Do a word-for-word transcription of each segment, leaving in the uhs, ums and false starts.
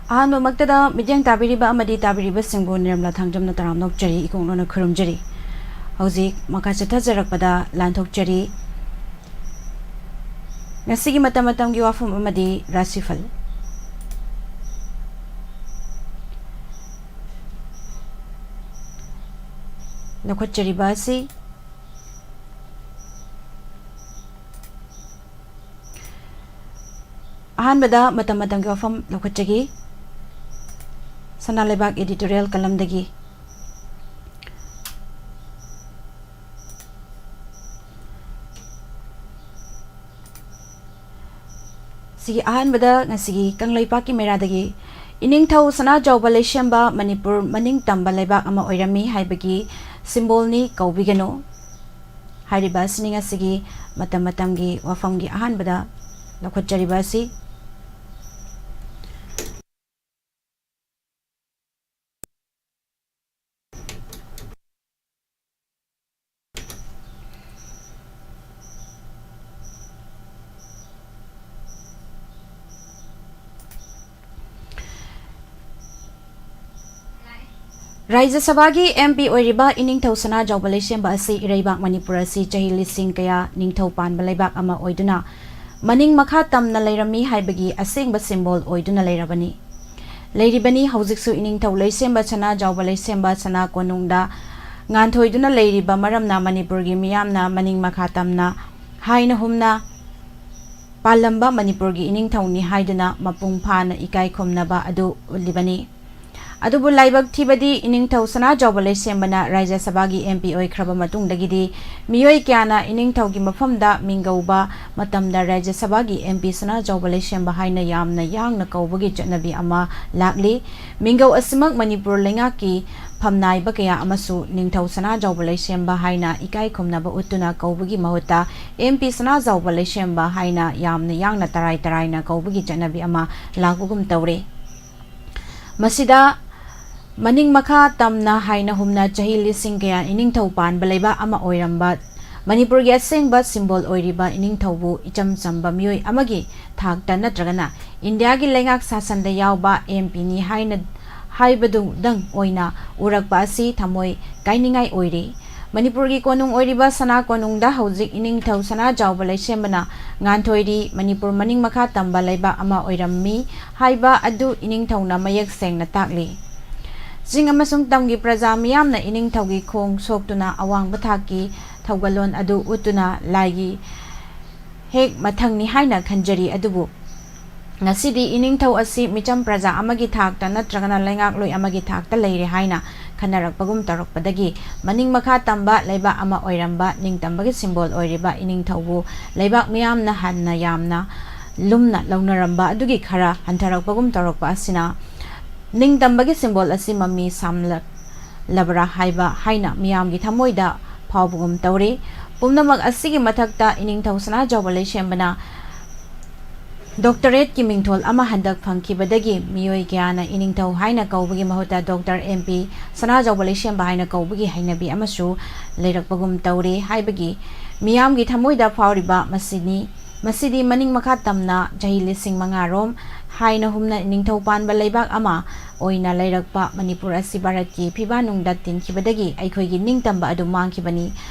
ꯑꯍꯥꯟꯕꯃꯛꯇꯗ ꯃꯤꯠꯌꯦꯡ ꯇꯥꯕꯤꯔꯤꯕ ꯑꯃꯗꯤ ꯇꯥꯕꯤꯔꯤꯕꯁꯤꯡꯕꯨ ꯅꯤꯔꯃꯂꯥ ꯊꯥꯡꯖꯝꯅ ꯇꯔꯥꯝꯅ ꯑꯣꯛꯆꯔꯤ, ꯏꯀꯣꯛꯅꯅ ꯈꯨꯔꯨꯝꯖꯔꯤ꯫ ꯍꯧꯖꯤꯛ ꯃꯈꯥ ꯆꯠꯊꯖꯔꯛꯄꯗ ꯂꯥꯟꯊꯣꯛꯆꯔꯤ꯫ ꯉꯁꯤꯒꯤ ꯃꯇꯝ ꯃꯇꯝꯒꯤ ꯋꯥꯐꯝ ꯑꯃꯗꯤ ꯔꯥꯁꯤꯐꯜ꯫ ꯂꯧꯈꯠꯆꯔꯤꯕ ꯑꯁꯤ ꯑꯍꯥꯟꯕꯗ ꯃꯇꯝ ꯃꯇꯝꯒꯤ ꯋꯥꯐꯝ ꯂꯧꯈꯠꯆꯒꯦ꯫ ꯁꯅꯥ ꯂꯩꯕꯥꯛ editorial ꯀꯂꯝꯗꯒꯤ꯫ ꯁꯤꯒꯤ ꯑꯍꯥꯟꯕꯗ ꯉꯁꯤꯒꯤ ꯀꯪꯂꯩꯄꯥꯛꯀꯤ ꯃꯩꯔꯥꯗꯒꯤ ꯏꯅꯤꯡꯊꯧ ꯁꯅꯥꯖꯥꯎꯕ ꯂꯩꯁꯦꯝꯕ ꯃꯅꯤꯄꯨꯔ ꯃꯅꯤꯡ ꯇꯝꯕ ꯂꯩꯕꯥꯛ ꯑꯃ ꯑꯣꯏꯔꯝꯃꯤ ꯍꯥꯏꯕꯒꯤ symbolꯅꯤ, ꯀꯧꯕꯤꯒꯅꯨ ꯍꯥꯏꯔꯤꯕ ꯑꯁꯤꯅꯤ ꯉꯁꯤꯒꯤ ꯃꯇꯝ ꯃꯇꯝꯒꯤ ꯋꯥꯐꯝꯒꯤ ꯑꯍꯥꯟꯕꯗ ꯂꯧꯈꯠꯆꯔꯤꯕ ꯑꯁꯤ꯫ ꯔꯥꯖ꯭ꯌ ꯁꯚꯥꯒꯤ MP ꯑꯣꯏꯔꯤꯕ ꯏꯅꯤꯡꯊꯧ ꯁꯅꯥꯖꯥꯎꯕ ꯂꯩꯁꯦꯝꯕ ꯑꯁꯤ ꯏꯔꯩꯕꯥꯛ ꯃꯅꯤꯄꯨꯔ ꯑꯁꯤ ꯆꯍꯤ ꯂꯤꯁꯤꯡ ꯀꯌꯥ ꯅꯤꯡꯊꯧ ꯄꯥꯟꯕ ꯂꯩꯕꯥꯛ ꯑꯃ ꯑꯣꯏꯗꯨꯅ ꯃꯅꯤꯡ ꯃꯈꯥ ꯇꯝꯅ ꯂꯩꯔꯝꯃꯤ ꯍꯥꯏꯕꯒꯤ ꯑꯁꯦꯡꯕ symbol ꯑꯣꯏꯗꯨꯅ ꯂꯩꯔꯕꯅꯤ꯫ ꯂꯩꯔꯤꯕꯅꯤ꯫ ꯍꯧꯖꯤꯛꯁꯨ ꯏꯅꯤꯡꯊꯧ ꯂꯩꯁꯦꯝꯕ ꯁꯅꯥꯖꯥꯎꯕ ꯂꯩꯁꯦꯝꯕ ꯁꯅꯥ ꯀꯣꯅꯨꯡꯗ ꯉꯥꯟꯊꯣꯏꯗꯨꯅ ꯂꯩꯔꯤꯕ ꯃꯔꯝꯅ ꯃꯅꯤꯄꯨꯔꯒꯤ ꯃꯤꯌꯥꯝꯅ ꯃꯅꯤꯡ ꯃꯈꯥ ꯇꯝꯅ ꯍꯥꯏꯅ ꯍꯨꯝꯅ ꯄꯥꯜꯂꯝꯕ ꯃꯅꯤꯄꯨꯔꯒꯤ ꯏꯅꯤꯡꯊꯧꯅꯤ ꯍꯥꯏꯗꯨꯅ ꯃꯄꯨꯡ ꯐꯥꯅ ꯏꯀꯥꯏ ꯈꯨꯝꯅꯕ ꯑꯗꯨ ꯎꯠꯂꯤꯕꯅꯤ꯫ ꯑꯗꯨꯕꯨ ꯂꯥꯏꯕꯛ ꯊꯤꯕꯗꯤ ꯏꯅꯤꯡꯊꯧ ꯁꯅꯥꯖꯥꯎꯕ ꯂꯩꯁꯦꯝꯕꯅ ꯔꯥꯖ꯭ꯌ ꯁꯚꯥꯒꯤ MP ꯑꯣꯏꯈ꯭ꯔꯕ ꯃꯇꯨꯡꯗꯒꯤꯗꯤ ꯃꯤꯑꯣꯏ ꯀꯌꯥꯅ ꯏꯅꯤꯡꯊꯧꯒꯤ ꯃꯐꯝꯗ ꯃꯤꯡꯒꯧꯕ ꯃꯇꯝꯗ ꯔꯥꯖ꯭ꯌ ꯁꯚꯥꯒꯤ MP ꯁꯅꯥꯖꯥꯎꯕ ꯂꯩꯁꯦꯝꯕ ꯍꯥꯏꯅ ꯌꯥꯝꯅ ꯌꯥꯡꯅ ꯀꯧꯕꯒꯤ ꯆꯠꯅꯕꯤ ꯑꯃ ꯂꯥꯛꯂꯤ꯫ ꯃꯤꯡꯒꯧ ꯑꯁꯤꯃꯛ ꯃꯅꯤꯄꯨꯔ ꯂꯩꯉꯥꯛꯀꯤ ꯐꯝꯅꯥꯏꯕ ꯀꯌꯥ ꯑꯃꯁꯨ ꯅꯤꯡꯊꯧ ꯁꯅꯥꯖꯥꯎꯕ ꯂꯩꯁꯦꯝꯕ ꯍꯥꯏꯅ ꯏꯀꯥꯏ ꯈꯨꯝꯅꯕ ꯎꯠꯇꯨꯅ ꯀꯧꯕꯒꯤ ꯃꯍꯨꯠꯇ MP ꯁꯅꯥꯖꯥꯎꯕ ꯂꯩꯁꯦꯝꯕ ꯍꯥꯏꯅ ꯌꯥꯝꯅ ꯌꯥꯡꯅ ꯇꯔꯥꯏ ꯇꯔꯥꯏꯅ ꯀꯧꯕꯒꯤ ꯆꯠꯅꯕꯤ ꯑꯃ ꯂꯥꯛꯄꯒꯨꯝ ꯇꯧꯔꯦ꯫ ꯃꯁꯤꯗ ꯃꯅꯤꯡ ꯃꯈꯥ ꯇꯝꯅ ꯍꯥꯏꯅ ꯍꯨꯝꯅ ꯆꯍꯤ ꯂꯤꯁꯤꯡ ꯀꯌꯥ ꯏꯅꯤꯡꯊꯧ ꯄꯥꯟꯕ ꯂꯩꯕꯥꯛ ꯑꯃ ꯑꯣꯏꯔꯝꯕ ꯃꯅꯤꯄꯨꯔꯒꯤ ꯑꯁꯦꯡꯕ ꯁꯤꯝꯕꯣꯜ ꯑꯣꯏꯔꯤꯕ ꯏꯅꯤꯡꯊꯧꯕꯨ ꯏꯆꯝ ꯆꯝꯕ ꯃꯤꯑꯣꯏ ꯑꯃꯒꯤ ꯊꯥꯛꯇ ꯅꯠꯇ꯭ꯔꯒꯅ ꯏꯟꯗꯤꯌꯥꯒꯤ ꯂꯩꯉꯥꯛ ꯁꯥꯁꯟꯗ ꯌꯥꯎꯕ ꯑꯦꯝ ꯄꯤꯅꯤ ꯍꯥꯏꯅ ꯍꯥꯏꯕꯗꯨꯗꯪ ꯑꯣꯏꯅ ꯎꯔꯛꯄ ꯑꯁꯤ ꯊꯃꯣꯏ ꯀꯥꯏꯅꯤꯡꯉꯥꯏ ꯑꯣꯏꯔꯤ꯫ ꯃꯅꯤꯄꯨꯔꯒꯤ ꯀꯣꯅꯨꯡ ꯑꯣꯏꯔꯤꯕ ꯁꯅꯥ ꯀꯣꯅꯨꯡꯗ ꯍꯧꯖꯤꯛ ꯏꯅꯤꯡꯊꯧ ꯁꯅꯥꯖꯥꯎꯕ ꯂꯩꯁꯦꯝꯕꯅ ꯉꯥꯟꯊꯣꯏꯔꯤ꯫ ꯃꯅꯤꯄꯨꯔ ꯃꯅꯤꯡ ꯃꯈꯥ ꯇꯝꯕ ꯂꯩꯕꯥꯛ ꯑꯃ ꯑꯣꯏꯔꯝꯃꯤ ꯍꯥꯏꯕ ꯑꯗꯨ ꯏꯅꯤꯡꯊꯧꯅ ꯃꯌꯦꯛ ꯁꯦꯡꯅ ꯇꯥꯛꯂꯤ꯫ ꯆꯤꯡ ꯑꯃꯁꯨꯡ ꯇꯝꯒꯤ ꯄ꯭ꯔꯖꯥ ꯃꯤꯌꯥꯝꯅ ꯏꯅꯤꯡꯊꯧꯒꯤ ꯈꯣꯡ ꯁꯣꯛꯇꯨꯅ ꯑꯋꯥꯡꯕ ꯊꯥꯛꯀꯤ ꯊꯧꯒꯜꯂꯣꯟ ꯑꯗꯨ ꯎꯠꯇꯨꯅ ꯂꯥꯏꯒꯤ ꯍꯦꯛ ꯃꯊꯪꯅꯤ ꯍꯥꯏꯅ ꯈꯟꯖꯔꯤ꯫ ꯑꯗꯨꯕꯨ ꯉꯁꯤꯗꯤ ꯏꯅꯤꯡꯊꯧ ꯑꯁꯤ ꯃꯤꯆꯝ ꯄ꯭ꯔꯖꯥ ꯑꯃꯒꯤ ꯊꯥꯛꯇ ꯅꯠꯇ꯭ꯔꯒꯅ ꯂꯩꯉꯥꯛꯂꯣꯏ ꯑꯃꯒꯤ ꯊꯥꯛꯇ ꯂꯩꯔꯦ ꯍꯥꯏꯅ ꯈꯟꯅꯔꯛꯄꯒꯨꯝ ꯇꯧꯔꯛꯄꯗꯒꯤ ꯃꯅꯤꯡ ꯃꯈꯥ ꯇꯝꯕ ꯂꯩꯕꯥꯛ ꯑꯃ ꯑꯣꯏꯔꯝꯕ ꯅꯤꯡꯇꯝꯕꯒꯤ ꯁꯤꯝꯕꯣꯜ ꯑꯣꯏꯔꯤꯕ ꯏꯅꯤꯡꯊꯧꯕꯨ ꯂꯩꯕꯥꯛ ꯃꯤꯌꯥꯝꯅ ꯍꯟꯅ ꯌꯥꯝꯅ ꯂꯨꯝꯅ ꯂꯧꯅꯔꯝꯕ ꯑꯗꯨꯒꯤ ꯈꯔ ꯍꯟꯊꯔꯛꯄꯒꯨꯝ ꯇꯧꯔꯛꯄ ꯑꯁꯤꯅ ꯅꯤꯡꯇꯝꯕꯒꯤ ꯁꯤꯝꯕꯣꯜ ꯑꯁꯤ ꯃꯃꯤ ꯁꯥꯝꯂꯛꯂꯕ꯭ꯔꯥ ꯍꯥꯏꯕ ꯍꯥꯏꯅ ꯃꯤꯌꯥꯝꯒꯤ ꯊꯃꯣꯏꯗ ꯐꯥꯎꯕꯒꯨꯝ ꯇꯧꯔꯤ꯫ ꯄꯨꯝꯅꯃꯛ ꯑꯁꯤꯒꯤ ꯃꯊꯛꯇ ꯏꯅꯤꯡꯊꯧ ꯁꯅꯥꯖꯥꯎꯕ ꯂꯩꯁꯦꯝꯕꯅ ꯗꯣꯛꯇꯔꯦꯠꯀꯤ ꯃꯤꯡꯊꯣꯜ ꯑꯃ ꯍꯟꯗꯛ ꯐꯪꯈꯤꯕꯗꯒꯤ ꯃꯤꯑꯣꯏ ꯀꯌꯥꯅ ꯏꯅꯤꯡꯊꯧ ꯍꯥꯏꯅ ꯀꯧꯕꯒꯤ ꯃꯍꯨꯠꯇ ꯗꯣꯛꯇꯔ ꯑꯦꯝ ꯄꯤ ꯁꯅꯥꯖꯥꯎꯕ ꯂꯩꯁꯦꯝꯕ ꯍꯥꯏꯅ ꯀꯧꯕꯒꯤ ꯍꯩꯅꯕꯤ ꯑꯃꯁꯨ ꯂꯩꯔꯛꯄꯒꯨꯝ ꯇꯧꯔꯦ ꯍꯥꯏꯕꯒꯤ ꯃꯤꯌꯥꯝꯒꯤ ꯊꯃꯣꯏꯗ ꯐꯥꯎꯔꯤꯕ ꯃꯁꯤꯅꯤ꯫ ꯃꯁꯤꯗꯤ ꯃꯅꯤꯡ ꯃꯈꯥ ꯇꯝꯅ ꯆꯍꯤ ꯂꯤꯁꯤꯡ ꯃꯉꯥ ꯔꯣꯝ ꯍꯥꯏꯅ ꯍꯨꯝꯅ ꯅꯤꯡꯊꯧ ꯄꯥꯟꯕ ꯂꯩꯕꯥꯛ ꯑꯃ ꯑꯣꯏꯅ ꯂꯩꯔꯛꯄ ꯃꯅꯤꯄꯨꯔ ꯑꯁꯤ ꯚꯥꯔꯠꯀꯤ ꯐꯤꯕꯥꯅꯨꯡꯗ ꯇꯤꯟꯈꯤꯕꯗꯒꯤ ꯑꯩꯈꯣꯏꯒꯤ ꯅꯤꯡꯇꯝꯕ ꯑꯗꯨ ꯃꯥꯡꯈꯤꯕꯅꯤ꯫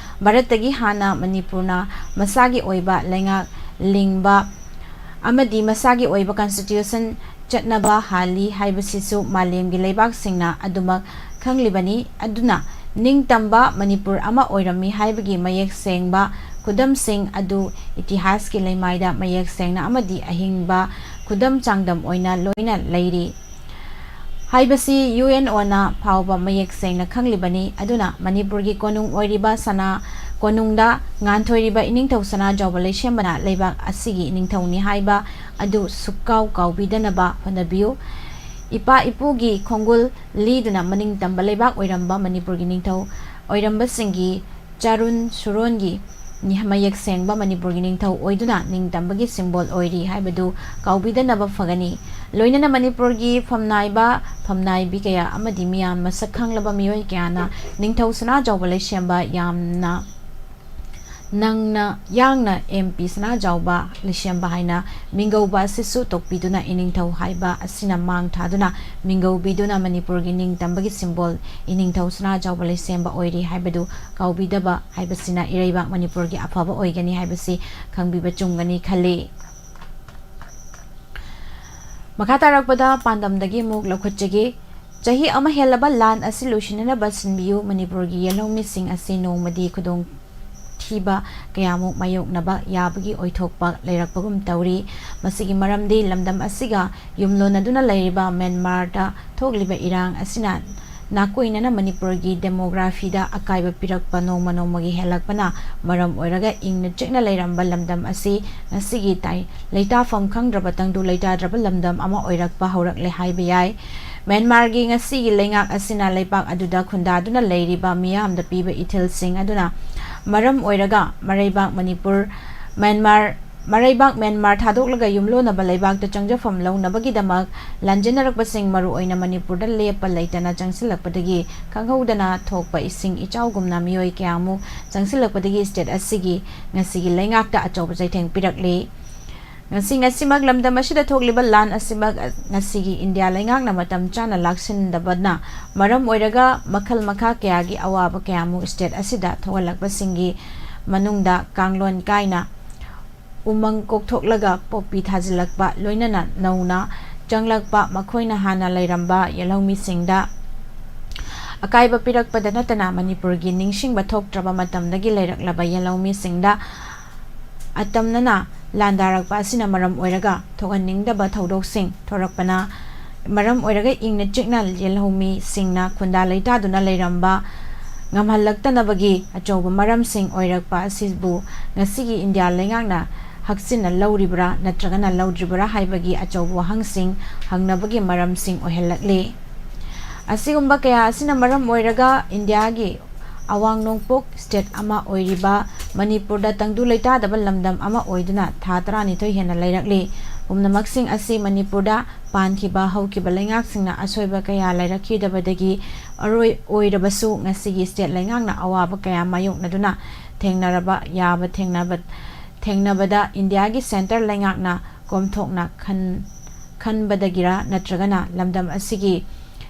ꯚꯥꯔꯠꯇꯒꯤ ꯍꯥꯟꯅ ꯃꯅꯤꯄꯨꯔꯅ ꯃꯁꯥꯒꯤ ꯑꯣꯏꯕ ꯂꯩꯉꯥꯛ ꯂꯤꯡꯕ ꯑꯃꯗꯤ ꯃꯁꯥꯒꯤ ꯑꯣꯏꯕ constitution ꯆꯠꯅꯕ ꯍꯥꯜꯂꯤ ꯍꯥꯏꯕꯁꯤꯁꯨ ꯃꯥꯂꯦꯝꯒꯤ ꯂꯩꯕꯥꯛꯁꯤꯡꯅ ꯑꯗꯨꯃꯛ ꯈꯪꯂꯤꯕꯅꯤ꯫ ꯑꯗꯨꯅ ꯅꯤꯡꯇꯝꯕ ꯃꯅꯤꯄꯨꯔ ꯑꯃ ꯑꯣꯏꯔꯝꯃꯤ ꯍꯥꯏꯕꯒꯤ ꯃꯌꯦꯛ ꯁꯦꯡꯕ ꯈꯨꯗꯝꯁꯤꯡ ꯑꯗꯨ ꯏꯇꯤꯍꯥꯁꯀꯤ ꯂꯩꯃꯥꯏꯗ ꯃꯌꯦꯛ ꯁꯦꯡꯅ ꯑꯃꯗꯤ ꯑꯍꯤꯡꯕ ꯈꯨꯗꯝ ꯆꯥꯡꯗꯝ ꯑꯣꯏꯅ ꯂꯣꯏꯅ ꯂꯩꯔꯤ ꯍꯥꯏꯕꯁꯤ ꯌꯨ ꯑꯦꯟ ꯑꯣꯅ ꯐꯥꯎꯕ ꯃꯌꯦꯛ ꯁꯦꯡꯅ ꯈꯪꯂꯤꯕꯅꯤ꯫ ꯑꯗꯨꯅ ꯃꯅꯤꯄꯨꯔꯒꯤ ꯀꯣꯅꯨꯡ ꯑꯣꯏꯔꯤꯕ ꯁꯅꯥ ꯀꯣꯅꯨꯡꯗ ꯉꯥꯟꯊꯣꯏꯔꯤꯕ ꯏꯅꯤꯡꯊꯧ ꯁꯅꯥꯖꯥꯎꯕ ꯂꯩꯁꯦꯝꯕꯅ ꯂꯩꯕꯥꯛ ꯑꯁꯤꯒꯤ ꯏꯅꯤꯡꯊꯧꯅꯤ ꯍꯥꯏꯕ ꯑꯗꯨ ꯁꯨꯛꯀꯥꯎ ꯀꯥꯎꯕꯤꯗꯅꯕ ꯍꯣꯠꯅꯕꯤꯌꯨ꯫ ꯏꯄꯥ ꯏꯄꯨꯒꯤ ꯈꯣꯡꯒꯨꯜ ꯂꯤꯗꯨꯅ ꯃꯅꯤꯡ ꯇꯝꯕ ꯂꯩꯕꯥꯛ ꯑꯣꯏꯔꯝꯕ ꯃꯅꯤꯄꯨꯔꯒꯤ ꯅꯤꯡꯊꯧ ꯑꯣꯏꯔꯝꯕꯁꯤꯡꯒꯤ ꯆꯥꯔꯨꯟ ꯁꯨꯔꯣꯟꯒꯤ ꯅꯤ-, ꯃꯌꯦꯛ ꯁꯦꯡꯕ ꯃꯅꯤꯄꯨꯔꯒꯤ ꯅꯤꯡꯊꯧ ꯑꯣꯏꯗꯨꯅ ꯅꯤꯡꯇꯝꯕꯒꯤ ꯁꯤꯝꯕꯣꯜ ꯑꯣꯏꯔꯤ ꯍꯥꯏꯕꯗꯨ ꯀꯥꯎꯕꯤꯗꯅꯕ ꯐꯒꯅꯤ꯫ ꯂꯣꯏꯅꯅ ꯃꯅꯤꯄꯨꯔꯒꯤ ꯐꯝꯅꯥꯏꯕ, ꯐꯝꯅꯥꯏꯕꯤ ꯀꯌꯥ ꯑꯃꯗꯤ ꯃꯤꯌꯥꯝ ꯃꯁꯛ ꯈꯪꯂꯕ ꯃꯤꯑꯣꯏ ꯀꯌꯥꯅ ꯅꯤꯡꯊꯧ ꯁꯅꯥꯖꯥꯎꯕ ꯂꯩꯁꯦꯝꯕ ꯌꯥꯝꯅ ꯅꯪꯅ ꯌꯥꯡꯅ ꯑꯦꯝ ꯄꯤ ꯁꯅꯥꯖꯥꯎꯕ ꯂꯩꯁꯦꯝꯕ ꯍꯥꯏꯅ ꯃꯤꯡꯒꯧꯕ ꯑꯁꯤꯁꯨ ꯇꯣꯛꯄꯤꯗꯨꯅ ꯏꯅꯤꯡꯊꯧ ꯍꯥꯏꯕ ꯑꯁꯤꯅ ꯃꯥꯡ ꯊꯥꯗꯨꯅ ꯃꯤꯡꯒꯧꯕꯤꯗꯨꯅ ꯃꯅꯤꯄꯨꯔꯒꯤ ꯅꯤꯡꯇꯝꯕꯒꯤ ꯁꯤꯝꯕꯣꯜ ꯏꯅꯤꯡꯊꯧ ꯁꯅꯥꯖꯥꯎꯕ ꯂꯩꯁꯦꯝꯕ ꯑꯣꯏꯔꯤ ꯍꯥꯏꯕꯗꯨ ꯀꯥꯎꯕꯤꯗꯕ ꯍꯥꯏꯕꯁꯤꯅ ꯏꯔꯩꯕꯥꯛ ꯃꯅꯤꯄꯨꯔꯒꯤ ꯑꯐꯕ ꯑꯣꯏꯒꯅꯤ ꯍꯥꯏꯕꯁꯤ ꯈꯪꯕꯤꯕ ꯆꯨꯝꯒꯅꯤ ꯈꯜꯂꯤ꯫ ꯃꯈꯥ ꯇꯥꯔꯛꯄꯗ ꯄꯥꯟꯗꯝꯗꯒꯤ ꯑꯃꯨꯛ ꯂꯧꯈꯠꯆꯒꯦ꯫ ꯆꯍꯤ ꯑꯃ ꯍꯦꯜꯂꯕ ꯂꯥꯟ ꯑꯁꯤ ꯂꯣꯏꯁꯤꯟꯅꯅꯕ ꯁꯤꯟꯕꯤꯌꯨ꯫ ꯃꯅꯤꯄꯨꯔꯒꯤ ꯌꯦꯜꯍꯧꯃꯤꯁꯤꯡ ꯑꯁꯤ ꯅꯣꯡꯃꯗꯤ ꯈꯨꯗꯣꯡ ꯊꯤꯕ ꯀꯌꯥꯃꯨꯛ ꯃꯥꯌꯣꯛꯅꯕ ꯌꯥꯕꯒꯤ ꯑꯣꯏꯊꯣꯛꯄ ꯂꯩꯔꯛꯄꯒꯨꯝ ꯇꯧꯔꯤ꯫ ꯃꯁꯤꯒꯤ ꯃꯔꯝꯗꯤ ꯂꯝꯗꯝ ꯑꯁꯤꯒ ꯌꯨꯝꯂꯣꯟꯅꯗꯨꯅ ꯂꯩꯔꯤꯕ ꯃ꯭ꯌꯥꯟꯃꯥꯔꯗ ꯊꯣꯛꯂꯤꯕ ꯏꯔꯥꯡ ꯑꯁꯤꯅ ꯅꯥꯀꯣꯏꯅꯅ ꯃꯅꯤꯄꯨꯔꯒꯤ demographyꯗ ꯑꯀꯥꯏꯕ ꯄꯤꯔꯛꯄ ꯅꯣꯡꯃ ꯅꯣꯡꯃꯒꯤ ꯍꯦꯜꯂꯛꯄꯅ ꯃꯔꯝ ꯑꯣꯏꯔꯒ ꯏꯪꯅ ꯆꯤꯛꯅ ꯂꯩꯔꯝꯕ ꯂꯝꯗꯝ ꯑꯁꯤ ꯉꯁꯤꯒꯤ ꯇꯥꯏ-, ꯂꯩꯇꯥꯐꯝ ꯈꯪꯗ꯭ꯔꯕ ꯇꯪꯗꯨ ꯂꯩꯇꯥꯗ꯭ꯔꯕ ꯂꯝꯗꯝ ꯑꯃ ꯑꯣꯏꯔꯛꯄ ꯍꯧꯔꯛꯂꯦ ꯍꯥꯏꯕ ꯌꯥꯏ꯫ ꯃ꯭ꯌꯥꯟꯃꯥꯔꯒꯤ ꯉꯁꯤꯒꯤ ꯂꯩꯉꯥꯛ ꯑꯁꯤꯅ ꯂꯩꯄꯥꯛ ꯑꯗꯨꯗ ꯈꯨꯟꯗꯥꯗꯨꯅ ꯂꯩꯔꯤꯕ ꯃꯤꯌꯥꯝꯗ ꯄꯤꯕ ꯏꯊꯤꯜꯁꯤꯡ ꯑꯗꯨꯅ ꯃꯔꯝ ꯑꯣꯏꯔꯒ ꯃꯔꯩꯕꯥꯛ ꯃꯅꯤꯄꯨꯔ, ꯃ꯭ꯌꯥꯟꯃꯥꯔ, ꯃꯔꯩꯕꯥꯛ ꯃ꯭ꯌꯥꯟꯃꯥꯔ ꯊꯥꯗꯣꯛꯂꯒ ꯌꯨꯝꯂꯣꯟꯅꯕ ꯂꯩꯕꯥꯛꯇ ꯆꯪꯖꯐꯝ ꯂꯧꯅꯕꯒꯤꯗꯃꯛ ꯂꯥꯟꯖꯦꯟꯅꯔꯛꯄꯁꯤꯡ ꯃꯔꯨꯑꯣꯏꯅ ꯃꯅꯤꯄꯨꯔꯗ ꯂꯦꯞꯄ ꯂꯩꯇꯅ ꯆꯪꯁꯤꯜꯂꯛꯄꯗꯒꯤ ꯈꯪꯍꯧꯗꯅ ꯊꯣꯛꯄ ꯏꯁꯤꯡ ꯏꯆꯥꯎꯒꯨꯝꯅ ꯃꯤꯑꯣꯏ ꯀꯌꯥꯃꯨꯛ ꯆꯪꯁꯤꯜꯂꯛꯄꯗꯒꯤ state ꯑꯁꯤꯒꯤ ꯉꯁꯤꯒꯤ ꯂꯩꯉꯥꯛꯇ ꯑꯆꯧꯕ ꯆꯩꯊꯦꯡ ꯄꯤꯔꯛꯂꯤ꯫ ꯉꯁꯤ ꯉꯁꯤꯃꯛ ꯂꯝꯗꯝ ꯑꯁꯤꯗ ꯊꯣꯛꯂꯤꯕ ꯂꯥꯟ ꯑꯁꯤꯃꯛ ꯉꯁꯤꯒꯤ ꯏꯟꯗꯤꯌꯥ ꯂꯩꯉꯥꯛꯅ ꯃꯇꯝ ꯆꯥꯅ ꯂꯥꯛꯁꯤꯟꯗꯕꯅ ꯃꯔꯝ ꯑꯣꯏꯔꯒ ꯃꯈꯜ ꯃꯈꯥ ꯀꯌꯥꯒꯤ ꯑꯋꯥꯕ ꯀꯌꯥꯃꯨꯛ state ꯑꯁꯤꯗ ꯊꯣꯛꯍꯜꯂꯛꯄꯁꯤꯡꯒꯤ ꯃꯅꯨꯡꯗ ꯀꯥꯡꯂꯣꯟ ꯀꯥꯏꯅ ꯎꯃꯪ ꯀꯣꯛꯊꯣꯛꯂꯒ ꯄꯣꯄꯤ ꯊꯥꯖꯤꯜꯂꯛꯄ, ꯂꯣꯏꯅꯅ ꯅꯧꯅ ꯆꯪꯂꯛꯄ, ꯃꯈꯣꯏꯅ ꯍꯥꯟꯅ ꯂꯩꯔꯝꯕ ꯌꯦꯜꯍꯧꯃꯤꯁꯤꯡꯗ ꯑꯀꯥꯏꯕ ꯄꯤꯔꯛꯄꯗ ꯅꯠꯇꯅ ꯃꯅꯤꯄꯨꯔꯒꯤ ꯅꯤꯡꯁꯤꯡꯕ ꯊꯣꯛꯇ꯭ꯔꯕ ꯃꯇꯝꯗꯒꯤ ꯂꯩꯔꯛꯂꯕ ꯌꯦꯜꯍꯧꯃꯤꯁꯤꯡꯗ ꯑꯇꯝꯅꯅ ꯂꯥꯟꯗꯥꯔꯛꯄ ꯑꯁꯤꯅ ꯃꯔꯝ ꯑꯣꯏꯔꯒ ꯊꯣꯛꯍꯟꯅꯤꯡꯗꯕ ꯊꯧꯗꯣꯛꯁꯤꯡ ꯊꯣꯔꯛꯄꯅ ꯃꯔꯝ ꯑꯣꯏꯔꯒ ꯏꯪꯅ ꯆꯤꯛꯅ ꯌꯦꯜꯍꯧꯃꯤꯁꯤꯡꯅ ꯈꯨꯟꯗꯥ ꯂꯩꯇꯥꯗꯨꯅ ꯂꯩꯔꯝꯕ ꯉꯝꯍꯜꯂꯛꯇꯅꯕꯒꯤ ꯑꯆꯧꯕ ꯃꯔꯝꯁꯤꯡ ꯑꯣꯏꯔꯛꯄ ꯑꯁꯤꯕꯨ ꯉꯁꯤꯒꯤ ꯏꯟꯗꯤꯌꯥ ꯂꯩꯉꯥꯛꯅ ꯍꯛꯆꯤꯟꯅ ꯂꯧꯔꯤꯕ꯭ꯔꯥ ꯅꯠꯇ꯭ꯔꯒꯅ ꯂꯧꯗ꯭ꯔꯤꯕ꯭ꯔꯥ ꯍꯥꯏꯕꯒꯤ ꯑꯆꯧꯕ ꯋꯥꯍꯪꯁꯤꯡ ꯍꯪꯅꯕꯒꯤ ꯃꯔꯝꯁꯤꯡ ꯑꯣꯏꯍꯜꯂꯛꯂꯤ꯫ ꯑꯁꯤꯒꯨꯝꯕ ꯀꯌꯥ ꯑꯁꯤꯅ ꯃꯔꯝ ꯑꯣꯏꯔꯒ ꯏꯟꯗꯤꯌꯥꯒꯤ ꯑꯋꯥꯡ ꯅꯣꯡꯄꯣꯛ state ꯑꯃ ꯑꯣꯏꯔꯤꯕ ꯃꯅꯤꯄꯨꯔꯗ ꯇꯪꯗꯨ ꯂꯩꯇꯥꯗꯕ ꯂꯝꯗꯝ ꯑꯃ ꯑꯣꯏꯗꯨꯅ ꯊꯥ ꯇꯔꯥꯅꯤꯊꯣꯏ ꯍꯦꯟꯅ ꯂꯩꯔꯛꯂꯤ꯫ ꯄꯨꯝꯅꯃꯛꯁꯤꯡ ꯑꯁꯤ ꯃꯅꯤꯄꯨꯔꯗ ꯄꯥꯟꯈꯤꯕ ꯍꯧꯈꯤꯕ ꯂꯩꯉꯥꯛꯁꯤꯡꯅ ꯑꯁꯣꯏꯕ ꯀꯌꯥ ꯂꯩꯔꯛꯈꯤꯗꯕꯗꯒꯤ ꯑꯔꯣꯏ-, ꯑꯣꯏꯔꯕꯁꯨ ꯉꯁꯤꯒꯤ state ꯂꯩꯉꯥꯛꯅ ꯑꯋꯥꯕ ꯀꯌꯥ ꯃꯥꯌꯣꯛꯅꯗꯨꯅ ꯊꯦꯡꯅꯔꯕ ꯌꯥꯕ ꯊꯦꯡꯅꯕ ꯊꯦꯡꯅꯕꯗ ꯏꯟꯗꯤꯌꯥꯒꯤ ꯁꯦꯟꯇꯔ ꯂꯩꯉꯥꯛꯅ ꯀꯣꯝꯊꯣꯛꯅ ꯈꯟ ꯈꯟꯕꯗꯒꯤꯔ ꯅꯠꯇ꯭ꯔꯒꯅ ꯂꯝꯗꯝ ꯑꯁꯤꯒꯤ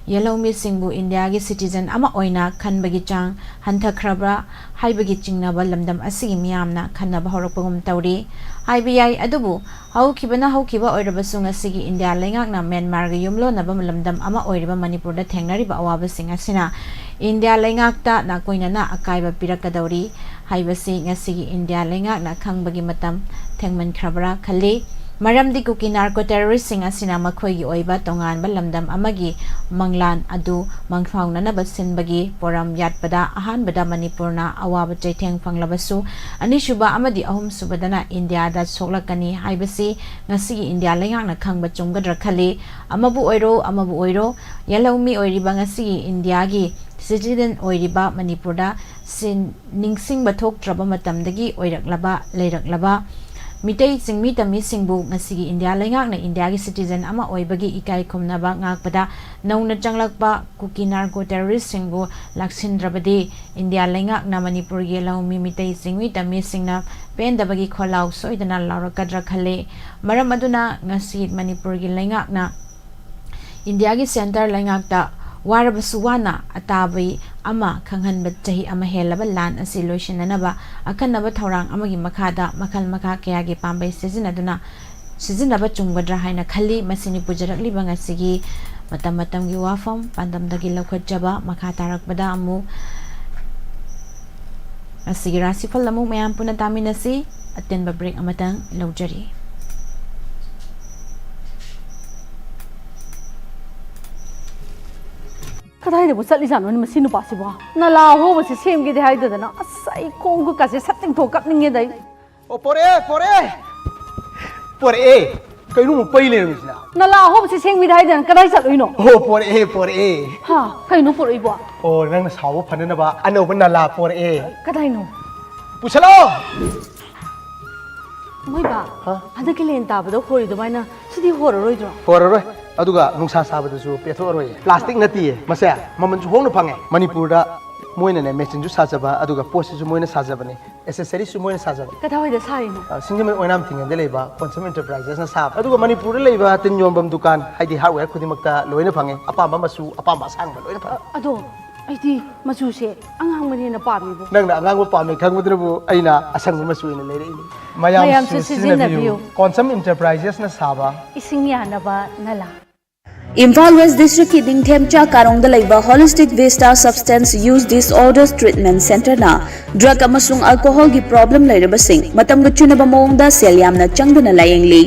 ꯌꯦꯜꯍꯧꯃꯤꯁꯤꯡꯕꯨ ꯏꯟꯗꯤꯌꯥꯒꯤ ꯁꯤꯇꯤꯖꯟ ꯑꯃ ꯑꯣꯏꯅ ꯈꯟꯕꯒꯤ ꯆꯥꯡ ꯍꯟꯊꯈ꯭ꯔꯕ꯭ꯔꯥ ꯍꯥꯏꯕꯒꯤ ꯆꯤꯡꯅꯕ ꯂꯝꯗꯝ ꯑꯁꯤꯒꯤ ꯃꯤꯌꯥꯝꯅ ꯈꯟꯅꯕ ꯍꯧꯔꯛꯄꯒꯨꯝ ꯇꯧꯔꯤ ꯍꯥꯏꯕ ꯌꯥꯏ꯫ ꯑꯗꯨꯕꯨ ꯍꯧꯈꯤꯕꯅ ꯍꯧꯈꯤꯕ ꯑꯣꯏꯔꯕꯁꯨ ꯉꯁꯤꯒꯤ ꯏꯟꯗꯤꯌꯥ ꯂꯩꯉꯥꯛꯅ ꯃ꯭ꯌꯥꯟꯃꯥꯔꯒ ꯌꯨꯝꯂꯣꯟꯅꯕ ꯂꯝꯗꯝ ꯑꯃ ꯑꯣꯏꯔꯤꯕ ꯃꯅꯤꯄꯨꯔꯗ ꯊꯦꯡꯅꯔꯤꯕ ꯑꯋꯥꯕꯁꯤꯡ ꯑꯁꯤꯅ ꯏꯟꯗꯤꯌꯥ ꯂꯩꯉꯥꯛꯇ ꯅꯥꯀꯣꯏꯅꯅ ꯑꯀꯥꯏꯕ ꯄꯤꯔꯛꯀꯗꯧꯔꯤ ꯍꯥꯏꯕꯁꯤ ꯉꯁꯤꯒꯤ ꯏꯟꯗꯤꯌꯥ ꯂꯩꯉꯥꯛꯅ ꯈꯪꯕꯒꯤ ꯃꯇꯝ ꯊꯦꯡꯃꯟꯈ꯭ꯔꯕ꯭ꯔꯥ ꯈꯜꯂꯤ꯫ ꯃꯔꯝꯗꯤ ꯀꯨꯀꯤ ꯅꯥꯔꯀꯣ ꯇꯦꯔꯣꯔꯤꯁꯁꯤꯡ ꯑꯁꯤꯅ ꯃꯈꯣꯏꯒꯤ ꯑꯣꯏꯕ ꯇꯣꯉꯥꯟꯕ ꯂꯝꯗꯝ ꯑꯃꯒꯤ ꯃꯪꯂꯥꯟ ꯑꯗꯨ ꯃꯪꯐꯥꯎꯅꯅꯕ ꯁꯤꯟꯕꯒꯤ ꯄꯣꯔꯝ ꯌꯥꯠꯄꯗ ꯑꯍꯥꯟꯕꯗ ꯃꯅꯤꯄꯨꯔꯅ ꯑꯋꯥꯕ ꯆꯩꯊꯦꯡ ꯐꯪꯂꯕꯁꯨ, ꯑꯅꯤꯁꯨꯕ ꯑꯃꯗꯤ ꯑꯍꯨꯝꯁꯨꯕꯗꯅ ꯏꯟꯗꯤꯌꯥꯗ ꯁꯣꯛꯂꯛꯀꯅꯤ ꯍꯥꯏꯕꯁꯤ ꯉꯁꯤꯒꯤ ꯏꯟꯗꯤꯌꯥ ꯂꯩꯉꯥꯛꯅ ꯈꯪꯕ ꯆꯨꯝꯒꯗ꯭ꯔꯥ ꯈꯜꯂꯤ꯫ ꯑꯃꯕꯨ ꯑꯣꯏꯔꯣ, ꯑꯃꯕꯨ ꯑꯣꯏꯔꯣ, ꯌꯦꯜꯍꯧꯃꯤ ꯑꯣꯏꯔꯤꯕ ꯉꯁꯤꯒꯤ ꯏꯟꯗꯤꯌꯥꯒꯤ ꯁꯤꯇꯤꯖꯦꯟ ꯑꯣꯏꯔꯤꯕ ꯃꯅꯤꯄꯨꯔꯗ ꯁꯤꯟ-, ꯅꯤꯡꯁꯤꯡꯕ ꯊꯣꯛꯇ꯭ꯔꯕ ꯃꯇꯝꯗꯒꯤ ꯑꯣꯏꯔꯛꯂꯕ, ꯂꯩꯔꯛꯂꯕ ꯃꯤꯇꯩ ꯆꯤꯡꯃꯤ ꯇꯝꯃꯤꯁꯤꯡꯕꯨ ꯉꯁꯤꯒꯤ ꯏꯟꯗꯤꯌꯥ ꯂꯩꯉꯥꯛꯅ ꯏꯟꯗꯤꯌꯥꯒꯤ ꯁꯤꯇꯤꯖꯦꯟ ꯑꯃ ꯑꯣꯏꯕꯒꯤ ꯏꯀꯥꯏ ꯈꯨꯝꯅꯕ ꯉꯥꯛꯄꯗ ꯅꯧꯅ ꯆꯪꯂꯛꯄ ꯀꯨꯀꯤ ꯅꯥꯔꯀꯣ ꯇꯦꯔꯣꯔꯤꯁꯁꯤꯡꯕꯨ ꯂꯥꯛꯁꯤꯟꯗ꯭ꯔꯕꯗꯤ ꯏꯟꯗꯤꯌꯥ ꯂꯩꯉꯥꯛꯅ ꯃꯅꯤꯄꯨꯔꯒꯤ ꯂꯧꯃꯤ ꯃꯤꯇꯩ ꯆꯤꯡꯃꯤ ꯇꯝꯃꯤꯁꯤꯡꯅ ꯄꯦꯟꯗꯕꯒꯤ ꯈꯣꯜꯂꯥꯎ ꯁꯣꯏꯗꯅ ꯂꯥꯎꯔꯛꯀꯗ꯭ꯔꯥ ꯈꯜꯂꯤ꯫ ꯃꯔꯝ ꯑꯗꯨꯅ ꯉꯁꯤ ꯃꯅꯤꯄꯨꯔꯒꯤ ꯂꯩꯉꯥꯛꯅ ꯏꯟꯗꯤꯌꯥꯒꯤ ꯁꯦꯟꯇꯔ ꯂꯩꯉꯥꯛꯇ ꯋꯥꯔꯕꯁꯨ ꯋꯥꯅ ꯑꯇꯥꯕꯤ ꯑꯃ ꯈꯪꯍꯟꯕ ꯆꯍꯤ ꯑꯃ ꯍꯦꯜꯂꯕ ꯂꯥꯟ ꯑꯁꯤ ꯂꯣꯏꯁꯤꯟꯅꯅꯕ ꯑꯈꯟꯅꯕ ꯊꯧꯔꯥꯡ ꯑꯃꯒꯤ ꯃꯈꯥꯗ ꯃꯈꯜ ꯃꯈꯥ ꯀꯌꯥꯒꯤ ꯄꯥꯝꯕꯩ ꯁꯤꯖꯤꯟꯅꯗꯨꯅ ꯁꯤꯖꯤꯟꯅꯕ ꯆꯨꯝꯒꯗ꯭ꯔꯥ ꯍꯥꯏꯅ ꯈꯜꯂꯤ꯫ ꯃꯁꯤꯅꯤ ꯄꯨꯖꯔꯛꯂꯤꯕ ꯉꯁꯤꯒꯤ ꯃꯇꯝ ꯃꯇꯝꯒꯤ ꯋꯥꯐꯝ ꯄꯥꯟꯗꯝꯗꯒꯤ ꯂꯧꯈꯠꯆꯕ꯫ ꯃꯈꯥ ꯇꯥꯔꯛꯄꯗ ꯑꯃꯨꯛ ꯉꯁꯤꯒꯤ ꯔꯥꯁꯤꯐꯜ ꯑꯃꯨꯛ ꯃꯌꯥꯝ ꯄꯨꯟꯅ ꯇꯥꯃꯤꯟꯅꯁꯤ꯫ ꯑꯇꯦꯟꯕ ꯕ꯭ꯔꯦꯛ ꯑꯃꯇꯪ ꯂꯧꯖꯔꯤ꯫ ꯀꯗꯥꯏꯗꯕꯨ ꯆꯠꯂꯤꯖꯥꯠꯅꯣꯅꯦ ꯃꯁꯤ ꯅꯨꯄꯥꯁꯤꯕꯣ? ꯅꯂꯥ ꯑꯍꯣꯕꯁꯤ ꯁꯦꯝꯒꯦꯗꯤ ꯍꯥꯏꯗꯗꯅ, ꯑꯁ, ꯑꯩ ꯈꯣꯡ ꯈꯨꯠꯀꯥꯁꯦ ꯁꯠ ꯇꯤꯡꯊꯣꯛ ꯀꯞꯅꯤꯡꯉꯦꯗ ꯑꯩ꯫ ꯑꯣ, ꯄꯣꯔꯛꯑꯦ, ꯄꯣꯔꯛꯑꯦ! ꯄꯣꯔꯛꯑꯦ! ꯀꯩꯅꯣ ꯑꯃꯨꯛ ꯄꯩ ꯂꯩꯔꯝꯃꯤꯁꯤꯅ? ꯅꯂꯥ ꯑꯍꯣꯕꯁꯤ ꯁꯦꯝꯒꯦꯗꯤ ꯍꯥꯏꯗꯅ ꯀꯗꯥꯏ ꯆꯠꯂꯨꯏꯅꯣ? ꯑꯣ, ꯄꯣꯔꯛꯑꯦ, ꯄꯣꯔꯛꯑꯦ! ꯍꯥ, ꯀꯩꯅꯣ ꯄꯨꯔꯛꯏꯕꯣ? ꯑꯣ, ꯅꯪꯅ ꯁꯥꯎꯕ ꯐꯅꯅꯕ ꯑꯅꯧꯕ ꯅꯂꯥ ꯄꯣꯔꯛꯑꯦ꯫ ꯀꯗꯥꯏꯅꯣ? ꯄꯨꯁꯜꯂꯣ! ꯃꯣꯏꯕꯥ, ꯍꯥ? ꯍꯟꯗꯛꯀꯤ ꯂꯦꯟ ꯇꯥꯕꯗ ꯍꯣꯔꯤ ꯑꯗꯨꯃꯥꯏꯅ ꯁꯤꯗꯤ ꯍꯣꯔꯔꯣꯏꯗ꯭ꯔꯣ? ꯍꯣꯔꯔꯣꯏ꯫ ꯑꯗꯨꯒ ꯅꯨꯡꯁꯥ ꯁꯥꯕꯗꯁꯨ ꯄꯦꯊꯣꯛꯑꯔꯣꯏ꯫ ꯄ꯭ꯂꯥꯁꯇꯤꯛ ꯅꯠꯇꯤꯌꯦ ꯃꯁꯦ, ꯃꯃꯜꯁꯨ ꯍꯣꯡꯅ ꯐꯪꯉꯦ꯫ ꯃꯅꯤꯄꯨꯔꯗ ꯃꯣꯏꯅꯅꯦ ꯃꯦꯆꯤꯟꯁꯨ ꯁꯥꯖꯕ, ꯑꯗꯨꯒ ꯄꯣꯠꯁꯤꯁꯨ ꯃꯣꯏꯅ ꯁꯥꯖꯕꯅꯤ, ꯑꯦꯁꯦꯁꯔꯤꯁꯁꯨ ꯃꯣꯏꯅ ꯁꯥꯖꯕ꯫ ꯀꯗꯥꯏꯋꯥꯏꯗ ꯁꯥꯔꯤꯅꯣ? ꯑ, ꯁꯤꯡꯖꯃꯩ ꯑꯣꯏꯅꯥꯝ ꯊꯤꯡꯉꯦꯟꯗ ꯂꯩꯕ ꯀꯣꯟꯁꯝ ꯑꯦꯟꯇꯔꯄ꯭ꯔꯥꯏꯖꯦꯁꯅ ꯁꯥꯕ꯫ ꯑꯗꯨꯒ ꯃꯅꯤꯄꯨꯔꯗ ꯂꯩꯕ ꯇꯤꯟ ꯌꯣꯟꯐꯝ ꯗꯨꯀꯥꯟ, ꯍꯥꯏꯗꯤ ꯍꯥꯔꯗꯋꯦꯌꯔ ꯈꯨꯗꯤꯡꯃꯛꯇ ꯂꯣꯏꯅ ꯐꯪꯉꯦ꯫ ꯑꯄꯥꯝꯕ ꯃꯆꯨ, ꯑꯄꯥꯝꯕ ꯑꯁꯥꯡꯕ ꯂꯣꯏꯅ ꯐꯪꯉꯦ꯫ ꯑꯗꯣ ꯑꯩꯗꯤ ꯃꯆꯨꯁꯦ ꯑꯉꯥꯡꯕꯅ ꯍꯦꯟꯅ ꯄꯥꯝꯃꯤꯕꯣ꯫ ꯅꯪꯅ ꯑꯉꯥꯡꯕ ꯄꯥꯝꯃꯦ ꯈꯪꯕꯗꯨꯅꯕꯨ ꯑꯩꯅ ꯑꯁꯪꯕ ꯃꯆꯨ ꯑꯣꯏꯅ ꯂꯩꯔꯛꯏꯅꯤ꯫ ꯃꯌꯥꯝꯁꯨ ꯁꯤꯖꯤꯟꯅꯕꯤꯌꯨ꯫ ꯀꯣꯟꯁꯝ ꯑꯦꯟꯇꯔꯄ꯭ꯔꯥꯏꯖꯦꯁꯅ ꯁꯥꯕ ꯏꯁꯤꯡ ꯌꯥꯅꯕ ꯅꯂꯥ꯫ ꯏꯝꯐꯥꯜ ꯋꯦꯁ ꯗꯤꯁꯇ꯭ꯔꯤꯛꯀꯤ ꯅꯤꯡꯊꯦꯝꯆꯥ ꯀꯥꯔꯣꯡꯗ ꯂꯩꯕ ꯍꯣꯂꯤꯁꯇꯤꯛ ꯚꯤꯁꯇꯥ ꯁꯕꯁꯇꯦꯟꯁ ꯌꯨꯁ ꯗꯤꯁꯑꯣꯔꯗꯔꯁ ꯇ꯭ꯔꯤꯠꯃꯦꯟ ꯁꯦꯟꯇꯔꯅ ꯗ꯭ꯔꯒ ꯑꯃꯁꯨꯡ ꯑꯜꯀꯣꯍꯣꯜꯒꯤ ꯄ꯭ꯔꯣꯕ꯭ꯂꯦꯝ ꯂꯩꯔꯕꯁꯤꯡ ꯃꯇꯝꯒ ꯆꯨꯅꯕ ꯃꯑꯣꯡꯗ ꯁꯦꯜ ꯌꯥꯝꯅ ꯆꯪꯗꯅ ꯂꯥꯌꯦꯡꯂꯤ꯫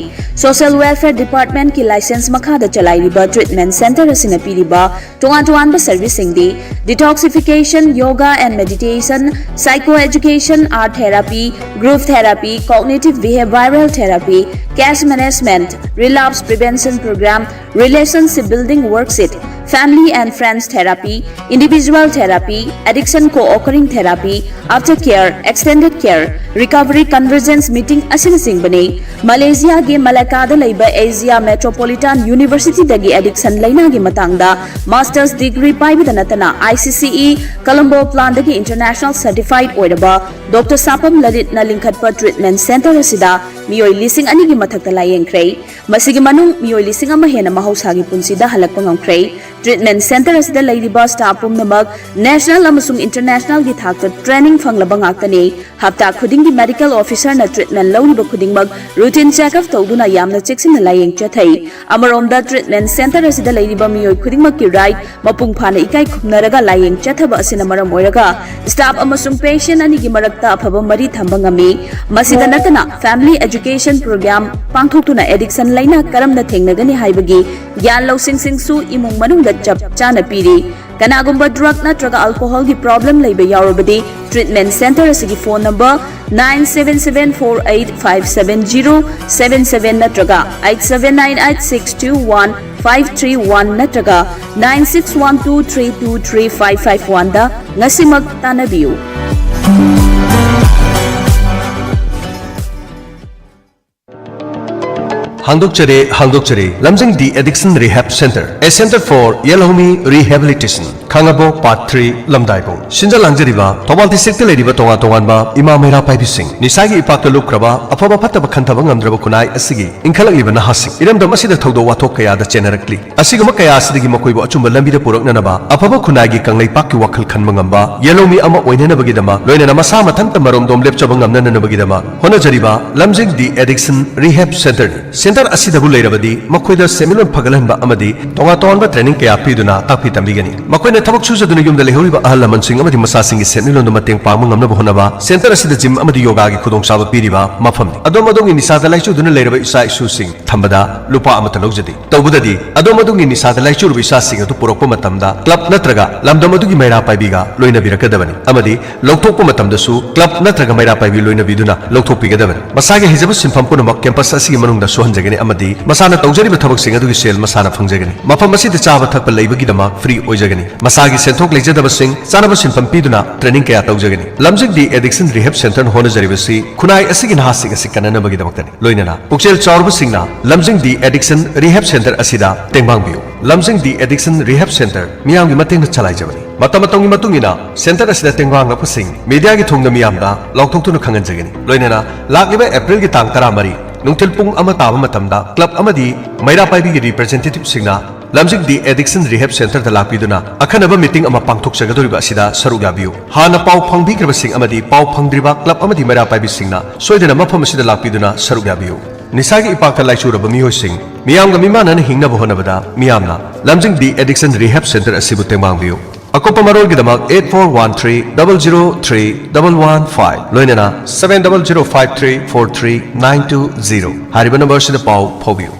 ꯁꯣꯁꯤꯌꯦꯜ ꯋꯦꯜꯐꯦꯌꯔ ꯗꯤꯄꯥꯔꯠꯃꯦꯟꯠꯀꯤ ꯂꯥꯏꯁꯦꯟꯁ ꯃꯈꯥꯗ ꯆꯂꯥꯏꯔꯤꯕ ꯇ꯭ꯔꯤꯠꯃꯦꯟ ꯁꯦꯟꯇꯔ ꯑꯁꯤꯅ ꯄꯤꯔꯤꯕ ꯇꯣꯉꯥꯟ ꯇꯣꯉꯥꯟꯕ ꯁꯔꯚꯤꯁꯁꯤꯡꯗꯤ detoxification, yoga and meditation, psycho education, art therapy, group therapy, cognitive behavioral therapy, cash management, relapse prevention program, relationship building worksheet, family and friends therapy, individual therapy, addiction co-occurring therapy, after care, extended care, recovery convergence meeting ꯑꯁꯤꯅꯆꯤꯡꯕꯅꯤ꯫ ꯃꯂꯦꯁꯤꯌꯥꯒꯤ ꯃꯂꯥꯀꯥꯗ ꯂꯩꯕ Asia metropolitan ꯌꯨꯅꯤꯚꯔꯁꯤꯇꯤꯗꯒꯤ addiction ꯂꯩꯅꯥꯒꯤ ꯃꯇꯥꯡꯗ masters degree ꯄꯥꯏꯕꯗ ꯅꯠꯇꯅ I C ꯁꯤ E Colombo ꯄ꯭ꯂꯥꯟꯗꯒꯤ international ꯁꯔꯇꯤꯐꯥꯏꯗ ꯑꯣꯏꯔꯕ doctor ꯁꯥꯄꯝ ꯂꯂꯤꯠꯅ ꯂꯤꯡꯈꯠꯄ treatment centre ꯑꯁꯤꯗ ꯃꯤꯑꯣꯏ ꯂꯤꯁꯤꯡ ꯑꯅꯤꯒꯤ ꯃꯊꯛꯇ ꯂꯥꯌꯦꯡꯈ꯭ꯔꯦ꯫ ꯃꯁꯤꯒꯤ ꯃꯅꯨꯡ ꯃꯤꯑꯣꯏ ꯂꯤꯁꯤꯡ ꯑꯃ ꯍꯦꯟꯅ ꯃꯍꯧꯁꯥꯒꯤ ꯄꯨꯟꯁꯤꯗ ꯍꯜꯂꯛꯄ ꯉꯝꯈ꯭ꯔꯦ꯫ ꯇ꯭ꯔꯤꯠꯃꯦꯟ ꯁꯦꯟꯇꯔ ꯑꯁꯤꯗ ꯂꯩꯔꯤꯕ ꯁ꯭ꯇꯥꯐ ꯄꯨꯝꯅꯃꯛ ꯅꯦꯁꯅꯦꯜ ꯑꯃꯁꯨꯡ ꯏꯟꯇꯔꯅꯦꯁꯅꯦꯜꯒꯤ ꯊꯥꯛꯇ ꯇ꯭ꯔꯦꯅꯤꯡ ꯐꯪꯂꯕ ꯉꯥꯛꯇꯅꯤ꯫ ꯍꯞꯇꯥ ꯈꯨꯗꯤꯡꯒꯤ ꯃꯦꯗꯤꯀꯦꯜ ꯑꯣꯐꯤꯁꯔꯅ ꯇ꯭ꯔꯤꯠꯃꯦꯟ ꯂꯧꯔꯤꯕ ꯈꯨꯗꯤꯡꯃꯛ ꯔꯨꯇꯤꯟ ꯆꯦꯛꯑꯞ ꯇꯧꯗꯨꯅ ꯌꯥꯝꯅ ꯆꯦꯛꯁꯤꯟꯅ ꯂꯥꯌꯦꯡ ꯆꯠꯊꯩ꯫ ꯑꯃꯔꯣꯝꯗ ꯇ꯭ꯔꯤꯠꯃꯦꯟ ꯁꯦꯟꯇꯔ ꯑꯁꯤꯗ ꯂꯩꯔꯤꯕ ꯃꯤꯑꯣꯏ ꯈꯨꯗꯤꯡꯃꯛꯀꯤ ꯔꯥꯏꯠ ꯃꯄꯨꯡ ꯐꯥꯅ ꯏꯀꯥꯏ ꯈꯨꯝꯅꯔꯒ ꯂꯥꯌꯦꯡ ꯆꯠꯊꯕ ꯑꯁꯤꯅ ꯃꯔꯝ ꯑꯣꯏꯔꯒ ꯁ꯭ꯇꯥꯐ ꯑꯃꯁꯨꯡ ꯄꯦꯁꯦꯟꯠ ꯑꯅꯤꯒꯤ ꯃꯔꯛꯇ ꯑꯐꯕ ꯃꯔꯤ ꯊꯝꯕ ꯉꯝꯃꯤ꯫ ꯃꯁꯤꯗ ꯅꯠꯇꯅ ꯐꯦꯃꯤꯂꯤ ꯑꯦꯖꯨꯀꯦꯁꯟ ꯄ꯭ꯔꯣꯒ꯭ꯔꯥꯝ ꯄꯥꯡꯊꯣꯛꯇꯨꯅ ꯑꯦꯗꯤꯛꯁꯟ ꯂꯩꯅꯥ ꯀꯔꯝꯅ ꯊꯦꯡꯅꯒꯅꯤ ꯍꯥꯏꯕꯒꯤ ꯒ꯭ꯌꯥꯟ ꯂꯧꯁꯤꯡꯁꯤꯡꯁꯨ ꯏꯃꯨꯡ ꯃꯅꯨꯡꯗ ꯆꯞ ꯆꯥꯅ ꯄꯤꯔꯤ꯫ ꯀꯅꯥꯒꯨꯝꯕ ꯗ꯭ꯔꯒ ꯅꯠꯇ꯭ꯔꯒ ꯑꯜꯀꯣꯍꯣꯜꯒꯤ ꯄ꯭ꯔꯣꯕ꯭ꯂꯦꯝ ꯂꯩꯕ ꯌꯥꯎꯔꯕꯗꯤ ꯇ꯭ꯔꯤꯠꯃꯦꯟ ꯁꯦꯟꯇꯔ ꯑꯁꯤꯒꯤ phone number nine seven seven four eight five seven zero seven seven ꯅꯠꯇ꯭ꯔꯒ eight seven nine eight six two one five three one ꯅꯠꯇ꯭ꯔꯒ nine six one two three two three five five one ꯗ ꯉꯁꯤꯃꯛ ꯇꯥꯟꯅꯕꯤꯌꯨ꯫ ꯍꯥꯡꯗꯣꯛꯆꯔꯦ, ꯍꯥꯡꯗꯣꯛꯆꯔꯦ꯫ ꯂꯝꯖꯤꯡ The Addiction Rehab Center, a center for ꯌꯦꯜꯍꯧꯃꯤ rehabilitation꯫ Khangabok part three, Lamdaibung. ꯁꯤꯟꯖ ꯂꯥꯡꯖꯔꯤꯕ Thoubal district ꯂꯩꯔꯤꯕ ꯇꯣꯉꯥꯟ ꯇꯣꯉꯥꯟꯕ ꯏꯃꯥ ꯃꯩꯔꯥ ꯄꯥꯏꯕꯤꯁꯤꯡ, ꯅꯤꯁꯥꯒꯤ ꯏꯄꯥꯛꯇ ꯂꯨꯞꯈ꯭ꯔꯕ, ꯑꯐꯕ ꯐꯠꯇꯕ ꯈꯟꯊꯕ ꯉꯝꯗ꯭ꯔꯕ ꯈꯨꯟꯅꯥꯏ ꯑꯁꯤꯒꯤ ꯏꯟꯈꯠꯂꯛꯂꯤꯕ ꯅꯍꯥꯁꯤꯡ, ꯏꯔꯝꯗꯝ ꯑꯁꯤꯗ ꯊꯧꯗꯣꯛ ꯋꯥꯊꯣꯛ ꯀꯌꯥꯗ ꯆꯦꯟꯅꯔꯛꯂꯤ꯫ ꯑꯁꯤꯒꯨꯝꯕ ꯀꯌꯥ ꯑꯁꯤꯗꯒꯤ ꯃꯈꯣꯏꯕꯨ ꯑꯆꯨꯝꯕ ꯂꯝꯕꯤꯗ ꯄꯨꯔꯛꯅꯅꯕ, ꯑꯐꯕ ꯈꯨꯟꯅꯥꯏꯒꯤ ꯀꯪꯂꯩꯄꯥꯛꯀꯤ ꯋꯥꯈꯜ ꯈꯟꯕ ꯉꯝꯕ ꯌꯦꯜꯍꯧꯃꯤ ꯑꯃ ꯑꯣꯏꯅꯅꯕꯒꯤꯗꯃꯛ, ꯂꯣꯏꯅꯅ ꯃꯁꯥ ꯃꯊꯟꯇ ꯃꯔꯣꯝꯗꯣꯝ ꯂꯦꯞꯆꯕ ꯉꯝꯅꯅꯕꯒꯤꯗꯃꯛ ꯍꯣꯠꯅꯖꯔꯤꯕ ꯂꯝꯖꯤꯡ ꯗꯤ ꯑꯦꯗꯤꯛꯁꯟ ꯔꯤꯍꯦꯕ ꯁꯦꯟꯇꯔꯅꯤ꯫ ꯁꯦꯟꯇꯔ ꯑꯁꯤꯗꯕꯨ ꯂꯩꯔꯕꯗꯤ ꯃꯈꯣꯏꯗ ꯁꯦꯟꯃꯤꯠꯂꯣꯟ ꯐꯒꯠꯍꯟꯕ ꯑꯃꯗꯤ ꯇꯣꯉꯥꯟ ꯇꯣꯉꯥꯟꯕ ꯇ꯭ꯔꯦꯅꯤꯡ ꯀꯌꯥ ꯄꯤꯗꯨꯅ ꯇꯥꯛꯄꯤ ꯇꯝꯕꯤꯒꯅꯤ꯫ ꯃꯈꯣꯏꯅ ꯊꯕꯛ ꯁꯨꯖꯗꯨꯅ ꯌꯨꯝꯗ ꯂꯩꯍꯧꯔꯤꯕ ꯑꯍꯜ ꯂꯃꯟꯁꯤꯡ ꯑꯃꯗꯤ ꯃꯆꯥꯁꯤꯡꯒꯤ ꯁꯦꯟꯃꯤꯠꯂꯣꯟꯗ ꯃꯇꯦꯡ ꯄꯥꯡꯕ ꯉꯝꯅꯕ ꯍꯣꯠꯅꯕ ꯁꯦꯟꯇꯔ ꯑꯁꯤꯗ ꯖꯤꯝ ꯑꯃꯗꯤ ꯌꯣꯒꯥꯒꯤ ꯈꯨꯗꯣꯡꯆꯥꯕ ꯄꯤꯔꯤꯕ ꯃꯐꯝꯅꯤ꯫ ꯑꯗꯣꯝ ꯑꯗꯣꯝꯒꯤ ꯅꯤꯁꯥꯗ ꯂꯥꯏꯆꯨꯗꯨꯅ ꯂꯩꯔꯕ ꯏꯆꯥ ꯏꯁꯨꯁꯤꯡ ꯊꯝꯕꯗ ꯂꯨꯄꯥ ꯑꯃꯠꯇ ꯂꯧꯖꯗꯦ꯫ ꯇꯧꯕꯗꯗꯤ ꯑꯗꯣꯝ ꯑꯗꯣꯝꯒꯤ ꯅꯤꯁꯥꯗ ꯂꯥꯏꯆꯨꯔꯕ ꯏꯆꯥꯁꯤꯡ ꯑꯗꯨ ꯄꯨꯔꯛꯄ ꯃꯇꯝꯗ ꯀ꯭ꯂꯕ ꯅꯠꯇ꯭ꯔꯒ ꯂꯝꯗꯝ ꯑꯗꯨꯒꯤ ꯃꯩꯔꯥ ꯄꯥꯏꯕꯤꯒ ꯂꯣꯏꯅꯕꯤꯔꯛꯀꯗꯕꯅꯤ ꯑꯃꯗꯤ ꯂꯧꯊꯣꯛꯄ ꯃꯇꯝꯗꯁꯨ ꯀ꯭ꯂꯕ ꯅꯠꯇ꯭ꯔꯒ ꯃꯩꯔꯥ ꯄꯥꯏꯕꯤ ꯂꯣꯏꯅꯕꯤꯗꯨꯅ ꯂꯧꯊꯣꯛꯄꯤꯒꯗꯕꯅꯤ꯫ ꯃꯁꯥꯒꯤ ꯍꯩꯖꯕ ꯁꯤꯟꯐꯝ ꯄꯨꯝꯅꯃꯛ ꯀꯦꯝꯄꯁ ꯑꯁꯤꯒꯤ ꯃꯅꯨꯡꯗ ꯁꯨꯍꯟꯖꯒꯅꯤ ꯑꯃꯗꯤ ꯃꯁꯥꯅ ꯇꯧꯖꯔꯤꯕ ꯊꯕꯛꯁꯤꯡ ꯑꯗꯨꯒꯤ ꯁꯦꯜ ꯃꯁꯥꯅ ꯐꯪꯖꯒꯅꯤ꯫ ꯃꯐꯝ ꯑꯁꯤꯗ ꯆꯥꯕ ꯊꯛꯄ ꯂꯩꯕꯒꯤꯗꯃꯛ ꯐ꯭ꯔꯤ ꯑꯣꯏꯖꯒꯅꯤ꯫ ꯃꯁꯥꯒꯤ ꯁꯦꯟꯊꯣꯛ ꯂꯩꯖꯗꯕꯁꯤꯡ ꯆꯥꯅꯕ ꯁꯤꯟꯐꯝ ꯄꯤꯗꯨꯅ ꯇ꯭ꯔꯦꯅꯤꯡ ꯀꯌꯥ ꯇꯧꯖꯒꯅꯤ꯫ ꯂꯝꯖꯤꯡ ꯗꯤ ꯑꯦꯗꯤꯛꯁꯟ ꯔꯤꯍꯦꯕ ꯁꯦꯟꯇꯔꯅ ꯍꯣꯠꯅꯖꯔꯤꯕꯁꯤ ꯈꯨꯟꯅꯥꯏ ꯑꯁꯤꯒꯤ ꯅꯍꯥꯁꯤꯡ ꯑꯁꯤ ꯀꯟꯅꯅꯕꯒꯤꯗꯃꯛꯇꯅꯤ꯫ ꯂꯣꯏꯅꯅ ꯄꯨꯛꯆꯦꯜ ꯆꯥꯎꯔꯕꯁꯤꯡꯅ ꯂꯝꯖꯤꯡ ꯗꯤ ꯑꯦꯗꯤꯛꯁꯟ ꯔꯤꯍꯦꯕ ꯁꯦꯟꯇꯔ ꯑꯁꯤꯗ ꯇꯦꯡꯕꯥꯡꯕꯤꯌꯨ꯫ ꯂꯝꯖꯤꯡ ꯗꯤ ꯑꯦꯗꯤꯛꯁꯟ ꯔꯤꯍꯦꯕ ꯁꯦꯟꯇꯔ ꯃꯤꯌꯥꯝꯒꯤ ꯃꯇꯦꯡꯅ ꯆꯂꯥꯏꯖꯕꯅꯤ꯫ ꯃꯇꯝ ꯃꯇꯝꯒꯤ ꯃꯇꯨꯡ ꯏꯟꯅ ꯁꯦꯟꯇꯔ ꯑꯁꯤꯗ ꯇꯦꯡꯕꯥꯡꯂꯛꯄꯁꯤꯡ ꯃꯤꯗꯤꯌꯥꯒꯤ ꯊꯣꯡꯗ ꯃꯤꯌꯥꯝꯗ ꯂꯥꯎꯊꯣꯛꯇꯨꯅ ꯈꯪꯍꯟꯖꯒꯅꯤ꯫ ꯂꯣꯏꯅꯅ ꯂꯥꯛꯂꯤꯕ ꯑꯦꯄ꯭ꯔꯤꯜꯒꯤ ꯇꯥꯡ ꯇꯔꯥꯃꯔꯤ ꯅꯨꯡꯊꯤꯜ ꯄꯨꯡ ꯑꯃ ꯇꯥꯕ ꯃꯇꯝꯗ ꯀ꯭ꯂꯕ ꯑꯃꯗꯤ ꯃꯩꯔꯥ ꯄꯥꯏꯕꯤꯒꯤ ꯔꯤꯄ꯭ꯔꯖꯦꯟꯇꯦꯇꯤꯕꯁꯤꯡꯅ ꯂꯝꯖꯤꯡ ꯗꯤ ꯑꯦꯗꯤꯛꯁꯟ ꯔꯤꯍꯦꯕ ꯁꯦꯟꯇꯔꯗ ꯂꯥꯛꯄꯤꯗꯨꯅ ꯑꯈꯟꯅꯕ ꯃꯤꯇꯤꯡ ꯑꯃ ꯄꯥꯡꯊꯣꯛꯆꯒꯗꯧꯔꯤꯕ ꯑꯁꯤꯗ ꯁꯔꯨꯛ ꯌꯥꯕꯤꯌꯨ꯫ ꯍꯥꯟꯅ ꯄꯥꯎ ꯐꯪꯕꯤꯈ꯭ꯔꯕꯁꯤꯡ ꯑꯃꯗꯤ ꯄꯥꯎ ꯐꯪꯗ꯭ꯔꯤꯕ ꯀ꯭ꯂꯕ ꯑꯃꯗꯤ ꯃꯩꯔꯥ ꯄꯥꯏꯕꯤꯁꯤꯡꯅ ꯁꯣꯏꯗꯅ ꯃꯐꯝ ꯑꯁꯤꯗ ꯂꯥꯛꯄꯤꯗꯨꯅ ꯁꯔꯨꯛ ꯌꯥꯕꯤꯌꯨ꯫ ꯅꯤꯁꯥꯒꯤ ꯏꯄꯥꯛꯇ ꯂꯥꯏꯆꯨꯔꯕ ꯃꯤꯑꯣꯏꯁꯤꯡ ꯃꯤꯌꯥꯝꯒ ꯃꯤꯃꯥꯟꯅꯅ ꯍꯤꯡꯅꯕ ꯍꯣꯠꯅꯕꯗ ꯃꯤꯌꯥꯝꯅ ꯂꯝꯖꯤꯡ ꯗꯤ ꯑꯦꯗꯤꯛꯁꯟ ꯔꯤꯍꯦꯕ ꯁꯦꯟꯇꯔ ꯑꯁꯤꯕꯨ ꯇꯦꯡꯕꯥꯡꯕꯤꯌꯨ꯫ ꯑꯀꯨꯞꯄ ꯃꯔꯣꯜꯒꯤꯗꯃꯛ eight four one three double zero three double one five ꯂꯣꯏꯅꯅ seven double zero five three four three nine two zero ꯍꯥꯏꯔꯤꯕ ꯅꯝꯕꯔꯁꯤꯗ ꯄꯥꯎ ꯐꯥꯎꯕꯤꯌꯨ꯫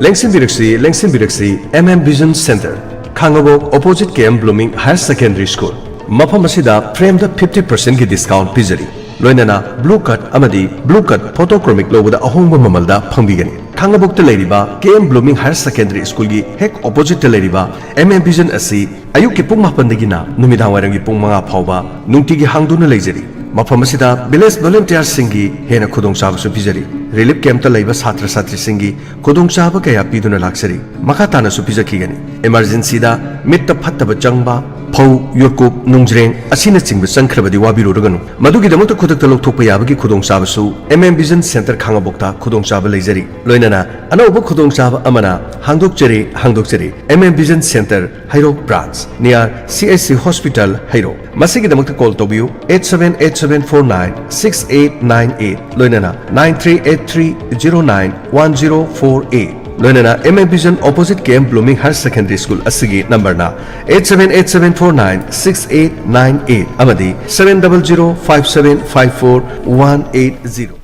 ꯂꯦꯡꯁꯤꯟꯕꯤꯔꯛꯁꯤ, ꯂꯦꯡꯁꯤꯟꯕꯤꯔꯛꯁꯤ, M M Vision Center, ꯈꯥꯡꯉꯕꯣꯛ, opposite K M Blooming Higher Secondary School꯫ ꯃꯐꯝ ꯑꯁꯤꯗ ꯐ꯭ꯔꯦꯝꯗ fifty percent ꯒꯤ discount ꯄꯤꯖꯔꯤ꯫ ꯂꯣꯏꯅꯅ blue cut ꯑꯃꯗꯤ blue cut photochromic ꯂꯧꯕꯗ ꯑꯍꯣꯡꯕ ꯃꯃꯜꯗ ꯐꯪꯕꯤꯒꯅꯤ꯫ ꯈꯥꯡꯉꯕꯣꯛꯇ ꯂꯩꯔꯤꯕ K M Blooming Higher Secondary School ꯒꯤ ꯍꯦꯛ opposite ꯇ ꯂꯩꯔꯤꯕ M M Vision ꯑꯁꯤ ꯑꯌꯨꯛꯀꯤ ꯄꯨꯡ ꯃꯥꯄꯟꯗꯒꯤꯅ ꯅꯨꯃꯤꯗꯥꯡ ꯋꯥꯏꯔꯝꯒꯤ ꯄꯨꯡ ꯃꯉꯥ ꯐꯥꯎꯕ ꯅꯨꯡꯇꯤꯒꯤ ꯍꯥꯡꯗꯨꯅ ꯂꯩꯖꯔꯤ꯫ ꯃꯐꯝ ꯑꯁꯤꯗ village volunteer ꯁꯤꯡꯒꯤ ꯍꯦꯟꯅ ꯈꯨꯗꯣꯡꯆꯥꯕꯁꯨ ꯄꯤꯖꯔꯤ꯫ ꯔꯤꯂꯤꯐ ꯀꯦꯝꯞꯇ ꯂꯩꯕ ꯁꯥꯇ꯭ꯔ ꯁꯥꯇ꯭ꯔꯤꯁꯤꯡꯒꯤ ꯈꯨꯗꯣꯡꯆꯥꯕ ꯀꯌꯥ ꯄꯤꯗꯨꯅ ꯂꯥꯛꯆꯔꯤ꯫ ꯃꯈꯥ ꯇꯥꯅꯁꯨ ꯄꯤꯖꯈꯤꯒꯅꯤ꯫ ꯏꯃꯔꯖꯦꯟꯁꯤꯗ ꯃꯤꯠꯇ ꯐꯠꯇꯕ ꯆꯪꯕ, ꯐꯧ, ꯌꯣꯠꯀꯨꯞ, ꯅꯨꯡꯖ꯭ꯔꯦꯡ ꯑꯁꯤꯅꯆꯤꯡꯕ ꯆꯪꯈ꯭ꯔꯕꯗꯤ ꯋꯥꯕꯤꯔꯨꯔꯒꯅꯨ꯫ ꯃꯗꯨꯒꯤꯗꯃꯛꯇ ꯈꯨꯗꯛꯇ ꯂꯧꯊꯣꯛꯄ ꯌꯥꯕꯒꯤ ꯈꯨꯗꯣꯡꯆꯥꯕꯁꯨ ꯑꯦꯝ ꯑꯦꯝ ꯚꯤꯖꯟ ꯁꯦꯟꯇꯔ ꯈꯥꯉꯕꯣꯛꯇ ꯈꯨꯗꯣꯡꯆꯥꯕ ꯂꯩꯖꯔꯤ꯫ ꯂꯣꯏꯅꯅ ꯑꯅꯧꯕ ꯈꯨꯗꯣꯡꯆꯥꯕ ꯑꯃꯅ ꯍꯥꯡꯗꯣꯛꯆꯔꯤ, ꯍꯥꯡꯗꯣꯛꯆꯔꯤ꯫ M M vision centre, Heirok branch, near C H C Hospital, Heirok. ꯃꯁꯤꯒꯤꯗꯃꯛꯇ ꯀꯣꯜ ꯇꯧꯕꯤꯌꯨ, eight seven eight seven four nine six eight nine eight, ꯂꯣꯏꯅꯅ nine three eight three zero nine one zero four eight, ꯂꯣꯏꯅꯅ M M vision opposite K M Blooming Higher Secondary School ꯑꯁꯤꯒꯤ ꯅꯝꯕꯔꯅ eight seven eight seven four nine six eight nine eight ꯑꯃꯗꯤ seven double zero five seven five four one eight zero꯫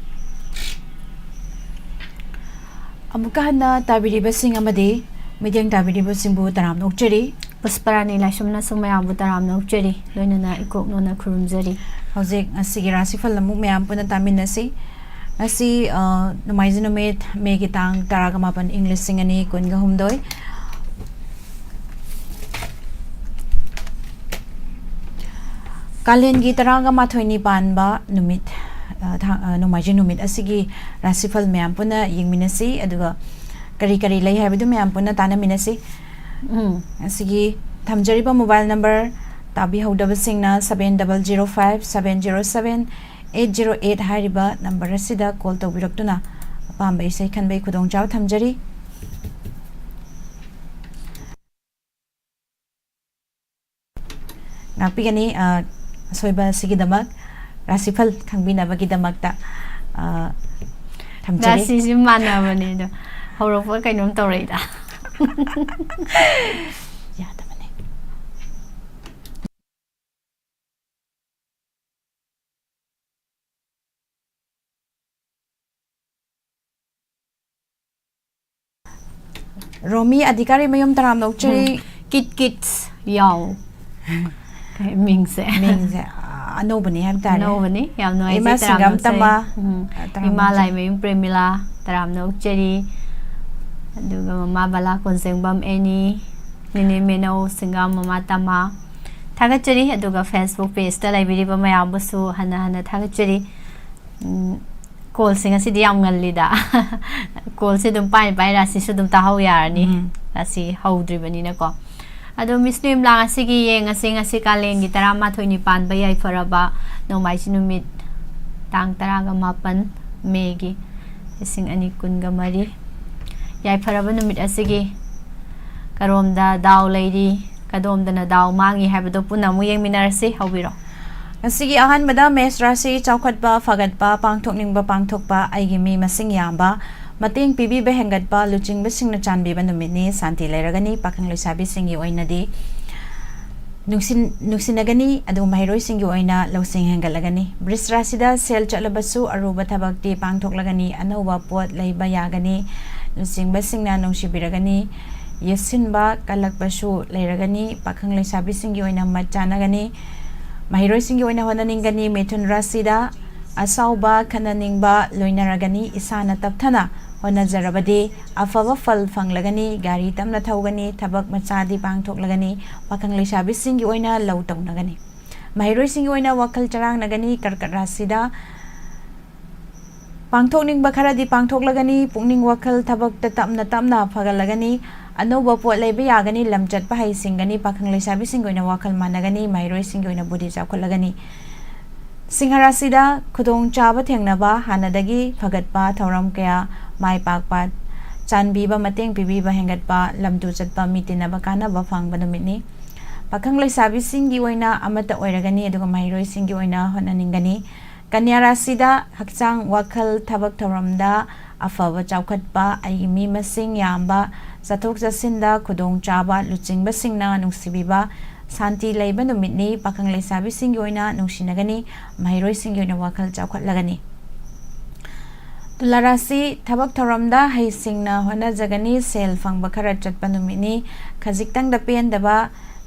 ꯑꯃꯨꯛꯀ ꯍꯟꯅ ꯇꯥꯕꯤꯔꯤꯕꯁꯤꯡ ꯑꯃꯗꯤ ꯃꯤꯠꯌꯦꯡ ꯇꯥꯕꯤꯔꯤꯕꯁꯤꯡꯕꯨ ꯇꯔꯥꯝꯅ ꯑꯣꯛꯆꯔꯤ꯫ ꯄꯨꯁꯄꯔꯥꯅꯤ ꯂꯥꯏꯁ꯭ꯔꯝꯅꯁꯨ ꯃꯌꯥꯝꯕꯨ ꯇꯔꯥꯝꯅ ꯑꯣꯛꯆꯔꯤ, ꯂꯣꯏꯅꯅ ꯏꯀꯣꯛ ꯅꯣꯟꯅ ꯈꯨꯔꯨꯝꯖꯔꯤ꯫ ꯍꯧꯖꯤꯛ ꯉꯁꯤꯒꯤ ꯔꯥꯁꯤꯐꯜ ꯑꯃꯨꯛ ꯃꯌꯥꯝ ꯄꯨꯟꯅ ꯇꯥꯃꯤꯟꯅꯁꯤ꯫ ꯉꯁꯤ, ꯑ, ꯅꯣꯡꯃꯥꯏꯖꯤꯡ ꯅꯨꯃꯤꯠ, ꯃꯦꯒꯤ ꯇꯥꯡ ꯇꯔꯥꯒ ꯃꯥꯄꯟ, ꯏꯪ ꯂꯤꯁꯤꯡ ꯑꯅꯤ ꯀꯨꯟꯒ ꯍꯨꯝꯗꯣꯏ꯫ ꯀꯥꯂꯦꯟꯒꯤ ꯇꯔꯥꯒ ꯃꯥꯊꯣꯏꯅꯤ ꯄꯥꯟꯕ ꯅꯨꯃꯤꯠ, ꯑ, ꯊꯥ-, ꯑ, ꯅꯣꯡꯃꯥꯏꯖꯤꯡ ꯅꯨꯃꯤꯠ ꯑꯁꯤꯒꯤ ꯔꯥꯁꯤꯐꯜ ꯃꯌꯥꯝ ꯄꯨꯟꯅ ꯌꯦꯡꯃꯤꯟꯅꯁꯤ, ꯑꯗꯨꯒ ꯀꯔꯤ ꯀꯔꯤ ꯂꯩ ꯍꯥꯏꯕꯗꯨ ꯃꯌꯥꯝ ꯄꯨꯟꯅ ꯇꯥꯟꯅꯃꯤꯟꯅꯁꯤ꯫ ꯎꯝ꯫ ꯑꯁꯤꯒꯤ ꯊꯝꯖꯔꯤꯕ ꯃꯣꯕꯥꯏꯜ ꯅꯝꯕꯔ, ꯇꯥꯕꯤꯍꯧꯗꯕꯁꯤꯡꯅ seven double zero five seven zero seven eight zero eight ꯍꯥꯏꯔꯤꯕ ꯅꯝꯕꯔ ꯑꯁꯤꯗ ꯀꯣꯜ ꯇꯧꯕꯤꯔꯛꯇꯨꯅ ꯑꯄꯥꯝꯕ ꯏꯁꯩ ꯈꯟꯕꯒꯤ ꯈꯨꯗꯣꯡꯆꯥꯕ ꯊꯝꯖꯔꯤ꯫ ꯉꯥꯛꯄꯤꯒꯅꯤ, ꯑ, ꯑꯁꯣꯏꯕ ꯑꯁꯤꯒꯤꯗꯃꯛ, ꯔꯥꯁꯤꯐꯜ ꯈꯪꯕꯤꯅꯕꯒꯤꯗꯃꯛꯇ, ꯑ, ꯊꯝꯖꯔꯤ꯫ ꯔꯥꯁꯤꯁꯤ ꯃꯥꯟꯅꯕꯅꯦ ꯑꯗꯣ, ꯍꯧꯔꯛꯄ ꯀꯩꯅꯣꯝ ꯇꯧꯔꯛꯏꯗ꯫ ꯌꯥꯗꯕꯅꯦ꯫ ꯔꯣꯃꯤ ꯑꯙꯤꯀꯥꯔꯤ ꯃꯌꯨꯝ ꯇꯔꯥꯝꯅ ꯑꯣꯛꯆꯔꯤ꯫ ꯎꯝ꯫ ꯀꯤꯠ ꯀꯤꯠꯁ ꯌꯥꯎ꯫ ꯀꯩ ꯃꯤꯡꯁꯦ? ꯃꯤꯡꯁꯦ, ꯑ, ꯑꯅꯧꯕꯅꯤ ꯍꯥꯏꯕ ꯇꯥꯔꯦ꯫ ꯑꯅꯧꯕꯅꯤ, ꯌꯥꯝ ꯅꯨꯡꯉꯥꯏꯖꯩ, ꯏꯃꯥ ꯇꯔꯥꯝꯅ ꯁꯤꯡꯒꯥꯝ ꯑꯣꯛꯆꯔꯤ꯫ ꯇꯝꯃ, ꯎꯝ꯫ ꯇꯔꯥꯝꯅ ꯏꯃꯥ ꯑꯣꯛꯆꯔꯤ꯫ ꯂꯥꯏꯃꯌꯨꯝ ꯄ꯭ꯔꯦꯃꯤꯂꯥ, ꯇꯔꯥꯝꯅ ꯑꯣꯛꯆꯔꯤ꯫ ꯑꯗꯨꯒ ꯃꯃꯥ ꯕꯂꯥ ꯀꯣꯟꯖꯦꯡꯕꯝ ꯑꯦꯅꯤ, ꯅꯦꯅꯦ ꯃꯦꯅꯧ ꯁꯤꯡꯒꯥꯝ ꯃꯃꯥ ꯇꯝꯃ꯫ ꯊꯥꯒꯠꯆꯔꯤ꯫ ꯑꯗꯨꯒ Facebook pageꯇ ꯂꯩꯕꯤꯔꯤꯕ ꯃꯌꯥꯝꯕꯨꯁꯨ ꯍꯟꯅ ꯍꯟꯅ ꯊꯥꯒꯠꯆꯔꯤ꯫ ꯎꯝ, ꯀꯣꯜꯁꯦ ꯉꯁꯤꯗꯤ ꯌꯥꯝ ꯉꯜꯂꯤꯗ꯫ ꯀꯣꯜꯁꯦ ꯑꯗꯨꯝ ꯄꯥꯏ ꯄꯥꯏ ꯔꯥꯁꯤꯁꯨ ꯑꯗꯨꯝ ꯇꯥꯍꯧ ꯌꯥꯔꯅꯤ꯫ ꯎꯝ꯫ ꯔꯥꯁꯤ ꯍꯧꯗ꯭ꯔꯤꯕꯅꯤꯅꯀꯣ꯫ ꯑꯗꯣ ꯃꯤꯁ ꯅ꯭ꯌꯨ ꯌꯝꯂꯥ ꯉꯁꯤꯒꯤ ꯌꯦꯡꯉꯁꯤ꯫ ꯉꯁꯤ ꯀꯥꯂꯦꯟꯒꯤ ꯇꯔꯥꯃꯥꯊꯣꯏꯅꯤ ꯄꯥꯟꯕ ꯌꯥꯏꯐꯔꯕ ꯅꯣꯡꯃꯥꯏꯖꯤꯡ ꯅꯨꯃꯤꯠ, ꯇꯥꯡ ꯇꯔꯥꯒ ꯃꯥꯄꯟ ꯃꯦꯒꯤ ꯂꯤꯁꯤꯡ ꯑꯅꯤ ꯀꯨꯟꯒ ꯃꯔꯤ꯫ ꯌꯥꯏꯐꯔꯕ ꯅꯨꯃꯤꯠ ꯑꯁꯤꯒꯤ ꯀꯔꯣꯝꯗ ꯗꯥꯎ ꯂꯩꯔꯤ, ꯀꯗꯣꯝꯗꯅ ꯗꯥꯎ ꯃꯥꯡꯉꯤ ꯍꯥꯏꯕꯗꯣ ꯄꯨꯟꯅ ꯑꯃꯨꯛ ꯌꯦꯡꯃꯤꯟꯅꯔꯁꯤ꯫ ꯍꯧꯕꯤꯔꯣ꯫ ꯉꯁꯤꯒꯤ ꯑꯍꯥꯟꯕꯗ ꯃꯦꯁ ꯔꯥꯁꯤ ꯆꯥꯎꯈꯠꯄ, ꯐꯒꯠꯄ, ꯄꯥꯡꯊꯣꯛꯅꯤꯡꯕ ꯄꯥꯡꯊꯣꯛꯄ, ꯑꯩꯒꯤ ꯃꯤ ꯃꯁꯤꯡ ꯌꯥꯝꯕ, ꯃꯇꯦꯡ ꯄꯤꯕꯤꯕ ꯍꯦꯟꯒꯠꯄ, ꯂꯨꯆꯤꯡꯕꯁꯤꯡꯅ ꯆꯥꯟꯕꯤꯕ ꯅꯨꯃꯤꯠꯅꯤ꯫ ꯁꯥꯟꯇꯤ ꯂꯩꯔꯒꯅꯤ꯫ ꯄꯥꯈꯪ ꯂꯩꯁꯥꯕꯤꯁꯤꯡꯒꯤ ꯑꯣꯏꯅꯗꯤ ꯅꯨꯡꯁꯤꯟ-, ꯅꯨꯡꯁꯤꯅꯒꯅꯤ, ꯑꯗꯨꯒ ꯃꯍꯩꯔꯣꯏꯁꯤꯡꯒꯤ ꯑꯣꯏꯅ ꯂꯧꯁꯤꯡ ꯍꯦꯟꯒꯠꯂꯒꯅꯤ꯫ ꯕ꯭ꯔꯤꯖ ꯔꯥꯁꯤꯗ ꯁꯦꯜ ꯆꯠꯂꯕꯁꯨ ꯑꯔꯨꯕ ꯊꯕꯛꯇꯤ ꯄꯥꯡꯊꯣꯛꯂꯒꯅꯤ, ꯑꯅꯧꯕ ꯄꯣꯠ ꯂꯩꯕ ꯌꯥꯒꯅꯤ, ꯂꯨꯆꯤꯡꯕꯁꯤꯡꯅ ꯅꯨꯡꯁꯤꯕꯤꯔꯒꯅꯤ, ꯌꯦꯠꯁꯤꯟꯕ ꯀꯜꯂꯛꯄꯁꯨ ꯂꯩꯔꯒꯅꯤ꯫ ꯄꯥꯈꯪ ꯂꯩꯁꯥꯕꯤꯁꯤꯡꯒꯤ ꯑꯣꯏꯅ ꯃꯠ ꯆꯥꯅꯒꯅꯤ꯫ ꯃꯍꯩꯔꯣꯏꯁꯤꯡꯒꯤ ꯑꯣꯏꯅ ꯍꯣꯠꯅꯅꯤꯡꯒꯅꯤ꯫ ꯃꯤꯊꯨꯟ ꯔꯥꯁꯤꯗ ꯑꯁꯥꯎꯕ, ꯈꯠꯅꯅꯤꯡꯕ ꯂꯣꯏꯅꯔꯒꯅꯤ꯫ ꯏꯁꯥꯅ ꯇꯞꯊꯅ ꯍꯣꯠꯅꯖꯔꯕꯗꯤ ꯑꯐꯕ ꯐꯜ ꯐꯪꯂꯒꯅꯤ꯫ ꯒꯥꯔꯤ ꯇꯞꯅ ꯊꯧꯒꯅꯤ꯫ ꯊꯕꯛ ꯃꯆꯥꯗꯤ ꯄꯥꯡꯊꯣꯛꯂꯒꯅꯤ꯫ ꯄꯥꯈꯪ ꯂꯩꯁꯥꯕꯤꯁꯤꯡꯒꯤ ꯑꯣꯏꯅ ꯂꯧ ꯇꯧꯅꯒꯅꯤ꯫ ꯃꯍꯩꯔꯣꯏꯁꯤꯡꯒꯤ ꯑꯣꯏꯅ ꯋꯥꯈꯜ ꯆꯔꯥꯡꯅꯒꯅꯤ꯫ ꯀꯔꯀꯠ ꯔꯥꯁꯤꯗ ꯄꯥꯡꯊꯣꯛꯅꯤꯡꯕ ꯈꯔꯗꯤ ꯄꯥꯡꯊꯣꯛꯂꯒꯅꯤ꯫ ꯄꯨꯛꯅꯤꯡ ꯋꯥꯈꯜ ꯊꯕꯛꯇ ꯇꯞꯅ ꯇꯞꯅ ꯐꯒꯠꯂꯒꯅꯤ꯫ ꯑꯅꯧꯕ ꯄꯣꯠ ꯂꯩꯕ ꯌꯥꯒꯅꯤ꯫ ꯂꯝ ꯆꯠꯄ ꯍꯩꯁꯤꯡꯒꯅꯤ꯫ ꯄꯥꯈꯪ ꯂꯩꯁꯥꯕꯤꯁꯤꯡꯒꯤ ꯑꯣꯏꯅ ꯋꯥꯈꯜ ꯃꯥꯟꯅꯒꯅꯤ꯫ ꯃꯍꯩꯔꯣꯏꯁꯤꯡꯒꯤ ꯑꯣꯏꯅ ꯕꯨꯙꯤ ꯆꯥꯎꯈꯠꯂꯒꯅꯤ꯫ ꯁꯤꯡꯍ ꯔꯥꯁꯤꯗ ꯈꯨꯗꯣꯡꯆꯥꯕ ꯊꯦꯡꯅꯕ, ꯍꯥꯟꯅꯗꯒꯤ ꯐꯒꯠꯄ ꯊꯧꯔꯝ ꯀꯌꯥ, ꯃꯥꯏ ꯄꯥꯛꯄ, ꯆꯥꯟꯕꯤꯕ, ꯃꯇꯦꯡ ꯄꯤꯕꯤꯕ ꯍꯦꯟꯒꯠꯄ, ꯂꯝꯇꯨ ꯆꯠꯄ, ꯃꯤ ꯇꯤꯟꯅꯕ ꯀꯥꯟꯅꯕ ꯐꯪꯕ ꯅꯨꯃꯤꯠꯅꯤ꯫ ꯄꯥꯈꯪ ꯂꯩꯁꯥꯕꯤꯁꯤꯡꯒꯤ ꯑꯣꯏꯅ ꯑꯃꯠꯇ ꯑꯣꯏꯔꯒꯅꯤ, ꯑꯗꯨꯒ ꯃꯍꯩꯔꯣꯏꯁꯤꯡꯒꯤ ꯑꯣꯏꯅ ꯍꯣꯠꯅꯅꯤꯡꯒꯅꯤ꯫ ꯀꯟꯌꯥ ꯔꯥꯁꯤꯗ ꯍꯛꯆꯥꯡ, ꯋꯥꯈꯜ, ꯊꯕꯛ ꯊꯧꯔꯝꯗ ꯑꯐꯕ ꯆꯥꯎꯈꯠꯄ, ꯑꯩꯒꯤ ꯃꯤ ꯃꯁꯤꯡ ꯌꯥꯝꯕ, ꯆꯠꯊꯣꯛ ꯆꯠꯁꯤꯟꯗ ꯈꯨꯗꯣꯡꯆꯥꯕ, ꯂꯨꯆꯤꯡꯕꯁꯤꯡꯅ ꯅꯨꯡꯁꯤꯕꯤꯕ, ꯁꯥꯟꯇꯤ ꯂꯩꯕ ꯅꯨꯃꯤꯠꯅꯤ꯫ ꯄꯥꯈꯪ ꯂꯩꯁꯥꯕꯤꯁꯤꯡꯒꯤ ꯑꯣꯏꯅ ꯅꯨꯡꯁꯤꯅꯒꯅꯤ, ꯃꯍꯩꯔꯣꯏꯁꯤꯡꯒꯤ ꯑꯣꯏꯅ ꯋꯥꯈꯜ ꯆꯥꯎꯈꯠꯂꯒꯅꯤ꯫ ꯇꯨꯂꯥ ꯔꯥꯁꯤ, ꯊꯕꯛ ꯊꯧꯔꯝꯗ ꯍꯩꯁꯤꯡꯅ ꯍꯣꯠꯅꯖꯒꯅꯤ, ꯁꯦꯜ ꯐꯪꯕ ꯈꯔ ꯆꯠꯄ ꯅꯨꯃꯤꯠꯅꯤ꯫ ꯈꯖꯤꯛꯇꯪꯗ ꯄꯦꯟꯗꯕ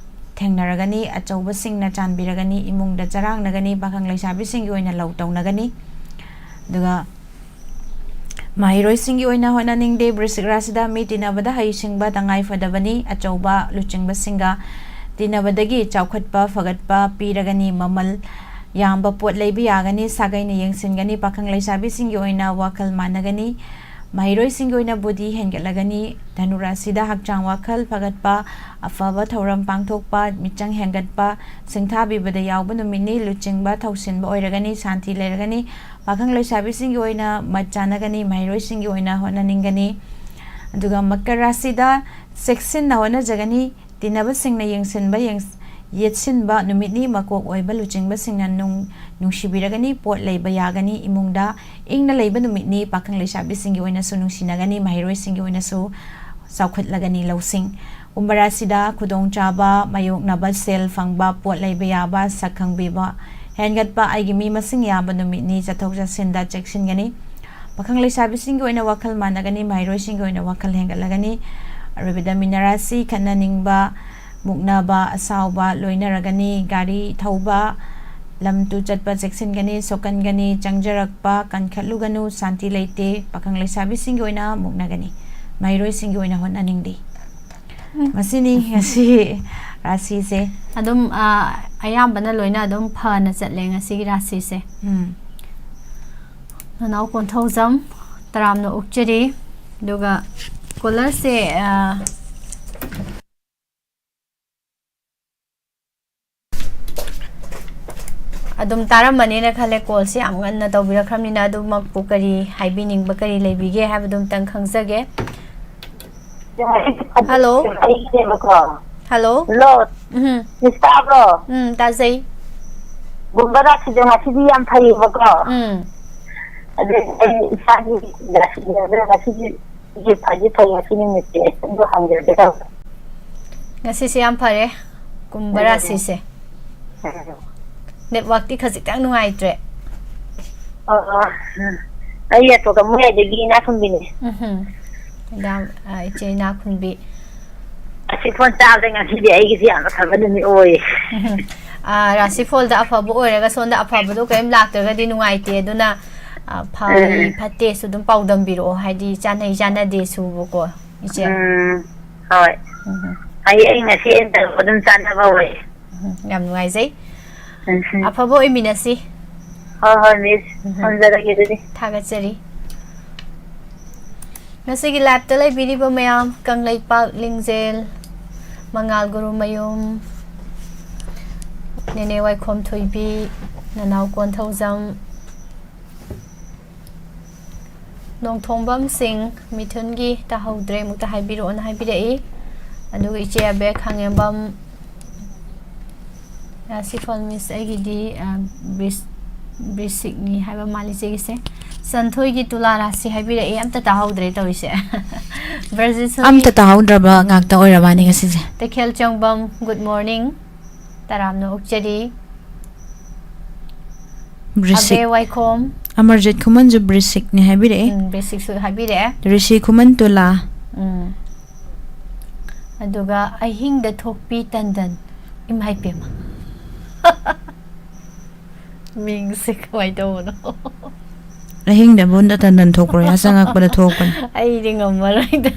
ꯊꯦꯡꯅꯔꯒꯅꯤ, ꯑꯆꯧꯕꯁꯤꯡꯅ ꯆꯥꯟꯕꯤꯔꯒꯅꯤ, ꯏꯃꯨꯡꯗ ꯆꯔꯥꯡꯅꯒꯅꯤ, ꯄꯥꯈꯪ ꯂꯩꯁꯥꯕꯤꯁꯤꯡꯒꯤ ꯑꯣꯏꯅ ꯂꯧ ꯇꯧꯅꯒꯅꯤ꯫ ꯑꯗꯨꯒ ꯃꯍꯩꯔꯣꯏꯁꯤꯡꯒꯤ ꯑꯣꯏꯅ ꯍꯣꯠꯅꯅꯤꯡꯗꯦ꯫ ꯕ꯭ꯔꯤꯁꯤꯛ ꯔꯥꯁꯤꯗ ꯃꯤ ꯇꯤꯟꯅꯕꯗ ꯍꯩꯁꯤꯡꯕ ꯇꯉꯥꯏ ꯐꯗꯕꯅꯤ꯫ ꯑꯆꯧꯕ ꯂꯨꯆꯤꯡꯕꯁꯤꯡꯒ ꯇꯤꯟꯅꯕꯗꯒꯤ ꯆꯥꯎꯈꯠꯄ ꯐꯒꯠꯄ ꯄꯤꯔꯒꯅꯤ꯫ ꯃꯃꯜ ꯌꯥꯝꯕ ꯄꯣꯠ ꯂꯩꯕ ꯌꯥꯒꯅꯤ, ꯁꯥꯒꯩꯅ ꯌꯦꯡꯁꯤꯟꯒꯅꯤ꯫ ꯄꯥꯈꯪ ꯂꯩꯁꯥꯕꯤꯁꯤꯡꯒꯤ ꯑꯣꯏꯅ ꯋꯥꯈꯜ ꯃꯥꯟꯅꯒꯅꯤ꯫ ꯃꯍꯩꯔꯣꯏꯁꯤꯡꯒꯤ ꯑꯣꯏꯅ ꯕꯨꯙꯤ ꯍꯦꯟꯒꯠꯂꯒꯅꯤ꯫ ꯙꯅꯨ ꯔꯥꯁꯤꯗ ꯍꯛꯆꯥꯡ ꯋꯥꯈꯜ ꯐꯒꯠꯄ, ꯑꯐꯕ ꯊꯧꯔꯝ ꯄꯥꯡꯊꯣꯛꯄ, ꯃꯤꯆꯪ ꯍꯦꯟꯒꯠꯄ, ꯁꯤꯡꯊꯥꯕꯤꯕꯗ ꯌꯥꯎꯕ ꯅꯨꯃꯤꯠꯅꯤ꯫ ꯂꯨꯆꯤꯡꯕ ꯊꯧꯁꯤꯟꯕ ꯑꯣꯏꯔꯒꯅꯤ, ꯁꯥꯟꯇꯤ ꯂꯩꯔꯒꯅꯤ꯫ ꯄꯥꯈꯪ ꯂꯩꯁꯥꯕꯤꯁꯤꯡꯒꯤ ꯑꯣꯏꯅ ꯃꯠ ꯆꯥꯟꯅꯒꯅꯤ, ꯃꯍꯩꯔꯣꯏꯁꯤꯡꯒꯤ ꯑꯣꯏꯅ ꯍꯣꯠꯅꯅꯤꯡꯒꯅꯤ꯫ ꯑꯗꯨꯒ ꯃꯀꯔ ꯔꯥꯁꯤꯗ ꯆꯦꯛꯁꯤꯟꯅ ꯍꯣꯠꯅꯖꯒꯅꯤ꯫ ꯇꯤꯟꯅꯕꯁꯤꯡꯅ ꯌꯦꯡꯁꯤꯟꯕ, ꯌꯦꯡꯁ-, ꯌꯦꯠꯁꯤꯟꯕ ꯅꯨꯃꯤꯠꯅꯤ꯫ ꯃꯀꯣꯛ ꯑꯣꯏꯕ ꯂꯨꯆꯤꯡꯕꯁꯤꯡꯅ ꯅꯨꯡ-, ꯅꯨꯡꯁꯤꯕꯤꯔꯒꯅꯤ, ꯄꯣꯠ ꯂꯩꯕ ꯌꯥꯒꯅꯤ꯫ ꯏꯃꯨꯡꯗ ꯏꯪꯅ ꯂꯩꯕ ꯅꯨꯃꯤꯠꯅꯤ꯫ ꯄꯥꯈꯪ ꯂꯩꯁꯥꯕꯤꯁꯤꯡꯒꯤ ꯑꯣꯏꯅꯁꯨ ꯅꯨꯡꯁꯤꯅꯒꯅꯤ, ꯃꯍꯩꯔꯣꯏꯁꯤꯡꯒꯤ ꯑꯣꯏꯅꯁꯨ ꯆꯥꯎꯈꯠꯂꯒꯅꯤ ꯂꯧꯁꯤꯡ꯫ ꯀꯨꯝꯚ ꯔꯥꯁꯤꯗ ꯈꯨꯗꯣꯡꯆꯥꯕ ꯃꯥꯌꯣꯛꯅꯕ, ꯁꯦꯜ ꯐꯪꯕ, ꯄꯣꯠ ꯂꯩꯕ ꯌꯥꯕ, ꯁꯛ ꯈꯪꯕꯤꯕ ꯍꯦꯟꯒꯠꯄ, ꯑꯩꯒꯤ ꯃꯤ ꯃꯁꯤꯡ ꯌꯥꯝꯕ ꯅꯨꯃꯤꯠꯅꯤ꯫ ꯆꯠꯊꯣꯛ ꯆꯠꯁꯤꯟꯗ ꯆꯦꯛꯁꯤꯟꯒꯅꯤ꯫ ꯄꯥꯈꯪ ꯂꯩꯁꯥꯕꯤꯁꯤꯡꯒꯤ ꯑꯣꯏꯅ ꯋꯥꯈꯜ ꯃꯥꯟꯅꯒꯅꯤ, ꯃꯍꯩꯔꯣꯏꯁꯤꯡꯒꯤ ꯑꯣꯏꯅ ꯋꯥꯈꯜ ꯍꯦꯟꯒꯠꯂꯒꯅꯤ꯫ ꯑꯔꯣꯏꯕꯗ ꯃꯤꯅ ꯔꯥꯁꯤ ꯈꯠꯅꯅꯤꯡꯕ, ꯃꯨꯛꯅꯕ, ꯑꯁꯥꯎꯕ ꯂꯣꯏꯅꯔꯒꯅꯤ꯫ ꯒꯥꯔꯤ ꯊꯧꯕ, ꯂꯝ ꯇꯨ ꯆꯠꯄ ꯆꯦꯛꯁꯤꯟꯒꯅꯤ, ꯁꯣꯛꯀꯟꯒꯅꯤ꯫ ꯆꯪꯖꯔꯛꯄ ꯀꯟꯈꯠꯂꯨꯒꯅꯨ, ꯁꯥꯟꯇꯤ ꯂꯩꯇꯦ꯫ ꯄꯥꯈꯪ ꯂꯩꯁꯥꯕꯤꯁꯤꯡꯒꯤ ꯑꯣꯏꯅ ꯃꯨꯛꯅꯒꯅꯤ, ꯃꯍꯩꯔꯣꯏꯁꯤꯡꯒꯤ ꯑꯣꯏꯅ ꯍꯣꯠꯅꯅꯤꯡꯗꯦ꯫ ꯎꯝ꯫ ꯃꯁꯤꯅꯤ ꯉꯁꯤ ꯔꯥꯁꯤꯁꯦ꯫ ꯑꯗꯨꯝ, ꯑ, ꯑꯌꯥꯝꯕꯅ ꯂꯣꯏꯅ ꯑꯗꯨꯝ ꯐꯅ ꯆꯠꯂꯦ ꯉꯁꯤꯒꯤ ꯔꯥꯁꯤꯁꯦ꯫ ꯎꯝ꯫ ꯅꯅꯥꯎ ꯀꯣꯟꯊꯧꯖꯝ, ꯇꯔꯥꯝꯅ ꯑꯣꯛꯆꯔꯤ꯫ ꯑꯗꯨꯒ ꯀꯣꯂꯔꯁꯦ, ꯑ, ꯑꯗꯨꯝ ꯇꯥꯔꯝꯃꯅꯤꯅ ꯈꯜꯂꯦ꯫ ꯀꯣꯜꯁꯦ ꯌꯥꯝ ꯉꯟꯅ ꯇꯧꯕꯤꯔꯛꯈ꯭ꯔꯕꯅꯤꯅ, ꯑꯗꯨꯃꯛꯄꯨ ꯀꯔꯤ ꯍꯥꯏꯕꯤꯅꯤꯡꯕ, ꯀꯔꯤ ꯂꯩꯕꯤꯒꯦ ꯍꯥꯏꯕꯗꯨ ꯑꯝꯇꯪ ꯈꯪꯖꯒꯦ꯫ ꯍꯜꯂꯣ꯫ ꯑꯩꯒꯤꯅꯦꯕꯀꯣ꯫ ꯍꯜꯂꯣ꯫ ꯍꯜꯂꯣ꯫ ꯎꯝ꯫ ꯃꯤꯁ ꯇꯥꯕ꯭ꯔꯣ? ꯎꯝ, ꯇꯥꯖꯩ꯫ ꯒꯨꯝꯕ ꯔꯥꯁꯤꯗꯣ ꯉꯁꯤꯗꯤ ꯌꯥꯝ ꯐꯩꯌꯦꯕꯀꯣ꯫ ꯎꯝ꯫ ꯑꯗꯨ ꯑꯩ ꯏꯁꯥꯒꯤ ꯔꯥꯁꯤꯗꯣ ꯉꯁꯤꯗꯤ ꯁꯤꯁꯦ ꯐꯗꯤ ꯐꯩ, ꯉꯁꯤ ꯅꯨꯃꯤꯠꯁꯦ꯫ ꯑꯗꯨ ꯍꯪꯖꯒꯦ ꯇꯧꯕ꯫ ꯉꯁꯤꯁꯦ ꯌꯥꯝ ꯐꯔꯦ, ꯀꯨꯝꯚ ꯎꯝ꯫ ꯔꯥꯁꯤꯁꯦ꯫ ꯎꯝ꯫ ꯅꯦꯠꯋꯥꯛꯇꯤ ꯈꯖꯤꯛꯇꯪ ꯅꯨꯡꯉꯥꯏꯇ꯭ꯔꯦ꯫ ꯑꯣ, ꯑꯣ꯫ ꯎꯝ꯫ ꯑꯩ ꯑꯇꯣꯞꯄ ꯃꯣꯏ ꯑꯗꯒꯤ ꯏꯅꯥꯛ ꯈꯨꯟꯕꯤꯅꯦ꯫ ꯎꯝꯍꯨꯝ꯫ ꯃꯦꯗꯥꯝ, ꯑ, ꯏꯆꯦ ꯏꯅꯥꯛ ꯈꯨꯟꯕꯤ꯫ ꯑꯁꯤ ꯐꯣꯟ ꯆꯥꯕꯗ ꯉꯁꯤꯗꯤ ꯑꯩꯒꯤꯁꯤ ꯌꯥꯝꯅ ꯐꯕ ꯅꯨꯃꯤꯠ ꯑꯣꯏꯌꯦ꯫ ꯎꯝꯍꯨꯝ꯫ ꯑ, ꯔꯥꯁꯤꯐꯣꯜꯗ ꯑꯐꯕ ꯑꯣꯏꯔꯒ ꯁꯣꯝꯗ ꯑꯐꯕꯗꯣ ꯀꯔꯤꯝ ꯂꯥꯛꯇ꯭ꯔꯒꯗꯤ ꯅꯨꯡꯉꯥꯏꯇꯦ꯫ ꯑꯗꯨꯅ, ꯑ, ꯐꯔꯤ ꯎꯝ꯫ ꯐꯠꯇꯦꯁꯨ ꯑꯗꯨꯝ ꯄꯥꯎꯗꯝꯕꯤꯔꯛꯑꯣ꯫ ꯍꯥꯏꯗꯤ ꯆꯥꯅꯩ ꯆꯥꯅꯗꯦꯁꯨꯕꯀꯣ, ꯏꯆꯦ꯫ ꯎꯝ, ꯍꯣꯏ꯫ ꯎꯝꯍꯨꯝ꯫ ꯑꯩ, ꯑꯩ ꯉꯁꯤ ꯑꯩꯅ ꯇꯧꯔꯛꯄ ꯑꯗꯨꯝ ꯆꯥꯟꯅꯕ ꯑꯣꯏ꯫ ꯎꯝ, ꯌꯥꯝ ꯅꯨꯡꯉꯥꯏꯖꯩ꯫ ꯑꯐꯕ ꯑꯣꯏꯃꯤꯟꯅꯁꯤ꯫ ꯍꯣꯏ ꯍꯣꯏ ꯃꯤꯁ, ꯎꯝ꯫ ꯊꯝꯖꯔꯒꯦ ꯑꯗꯨꯗꯤ꯫ ꯊꯥꯒꯠꯆꯔꯤ꯫ ꯉꯁꯤꯒꯤ ꯂꯥꯏꯞꯇ ꯂꯩꯕꯤꯔꯤꯕ ꯃꯌꯥꯝ, ꯀꯪꯂꯩꯄꯥꯛ ꯂꯤꯡꯖꯦꯜ, ꯃꯉꯥꯜ ꯒꯨꯔꯨꯃꯌꯨꯝ, ꯅꯦꯅꯦ ꯋꯥꯏꯈꯣꯝ ꯊꯣꯏꯕꯤ, ꯅꯅꯥꯎ ꯀꯣꯟꯊꯧꯖꯝ, ꯅꯣꯡꯊꯣꯝꯕꯝ ꯁꯤꯡ, ꯃꯤꯊꯨꯟꯒꯤ ꯇꯥꯍꯧꯗ꯭ꯔꯦ, ꯑꯃꯨꯛꯇ ꯍꯥꯏꯕꯤꯔꯛꯑꯣꯅ ꯍꯥꯏꯕꯤꯔꯛꯏ꯫ ꯑꯗꯨꯒ ꯏꯆꯦ ꯑꯕꯦ ꯈꯥꯉꯦꯝꯕꯝ, ꯔꯥꯁꯤꯐꯜ ꯃꯤꯁ, ꯑꯩꯒꯤꯗꯤ, ꯑ, ꯕ꯭ꯔꯤꯁ-, ꯕ꯭ꯔꯤꯁꯤꯛꯅꯤ ꯍꯥꯏꯕ ꯃꯥꯜꯂꯤ ꯏꯆꯦꯒꯤꯁꯦ꯫ ꯆꯟꯊꯣꯏꯒꯤ ꯇꯨꯂꯥ ꯔꯥꯁꯤ ꯍꯥꯏꯕꯤꯔꯛꯑꯦ, ꯑꯝꯇ ꯇꯥꯍꯧꯗ꯭ꯔꯦ ꯇꯧꯔꯤꯁꯦ꯫ ꯕ꯭ꯔꯖꯦꯁꯣꯔꯤ ꯑꯝꯇ ꯇꯥꯍꯧꯗ꯭ꯔꯕ ꯉꯥꯛꯇ ꯑꯣꯏꯔ ꯃꯥꯅꯤ ꯉꯁꯤꯁꯦ꯫ ꯇꯈꯦꯜ ꯆꯪꯕꯝ, good morning꯫ ꯇꯔꯥꯝꯅ ꯑꯣꯛꯆꯔꯤ꯫ ꯕ꯭ꯔꯤꯁꯤꯛ꯫ ꯑꯕꯦ ꯋꯥꯏꯈꯣꯝ꯫ ꯑꯃꯔꯖꯤꯠ ꯈꯨꯃꯟꯁꯨ ꯕ꯭ꯔꯤꯁꯤꯛꯅꯤ ꯍꯥꯏꯕꯤꯔꯛꯑꯦ꯫ ꯎꯝ, ꯕ꯭ꯔꯤꯁꯤꯛꯁꯨ ꯍꯥꯏꯕꯤꯔꯛꯑꯦ꯫ ꯔꯤꯁꯤ ꯈꯨꯃꯟ ꯇꯨꯂꯥ꯫ ꯎꯝ꯫ ꯑꯗꯨꯒ ꯑꯍꯤꯡꯗ ꯊꯣꯛꯄꯤ ꯇꯟꯗꯟ꯫ ꯏꯃꯥꯏ ꯄꯦꯝꯃ꯫ ꯃꯤꯡꯁꯦ ꯀꯃꯥꯏꯅ ꯇꯧꯕꯅꯣ? ꯑꯍꯤꯡꯗꯕꯨ ꯇꯟꯗꯟ ꯊꯣꯛꯄ꯭ꯔꯣ? ꯌꯥꯆꯪꯉꯛꯄꯗ ꯊꯣꯛꯄꯅꯦ꯫ ꯑꯩꯗꯤ ꯉꯝꯃꯔꯣꯏꯗ꯫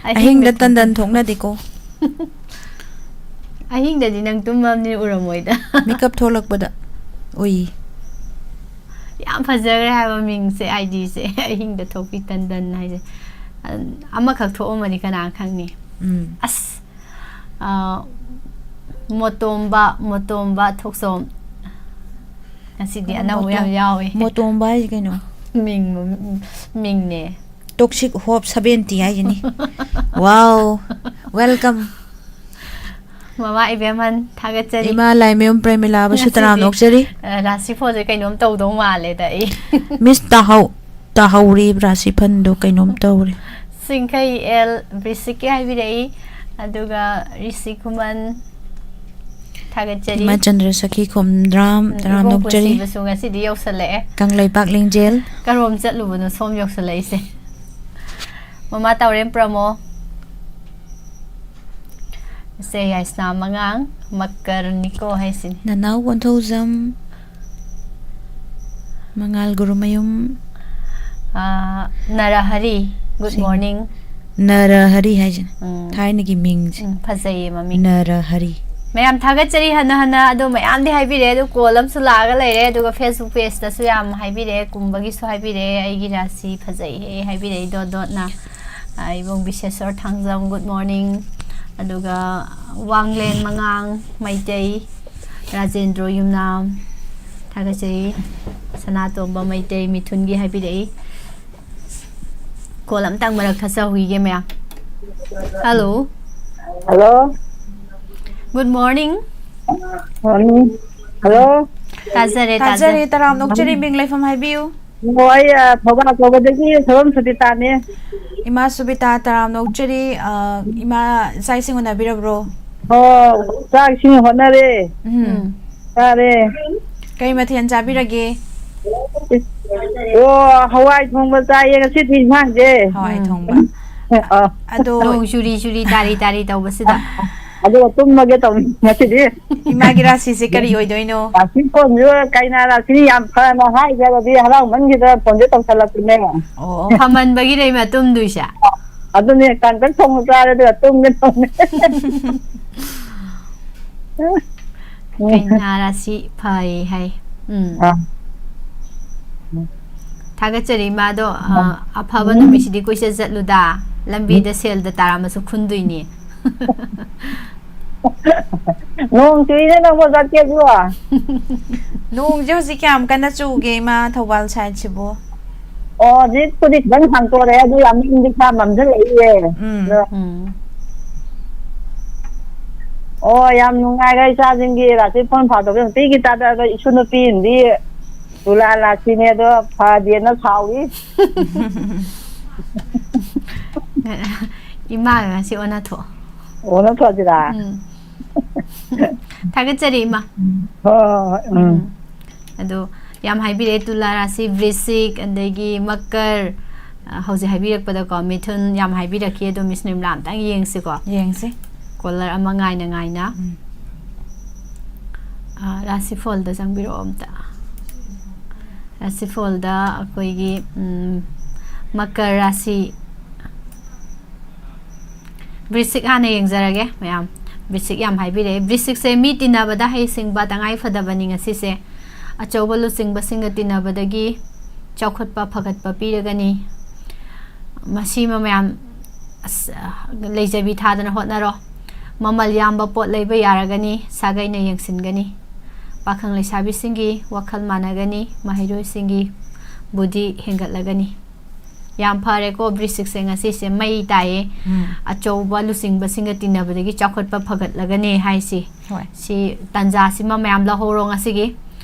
ꯑꯍꯤꯡꯗ ꯑꯍꯤꯡꯗ ꯇꯟꯗꯟ ꯊꯣꯛꯅꯗꯦꯀꯣ꯫ ꯑꯍꯤꯡꯗꯗꯤ ꯅꯪ ꯇꯨꯝꯃꯕꯅꯤꯅ ꯎꯔꯝꯃꯣꯏꯗ꯫ ꯃꯤꯀꯞ ꯊꯣꯛꯂꯛꯄꯗ ꯎꯏ꯫ ꯌꯥꯝ ꯐꯖꯈ꯭ꯔꯦ ꯍꯥꯏꯕ ꯃꯤꯡꯁꯦ, ꯑꯥꯏ ꯗꯤꯁꯦ꯫ ꯑꯍꯤꯡꯗ ꯊꯣꯛꯄꯤ ꯇꯟꯗꯟ ꯍꯥꯏꯁꯦ꯫ ꯑꯃꯈꯛ ꯊꯣꯛꯑꯝꯃꯗꯤ ꯀꯅꯥ ꯈꯪꯅꯤ? ꯎꯝ꯫ ꯑꯁ, ꯑ, ꯃꯣꯇꯣꯝꯕ, ꯃꯣꯇꯣꯝꯕ ꯊꯣꯛꯆꯣꯝ꯫ ꯉꯁꯤꯗꯤ ꯑꯅꯧꯕ ꯌꯥꯝ ꯃꯣꯇꯣꯝ-, ꯌꯥꯎꯋꯦ꯫ ꯃꯣꯇꯣꯝꯕ ꯍꯥꯏꯁꯦ ꯀꯩꯅꯣ? ꯃꯤꯡ, ꯃꯤꯡꯅꯦ꯫ Toxic Hope seventy ꯍꯥꯏꯁꯤꯅꯤ꯫ Wow, welcome꯫ ꯃꯃꯥ ꯏꯕꯦꯝꯍꯟ, ꯊꯥꯒꯠꯆꯔꯤ꯫ ꯏꯃꯥ ꯂꯥꯏꯃꯌꯨꯝ ꯄ꯭ꯔꯦꯃꯤꯂꯥꯕꯨꯁꯨ ꯉꯁꯤꯗꯤ, ꯇꯔꯥꯝꯅ ꯑꯣꯛꯆꯔꯤ꯫ ꯑ, ꯔꯥꯁꯤꯐꯣꯜꯁꯦ ꯀꯩꯅꯣꯝ ꯇꯧꯗꯧ ꯃꯥꯜꯂꯦꯗ ꯑꯩ꯫ ꯃꯤꯁ ꯇꯥꯍꯧ-, ꯇꯥꯍꯧꯔꯤ, ꯔꯥꯁꯤꯐꯜꯗꯣ ꯀꯩꯅꯣꯝ ꯇꯧꯔꯦ꯫ ꯁꯤꯡꯈꯩ ꯑꯦꯜ ꯕ꯭ꯔꯤꯁꯤꯛꯀꯤ ꯍꯥꯏꯕꯤꯔꯛꯏ, ꯑꯗꯨꯒ ꯔꯤꯁꯤ ꯈꯨꯃꯟ, ꯊꯥꯒꯠꯆꯔꯤ꯫ ꯏꯃꯥ ꯆꯟꯗ꯭ꯔ ꯁꯈꯤ ꯈꯣꯝꯗ꯭ꯔꯥꯝ, ꯎꯝ, ꯇꯔꯥꯝꯅ ꯏꯕꯨꯡ ꯑꯣꯛꯆꯔꯤ꯫ ꯄꯨꯟꯁꯤꯕꯁꯨ ꯉꯁꯤꯗꯤ ꯌꯧꯁꯜꯂꯛꯑꯦ꯫ ꯀꯪꯂꯩꯄꯥꯛ ꯂꯤꯡꯖꯦꯜ꯫ ꯀꯔꯣꯝ ꯆꯠꯂꯨꯕꯅꯣ ꯁꯣꯝ ꯌꯧꯁꯜꯂꯛꯏꯁꯦ? ꯃꯃꯥ ꯇꯥꯎꯔꯦꯝ ꯄ꯭ꯔꯃꯣ꯫ ꯏꯆꯦ ꯌꯥꯏꯁꯅꯥ ꯃꯉꯥꯡ, ꯃꯀꯔꯅꯤꯀꯣ ꯍꯥꯏꯁꯤꯅꯤ꯫ ꯅꯅꯥꯎ ꯀꯣꯟꯊꯧꯖꯝ, ꯃꯉꯥꯜ ꯒꯨꯔꯨꯃꯌꯨꯝ꯫ ꯑꯥ, ꯅꯔꯍꯔꯤ, good ꯁꯤꯡ-, morning꯫ ꯅꯔꯍꯔꯤ ꯍꯥꯏꯁꯤꯅꯦ꯫ ꯎꯝ꯫ ꯊꯥꯏꯅꯒꯤ ꯃꯤꯡꯁꯦ꯫ ꯎꯝ, ꯐꯖꯩꯌꯦ ꯃꯃꯤꯡ꯫ ꯅꯔꯍꯔꯤ꯫ ꯃꯌꯥꯝ ꯊꯥꯒꯠꯆꯔꯤ ꯍꯟꯅ ꯍꯟꯅ꯫ ꯑꯗꯣ ꯃꯌꯥꯝꯗꯤ ꯍꯥꯏꯕꯤꯔꯦ, ꯑꯗꯣ ꯀꯣꯜ ꯑꯃꯁꯨ ꯂꯥꯛꯑꯒ ꯂꯩꯔꯦ, ꯑꯗꯨꯒ ꯐꯦꯁꯕꯨꯛ ꯄꯦꯖꯇꯁꯨ ꯌꯥꯝ ꯍꯥꯏꯕꯤꯔꯦ, ꯀꯨꯝꯕꯒꯤꯁꯨ ꯍꯥꯏꯕꯤꯔꯦ, "ꯑꯩꯒꯤ ꯔꯥꯁꯤ ꯐꯖꯩꯍꯦ" ꯍꯥꯏꯕꯤꯔꯦ ꯗꯣꯠ ꯗꯣꯠꯅ꯫ ꯑ, ꯏꯕꯨꯡ ꯕꯤꯁꯦꯁꯣꯔ ꯊꯥꯡꯖꯝ, ꯒꯨꯗ ꯃꯣꯔꯅꯤꯡ꯫ ꯑꯗꯨꯒ ꯋꯥꯡꯂꯦꯟ ꯃꯉꯥꯡ ꯃꯩꯇꯩ, ꯔꯥꯖꯦꯟꯗ꯭ꯔꯣ ꯌꯨꯝꯅꯥꯝ, ꯊꯥꯒꯠꯆꯔꯤ꯫ ꯁꯅꯥꯇꯣꯝꯕ ꯃꯩꯇꯩ ꯃꯤꯊꯨꯟꯒꯤ ꯍꯥꯏꯕꯤꯔꯛꯏ꯫ ꯀꯣꯜ ꯑꯝꯇꯪ ꯃꯔꯛ ꯊꯠꯆꯍꯧꯈꯤꯒꯦ ꯃꯌꯥꯝ꯫ Hello. Hello. Good morning. Morning. Hello. ꯇꯥꯖꯔꯦ, ꯇꯥꯖꯔꯦ, ꯇꯥꯖꯔꯦ꯫ ꯇꯔꯥꯝꯅ ꯑꯣꯛꯆꯔꯤ, ꯃꯤꯡ ꯂꯩꯐꯝ ꯍꯥꯏꯕꯤꯌꯨ꯫ ꯑꯣ, ꯑꯩ, ꯑ, ꯊꯧꯕꯥꯜ ꯀꯧꯕꯗꯒꯤ ꯁꯣꯏꯕꯝ ꯁꯨꯕꯤꯇꯥꯅꯦ꯫ ꯏꯃꯥ ꯁꯨꯕꯤꯇꯥ, ꯇꯔꯥꯝꯅ ꯑꯣꯛꯆꯔꯤ꯫ ꯑ, ꯏꯃꯥ, ꯆꯥꯛ ꯏꯁꯤꯡ ꯎꯅꯕꯤꯔꯕ꯭ꯔꯣ? ꯑꯣ, ꯆꯥꯛ ꯏꯁꯤꯡ ꯍꯣꯠꯅꯔꯦ꯫ ꯎꯝ꯫ ꯎꯝ꯫ ꯆꯥꯔꯦ꯫ ꯀꯩ ꯃꯊꯦꯜ ꯆꯥꯕꯤꯔꯒꯦ? ꯑꯣ, ꯍꯋꯥꯏ ꯊꯣꯡꯕ ꯆꯥꯏꯌꯦ ꯉꯁꯤꯗꯤ ꯏꯟꯁꯥꯡꯁꯦ꯫ ꯍꯋꯥꯏ ꯎꯝ꯫ ꯊꯣꯡꯕ꯫ ꯑ꯫ ꯑꯗꯣ ꯅꯣꯡ ꯆꯨꯔꯤ ꯆꯨꯔꯤ ꯇꯥꯔꯤ ꯇꯥꯔꯤ ꯇꯧꯕꯁꯤꯗ꯫ ꯑꯗꯨꯒ ꯇꯨꯝꯃꯒꯦ ꯇꯧꯅꯤ ꯉꯁꯤꯗꯤ꯫ ꯏꯃꯥꯒꯤ ꯔꯥꯁꯤꯁꯦ ꯀꯔꯤ ꯑꯣꯏꯗꯣꯏꯅꯣ? ꯔꯥꯁꯤ ꯐꯣꯟꯁꯨ ꯀꯩꯅꯥ ꯔꯥꯁꯤ ꯌꯥꯝ ꯐꯅ ꯍꯥꯏꯈ꯭ꯔꯕꯗꯤ ꯍꯔꯥꯎꯃꯟꯈꯤꯗꯅ ꯐꯣꯟꯁꯦ ꯇꯧꯁꯜꯂꯛꯄꯅꯦ꯫ ꯑꯣ, ꯐꯃꯟꯕꯒꯤꯔ ꯏꯃꯥ ꯇꯨꯝꯗꯣꯏꯁꯦ? ꯑꯗꯨꯅꯦ, ꯀꯥꯡꯇꯛ ꯊꯣꯡꯕ ꯆꯥꯔꯦ ꯑꯗꯨꯒ ꯇꯨꯝꯒꯦ ꯇꯧꯅꯦ꯫ ꯎꯝ꯫ ꯀꯩꯅꯥ ꯔꯥꯁꯤ ꯐꯩ ꯍꯥꯏ꯫ ꯎꯝ꯫ ꯑꯥ꯫ ꯊꯥꯒꯠꯆꯔꯤ ꯏꯃꯥꯗꯣ, ꯑ, ꯑꯐꯕ ꯎꯝ꯫ ꯅꯨꯃꯤꯠꯁꯤꯗꯤ ꯀꯣꯏꯆꯠ ꯆꯠꯂꯨꯗ, ꯂꯝꯕꯤꯗ ꯎꯝ꯫ ꯁꯦꯜꯗ ꯇꯥꯔꯝꯃꯁꯨ ꯈꯨꯟꯗꯣꯏꯅꯤ꯫ ꯅꯣꯡ ꯆꯨꯏꯅꯦ ꯅꯪꯕꯣ ꯆꯠꯀꯦꯁꯨ꯫ ꯅꯣꯡꯁꯦ ꯍꯧꯖꯤꯛ ꯀꯌꯥꯝ ꯀꯟꯅ ꯆꯨꯒꯦ ꯏꯃꯥ ꯊꯧꯕꯥꯜ ꯁꯥꯏꯠꯁꯤꯕꯨ? ꯑꯣ, ꯍꯧꯖꯤꯛꯄꯨꯗꯤ ꯈꯤꯇꯪ ꯍꯥꯡꯇꯣꯔꯛꯑꯦ, ꯑꯗꯨ ꯌꯥꯝ ꯃꯝꯗꯤ ꯈꯔ ꯃꯝꯁꯤꯜꯂꯛꯏꯌꯦ꯫ ꯎꯝ꯫ ꯑꯗꯣ ꯎꯝ꯫ ꯑꯣ, ꯌꯥꯝ ꯅꯨꯡꯉꯥꯏꯔꯦ ꯏꯆꯥꯁꯤꯡꯒꯤ ꯔꯥꯁꯤ ꯐꯣꯟ ꯐꯥꯎꯗꯕ ꯅꯨꯡꯇꯤꯒꯤ ꯇꯥꯗ, ꯑꯗꯣ ꯏꯁꯨ ꯅꯨꯄꯤ ꯑꯃꯗꯤ ꯇꯨꯂꯥ ꯔꯥꯁꯤꯅꯦ ꯑꯗꯣ ꯐꯗꯦꯅ ꯁꯥꯎꯔꯤ꯫ ꯏꯃꯥꯒ ꯉꯁꯤ ꯑꯣꯟꯅ ꯊꯣꯛꯑꯣ꯫ ꯑꯣꯟꯅ ꯊꯣꯛꯑꯁꯤꯔꯥ? ꯎꯝ꯫ ꯊꯥꯒꯠꯆꯔꯤ ꯏꯃꯥ꯫ ꯍꯣꯏ, ꯍꯣꯏ, ꯍꯣꯏ, ꯎꯝ꯫ ꯎꯝ꯫ ꯑꯗꯣ ꯌꯥꯝ ꯍꯥꯏꯕꯤꯔꯛꯑꯦ, ꯇꯨꯂꯥ ꯔꯥꯁꯤ, ꯕ꯭ꯔꯤꯁꯤꯛ, ꯑꯗꯒꯤ ꯃꯀꯔ, ꯑ, ꯍꯧꯖꯤꯛ ꯍꯥꯏꯕꯤꯔꯛꯄꯗꯀꯣ, ꯃꯤꯊꯨꯟ ꯌꯥꯝ ꯍꯥꯏꯕꯤꯔꯛꯈꯤ꯫ ꯑꯗꯣ ꯃꯤꯁ ꯅꯤꯔꯃꯂꯥ ꯑꯝꯇꯪ ꯌꯦꯡꯁꯤꯀꯣ꯫ ꯌꯦꯡꯁꯤ꯫ ꯀꯣꯂꯔ ꯑꯃ ꯉꯥꯏꯅ ꯉꯥꯏꯅ꯫ ꯎꯝ꯫ ꯑ, ꯔꯥꯁꯤꯐꯣꯜꯗ ꯆꯪꯕꯤꯔꯛꯑꯣ ꯑꯝꯇ꯫ ꯔꯥꯁꯤꯐꯣꯜꯗ ꯑꯩꯈꯣꯏꯒꯤ, ꯎꯝ, ꯃꯀꯔ ꯔꯥꯁꯤ, ꯕ꯭ꯔꯤꯁꯤꯛ ꯍꯥꯟꯅ ꯌꯦꯡꯖꯔꯒꯦ ꯃꯌꯥꯝ꯫ ꯕ꯭ꯔꯤꯁꯤꯛ ꯌꯥꯝ ꯍꯥꯏꯕꯤꯔꯛꯑꯦ꯫ ꯕ꯭ꯔꯤꯁꯤꯛꯁꯦ ꯃꯤ ꯇꯤꯟꯅꯕꯗ ꯍꯩꯁꯤꯡꯕ, ꯇꯉꯥꯏ ꯐꯗꯕꯅꯤ ꯉꯁꯤꯁꯦ꯫ ꯑꯆꯧꯕ ꯂꯨꯆꯤꯡꯕꯁꯤꯡꯒ ꯇꯤꯟꯅꯕꯗꯒꯤ ꯆꯥꯎꯈꯠꯄ, ꯐꯒꯠꯄ ꯄꯤꯔꯒꯅꯤ꯫ ꯃꯁꯤꯃ ꯃꯌꯥꯝ, ꯑꯁ, ꯂꯩꯖꯕꯤ ꯊꯥꯗꯅ ꯍꯣꯠꯅꯔꯣ꯫ ꯃꯃꯜ ꯌꯥꯝꯕ ꯄꯣꯠ ꯂꯩꯕ ꯌꯥꯔꯒꯅꯤ, ꯁꯥꯒꯩꯅ ꯌꯦꯡꯁꯤꯟꯒꯅꯤ꯫ ꯄꯥꯈꯪ ꯂꯩꯁꯥꯕꯤꯁꯤꯡꯒꯤ ꯋꯥꯈꯜ ꯃꯥꯟꯅꯒꯅꯤ, ꯃꯍꯩꯔꯣꯏꯁꯤꯡꯒꯤ ꯕꯨꯙꯤ ꯍꯦꯟꯒꯠꯂꯒꯅꯤ꯫ ꯌꯥꯝ ꯐꯔꯦꯀꯣ, ꯕ꯭ꯔꯤꯁꯤꯛꯁꯦ ꯉꯁꯤꯁꯦ ꯃꯩ ꯇꯥꯏꯌꯦ꯫ ꯎꯝ꯫ ꯑꯆꯧꯕ ꯂꯨꯆꯤꯡꯕꯁꯤꯡꯒ ꯇꯤꯟꯅꯕꯗꯒꯤ ꯆꯥꯎꯈꯠꯄ ꯐꯒꯠꯂꯒꯅꯤ ꯍꯥꯏꯁꯤ꯫ ꯍꯣꯏ꯫ ꯁꯤ ꯇꯥꯟꯖꯥꯁꯤꯃ ꯃꯌꯥꯝ ꯂꯧꯍꯧꯔꯣ ꯉꯁꯤꯒꯤ꯫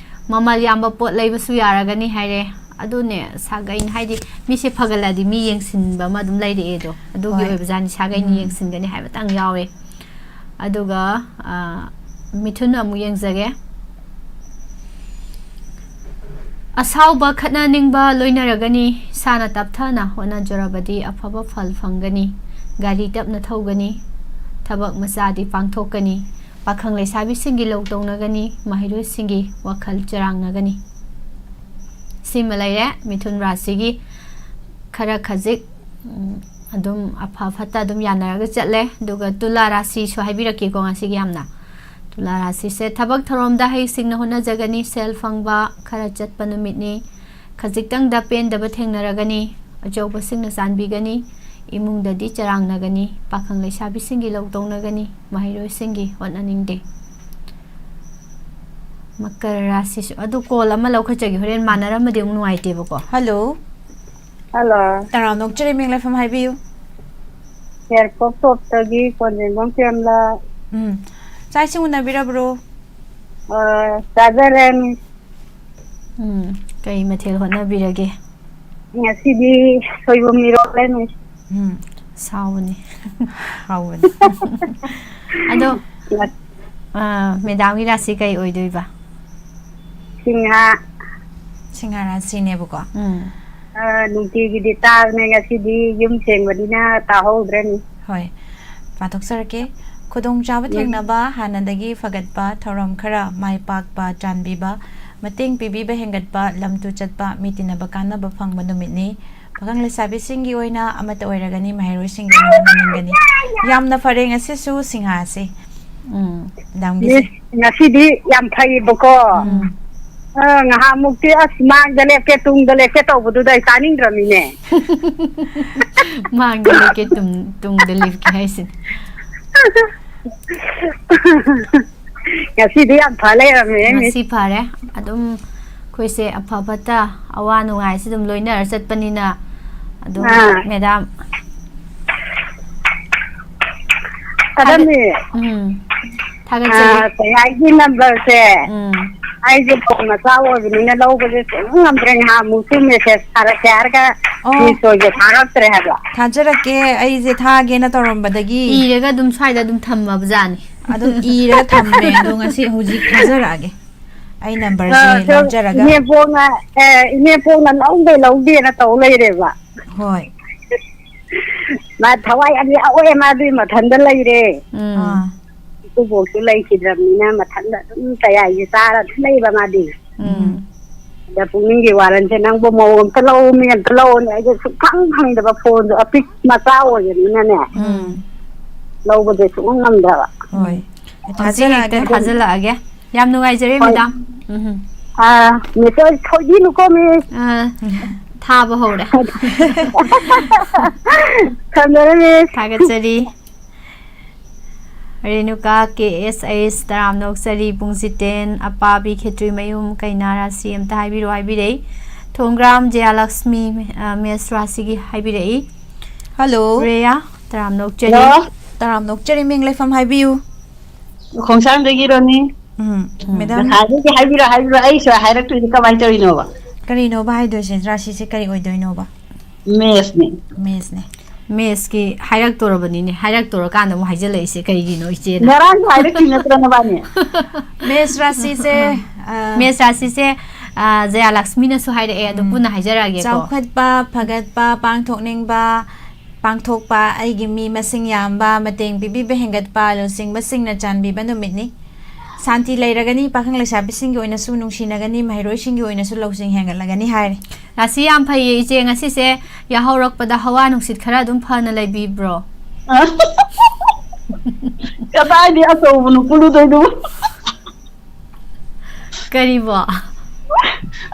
ꯃꯃꯜ ꯌꯥꯝꯕ ꯄꯣꯠ ꯂꯩꯕꯁꯨ ꯌꯥꯔꯒꯅꯤ ꯍꯥꯏꯔꯦ꯫ ꯑꯗꯨꯅꯦ, ꯁꯥꯒꯩꯅ, ꯍꯥꯏꯗꯤ ꯃꯤꯁꯦ ꯐꯒꯠꯂꯗꯤ ꯃꯤ ꯌꯦꯡꯁꯤꯟꯕ ꯑꯃ ꯑꯗꯨꯝ ꯂꯩꯔꯛꯑꯦꯗꯣ꯫ ꯑꯗꯨꯒꯤ ꯍꯣꯏ꯫ ꯑꯣꯏꯕꯖꯥꯠꯅꯤ, ꯁꯥꯒꯩꯅ ꯎꯝ꯫ ꯌꯦꯡꯁꯤꯟꯒꯅꯤ ꯍꯥꯏꯕꯇꯪ ꯌꯥꯎꯔꯦ꯫ ꯑꯗꯨꯒ, ꯑ, ꯃꯤꯊꯨꯟ ꯑꯃꯨꯛ ꯌꯦꯡꯖꯒꯦ꯫ ꯑꯁꯥꯎꯕ, ꯈꯠꯅꯅꯤꯡꯕ ꯂꯣꯏꯅꯔꯒꯅꯤ꯫ ꯏꯁꯥꯅ ꯇꯞꯊꯅ ꯍꯣꯠꯅꯖꯔꯕꯗꯤ ꯑꯐꯕ ꯐꯜ ꯐꯪꯒꯅꯤ꯫ ꯒꯥꯔꯤ ꯇꯞꯅ ꯊꯧꯒꯅꯤ꯫ ꯊꯕꯛ ꯃꯆꯥꯗꯤ ꯄꯥꯡꯊꯣꯛꯀꯅꯤ꯫ ꯄꯥꯈꯪ ꯂꯩꯁꯥꯕꯤꯁꯤꯡꯒꯤ ꯂꯧ ꯇꯧꯅꯒꯅꯤ꯫ ꯃꯍꯩꯔꯣꯏꯁꯤꯡꯒꯤ ꯋꯥꯈꯜ ꯆꯔꯥꯡꯅꯒꯅꯤ꯫ ꯁꯤꯃ ꯂꯩꯔꯦ ꯃꯤꯊꯨꯟ ꯔꯥꯁꯤꯒꯤ꯫ ꯈꯔ ꯈꯖꯤꯛ, ꯎꯝ, ꯑꯗꯨꯝ ꯑꯐ ꯐꯠꯇ ꯑꯗꯨꯝ ꯌꯥꯅꯔꯒ ꯆꯠꯂꯦ꯫ ꯑꯗꯨꯒ ꯇꯨꯂꯥ ꯔꯥꯁꯤꯁꯨ ꯍꯥꯏꯕꯤꯔꯛꯀꯦꯀꯣ ꯉꯁꯤꯒꯤ ꯌꯥꯝꯅ꯫ ꯇꯨꯂꯥ ꯔꯥꯁꯤꯁꯦ ꯊꯕꯛ ꯊꯧꯔꯝꯗ ꯍꯩꯁꯤꯡꯅ ꯍꯣꯠꯅꯖꯒꯅꯤ, ꯁꯦꯜ ꯐꯪꯕ ꯈꯔ ꯆꯠꯄ ꯅꯨꯃꯤꯠꯅꯤ꯫ ꯈꯖꯤꯛꯇꯪꯗ ꯄꯦꯟꯗꯕ ꯊꯦꯡꯅꯔꯒꯅꯤ, ꯑꯆꯧꯕꯁꯤꯡꯅ ꯆꯥꯟꯕꯤꯒꯅꯤ, ꯏꯃꯨꯡꯗꯗꯤ ꯆꯔꯥꯡꯅꯒꯅꯤ, ꯄꯥꯈꯪ ꯂꯩꯁꯥꯕꯤꯁꯤꯡꯒꯤ ꯂꯧ ꯇꯧꯅꯒꯅꯤ, ꯃꯍꯩꯔꯣꯏꯁꯤꯡꯒꯤ ꯍꯣꯠꯅꯅꯤꯡꯗꯦ꯫ ꯃꯀꯔ ꯔꯥꯁꯤꯁꯨ, ꯑꯗꯨ ꯀꯣꯜ ꯑꯃ ꯂꯧꯈꯠꯆꯒꯦ, ꯍꯣꯔꯦꯟ ꯃꯥꯟꯅꯔꯝꯃꯗꯤ ꯑꯃꯨꯛ ꯅꯨꯡꯉꯥꯏꯇꯦꯕꯀꯣ꯫ ꯍꯜꯂꯣ꯫ ꯍꯜꯂꯣ꯫ ꯇꯔꯥꯝꯅ ꯑꯣꯛꯆꯔꯤ, ꯃꯤꯡ ꯂꯩꯐꯝ ꯍꯥꯏꯕꯤꯌꯨ꯫ ꯌꯥꯏꯔꯤꯄꯣꯛ ꯇꯣꯞꯇꯒꯤ ꯀꯣꯟꯖꯦꯡꯕꯝ ꯄ꯭ꯔꯦꯝꯂꯥ꯫ ꯎꯝ꯫ ꯆꯥꯛ ꯏꯁꯤꯡ ꯎꯅꯕꯤꯔꯕ꯭ꯔꯣ? ꯑ, ꯆꯥꯖꯔꯦ, ꯃꯤꯁ꯫ ꯎꯝ, ꯀꯩ ꯃꯊꯦꯜ ꯍꯣꯠꯅꯕꯤꯔꯒꯦ? ꯉꯁꯤꯗꯤ ꯁꯣꯏꯕꯨꯝ ꯏꯔꯣꯜꯂꯦ, ꯃꯤꯁ꯫ ꯎꯝ, ꯁꯥꯎꯕꯅꯤ꯫ ꯍꯥꯎꯕꯅꯤ꯫ ꯑꯗꯣ, ꯉ- ꯑ, ꯃꯦꯗꯥꯝꯒꯤ ꯔꯥꯁꯤ ꯀꯩ ꯑꯣꯏꯗꯣꯏꯕ? ꯁꯤꯡꯍꯥ꯫ ꯁꯤꯡꯍꯥ ꯔꯥꯁꯤꯅꯦꯕꯀꯣ꯫ ꯎꯝ꯫ ꯑ, ꯅꯨꯡꯇꯤꯒꯤꯗꯤ ꯇꯥꯕꯅꯦ, ꯉꯁꯤꯗꯤ ꯌꯨꯝ ꯁꯦꯡꯕꯅꯤꯅ ꯇꯥꯍꯧꯗ꯭ꯔꯦ, ꯃꯤꯁ꯫ ꯍꯣꯏ, ꯄꯥꯊꯣꯛꯆꯔꯛꯀꯦ꯫ ꯈꯨꯗꯣꯡꯆꯥꯕ ꯎꯝ꯫ ꯊꯦꯡꯅꯕ, ꯍꯥꯟꯅꯗꯒꯤ ꯐꯒꯠꯄ, ꯊꯧꯔꯝ ꯈꯔ ꯃꯥꯏ ꯄꯥꯛꯄ, ꯆꯥꯟꯕꯤꯕ, ꯃꯇꯦꯡ ꯄꯤꯕꯤꯕ ꯍꯦꯟꯒꯠꯄ, ꯂꯝ ꯇꯨ ꯆꯠꯄ, ꯃꯤ ꯇꯤꯟꯅꯕ ꯀꯥꯟꯅꯕ ꯐꯪꯕ ꯅꯨꯃꯤꯠꯅꯤ꯫ ꯄꯥꯈꯪ ꯂꯩꯁꯥꯕꯤꯁꯤꯡꯒꯤ ꯑꯣꯏꯅ ꯑꯃꯠꯇ ꯑꯣꯏꯔꯒꯅꯤ, ꯃꯍꯩꯔꯣꯏꯁꯤꯡꯒꯤ ꯑꯣꯏꯅ ꯍꯣꯠꯅꯅꯤꯡꯒꯅꯤ꯫ ꯌꯥꯝꯅ ꯐꯔꯦ, ꯉꯁꯤꯁꯨ ꯁꯤꯡꯍꯥꯁꯤ꯫ ꯎꯝ꯫ ꯃꯦꯗꯥꯝꯒꯤꯁꯦ꯫ ꯃꯤꯁ, ꯉꯁꯤꯗꯤ ꯌꯥꯝ ꯐꯩꯌꯦꯕꯀꯣ꯫ ꯎꯝ꯫ ꯑ, ꯉꯍꯥꯟꯃꯨꯛꯇꯤ ꯑꯁ ꯃꯥꯡꯗ ꯂꯦꯞꯀꯦ ꯇꯨꯡꯗ ꯂꯦꯞꯀꯦ ꯇꯧꯕꯗꯨꯗ ꯑꯩ ꯇꯥꯅꯤꯡꯗ꯭ꯔꯃꯤꯅꯦ꯫ ꯃꯥꯡꯗ ꯂꯦꯞꯀꯦ ꯇꯨꯡ-, ꯇꯨꯡꯗ ꯂꯦꯞꯀꯦ ꯍꯥꯏꯁꯤꯅꯤ꯫ ꯉꯁꯤꯗꯤ ꯌꯥꯝ ꯐ ꯂꯩꯔꯝꯃꯦ, ꯃꯤꯁ꯫ ꯉꯁꯤ ꯐꯔꯦ꯫ ꯑꯗꯨꯝ ꯑꯩꯈꯣꯏꯁꯦ ꯑꯐ ꯐꯠꯇ, ꯑꯋꯥ ꯅꯨꯡꯉꯥꯏꯁꯦ ꯑꯗꯨꯝ ꯂꯣꯏꯅꯔ ꯆꯠꯄꯅꯤꯅ ꯑꯗꯨꯝ ꯑꯥ꯫ ꯃꯦꯗꯥꯝ꯫ ꯑꯗꯨꯅꯤ꯫ ꯎꯝ꯫ ꯊꯥꯒꯠꯆꯔꯤ꯫ ꯑꯥ, ꯀꯩ ꯍꯥꯏꯒꯤ ꯅꯝꯕꯔꯁꯦ ꯎꯝ꯫ ꯑꯩꯁꯦ ꯐꯣꯟ ꯃꯆꯥ ꯑꯣꯏꯕꯅꯤꯅ ꯂꯧꯕꯁꯦ ꯁꯨꯡ ꯉꯝꯗ꯭ꯔꯦ꯫ ꯉꯍꯥꯟꯃꯨꯛꯁꯨ ꯃꯦꯁꯦꯖ ꯊꯥꯔꯛꯀꯦ ꯍꯥꯏꯔꯒ ꯑꯣ꯫ ꯃꯤꯁ ꯑꯣꯏꯁꯦ ꯊꯥꯔꯛꯇ꯭ꯔꯦ ꯍꯥꯏꯕ꯫ ꯊꯥꯖꯔꯛꯀꯦ, ꯑꯩꯁꯦ ꯊꯥꯒꯦꯅ ꯇꯧꯔꯝꯕꯗꯒꯤ꯫ ꯏꯔꯒ ꯑꯗꯨꯝ ꯁ꯭ꯋꯥꯏꯗ ꯑꯗꯨꯝ ꯊꯝꯃꯕ ꯖꯥꯠꯅꯤ꯫ ꯑꯗꯨꯝ ꯏꯔꯒ ꯊꯝꯃꯦ, ꯑꯗꯣ ꯉꯁꯤ ꯍꯧꯖꯤꯛ ꯊꯥꯖꯔꯛꯑꯒꯦ꯫ ꯑꯩ ꯅꯝꯕꯔꯁꯦ ꯑꯥ, ꯁꯨꯝ ꯂꯧꯖꯔꯒ꯫ ꯏꯅꯦꯝꯄꯣꯛꯅ, ꯑꯦ, ꯏꯅꯦꯝꯄꯣꯛꯅ ꯂꯧꯗꯦ ꯂꯧꯗꯦꯅ ꯇꯧ ꯂꯩꯔꯦꯕ꯫ ꯍꯣꯏ꯫ ꯃꯥ ꯊꯋꯥꯏ ꯌꯥꯝ ꯌꯥꯎꯋꯦ, ꯃꯥꯗꯤ ꯃꯊꯟꯗ ꯂꯩꯔꯦ꯫ ꯎꯝ꯫ ꯑꯥ꯫ ꯏꯀꯨꯕꯣꯛꯁꯨ ꯂꯩꯈꯤꯗ꯭ꯔꯕꯅꯤꯅ ꯃꯊꯟꯗ ꯑꯗꯨꯝ ꯇꯌꯥꯏꯁꯦ ꯆꯥꯔ ꯑꯗꯨꯝ ꯂꯩꯕ ꯃꯥꯗꯤ꯫ ꯎꯝ꯫ ꯑꯗ ꯄꯨꯛꯅꯤꯡꯒꯤ ꯋꯥꯔꯟꯁꯦ, "ꯅꯪꯕꯨ ꯃꯧ ꯑꯝꯇ ꯂꯧꯑꯣꯃꯤ, ꯑꯝꯇ ꯂꯧꯑꯣꯅꯦ", ꯑꯩꯁꯦ ꯁꯨꯡꯐꯪ ꯐꯪꯗꯕ, ꯐꯣꯟꯁꯨ ꯑꯄꯤꯛ ꯃꯆꯥ ꯑꯣꯏꯕꯅꯤꯅꯅꯦ꯫ ꯎꯝ꯫ ꯂꯧꯕꯁꯦ ꯁꯨꯡꯉꯝ ꯉꯝꯗ꯭ꯔꯕ꯫ ꯍꯣꯏ꯫ ꯍꯧꯖꯤꯛ ꯍꯦꯛꯇ ꯊꯥꯖꯔꯛꯑꯒꯦ ꯑꯗꯨꯝ꯫ ꯊꯥꯖꯤꯜꯂꯛꯑꯒꯦ꯫ ꯌꯥꯝ ꯅꯨꯡꯉꯥꯏꯖꯔꯦ, ꯍꯣꯏ꯫ ꯃꯦꯗꯥꯝ꯫ ꯎꯝ꯫ ꯑꯥ, ꯃꯤꯁ ꯍꯣꯏ ꯁꯣꯏꯕꯤꯅꯨꯀꯣ, ꯃꯤꯁ꯫ ꯑꯥ, ꯊꯥꯕ ꯍꯧꯔꯦ꯫ ꯊꯝꯖꯔꯦ, ꯃꯤꯁ꯫ ꯊꯥꯒꯠꯆꯔꯤ꯫ ꯔꯦꯅꯨꯀꯥ ꯀꯦ ꯑꯦꯁ ꯑꯩꯁ, ꯇꯔꯥꯝꯅ ꯑꯣꯛꯆꯔꯤ, ꯄꯨꯡꯁꯤꯇꯦꯟ, ꯑꯄꯥꯕꯤ ꯈꯦꯇ꯭ꯔꯤꯃꯌꯨꯝ, ꯀꯩꯅꯥ ꯔꯥꯁꯤ ꯑꯝꯇ ꯍꯥꯏꯕꯤꯔꯣ ꯍꯥꯏꯕꯤꯔꯛꯏ꯫ ꯊꯣꯡꯒ꯭ꯔꯥꯝ ꯖꯌꯥꯂꯛꯁꯃꯤ, ꯑ, ꯃꯦꯁ ꯔꯥꯁꯤꯒꯤ ꯍꯥꯏꯕꯤꯔꯛꯏ꯫ ꯍꯜꯂꯣ꯫ ꯔꯦꯌꯥ, ꯇꯔꯥꯝꯅ ꯑꯣꯛꯆꯔꯤ꯫ ꯍꯜꯂꯣ꯫ ꯇꯔꯥꯝꯅ ꯑꯣꯛꯆꯔꯤ, ꯃꯤꯡ ꯂꯩꯐꯝ ꯍꯥꯏꯕꯤꯌꯨ꯫ ꯈꯣꯡꯁꯥꯡꯗꯒꯤ ꯔꯣꯅꯤ꯫ ꯎꯝ, ꯎꯝ꯫ ꯃꯦꯗꯥꯝ꯫ ꯉꯁꯥꯏꯗꯒꯤ ꯍꯥꯏꯕꯤꯔꯣ, ꯍꯥꯏꯕꯤꯔꯣ, ꯑꯩ ꯁꯨꯃꯥꯏ ꯍꯥꯏꯔꯛꯇꯣꯏꯁꯦ ꯀꯃꯥꯏꯅ ꯇꯧꯔꯤꯅꯣꯕ? ꯀꯔꯤꯅꯣꯕ ꯍꯥꯏꯗꯣꯏꯁꯦ? ꯔꯥꯁꯤꯁꯦ ꯀꯔꯤ ꯑꯣꯏꯗꯣꯏꯅꯣꯕ? ꯃꯦꯁꯅꯦ꯫ ꯃꯦꯁꯅꯦ꯫ ꯃꯦꯁꯀꯤ ꯍꯥꯏꯔꯛꯇꯣꯔꯕꯅꯤꯅꯦ꯫ ꯍꯥꯏꯔꯛꯇꯣꯔꯀꯥꯟꯗ ꯑꯃꯨꯛ ꯍꯥꯏꯖꯤꯜꯂꯛꯏꯁꯦ ꯀꯩꯒꯤꯅꯣ ꯏꯆꯦꯅ? ꯉꯔꯥꯡꯁꯨ ꯍꯥꯏꯔꯛꯈꯤ ꯅꯠꯇ꯭ꯔꯣ ꯅꯕꯥꯅꯤ? ꯃꯦꯁ ꯔꯥꯁꯤꯁꯦ, ꯑ, ꯃꯦꯁ ꯔꯥꯁꯤꯁꯦ, ꯑ, ꯖꯌꯥꯂꯛꯁꯃꯤꯅꯁꯨ ꯍꯥꯏꯔꯛꯑꯦ, ꯑꯗꯨ ꯎꯝ꯫ ꯄꯨꯟꯅ ꯍꯥꯏꯖꯔꯛꯑꯒꯦꯀꯣ꯫ ꯆꯥꯎꯈꯠꯄ, ꯐꯒꯠꯄ, ꯄꯥꯡꯊꯣꯛꯅꯤꯡꯕ, ꯄꯥꯡꯊꯣꯛꯄ, ꯑꯩꯒꯤ ꯃꯤ ꯃꯁꯤꯡ ꯌꯥꯝꯕ, ꯃꯇꯦꯡ ꯄꯤꯕꯤꯕ ꯍꯦꯟꯒꯠꯄ, ꯂꯨꯆꯤꯡꯕꯁꯤꯡꯅ ꯆꯥꯟꯕꯤꯕ ꯅꯨꯃꯤꯠꯅꯤ꯫ ꯁꯥꯟꯇꯤ ꯂꯩꯔꯒꯅꯤ, ꯄꯥꯈꯪ ꯂꯩꯁꯥꯕꯤꯁꯤꯡꯒꯤ ꯑꯣꯏꯅꯁꯨ ꯅꯨꯡꯁꯤꯅꯒꯅꯤ, ꯃꯍꯩꯔꯣꯏꯁꯤꯡꯒꯤ ꯑꯣꯏꯅꯁꯨ ꯂꯧꯁꯤꯡ ꯍꯦꯟꯒꯠꯂꯒꯅꯤ ꯍꯥꯏꯔꯤ꯫ ꯔꯥꯁꯤ ꯌꯥꯝ ꯐꯩꯌꯦ ꯏꯆꯦ, ꯉꯁꯤꯁꯦ ꯌꯥꯍꯧꯔꯛꯄꯗ ꯍꯋꯥ ꯅꯨꯡꯁꯤꯠ ꯈꯔ ꯑꯗꯨꯝ ꯐꯅ ꯂꯩꯕꯤꯕ꯭ꯔꯣ? ꯑ꯫ ꯀꯗꯥꯏꯗꯤ ꯑꯆꯧꯕꯅꯣ ꯄꯨꯜꯂꯨꯗꯣꯏꯗꯨꯕꯨ? ꯀꯔꯤꯕꯣ?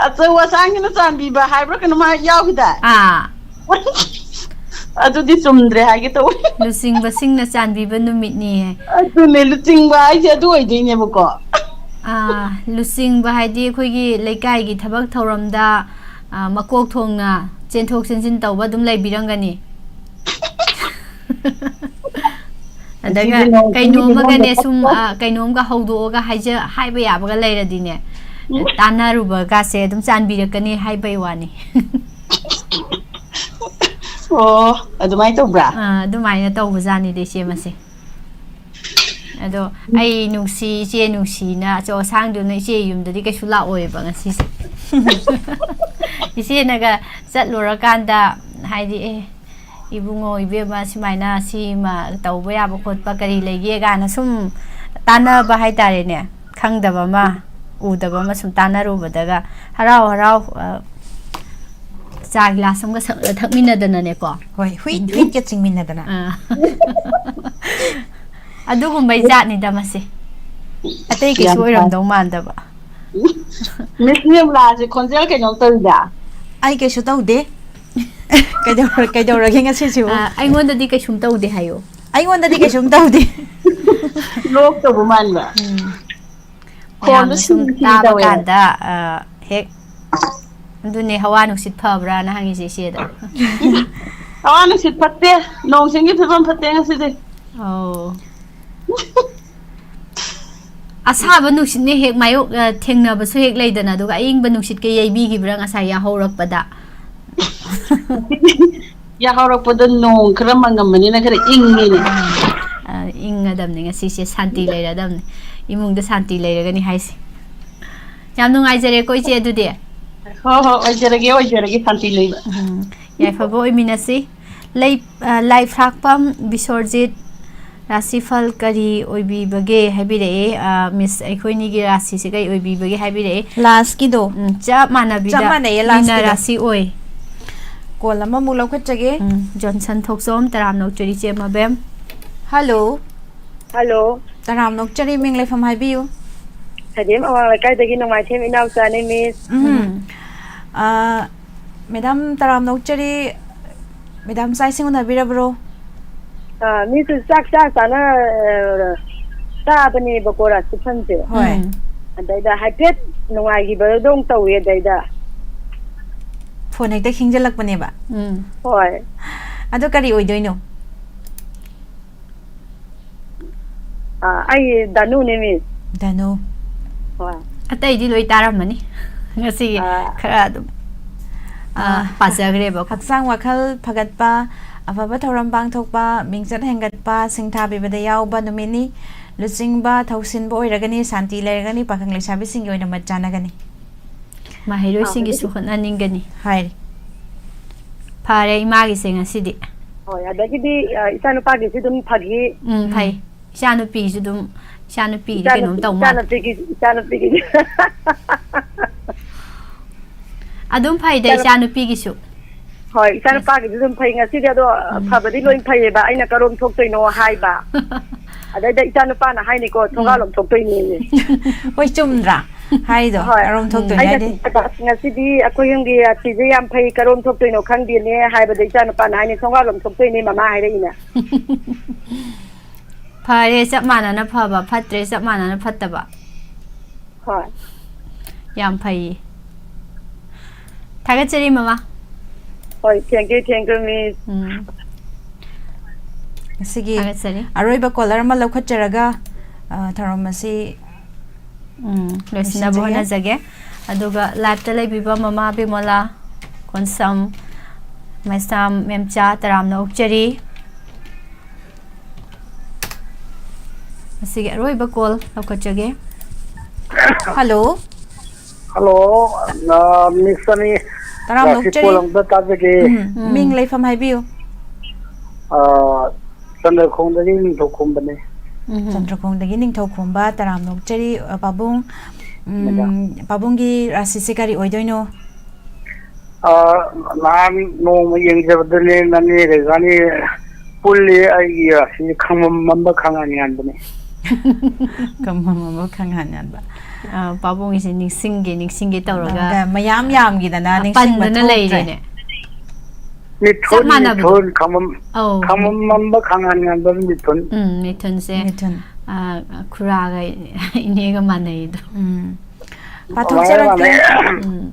ꯑꯆꯧ ꯑꯁꯥꯡꯒꯤꯅ ꯆꯥꯟꯕꯤꯕ ꯍꯥꯏꯕ꯭ꯔꯥ ꯀꯩꯅꯣꯝ ꯍꯥꯏ ꯌꯥꯎꯈꯤꯗꯥꯏ? ꯑꯥ ꯑꯗꯨꯗꯤ ꯆꯨꯝꯗ꯭ꯔꯦ ꯍꯥꯏꯒꯦ ꯇꯧꯋꯦ꯫ ꯂꯨꯆꯤꯡꯕꯁꯤꯡꯅ ꯆꯥꯟꯕꯤꯕ ꯅꯨꯃꯤꯠꯅꯤ ꯍꯥꯏ꯫ ꯑꯗꯨꯅꯦ, ꯂꯨꯆꯤꯡꯕ ꯍꯥꯏꯁꯦ ꯑꯗꯨ ꯑꯣꯏꯗꯣꯏꯅꯦꯕꯀꯣ꯫ ꯑꯥ, ꯂꯨꯆꯤꯡꯕ ꯍꯥꯏꯗꯤ ꯑꯩꯈꯣꯏꯒꯤ ꯂꯩꯀꯥꯏꯒꯤ ꯊꯕꯛ ꯊꯧꯔꯝꯗ, ꯑꯥ, ꯃꯀꯣꯛ ꯊꯣꯡꯅ ꯆꯦꯟꯊꯣꯛ ꯆꯦꯟꯁꯤꯟ ꯇꯧꯕ ꯑꯗꯨꯝ ꯂꯩꯕꯤꯔꯝꯒꯅꯤ꯫ ꯑꯗꯒ ꯉꯁꯤꯗꯤ ꯅꯣꯡ ꯆꯤꯡꯒꯤ ꯀꯩꯅꯣꯝꯃꯒꯅꯦ ꯐꯤꯕꯝꯗ ꯁꯨꯝ, ꯑꯥ, ꯀꯩꯅꯣꯝꯒ ꯍꯧꯗꯣꯛꯑꯒ ꯍꯥꯏꯖ-, ꯍꯥꯏꯕ ꯌꯥꯕꯒ ꯂꯩꯔꯗꯤꯅꯦ, ꯇꯥꯟꯅꯔꯨꯕꯒꯥꯁꯦ ꯑꯗꯨꯝ ꯆꯥꯟꯕꯤꯔꯛꯀꯅꯤ ꯍꯥꯏꯕꯩ ꯋꯥꯅꯤ꯫ ꯑꯣ, ꯑꯗꯨꯃꯥꯏꯅ ꯇꯧꯕ꯭ꯔꯥ? ꯑꯥ, ꯑꯗꯨꯃꯥꯏꯅ ꯇꯧꯕꯖꯥꯠꯅꯤꯗ ꯏꯆꯦ ꯃꯁꯦ꯫ ꯑꯗꯣ ꯑꯩ ꯅꯨꯡꯁꯤ, ꯏꯆꯦ ꯅꯨꯡꯁꯤꯅ ꯑꯆꯧ ꯑꯁꯥꯡꯗꯨꯅ ꯏꯆꯦ ꯌꯨꯝꯗꯗꯤ ꯀꯩꯁꯨ ꯂꯥꯛꯑꯣꯏꯕ ꯉꯁꯤꯁꯦ꯫ ꯏꯆꯦꯅꯒ ꯆꯠꯂꯨꯔꯀꯥꯟꯗ ꯍꯥꯏꯗꯤ, "ꯑꯦ, ꯏꯕꯨꯡꯉꯣ, ꯏꯕꯦꯝꯃ, ꯁꯨꯃꯥꯏꯅ ꯁꯤꯃ ꯇꯧꯕ ꯌꯥꯕ ꯈꯣꯠꯄ ꯀꯔꯤ ꯂꯩꯒꯦ?" ꯀꯥꯏꯅ ꯁꯨꯝ ꯇꯥꯟꯅꯕ ꯍꯥꯏꯇꯥꯔꯦꯅꯦ꯫ ꯈꯪꯗꯕ ꯑꯃ, ꯎꯗꯕ ꯑꯃ ꯁꯨꯝ ꯇꯥꯟꯅꯔꯨꯕꯗꯒ ꯍꯔꯥꯎ ꯍꯔꯥꯎ, ꯑ, ꯆꯥ ꯒꯤꯂꯥꯁ ꯑꯃꯒ ꯁꯛ-, ꯊꯛꯃꯤꯟꯅꯗꯅꯅꯦꯀꯣ꯫ ꯍꯣꯏ, ꯍꯨꯏꯠ ꯍꯨꯏꯠꯀ ꯆꯤꯡꯃꯤꯟꯅꯗꯅ꯫ ꯑꯥ꯫ ꯑꯗꯨꯒꯨꯝꯕꯩ ꯖꯥꯠꯅꯤꯗ ꯃꯁꯦ꯫ ꯑꯇꯩ ꯀꯩꯁꯨ ꯌꯥꯝ ꯐꯩ꯫ ꯑꯣꯏꯔꯝꯗꯧ ꯃꯥꯟꯗꯕ꯫ ꯃꯤꯁ ꯅꯤꯔꯃꯂꯥꯁꯦ ꯈꯣꯟꯖꯦꯜ ꯀꯩꯅꯣꯝ ꯇꯧꯏꯗ꯫ ꯑꯩ ꯀꯩꯁꯨ ꯇꯧꯗꯦ꯫ ꯀꯩꯗꯧꯔ-, ꯀꯩꯗꯧꯔꯒꯦ ꯉꯁꯤꯁꯤꯕꯨ? ꯑꯥ, ꯑꯩꯉꯣꯟꯗꯗꯤ ꯀꯩꯁꯨꯝ ꯇꯧꯗꯦ ꯍꯥꯏꯌꯣ꯫ ꯑꯩꯉꯣꯟꯗꯗꯤ ꯀꯩꯁꯨꯝ ꯇꯧꯗꯦ꯫ ꯂꯣꯛ ꯇꯧꯕ ꯃꯥꯟꯕ꯫ ꯎꯝ꯫ ꯈꯣꯟꯗꯣ ꯃꯌꯥꯝꯅ ꯁꯨꯝ ꯁꯤꯔꯤ ꯁꯤꯔꯤ ꯇꯥꯕ ꯇꯧꯋꯦꯕ꯫ ꯀꯥꯟꯗ, ꯑ, ꯍꯦꯛ, ꯑꯗꯨꯅꯦ, ꯍꯋꯥ ꯅꯨꯡꯁꯤꯠ ꯐꯕ꯭ꯔꯥꯅ ꯍꯪꯉꯤꯁꯦ ꯏꯆꯦꯗ꯫ ꯍꯋꯥ ꯅꯨꯡꯁꯤꯠ ꯐꯠꯇꯦ, ꯅꯣꯡ ꯆꯤꯡꯒꯤ ꯐꯤꯕꯝ ꯐꯠꯇꯦ ꯉꯁꯤꯗꯤ꯫ ꯑꯧ꯫ ꯑꯁꯥꯕ ꯅꯨꯡꯁꯤꯠꯅ ꯍꯦꯛ ꯃꯥꯌꯣꯛ-, ꯑ, ꯊꯦꯡꯅꯕꯁꯨ ꯍꯦꯛ ꯂꯩꯗꯅ, ꯑꯗꯨꯒ ꯑꯏꯪꯕ ꯅꯨꯡꯁꯤꯠꯀ ꯌꯩꯕꯤꯈꯤꯕ꯭ꯔꯥ ꯉꯁꯥꯏ ꯌꯥꯍꯧꯔꯛꯄꯗ? ꯌꯥꯍꯧꯔꯛꯄꯗ ꯅꯣꯡ ꯈꯔ ꯃꯪꯉꯝꯕꯅꯤꯅ ꯈꯔ ꯏꯪꯉꯤꯅꯦ꯫ ꯑ, ꯏꯪꯉꯗꯝꯅꯤ ꯉꯁꯤꯁꯦ, ꯁꯥꯟꯇꯤ ꯂꯩꯔꯗꯝꯅꯤ꯫ ꯏꯃꯨꯡꯗ ꯁꯥꯟꯇꯤ ꯂꯩꯔꯒꯅꯤ ꯍꯥꯏꯁꯦ꯫ ꯌꯥꯝ ꯅꯨꯡꯉꯥꯏꯖꯔꯦꯀꯣ ꯏꯆꯦ ꯑꯗꯨꯗꯤ꯫ ꯍꯣꯏ ꯍꯣꯏ, ꯑꯣꯏꯖꯔꯒꯦ, ꯑꯣꯏꯖꯔꯒꯦ, ꯁꯥꯟꯇꯤ ꯂꯩꯕ꯫ ꯎꯝ, ꯌꯥꯏꯐꯕ ꯑꯣꯏꯃꯤꯟꯅꯁꯤ꯫ ꯂꯩ-, ꯑ, ꯂꯥꯏꯐ꯭ꯔꯥꯛꯄꯝ ꯕꯤꯁꯣꯔꯖꯤꯠ, ꯔꯥꯁꯤꯐꯜ ꯀꯔꯤ ꯑꯣꯏꯕꯤꯕꯒꯦ ꯍꯥꯏꯕꯤꯔꯛꯑꯦ꯫ ꯑ, ꯃꯤꯁ, ꯑꯩꯈꯣꯏꯅꯤꯒꯤ ꯔꯥꯁꯤꯁꯦ ꯀꯔꯤ ꯑꯣꯏꯕꯤꯕꯒꯦ ꯍꯥꯏꯕꯤꯔꯛꯑꯦ꯫ ꯂꯥꯁꯀꯤꯗꯣ꯫ ꯎꯝ, ꯆꯞ ꯃꯥꯟꯅꯕꯤꯗ ꯆꯞ ꯃꯥꯟꯅꯩꯌꯦ, ꯃꯤꯅ ꯂꯥꯁꯀꯤꯗꯣ꯫ ꯔꯥꯁꯤ ꯑꯣꯏ꯫ ꯀꯣꯜ ꯑꯃꯃꯨꯛ ꯂꯧꯈꯠꯆꯒꯦ꯫ ꯎꯝ, ꯖꯣꯟꯁꯟ ꯊꯣꯛꯆꯣꯝ, ꯇꯔꯥꯝꯅꯧ ꯆꯨꯔꯤꯆꯦ ꯃꯕꯦꯝ꯫ ꯍꯜꯂꯣ꯫ ꯍꯜꯂꯣ꯫ ꯇꯔꯥꯝꯅ ꯑꯣꯛꯆꯔꯤ, ꯃꯤꯡ ꯂꯩꯐꯝ ꯍꯥꯏꯕꯤꯌꯨ꯫ ꯈꯗꯤꯝ ꯑꯋꯥꯡ ꯂꯩꯀꯥꯏꯗꯒꯤ ꯅꯨꯡꯉꯥꯏꯊꯦꯝ ꯏꯅꯥꯎꯆꯥꯅꯤ, ꯃꯤꯁ꯫ ꯎꯝ꯫ ꯑ, ꯃꯦꯗꯥꯝ ꯇꯔꯥꯝꯅ ꯑꯣꯛꯆꯔꯤ, ꯃꯦꯗꯥꯝ ꯆꯥꯛ ꯏꯁꯤꯡ ꯎꯅꯕꯤꯔꯕ꯭ꯔꯣ? ꯑ, ꯃꯤꯁ ꯆꯥꯛ ꯆꯥ ꯆꯥꯅ, ꯑ, ꯆꯥꯕꯅꯦꯕꯀꯣ ꯔꯥꯁ ꯇꯤꯐꯟꯁꯦ꯫ ꯍꯣꯏ꯫ ꯎꯝ꯫ ꯑꯗꯩꯗ ꯍꯥꯏꯐꯦꯠ ꯅꯨꯡꯉꯥꯏꯈꯤꯕꯗꯧ ꯇꯧꯋꯤ ꯑꯗꯩꯗ꯫ ꯐꯣꯟ ꯍꯦꯛꯇ ꯈꯤꯡꯖꯤꯜꯂꯛꯄꯅꯦꯕ꯫ ꯎꯝ꯫ ꯍꯣꯏ꯫ ꯑꯗꯣ ꯀꯔꯤ ꯑꯣꯏꯗꯣꯏꯅꯣ? ꯑ, ꯑꯩ ꯗꯥꯅꯨꯅꯦ, ꯃꯤꯁ꯫ ꯗꯥꯅꯨ꯫ ꯍꯣꯏ꯫ ꯑꯇꯩꯗꯤ ꯂꯣꯏ ꯇꯥꯔꯝꯃꯅꯤ꯫ ꯉꯁꯤꯒꯤ ꯑꯥ꯫ ꯈꯔ ꯑꯗꯨꯝ, ꯑꯥ, ꯑꯥ꯫ ꯄꯥꯖꯈ꯭ꯔꯦꯕꯀꯣ꯫ ꯍꯛꯆꯥꯡ ꯋꯥꯈꯜ ꯐꯒꯠꯄ, ꯑꯐꯕ ꯊꯧꯔꯝ ꯄꯥꯡꯊꯣꯛꯄ, ꯃꯤꯡꯆꯠ ꯍꯦꯟꯒꯠꯄ, ꯁꯤꯡꯊꯥꯕꯤꯕꯗ ꯌꯥꯎꯕ ꯅꯨꯃꯤꯠꯅꯤ꯫ ꯂꯨꯆꯤꯡꯕ, ꯊꯧꯁꯤꯟꯕ ꯑꯣꯏꯔꯒꯅꯤ, ꯁꯥꯟꯇꯤ ꯂꯩꯔꯒꯅꯤ, ꯄꯥꯈꯪ ꯂꯩꯁꯥꯕꯤꯁꯤꯡꯒꯤ ꯑꯣꯏꯅ ꯃꯠ ꯆꯥꯟꯅꯒꯅꯤ꯫ ꯃꯍꯩꯔꯣꯏꯁꯤꯡꯒꯤꯁꯨ ꯑꯥ, ꯍꯣꯠꯅꯅꯤꯡꯒꯅꯤ꯫ ꯍꯥꯏꯔꯤ꯫ ꯐꯔꯦ, ꯏꯃꯥꯒꯤꯁꯦ ꯉꯁꯤꯗꯤ꯫ ꯍꯣꯏ, ꯑꯗꯒꯤꯗꯤ, ꯑ, ꯏꯆꯥꯅꯨꯄꯥꯒꯤꯁꯨ ꯑꯗꯨꯝ ꯐꯈꯤ꯫ ꯎꯝ, ꯐꯩ꯫ ꯎꯝ꯫ ꯏꯆꯥꯅꯨꯄꯤꯁꯨ ꯑꯗꯨꯝ, ꯏꯆꯥꯅꯨꯄꯤꯗꯤ ꯏꯆꯥꯅꯨ-, ꯀꯩꯅꯣꯝ ꯇꯧ ꯃꯥꯜꯂꯦ꯫ ꯏꯆꯥꯅꯨꯄꯤꯒꯤ, ꯏꯆꯥꯅꯨꯄꯤꯒꯤ꯫ ꯑꯗꯨꯝ ꯐꯩꯗ, ꯏꯆꯥꯅꯨ-, ꯏꯆꯥꯅꯨꯄꯤꯒꯤꯁꯨ꯫ ꯍꯣꯏ, ꯏꯆꯥꯅꯨꯄꯥꯒꯤꯁꯨ ꯑꯗꯨꯝ ꯐꯩ꯫ ꯉꯁꯤꯗꯤ ꯑꯗꯣ, ꯑ, ꯎꯝ꯫ ꯐꯕꯗꯤ ꯂꯣꯏ ꯐꯩꯌꯦꯕ, ꯑꯩꯅ ꯀꯔꯣꯝ ꯊꯣꯛꯇꯣꯏꯅꯣ ꯍꯥꯏꯕ꯫ ꯑꯗꯩꯗ ꯏꯆꯥꯅꯨꯄꯥꯅ ꯍꯥꯏꯅꯤꯀꯣ, "ꯊꯣꯡꯒꯥꯜꯂꯣꯝ ꯊꯣꯛꯇꯣꯏꯅꯦꯌꯦ"꯫ ꯍꯣꯏ, ꯆꯨꯝꯗ꯭ꯔꯥ? ꯍꯥꯏꯗꯣ, ꯍꯣꯏ꯫ ꯀꯔꯣꯝ ꯊꯣꯛꯇꯣꯏꯅꯣ ꯑꯩꯅ, ꯍꯥꯏꯗꯤ? "ꯑꯁ, ꯉꯁꯤꯗꯤ ꯑꯩꯈꯣꯏ ꯌꯨꯝꯒꯤ ꯑꯁꯤꯁꯦ ꯌꯥꯝ ꯐꯩ, ꯀꯔꯣꯝ ꯊꯣꯛꯇꯣꯏꯅꯣ ꯈꯪꯗꯦꯅꯦ" ꯍꯥꯏꯕꯗ ꯏꯆꯥꯅꯨꯄꯥꯅ ꯍꯥꯏꯅꯤ, "ꯊꯣꯡꯒꯥꯜꯂꯣꯝ ꯊꯣꯛꯇꯣꯏꯅꯦ ꯃꯃꯥ" ꯍꯥꯏꯔꯛꯏꯅꯦ꯫ ꯐꯔꯦ, ꯆꯞ ꯃꯥꯟꯅꯅ ꯐꯕ, ꯐꯠꯇ꯭ꯔꯦ, ꯆꯞ ꯃꯥꯟꯅꯅ ꯐꯠꯇꯕ꯫ ꯍꯣꯏ꯫ ꯌꯥꯝ ꯐꯩꯌꯦ꯫ ꯊꯥꯒꯠꯆꯔꯤ, ꯃꯃꯥ꯫ ꯍꯣꯏ, thank you, thank you, ꯃꯤꯁ꯫ ꯎꯝ꯫ ꯉꯁꯤꯒꯤ ꯊꯥꯒꯠꯆꯔꯤ꯫ ꯑꯔꯣꯏꯕ ꯀꯣꯂꯔ ꯑꯃ ꯂꯧꯈꯠꯆꯔꯒ, ꯑ, ꯊꯧꯔꯝ ꯑꯁꯤ ꯎꯝ, ꯂꯣꯏꯁꯤꯟꯅꯕ ꯂꯣꯏꯁꯤꯟꯖꯒꯦ꯫ ꯍꯣꯠꯅꯖꯒꯦ꯫ ꯑꯗꯨꯒ live-ꯇ ꯂꯩꯕꯤꯕ ꯃꯃꯥ ꯕꯤꯃꯣꯂꯥ, ꯀꯣꯟꯁꯝ, ꯃꯩꯁꯥꯝ ꯃꯦꯝꯆꯥ, ꯇꯔꯥꯝꯅ ꯑꯣꯛꯆꯔꯤ꯫ ꯃꯁꯤꯒꯤ ꯑꯔꯣꯏꯕ call ꯂꯧꯈꯠꯆꯒꯦ꯫ ꯍꯜꯂꯣ꯫ ꯍꯜꯂꯣ, ꯑ, ꯃꯤꯁ ꯑꯅꯤ, ꯇꯔꯥꯝꯅ ꯉꯁꯤ ꯑꯣꯛꯆꯔꯤ꯫ Call ꯑꯝꯇ ꯇꯥꯖꯒꯦ꯫ ꯎꯝ, ꯃꯤꯡ ꯂꯩꯐꯝ ꯍꯥꯏꯕꯤꯌꯨ꯫ ꯑ, ꯆꯟꯗ꯭ꯔꯈꯣꯡꯗꯒꯤ ꯅꯤꯡꯊꯧꯈꯣꯝꯕꯅꯦ꯫ ꯎꯝ꯫ ꯆꯟꯗ꯭ꯔꯈꯣꯡꯗꯒꯤ ꯅꯤꯡꯊꯧꯈꯣꯝꯕ, ꯇꯔꯥꯝꯅ ꯑꯣꯛꯆꯔꯤ, ꯑ, ꯄꯥꯕꯨꯡ꯫ ꯎꯝ, ꯃꯦꯗꯥꯝ꯫ ꯄꯥꯕꯨꯡꯒꯤ ꯔꯥꯁꯤꯁꯦ ꯀꯔꯤ ꯑꯣꯏꯗꯣꯏꯅꯣ? ꯑ, ꯅꯍꯥꯟ ꯅꯣꯡꯃ ꯌꯦꯡꯖꯕꯗꯅꯦ, ꯅꯅꯦꯒ ꯏꯕꯥꯅꯤ ꯄꯨꯜꯂꯤ꯫ ꯑꯩꯒꯤ ꯔꯥꯁꯤ ꯈꯪꯕꯝ ꯃꯝꯕ ꯈꯪꯍꯥꯟ ꯍꯥꯟꯕꯅꯤ꯫ ꯈꯪꯕꯝ ꯃꯝꯕ ꯈꯪꯍꯥꯟ ꯍꯥꯟꯕ꯫ ꯑ, ꯄꯥꯕꯨꯡꯒꯤꯁꯦ ꯅꯤꯡꯁꯤꯡꯒꯦ ꯅꯤꯡꯁꯤꯡꯒꯦ ꯇꯧꯔꯒ ꯇꯧꯔꯒ ꯃꯌꯥꯝ ꯌꯥꯝꯈꯤꯗꯅ ꯅꯤꯡꯁꯤꯡꯕ ꯄꯟꯗꯅ ꯊꯣꯛꯇ꯭ꯔꯦ꯫ ꯂꯩꯔꯦꯅꯦ꯫ ꯃꯤꯊꯨꯟ ꯆꯞ ꯃꯥꯟꯅꯕꯗꯣ꯫ ꯃꯤꯊꯨꯟ ꯈꯪꯕꯝ ꯑꯧ꯫ ꯈꯪꯕꯝ ꯃꯝꯕ ꯈꯪꯍꯥꯟ ꯍꯥꯟꯕ ꯃꯤꯊꯨꯟ꯫ ꯎꯝ, ꯃꯤꯊꯨꯟꯁꯦ ꯃꯤꯊꯨꯟ꯫ ꯑ, ꯈꯨꯔꯥꯒ ꯏꯅꯦꯒ ꯃꯥꯟꯅꯩꯗꯣ꯫ ꯎꯝ꯫ ꯄꯥꯊꯣꯛꯆꯔꯛꯀꯦ꯫ ꯃꯥꯟꯅꯩ, ꯃꯥꯟꯅꯩ꯫ ꯎꯝ꯫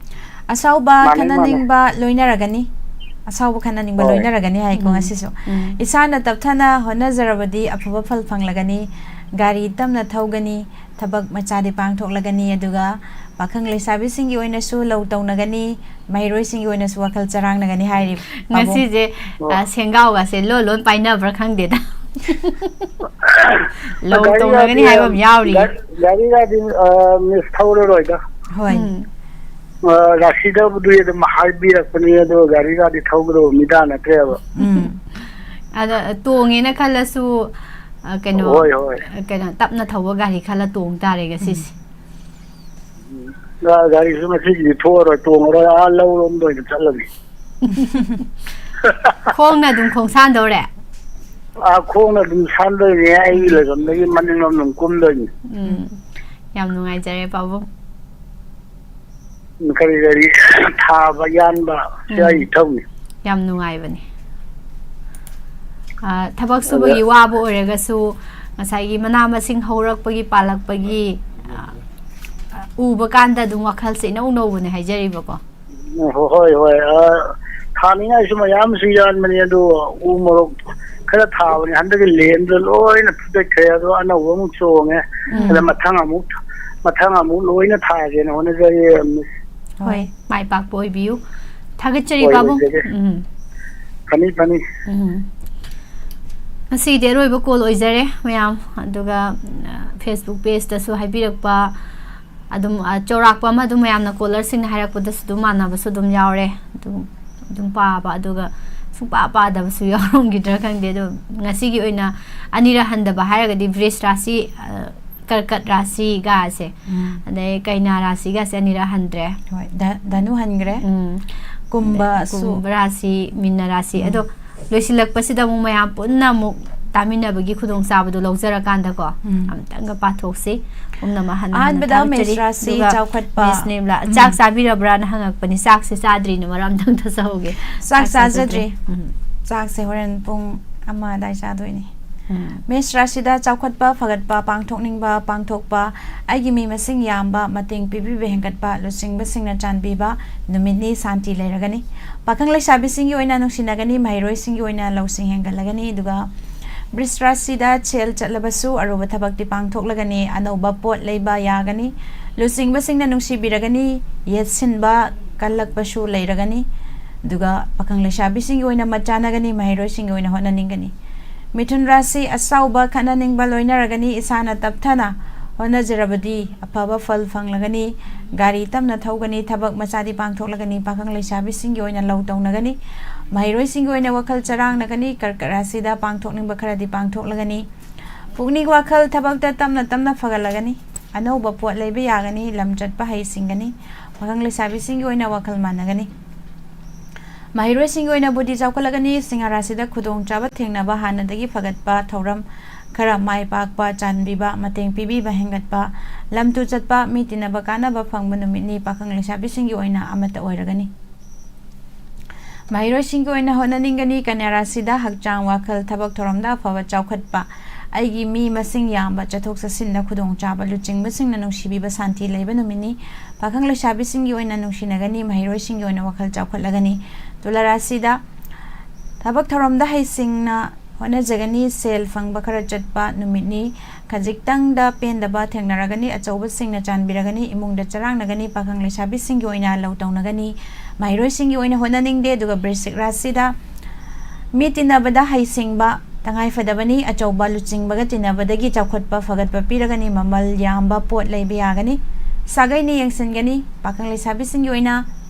ꯑꯁꯥꯎꯕ ꯃꯥꯟꯅꯩ, ꯈꯟꯅꯅꯤꯡꯕ ꯂꯣꯏꯅꯔꯒꯅꯤ꯫ ꯑꯁꯥꯎꯕ ꯈꯟꯅꯅꯤꯡꯕ ꯍꯣꯏ꯫ ꯂꯣꯏꯅꯔꯒꯅꯤ ꯍꯥꯏꯀꯣ ꯎꯝ꯫ ꯉꯁꯤꯁꯨ꯫ ꯎꯝ꯫ ꯏꯁꯥꯅ ꯇꯞꯊꯅ ꯍꯣꯠꯅꯖꯔꯕꯗꯤ ꯑꯐꯕ ꯐꯜ ꯐꯪꯂꯒꯅꯤ꯫ ꯒꯥꯔꯤ ꯇꯞꯅ ꯊꯧꯒꯅꯤ꯫ ꯊꯕꯛ ꯃꯆꯥꯗꯤ ꯄꯥꯡꯊꯣꯛꯂꯒꯅꯤ꯫ ꯑꯗꯨꯒ ꯄꯥꯈꯪ ꯂꯩꯁꯥꯕꯤꯁꯤꯡꯒꯤ ꯑꯣꯏꯅꯁꯨ ꯂꯧ ꯇꯧꯅꯒꯅꯤ꯫ ꯃꯍꯩꯔꯣꯏꯁꯤꯡꯒꯤ ꯑꯣꯏꯅꯁꯨ ꯋꯥꯈꯜ ꯆꯔꯥꯡꯅꯒꯅꯤ ꯍꯥꯏꯔꯤꯕ ꯄꯥꯕꯨꯡ꯫ ꯉꯁꯤꯁꯦ ꯑꯣ꯫ ꯑ, ꯁꯦꯡꯒꯥꯎꯒꯁꯦ ꯂꯣꯟ ꯂꯣꯟ ꯄꯥꯏꯅꯕ꯭ꯔꯥ ꯈꯪꯗꯦꯗ꯫ ꯂꯧ ꯒꯥꯔꯤ ꯇꯧꯅꯒꯅꯤ ꯒꯥꯗꯤ, ꯍꯥꯏꯕ ꯑꯃ ꯌꯥꯎꯔꯤ꯫ ꯒꯥ-, ꯒꯥꯔꯤ ꯒꯥꯗꯤ, ꯑ, ꯃꯤꯁ ꯊꯧꯔꯔꯣꯏꯗ꯫ ꯍꯣꯏ꯫ ꯎꯝ꯫ ꯑ, ꯔꯥꯁꯤꯗꯕꯨꯗꯤ ꯑꯗꯨꯝ ꯍꯥꯏꯕꯤꯔꯛꯄꯅꯤ, ꯑꯗꯣ ꯒꯥꯔꯤ ꯒꯥꯗꯤ ꯊꯧꯒꯗꯧꯕ ꯃꯤꯗꯥ ꯅꯠꯇ꯭ꯔꯦꯕ꯫ ꯎꯝ꯫ ꯑꯗ ꯇꯣꯡꯉꯦꯅ ꯈꯜꯂꯁꯨ, ꯑ, ꯀꯩꯅꯣ, ꯍꯣꯏ, ꯍꯣꯏ꯫ ꯀꯩꯅꯣ, ꯇꯞꯅ ꯊꯧꯕ ꯒꯥꯔꯤ ꯈꯜꯂ ꯇꯣꯡ ꯇꯥꯔꯦ ꯉꯁꯤꯁꯦ꯫ ꯒꯥ-, ꯒꯥꯔꯤꯁꯨ ꯉꯁꯤꯒꯤꯗꯤ ꯊꯣꯛꯑꯔꯣꯏ, ꯇꯣꯡꯉꯔꯣꯏ, ꯑꯥ ꯂꯧꯔꯣꯝꯗ ꯑꯣꯏꯅ ꯆꯠꯂꯅꯤ꯫ ꯈꯣꯡꯅ ꯑꯗꯨꯝ ꯈꯣꯡꯁꯥꯟꯗꯧꯔꯦ? ꯑꯥ, ꯈꯣꯡꯅ ꯑꯗꯨꯝ ꯁꯥꯟꯗꯣꯏꯅꯦ, ꯑꯩꯒꯤ ꯂꯩꯐꯝꯗꯒꯤ ꯃꯅꯤꯡꯂꯣꯝ ꯑꯗꯨꯝ ꯀꯨꯝꯗꯣꯏꯅꯤ꯫ ꯎꯝ꯫ ꯌꯥꯝ ꯅꯨꯡꯉꯥꯏꯖꯔꯦ ꯄꯥꯕꯨꯡ꯫ ꯀꯔꯤ ꯀꯔꯤ ꯊꯥꯕ ꯌꯥꯟꯕ ꯁꯤ ꯎꯝ꯫ ꯑꯩ ꯏꯊꯧꯅꯤ꯫ ꯌꯥꯝ ꯅꯨꯡꯉꯥꯏꯕꯅꯦ꯫ ꯑ, ꯊꯕꯛ ꯁꯨꯕꯒꯤ ꯑꯗ ꯋꯥꯕ ꯑꯣꯏꯔꯒꯁꯨ ꯉꯁꯥꯏꯒꯤ ꯃꯅꯥ ꯃꯁꯤꯡ ꯍꯧꯔꯛꯄꯒꯤ, ꯄꯥꯜꯂꯛꯄꯒꯤ, ꯑ, ꯎꯕ ꯀꯥꯟꯗ ꯑꯗꯨꯝ ꯋꯥꯈꯜꯁꯦ ꯏꯅꯧ ꯅꯧꯕꯅꯦ ꯍꯥꯏꯖꯔꯤꯕꯀꯣ꯫ ꯎꯝ, ꯍꯣ-, ꯍꯣꯏ, ꯍꯣꯏ꯫ ꯑ, ꯊꯥꯅꯤꯡꯉꯥꯏꯁꯨ ꯃꯌꯥꯝꯁꯨ ꯌꯥꯟꯕꯅꯤ, ꯑꯗꯨ ꯎ ꯃꯣꯔꯣꯛ ꯈꯔ ꯊꯥꯕꯅꯤ꯫ ꯍꯟꯗꯛꯀꯤ ꯂꯦꯟꯗꯨ ꯂꯣꯏꯅ ꯐꯨꯗꯠꯈ꯭ꯔꯦ, ꯑꯗꯣ ꯑꯅꯧꯕ ꯑꯃꯨꯛ ꯆꯣꯡꯉꯦ꯫ ꯎꯝ꯫ ꯑꯗ ꯃꯊꯪ ꯑꯃꯨꯛ, ꯃꯊꯪ ꯑꯃꯨꯛ ꯂꯣꯏꯅ ꯊꯥꯒꯦꯅ ꯍꯣꯠꯅꯖꯔꯤ꯫ ꯍꯣꯏ, ꯃꯥꯏ ꯄꯥꯛꯄ ꯑꯣꯏꯕꯤꯌꯨ꯫ ꯊꯥꯒꯠꯆꯔꯤ ꯍꯣꯏ, ꯄꯥꯕꯨꯡ꯫ ꯑꯣꯏꯖꯒꯦ꯫ ꯎꯝ꯫ ꯐꯅꯤ, ꯐꯅꯤ꯫ ꯎꯝ꯫ ꯉꯁꯤꯒꯤꯗꯤ ꯑꯔꯣꯏꯕ ꯀꯣꯜ ꯑꯣꯏꯖꯔꯦ ꯃꯌꯥꯝ꯫ ꯑꯗꯨꯒ, ꯑ, Facebook pageꯇꯁꯨ ꯍꯥꯏꯕꯤꯔꯛꯄ, ꯑꯗꯨꯝ, ꯑ, ꯆꯥꯎꯔꯥꯛꯄ ꯑꯃ ꯑꯗꯨꯝ ꯃꯌꯥꯝꯅ ꯀꯣꯂꯔꯁꯤꯡꯅ ꯍꯥꯏꯔꯛꯄꯗꯁꯨ ꯑꯗꯨꯝ ꯃꯥꯟꯅꯕꯁꯨ ꯑꯗꯨꯝ ꯌꯥꯎꯔꯦ꯫ ꯑꯗꯨꯝ, ꯑꯗꯨꯝ ꯄꯥꯕ, ꯑꯗꯨꯒ ꯁꯨꯡꯄꯥ ꯄꯥꯗꯕꯁꯨ ꯌꯥꯎꯔꯝꯈꯤꯗ꯭ꯔꯥ ꯈꯪꯗꯦ꯫ ꯑꯗꯣ ꯉꯁꯤꯒꯤ ꯑꯣꯏꯅ ꯑꯅꯤꯔꯛ ꯍꯟꯗꯕ ꯍꯥꯏꯔꯒꯗꯤ ꯕ꯭ꯔꯤꯖ ꯔꯥꯁꯤ, ꯑ, ꯀꯔꯀꯠ ꯔꯥꯁꯤꯒꯁꯦ, ꯎꯝ꯫ ꯑꯗꯩ ꯀꯩꯅꯥ ꯔꯥꯁꯤꯒꯁꯦ ꯑꯅꯤꯔꯛ ꯍꯟꯗ꯭ꯔꯦ꯫ ꯍꯣꯏ, ꯙ-, ꯙꯅꯨ ꯍꯟꯈ꯭ꯔꯦ꯫ ꯎꯝ꯫ ꯀꯨꯝꯕꯁꯨ꯫ ꯀꯨꯝꯚ ꯔꯥꯁꯤ, ꯃꯤꯟꯅ ꯔꯥꯁꯤ꯫ ꯎꯝ꯫ ꯑꯗꯣ ꯂꯣꯏꯁꯤꯜꯂꯛꯄꯁꯤꯗ ꯑꯃꯨꯛ ꯃꯌꯥꯝ ꯄꯨꯟꯅ ꯑꯃꯨꯛ ꯇꯥꯃꯤꯟꯅꯕꯒꯤ ꯈꯨꯗꯣꯡꯆꯥꯕꯗꯣ ꯂꯧꯖꯔꯀꯥꯟꯗꯀꯣ, ꯎꯝ꯫ ꯑꯃꯨꯛꯇꯪꯒ ꯄꯥꯊꯣꯛꯁꯤ꯫ ꯄꯨꯝꯅꯃꯛ ꯍꯟꯅ ꯍꯟꯅ ꯑꯍꯥꯟꯕꯗ ꯊꯥꯒꯠꯆꯔꯤ꯫ ꯃꯤꯁ ꯔꯥꯁꯤ ꯑꯗꯨꯒ ꯆꯥꯎꯈꯠꯄ꯫ ꯃꯤꯁ ꯅꯤꯝꯂꯥ, ꯎꯝ꯫ "ꯆꯥꯛ ꯆꯥꯕꯤꯔꯕ꯭ꯔꯥꯅ ꯍꯪꯉꯛꯄꯅꯤ"? ꯆꯥꯛꯁꯦ ꯆꯥꯗ꯭ꯔꯤꯅ ꯃꯔꯝꯗꯪ ꯊꯠꯆꯍꯧꯒꯦ꯫ ꯆꯥꯛ ꯆꯥꯖꯗ꯭ꯔꯤ꯫ ꯎꯝ꯫ ꯆꯥꯛꯁꯦ ꯍꯣꯔꯦꯟ ꯄꯨꯡ ꯑꯃ ꯑꯗꯥꯏ ꯆꯥꯗꯣꯏꯅꯤ꯫ ꯎꯝ꯫ ꯃꯤꯁ ꯔꯥꯁꯤꯗ ꯆꯥꯎꯈꯠꯄ ꯐꯒꯠꯄ ꯄꯥꯡꯊꯣꯛꯅꯤꯡꯕ ꯄꯥꯡꯊꯣꯛꯄ, ꯑꯩꯒꯤ ꯃꯤ ꯃꯁꯤꯡ ꯌꯥꯝꯕ ꯃꯇꯦꯡ ꯄꯤꯕꯤꯕ ꯍꯦꯟꯒꯠꯄ, ꯂꯨꯆꯤꯡꯕꯁꯤꯡꯅ ꯆꯥꯟꯕꯤꯕ ꯅꯨꯃꯤꯠꯅꯤ ꯁꯥꯟꯇꯤ ꯂꯩꯔꯒꯅꯤ꯫ ꯄꯥꯈꯪ ꯂꯩꯁꯥꯕꯤꯁꯤꯡꯒꯤ ꯑꯣꯏꯅ ꯅꯨꯡꯁꯤꯅꯒꯅꯤ, ꯃꯍꯩꯔꯣꯏꯁꯤꯡꯒꯤ ꯑꯣꯏꯅ ꯂꯧꯁꯤꯡ ꯍꯦꯟꯒꯠꯂꯒꯅꯤ꯫ ꯑꯗꯨꯒ ꯕ꯭ꯔꯤꯁ ꯔꯥꯁꯤꯗ ꯁꯦꯜ ꯆꯠꯂꯕꯁꯨ ꯑꯔꯨꯕ ꯊꯕꯛꯇꯤ ꯄꯥꯡꯊꯣꯛꯂꯒꯅꯤ, ꯑꯅꯧꯕ ꯄꯣꯠ ꯂꯩꯕ ꯌꯥꯒꯅꯤ, ꯂꯨꯆꯤꯡꯕꯁꯤꯡꯅ ꯅꯨꯡꯁꯤꯕꯤꯔꯒꯅꯤ, ꯌꯦꯠꯁꯤꯟꯕ ꯀꯜꯂꯛꯄꯁꯨ ꯂꯩꯔꯒꯅꯤ꯫ ꯑꯗꯨꯒ ꯄꯥꯈꯪ ꯂꯩꯁꯥꯕꯤꯁꯤꯡꯒꯤ ꯑꯣꯏꯅ ꯃꯠ ꯆꯥꯅꯒꯅꯤ, ꯃꯍꯩꯔꯣꯏꯁꯤꯡꯒꯤ ꯑꯣꯏꯅ ꯍꯣꯠꯅꯅꯤꯡꯒꯅꯤ꯫ ꯃꯤꯊꯨꯟ ꯔꯥꯁꯤ ꯑꯆꯥꯎꯕ ꯈꯠꯅꯅꯤꯡꯕ ꯂꯣꯏꯅꯔꯒꯅꯤ, ꯏꯁꯥꯅ ꯇꯞꯊꯅ ꯍꯣꯠꯅꯖꯔꯕꯗꯤ ꯑꯐꯕ ꯐꯜ ꯐꯪꯂꯒꯅꯤ꯫ ꯒꯥꯔꯤ ꯇꯞꯅ ꯊꯧꯒꯅꯤ, ꯊꯕꯛ ꯃꯆꯥꯗꯤ ꯄꯥꯡꯊꯣꯛꯂꯒꯅꯤ, ꯄꯥꯈꯪ ꯂꯩꯁꯥꯕꯤꯁꯤꯡꯒꯤ ꯑꯣꯏꯅ ꯂꯧ ꯇꯧꯅꯒꯅꯤ꯫ ꯃꯍꯩꯔꯣꯏꯁꯤꯡꯒꯤ ꯑꯣꯏꯅ ꯋꯥꯈꯜ ꯆꯔꯥꯡꯅꯒꯅꯤ, ꯀꯔꯀꯠ ꯔꯥꯁꯤꯗ ꯄꯥꯡꯊꯣꯛꯅꯤꯡꯕ ꯈꯔꯗꯤ ꯄꯥꯡꯊꯣꯛꯂꯒꯅꯤ꯫ ꯄꯨꯛꯅꯤꯡ ꯋꯥꯈꯜ ꯊꯕꯛꯇ ꯇꯞꯅ ꯇꯞꯅ ꯐꯒꯠꯂꯒꯅꯤ꯫ ꯑꯅꯧꯕ ꯄꯣꯠ ꯂꯩꯕ ꯌꯥꯒꯅꯤ, ꯂꯝ ꯆꯠꯄ ꯍꯩꯁꯤꯡꯒꯅꯤ꯫ ꯄꯥꯈꯪ ꯂꯩꯁꯥꯕꯤꯁꯤꯡꯒꯤ ꯑꯣꯏꯅ ꯋꯥꯈꯜ ꯃꯥꯟꯅꯒꯅꯤ꯫ ꯃꯍꯩꯔꯣꯏꯁꯤꯡꯒꯤ ꯑꯣꯏꯅ ꯕꯨꯙꯤ ꯆꯥꯎꯈꯠꯂꯒꯅꯤ꯫ ꯁꯤꯡꯍ ꯔꯥꯁꯤꯗ ꯈꯨꯗꯣꯡꯆꯥꯕ ꯊꯦꯡꯅꯕ ꯍꯥꯟꯅꯗꯒꯤ ꯐꯒꯠꯄ ꯊꯧꯔꯝ ꯈꯔ ꯃꯥꯏ ꯄꯥꯛꯄ ꯆꯥꯟꯕꯤꯕ ꯃꯇꯦꯡ ꯄꯤꯕꯤꯕ ꯍꯦꯟꯒꯠꯄ ꯂꯝ ꯇꯨ ꯆꯠꯄ ꯃꯤ ꯇꯤꯟꯅꯕ ꯀꯥꯟꯅꯕ ꯐꯪꯕ ꯅꯨꯃꯤꯠꯅꯤ꯫ ꯄꯥꯈꯪ ꯂꯩꯁꯥꯕꯤꯁꯤꯡꯒꯤ ꯑꯣꯏꯅ ꯑꯃꯠꯇ ꯑꯣꯏꯔꯒꯅꯤ꯫ ꯃꯍꯩꯔꯣꯏꯁꯤꯡꯒꯤ ꯑꯣꯏꯅ ꯍꯣꯠꯅꯅꯤꯡꯒꯅꯤ꯫ ꯀꯟꯌꯥ ꯔꯥꯁꯤꯗ ꯍꯛꯆꯥꯡ ꯋꯥꯈꯜ ꯊꯕꯛ ꯊꯧꯔꯝꯗ ꯑꯐꯕ ꯆꯥꯎꯈꯠꯄ ꯑꯩꯒꯤ ꯃꯤ ꯃꯁꯤꯡ ꯌꯥꯝꯕ ꯆꯠꯊꯣꯛ ꯆꯠꯁꯤꯟꯗ ꯈꯨꯗꯣꯡꯆꯥꯕ ꯂꯨꯆꯤꯡꯕꯁꯤꯡꯅ ꯅꯨꯡꯁꯤꯕꯤꯕ ꯁꯥꯟꯇꯤ ꯂꯩꯕ ꯅꯨꯃꯤꯠꯅꯤ꯫ ꯄꯥꯈꯪ ꯂꯩꯁꯥꯕꯤꯁꯤꯡꯒꯤ ꯑꯣꯏꯅ ꯅꯨꯡꯁꯤꯅꯒꯅꯤ꯫ ꯃꯍꯩꯔꯣꯏꯁꯤꯡꯒꯤ ꯑꯣꯏꯅ ꯋꯥꯈꯜ ꯆꯥꯎꯈꯠꯂꯒꯅꯤ꯫ ꯇꯨꯂꯥ ꯔꯥꯁꯤꯗ ꯊꯕꯛ ꯊꯧꯔꯝꯗ ꯍꯩꯁꯤꯡꯅ ꯍꯣꯠꯅꯖꯒꯅꯤ꯫ ꯁꯦꯜ ꯐꯪꯕ ꯈꯔ ꯆꯠꯄ ꯅꯨꯃꯤꯠꯅꯤ꯫ ꯈꯖꯤꯛꯇꯪꯗ ꯄꯦꯟꯗꯕ ꯊꯦꯡꯅꯔꯒꯅꯤ꯫ ꯑꯆꯧꯕꯁꯤꯡꯅ ꯆꯥꯟꯕꯤꯔꯒꯅꯤ꯫ ꯏꯃꯨꯡꯗ ꯆꯔꯥꯡꯅꯒꯅꯤ꯫ ꯄꯥꯈꯪ ꯂꯩꯁꯥꯕꯤꯁꯤꯡꯒꯤ ꯑꯣꯏꯅ ꯂꯧ ꯇꯧꯅꯒꯅꯤ꯫ ꯃꯍꯩꯔꯣꯏꯁꯤꯡꯒꯤ ꯑꯣꯏꯅ ꯍꯣꯠꯅꯅꯤꯡꯗꯦ꯫ ꯑꯗꯨꯒ ꯕ꯭ꯔꯤꯁꯤꯛ ꯔꯥꯁꯤꯗ ꯃꯤ ꯇꯤꯟꯅꯕꯗ ꯍꯩꯁꯤꯡꯕ ꯇꯉꯥꯏ ꯐꯗꯕꯅꯤ꯫ ꯑꯆꯧꯕ ꯂꯨꯆꯤꯡꯕꯒ ꯇꯤꯟꯅꯕꯗꯒꯤ ꯆꯥꯎꯈꯠꯄ ꯐꯒꯠꯄ ꯄꯤꯔꯒꯅꯤ꯫ ꯃꯃꯜ ꯌꯥꯝꯕ ꯄꯣꯠ ꯂꯩꯕ ꯌꯥꯒꯅꯤ꯫ ꯁꯥꯒꯩꯅ ꯌꯦꯡꯁꯤꯟꯒꯅꯤ꯫ ꯄꯥꯈꯪ ꯂꯩꯁꯥꯕꯤꯁꯤꯡꯒꯤ ꯑꯣꯏꯅ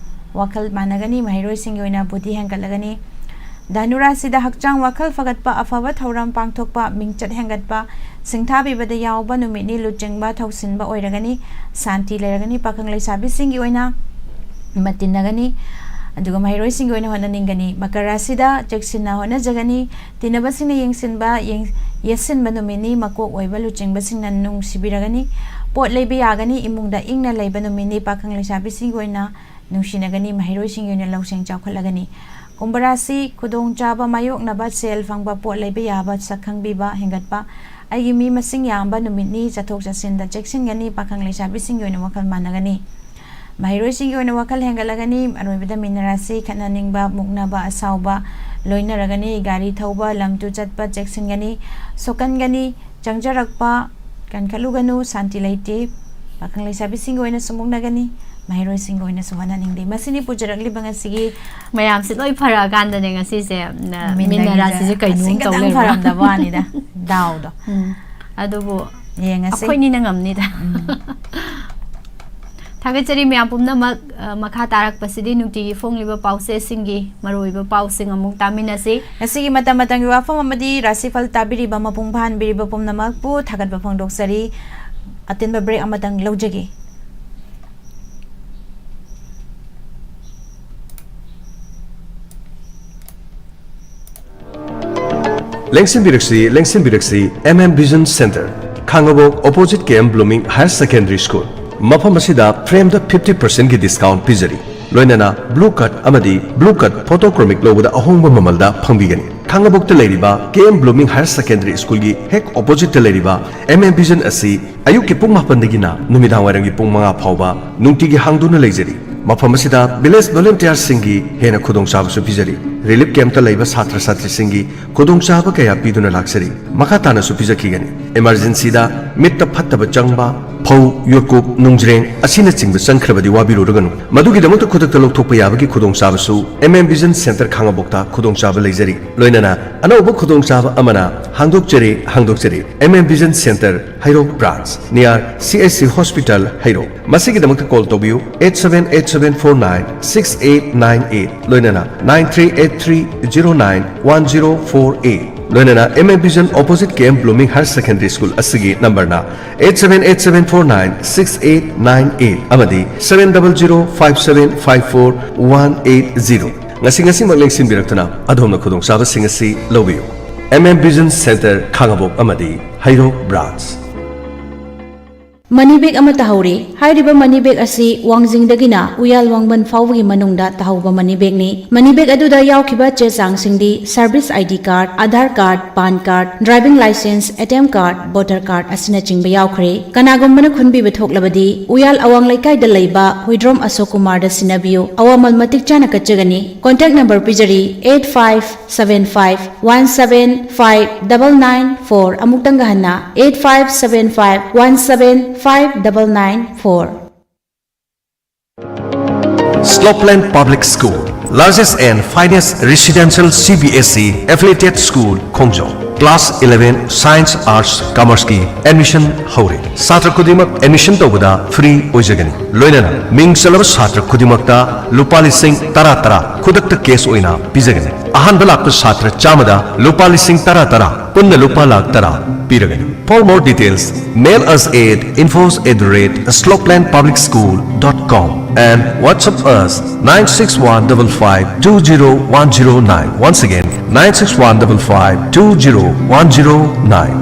ꯋꯥꯈꯜ ꯃꯥꯟꯅꯒꯅꯤ꯫ ꯃꯍꯩꯔꯣꯏꯁꯤꯡꯒꯤ ꯑꯣꯏꯅ ꯕꯨꯙꯤ ꯍꯦꯟꯒꯠꯂꯒꯅꯤ꯫ ꯙꯅꯨ ꯔꯥꯁꯤꯗ ꯍꯛꯆꯥꯡ ꯋꯥꯈꯜ ꯐꯒꯠꯄ, ꯑꯐꯕ ꯊꯧꯔꯝ ꯄꯥꯡꯊꯣꯛꯄ, ꯃꯤꯡꯆꯠ ꯍꯦꯟꯒꯠꯄ, ꯁꯤꯡꯊꯥꯕꯤꯕꯗ ꯌꯥꯎꯕ ꯅꯨꯃꯤꯠꯅꯤ꯫ ꯂꯨꯆꯤꯡꯕ ꯊꯧꯁꯤꯟꯕ ꯑꯣꯏꯔꯒꯅꯤ꯫ ꯁꯥꯟꯇꯤ ꯂꯩꯔꯒꯅꯤ꯫ ꯄꯥꯈꯪ ꯂꯩꯁꯥꯕꯤꯁꯤꯡꯒꯤ ꯑꯣꯏꯅ ꯃꯇꯤꯟꯅꯒꯅꯤ꯫ ꯑꯗꯨꯒ ꯃꯍꯩꯔꯣꯏꯁꯤꯡꯒꯤ ꯑꯣꯏꯅ ꯍꯣꯠꯅꯅꯤꯡꯒꯅꯤ꯫ ꯃꯀꯔ ꯔꯥꯁꯤꯗ ꯆꯦꯛꯁꯤꯟꯅ ꯍꯣꯠꯅꯖꯒꯅꯤ꯫ ꯇꯤꯟꯅꯕꯁꯤꯡꯅ ꯌꯦꯡꯁꯤꯟꯕ, ꯌꯦꯡ-, ꯌꯦꯠꯁꯤꯟꯕ ꯅꯨꯃꯤꯠꯅꯤ꯫ ꯃꯀꯣꯛ ꯑꯣꯏꯕ ꯂꯨꯆꯤꯡꯕꯁꯤꯡꯅ ꯅꯨꯡꯁꯤꯕꯤꯔꯒꯅꯤ꯫ ꯄꯣꯠ ꯂꯩꯕ ꯌꯥꯒꯅꯤ꯫ ꯏꯃꯨꯡꯗ ꯏꯪꯅ ꯂꯩꯕ ꯅꯨꯃꯤꯠꯅꯤ꯫ ꯄꯥꯈꯪ ꯂꯩꯁꯥꯕꯤꯁꯤꯡꯒꯤ ꯑꯣꯏꯅ ꯅꯨꯡꯁꯤꯅꯒꯅꯤ꯫ ꯃꯍꯩꯔꯣꯏꯁꯤꯡꯒꯤ ꯑꯣꯏꯅ ꯂꯧꯁꯤꯡ ꯆꯥꯎꯈꯠꯂꯒꯅꯤ꯫ ꯀꯨꯝꯚ ꯔꯥꯁꯤ, ꯈꯨꯗꯣꯡꯆꯥꯕ ꯃꯥꯌꯣꯛꯅꯕ, ꯁꯦꯜ ꯐꯪꯕ, ꯄꯣꯠ ꯂꯩꯕ ꯌꯥꯕ, ꯁꯛ ꯈꯪꯕꯤꯕ ꯍꯦꯟꯒꯠꯄ, ꯑꯩꯒꯤ ꯃꯤ ꯃꯁꯤꯡ ꯌꯥꯝꯕ ꯅꯨꯃꯤꯠꯅꯤ꯫ ꯆꯠꯊꯣꯛ ꯆꯠꯁꯤꯟꯗ ꯆꯦꯛꯁꯤꯟꯒꯅꯤ꯫ ꯄꯥꯈꯪ ꯂꯩꯁꯥꯕꯤꯁꯤꯡꯒꯤ ꯑꯣꯏꯅ ꯋꯥꯈꯜ ꯃꯥꯟꯅꯒꯅꯤ꯫ ꯃꯍꯩꯔꯣꯏꯁꯤꯡꯒꯤ ꯑꯣꯏꯅ ꯋꯥꯈꯜ ꯍꯦꯟꯒꯠꯂꯒꯅꯤ꯫ ꯑꯔꯣꯏꯕꯗ ꯃꯤꯅ ꯔꯥꯁꯤ, ꯈꯠꯅꯅꯤꯡꯕ, ꯃꯨꯛꯅꯕ, ꯑꯁꯥꯎꯕ ꯂꯣꯏꯅꯔꯒꯅꯤ꯫ ꯒꯥꯔꯤ ꯊꯧꯕ, ꯂꯝ ꯇꯨ ꯆꯠꯄ ꯆꯦꯛꯁꯤꯟꯒꯅꯤ꯫ ꯁꯣꯛꯀꯟꯒꯅꯤ꯫ ꯆꯪꯖꯔꯛꯄ ꯀꯟꯈꯠꯂꯨꯒꯅꯨ꯫ ꯁꯥꯟꯇꯤ ꯂꯩꯇꯦ꯫ ꯄꯥꯈꯪ ꯂꯩꯁꯥꯕꯤꯁꯤꯡꯒꯤ ꯑꯣꯏꯅꯁꯨ ꯃꯨꯛꯅꯒꯅꯤ꯫ ꯃꯍꯩꯔꯣꯏꯁꯤꯡꯒꯤ ꯑꯣꯏꯅꯁꯨ ꯍꯣꯠꯅꯅꯤꯡꯗꯦ꯫ ꯃꯁꯤꯅꯤ ꯄꯨꯖꯔꯛꯂꯤꯕ ꯉꯁꯤꯒꯤ ꯃꯌꯥꯝꯁꯤ ꯂꯣꯏ ꯐꯔꯛꯑꯀꯥꯟꯗꯅꯦ ꯉꯁꯤꯁꯦ, ꯅ-, ꯃꯤꯟꯅꯒꯤꯁꯦ꯫ ꯃꯤꯟꯅ ꯔꯥꯁꯤꯁꯦ ꯀꯩꯅꯣꯝ ꯃꯁꯤꯡ ꯇꯧ ꯈꯇꯪ ꯂꯩꯔꯝꯕ꯫ ꯐꯔꯝꯗꯕ ꯋꯥꯅꯤꯗ꯫ ꯗꯥꯎꯗꯣ꯫ ꯎꯝ꯫ ꯑꯗꯨꯕꯨ ꯌꯦꯡꯉꯁꯤ꯫ ꯑꯩꯈꯣꯏꯅꯤꯅ ꯉꯝꯅꯤꯗ꯫ ꯎꯝ꯫ ꯊꯥꯒꯠꯆꯔꯤ ꯃꯌꯥꯝ ꯄꯨꯝꯅꯃꯛ꯫ ꯑ, ꯃꯈꯥ ꯇꯥꯔꯛꯄꯁꯤꯗꯤ ꯅꯨꯡꯇꯤꯒꯤ ꯐꯣꯡꯂꯤꯕ ꯄꯥꯎꯆꯦꯁꯤꯡꯒꯤ ꯃꯔꯨꯑꯣꯏꯕ ꯄꯥꯎꯁꯤꯡ ꯑꯃꯨꯛ ꯇꯥꯃꯤꯟꯅꯁꯤ꯫ ꯉꯁꯤꯒꯤ ꯃꯇꯝ ꯃꯇꯝꯒꯤ ꯋꯥꯐꯝ ꯑꯃꯗꯤ ꯔꯥꯁꯤꯐꯜ ꯇꯥꯕꯤꯔꯤꯕ ꯃꯄꯨꯡ ꯐꯥꯍꯟꯕꯤꯔꯤꯕ ꯄꯨꯝꯅꯃꯛꯄꯨ ꯊꯥꯒꯠꯄ ꯐꯣꯡꯗꯣꯛꯆꯔꯤ꯫ ꯑꯇꯦꯟꯕ break ꯑꯃꯇꯪ ꯂꯧꯖꯒꯦ꯫ ꯂꯦꯡꯁꯤꯟꯕꯤꯔꯛꯁꯤ, ꯂꯦꯡꯁꯤꯟꯕꯤꯔꯛꯁꯤ, M M Vision Center, ꯈꯥꯡꯉꯕꯣꯛ, opposite K M Blooming Higher Secondary School꯫ ꯃꯐꯝ ꯑꯁꯤꯗ frameꯗ fifty percentꯀꯤ discount ꯄꯤꯖꯔꯤ꯫ ꯂꯣꯏꯅꯅ blue cut ꯑꯃꯗꯤ blue cut photochromic ꯂꯧꯕꯗ ꯑꯍꯣꯡꯕ ꯃꯃꯜꯗ ꯐꯪꯕꯤꯒꯅꯤ꯫ ꯈꯥꯡꯉꯕꯣꯛꯇ ꯂꯩꯔꯤꯕ K M Blooming Higher Secondary Schoolꯒꯤ ꯍꯦꯛ oppositeꯇ ꯂꯩꯔꯤꯕ M M Vision ꯑꯁꯤ ꯑꯌꯨꯛꯀꯤ ꯄꯨꯡ ꯃꯥꯄꯟꯗꯒꯤꯅ ꯅꯨꯃꯤꯗꯥꯡꯋꯥꯏꯔꯝꯒꯤ ꯄꯨꯡ ꯃꯉꯥ ꯐꯥꯎꯕ ꯅꯨꯡꯇꯤꯒꯤ ꯍꯥꯡꯗꯨꯅ ꯂꯩꯖꯔꯤ꯫ ꯃꯐꯝ ꯑꯁꯤꯗ village volunteerꯁꯤꯡꯒꯤ ꯍꯦꯟꯅ ꯈꯨꯗꯣꯡꯆꯥꯕꯁꯨ ꯄꯤꯖꯔꯤ꯫ Relief campꯇ ꯂꯩꯕ ꯁꯥꯇ꯭ꯔ ꯁꯥꯇ꯭ꯔꯤꯁꯤꯡꯒꯤ ꯈꯨꯗꯣꯡꯆꯥꯕ ꯀꯌꯥ ꯄꯤꯗꯨꯅ ꯂꯥꯛꯆꯔꯤ꯫ ꯃꯈꯥ ꯇꯥꯅꯁꯨ ꯄꯤꯖꯈꯤꯒꯅꯤ꯫ Emergencyꯗ ꯃꯤꯠꯇ ꯐꯠꯇꯕ ꯆꯪꯕ, ꯐꯧ, ꯌꯣꯠꯀꯨꯞ, ꯅꯨꯡꯖ꯭ꯔꯦꯡ ꯑꯁꯤꯅꯆꯤꯡꯕ ꯆꯪꯈ꯭ꯔꯕꯗꯤ ꯋꯥꯕꯤꯔꯨꯔꯒꯅꯨ꯫ ꯃꯗꯨꯒꯤꯗꯃꯛꯇ ꯈꯨꯗꯛꯇ ꯂꯧꯊꯣꯛꯄ ꯌꯥꯕꯒꯤ ꯈꯨꯗꯣꯡꯆꯥꯕꯁꯨ M M Vision Center ꯈꯥꯡꯉꯕꯣꯛꯇ ꯈꯨꯗꯣꯡꯆꯥꯕ ꯂꯩꯖꯔꯤ꯫ ꯂꯣꯏꯅꯅ ꯑꯅꯧꯕ ꯈꯨꯗꯣꯡꯆꯥꯕ ꯑꯃꯅ ꯍꯥꯡꯗꯣꯛꯆꯔꯤ, ꯍꯥꯡꯗꯣꯛꯆꯔꯤ꯫ M M Vision Center, ꯍꯩꯔꯣꯛ branch, near C H C hospital, Heirok. ꯃꯁꯤꯒꯤꯗꯃꯛꯇ call ꯇꯧꯕꯤꯌꯨ, eight seven eight seven four nine six eight nine eight, ꯂꯣꯏꯅꯅ nine three eight three zero nine one zero four eight꯫ ꯂꯣꯏꯅꯅ M M Vision opposite K M Blooming Higher Secondary School ꯑꯁꯤꯒꯤ ꯅꯝꯕꯔꯅ eight seven eight seven four nine six eight nine eight ꯑꯃꯗꯤ seven double zero five seven five four one eight zero꯫ ꯉꯁꯤ ꯉꯁꯤꯃꯛ ꯂꯦꯡꯁꯤꯟꯕꯤꯔꯛꯇꯨꯅ ꯑꯗꯣꯝꯅ ꯈꯨꯗꯣꯡꯆꯥꯕꯁꯤꯡ ꯑꯁꯤ ꯂꯧꯕꯤꯌꯨ꯫ M M Vision Center, ꯈꯥꯉꯕꯣꯛ ꯑꯃꯗꯤ ꯍꯩꯔꯣꯛ branch꯫ ꯃꯅꯤ ꯕꯦꯒ ꯑꯃ ꯇꯥꯍꯧꯔꯦ꯫ ꯍꯥꯏꯔꯤꯕ ꯃꯅꯤ ꯕꯦꯒ ꯑꯁꯤ ꯋꯥꯡꯖꯤꯡꯗꯒꯤꯅ ꯎꯌꯥꯜ ꯋꯥꯡꯕꯟ ꯐꯥꯎꯕꯒꯤ ꯃꯅꯨꯡꯗ ꯇꯥꯍꯧꯕ ꯃꯅꯤ ꯕꯦꯒꯅꯤ꯫ ꯃꯅꯤ ꯕꯦꯒ ꯑꯗꯨꯗ ꯌꯥꯎꯈꯤꯕ ꯆꯦ ꯆꯥꯡꯁꯤꯡꯗꯤ service I D card, Aadhaar card, PAN card, driving licence, A T M card, voter card ꯑꯁꯤꯅꯆꯤꯡꯕ ꯌꯥꯎꯈ꯭ꯔꯦ꯫ ꯀꯅꯥꯒꯨꯝꯕꯅ ꯈꯨꯟꯕꯤꯕ ꯊꯣꯛꯂꯕꯗꯤ ꯎꯌꯥꯜ ꯑꯋꯥꯡ ꯂꯩꯀꯥꯏꯗ ꯂꯩꯕ ꯍꯨꯏꯗ꯭ꯔꯣꯝ ꯑꯁꯣꯛ ꯀꯨꯃꯥꯔꯗ ꯁꯤꯟꯅꯕꯤꯌꯨ꯫ ꯑꯋꯥꯃꯜ ꯃꯇꯤꯛ ꯆꯥꯅ ꯀꯠꯆꯒꯅꯤ꯫ ꯀꯣꯟꯇꯦꯛ ꯅꯝꯕꯔ ꯄꯤꯖꯔꯤ, eight five seven five one seven five double nine four꯫ ꯑꯃꯨꯛꯇꯪꯒ ꯍꯟꯅ, eight five seven five one seven five double nine four꯫ Slopeland Public School, largest and finest residential C B S E affiliated school, Khongjom. Class eleven Science, Arts, Commerce ꯀꯤ admission ꯍꯧꯔꯦ꯫ ꯁꯥꯇ꯭ꯔ ꯈꯨꯗꯤꯡꯃꯛ admission ꯇꯧꯕꯗ free ꯑꯣꯏꯖꯒꯅꯤ꯫ ꯂꯣꯏꯅꯅ ꯃꯤꯡ ꯆꯜꯂꯕ ꯁꯥꯇ꯭ꯔ ꯈꯨꯗꯤꯡꯃꯛꯇ ꯂꯨꯄꯥ ꯂꯤꯁꯤꯡ ꯇꯔꯥ ꯇꯔꯥ ꯈꯨꯗꯛꯇ cash ꯑꯣꯏꯅ ꯄꯤꯖꯒꯅꯤ꯫ ꯑꯍꯥꯟꯕ ꯂꯥꯛꯄ ꯁꯥꯇ꯭ꯔ ꯆꯥꯝꯃꯗ ꯂꯨꯄꯥ ꯂꯤꯁꯤꯡ ꯇꯔꯥ ꯇꯔꯥ, ꯄꯨꯟꯅ ꯂꯨꯄꯥ ꯂꯥꯈ ꯇꯔꯥ ꯄꯤꯔꯒꯅꯤ꯫ For more details, mail us at infos at the rate slopeland public school dot com and WhatsApp us nine six one double five two zero one zero nine. Once again, nine six one double five two zero one zero nine.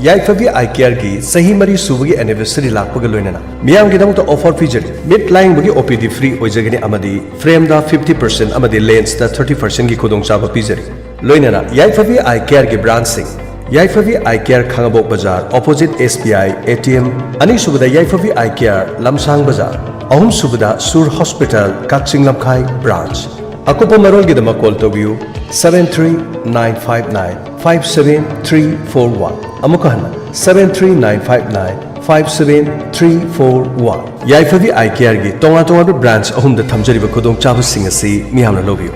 ꯌꯥꯏꯐꯕꯤ ꯑꯥꯏ ꯀꯦꯌꯔꯒꯤ ꯆꯍꯤ ꯃꯔꯤ ꯁꯨꯕꯒꯤ anniversary ꯂꯥꯛꯄꯒ ꯂꯣꯏꯅꯅ ꯃꯤꯌꯥꯝꯒꯤꯗꯃꯛꯇ offer ꯄꯤꯖꯔꯤ꯫ ꯃꯤꯠ ꯂꯥꯌꯦꯡꯕꯒꯤ O P D free ꯑꯣꯏꯖꯒꯅꯤ ꯑꯃꯗꯤ frameꯗ fifty percent ꯑꯃꯗꯤ lensꯇ thirty percentꯒꯤ ꯈꯨꯗꯣꯡꯆꯥꯕ ꯄꯤꯖꯔꯤ꯫ ꯂꯣꯏꯅꯅ ꯌꯥꯏꯐꯕꯤ ꯑꯥꯏ ꯀꯦꯌꯔꯒꯤ branchꯁꯤꯡ: ꯌꯥꯏꯐꯕꯤ ꯑꯥꯏ care, ꯈꯥꯉꯕꯣꯛ ꯕꯖꯥꯔ, opposite S B I A T M, ꯑꯅꯤꯁꯨꯕꯗ ꯌꯥꯏꯐꯕꯤ ꯑꯥꯏ ꯀꯦꯌꯔ, ꯂꯝꯁꯥꯡ ꯕꯖꯥꯔ, ꯑꯍꯨꯝꯁꯨꯕꯗ ꯁꯨꯔ ꯍꯣꯁꯄꯤꯇꯥꯜ, ꯀꯛꯆꯤꯡ ꯂꯝꯈꯥꯏ branch꯫ ꯑꯀꯨꯞꯄ ꯃꯔꯣꯜꯒꯤꯗꯃꯛ call ꯇꯧꯕꯤꯌꯨ, seven three nine five nine five seven three four one꯫ ꯑꯃꯨꯛꯀ ꯍꯟꯅ, seven three nine five nine five seven three four one꯫ ꯌꯥꯏꯐꯕꯤ ꯑꯥꯏ ꯀꯦꯌꯔꯒꯤ ꯇꯣꯉꯥꯟ ꯇꯣꯉꯥꯟꯕ branch ꯑꯍꯨꯝꯗ ꯊꯝꯖꯔꯤꯕ ꯈꯨꯗꯣꯡꯆꯥꯕꯁꯤꯡ ꯑꯁꯤ ꯃꯤꯌꯥꯝꯅ ꯂꯧꯕꯤꯌꯨ꯫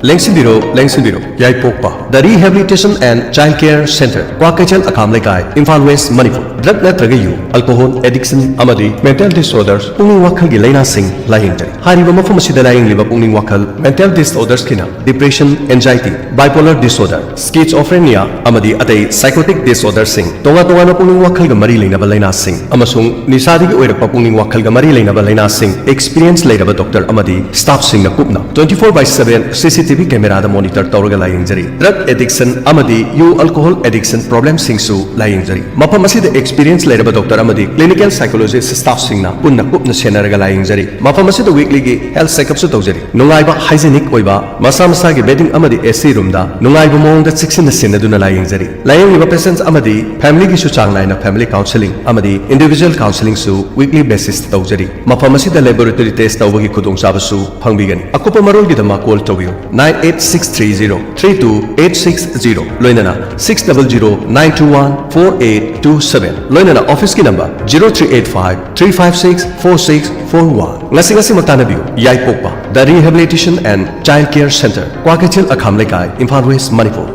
ꯂꯦꯡꯁꯤꯟꯕꯤꯔꯣ, ꯂꯦꯡꯁꯤꯟꯕꯤꯔꯣ꯫ ꯌꯥꯏꯄꯣꯛꯄ, The Rehabilitation and Child Care Centre, Kwakeithel ꯑꯈꯥꯝ ꯂꯩꯀꯥꯏ, ꯏꯝꯐꯥꯜ ꯋꯦꯁ, ꯃꯅꯤꯄꯨꯔ꯫ ꯗ꯭ꯔꯒ ꯅꯠꯇ꯭ꯔꯒ ꯌꯨ, ꯑꯜꯀꯣꯍꯣꯜ ꯑꯦꯗꯤꯛꯁꯟ ꯑꯃꯗꯤ ꯃꯦꯟꯇꯦꯜ ꯗꯤꯁꯑꯣꯔꯗꯔ, ꯄꯨꯛꯅꯤꯡ ꯋꯥꯈꯜꯒꯤ ꯂꯥꯏꯅꯥꯁꯤꯡ ꯂꯥꯌꯦꯡꯖꯔꯤ꯫ ꯍꯥꯏꯔꯤꯕ ꯃꯐꯝ ꯑꯁꯤꯗ ꯂꯥꯌꯦꯡꯂꯤꯕ ꯄꯨꯛꯅꯤꯡ ꯋꯥꯈꯜ ꯃꯦꯟꯇꯦꯜ ꯗꯤꯁꯑꯣꯔꯗꯔꯁꯀꯤꯅ ꯗꯤꯄ꯭ꯔꯦꯁꯟ, ꯑꯦꯟꯖꯥꯏꯇꯤ, ꯕꯥꯏꯄꯣꯂꯔ ꯗꯤꯁꯑꯣꯔꯗꯔ, ꯁ꯭ꯀꯤꯖꯣꯐ꯭ꯔꯦꯅꯤꯌꯥ ꯑꯃꯗꯤ ꯑꯇꯩ ꯁꯥꯏꯀꯣꯇꯤꯛ ꯗꯤꯁꯑꯣꯔꯗꯔꯁꯤꯡ, ꯇꯣꯉꯥꯟ ꯇꯣꯉꯥꯟꯕ ꯄꯨꯛꯅꯤꯡ ꯋꯥꯈꯜꯒ ꯃꯔꯤ ꯂꯩꯅꯕ ꯂꯥꯏꯅꯥꯁꯤꯡ ꯑꯃꯁꯨꯡ ꯅꯤꯁꯥꯗꯒꯤ ꯑꯣꯏꯔꯛꯄ ꯄꯨꯛꯅꯤꯡ ꯋꯥꯈꯜꯒ ꯃꯔꯤ ꯂꯩꯅꯕ ꯂꯥꯏꯅꯥꯁꯤꯡ, ꯑꯦꯛꯁꯄꯤꯔꯤꯌꯦꯟꯁ ꯂꯩꯔꯕ ꯗꯣꯛꯇꯔ ꯑꯃꯗꯤ ꯁ꯭ꯇꯥꯐꯁꯤꯡꯅ ꯀꯨꯞꯅ twenty four by seven C C T V ꯀꯦꯃꯦꯔꯥꯗ ꯃꯣꯅꯤꯇꯔ ꯇꯧꯔꯒ ꯂꯥꯌꯦꯡꯖꯔꯤ꯫ ꯗ꯭ꯔꯒ ꯑꯦꯗꯤꯛꯁꯟ ꯑꯃꯗꯤ ꯌꯨ ꯑꯜꯀꯣꯍꯣꯜ ꯑꯦꯗꯤꯛꯁꯟ ꯄ꯭ꯔꯣꯕ꯭ꯂꯦꯝꯁꯤꯡꯁꯨ ꯂꯥꯌꯦꯡꯖꯔꯤ꯫ ꯃꯐꯝ ꯑꯁꯤꯗ ꯑꯦꯛꯁꯄꯤꯔꯤꯌꯦꯟꯁ ꯂꯩꯔꯕ ꯗꯣꯛꯇꯔ ꯑꯃꯗꯤ ꯀ꯭ꯂꯤꯅꯤꯀꯦꯜ ꯁꯥꯏꯀꯣꯂꯣꯖꯤꯁ ꯁ꯭ꯇꯥꯐꯁꯤꯡꯅ ꯄꯨꯟꯅ ꯀꯨꯞꯅ ꯁꯦꯟꯅꯔꯒ ꯂꯥꯌꯦꯡꯖꯔꯤ꯫ ꯃꯐꯝ ꯑꯁꯤꯗ ꯋꯤꯛꯂꯤꯒꯤ ꯍꯦꯜꯊ ꯆꯦꯛꯑꯞꯁꯨ ꯇꯧꯖꯔꯤ꯫ ꯅꯨꯡꯉꯥꯏꯕ, ꯍꯥꯏꯖꯤꯅꯤꯛ ꯑꯣꯏꯕ, ꯃꯁꯥ ꯃꯁꯥꯒꯤ ꯕꯦꯗꯤꯡ ꯑꯃꯗꯤ ꯑꯦ ꯁꯤ ꯔꯨꯝꯗ ꯅꯨꯡꯉꯥꯏꯕ ꯃꯑꯣꯡꯗ ꯆꯦꯛꯁꯤꯟꯅ ꯁꯦꯟꯅꯗꯨꯅ ꯂꯥꯌꯦꯡꯖꯔꯤ꯫ ꯂꯥꯌꯦꯡꯂꯤꯕ ꯄꯦꯁꯦꯟꯠꯁ ꯑꯃꯗꯤ ꯐꯦꯃꯤꯂꯤꯒꯤꯁꯨ ꯆꯥꯡ ꯅꯥꯏꯅ ꯐꯦꯃꯤꯂꯤ ꯀꯥꯎꯟꯁꯦꯂꯤꯡ ꯑꯃꯗꯤ ꯏꯟꯗꯤꯚꯤꯖꯨꯋꯦꯜ ꯀꯥꯎꯟꯁꯦꯂꯤꯡꯁꯨ ꯋꯤꯛꯂꯤ ꯕꯦꯁꯤꯁꯇ ꯇꯧꯖꯔꯤ꯫ ꯃꯐꯝ ꯑꯁꯤꯗ ꯂꯦꯕꯣꯔꯦꯇꯣꯔꯤ ꯇꯦꯁ ꯇꯧꯕꯒꯤ ꯈꯨꯗꯣꯡꯆꯥꯕꯁꯨ ꯐꯪꯕꯤꯒꯅꯤ꯫ ꯑꯀꯨꯞꯄ ꯃꯔꯣꯜꯒꯤꯗꯃꯛ ꯀꯣꯜ ꯇꯧꯕꯤꯌꯨ, nine eight six three zero three two eight six zero, ꯂꯣꯏꯅꯅ six double zero nine two one four eight two seven, ꯂꯣꯏꯅꯅ ꯑꯣꯐꯤꯁꯀꯤ number zero three eight five three five six four six four one꯫ ꯉꯁꯤ ꯉꯁꯤꯃꯛ ꯇꯥꯟꯅꯕꯤꯌꯨ꯫ ꯌꯥꯏꯄꯣꯛꯄ, The Rehabilitation and Child Care Centre, Kwakeithel ꯑꯈꯥꯝ ꯂꯩꯀꯥꯏ, Imphal west, Manipur.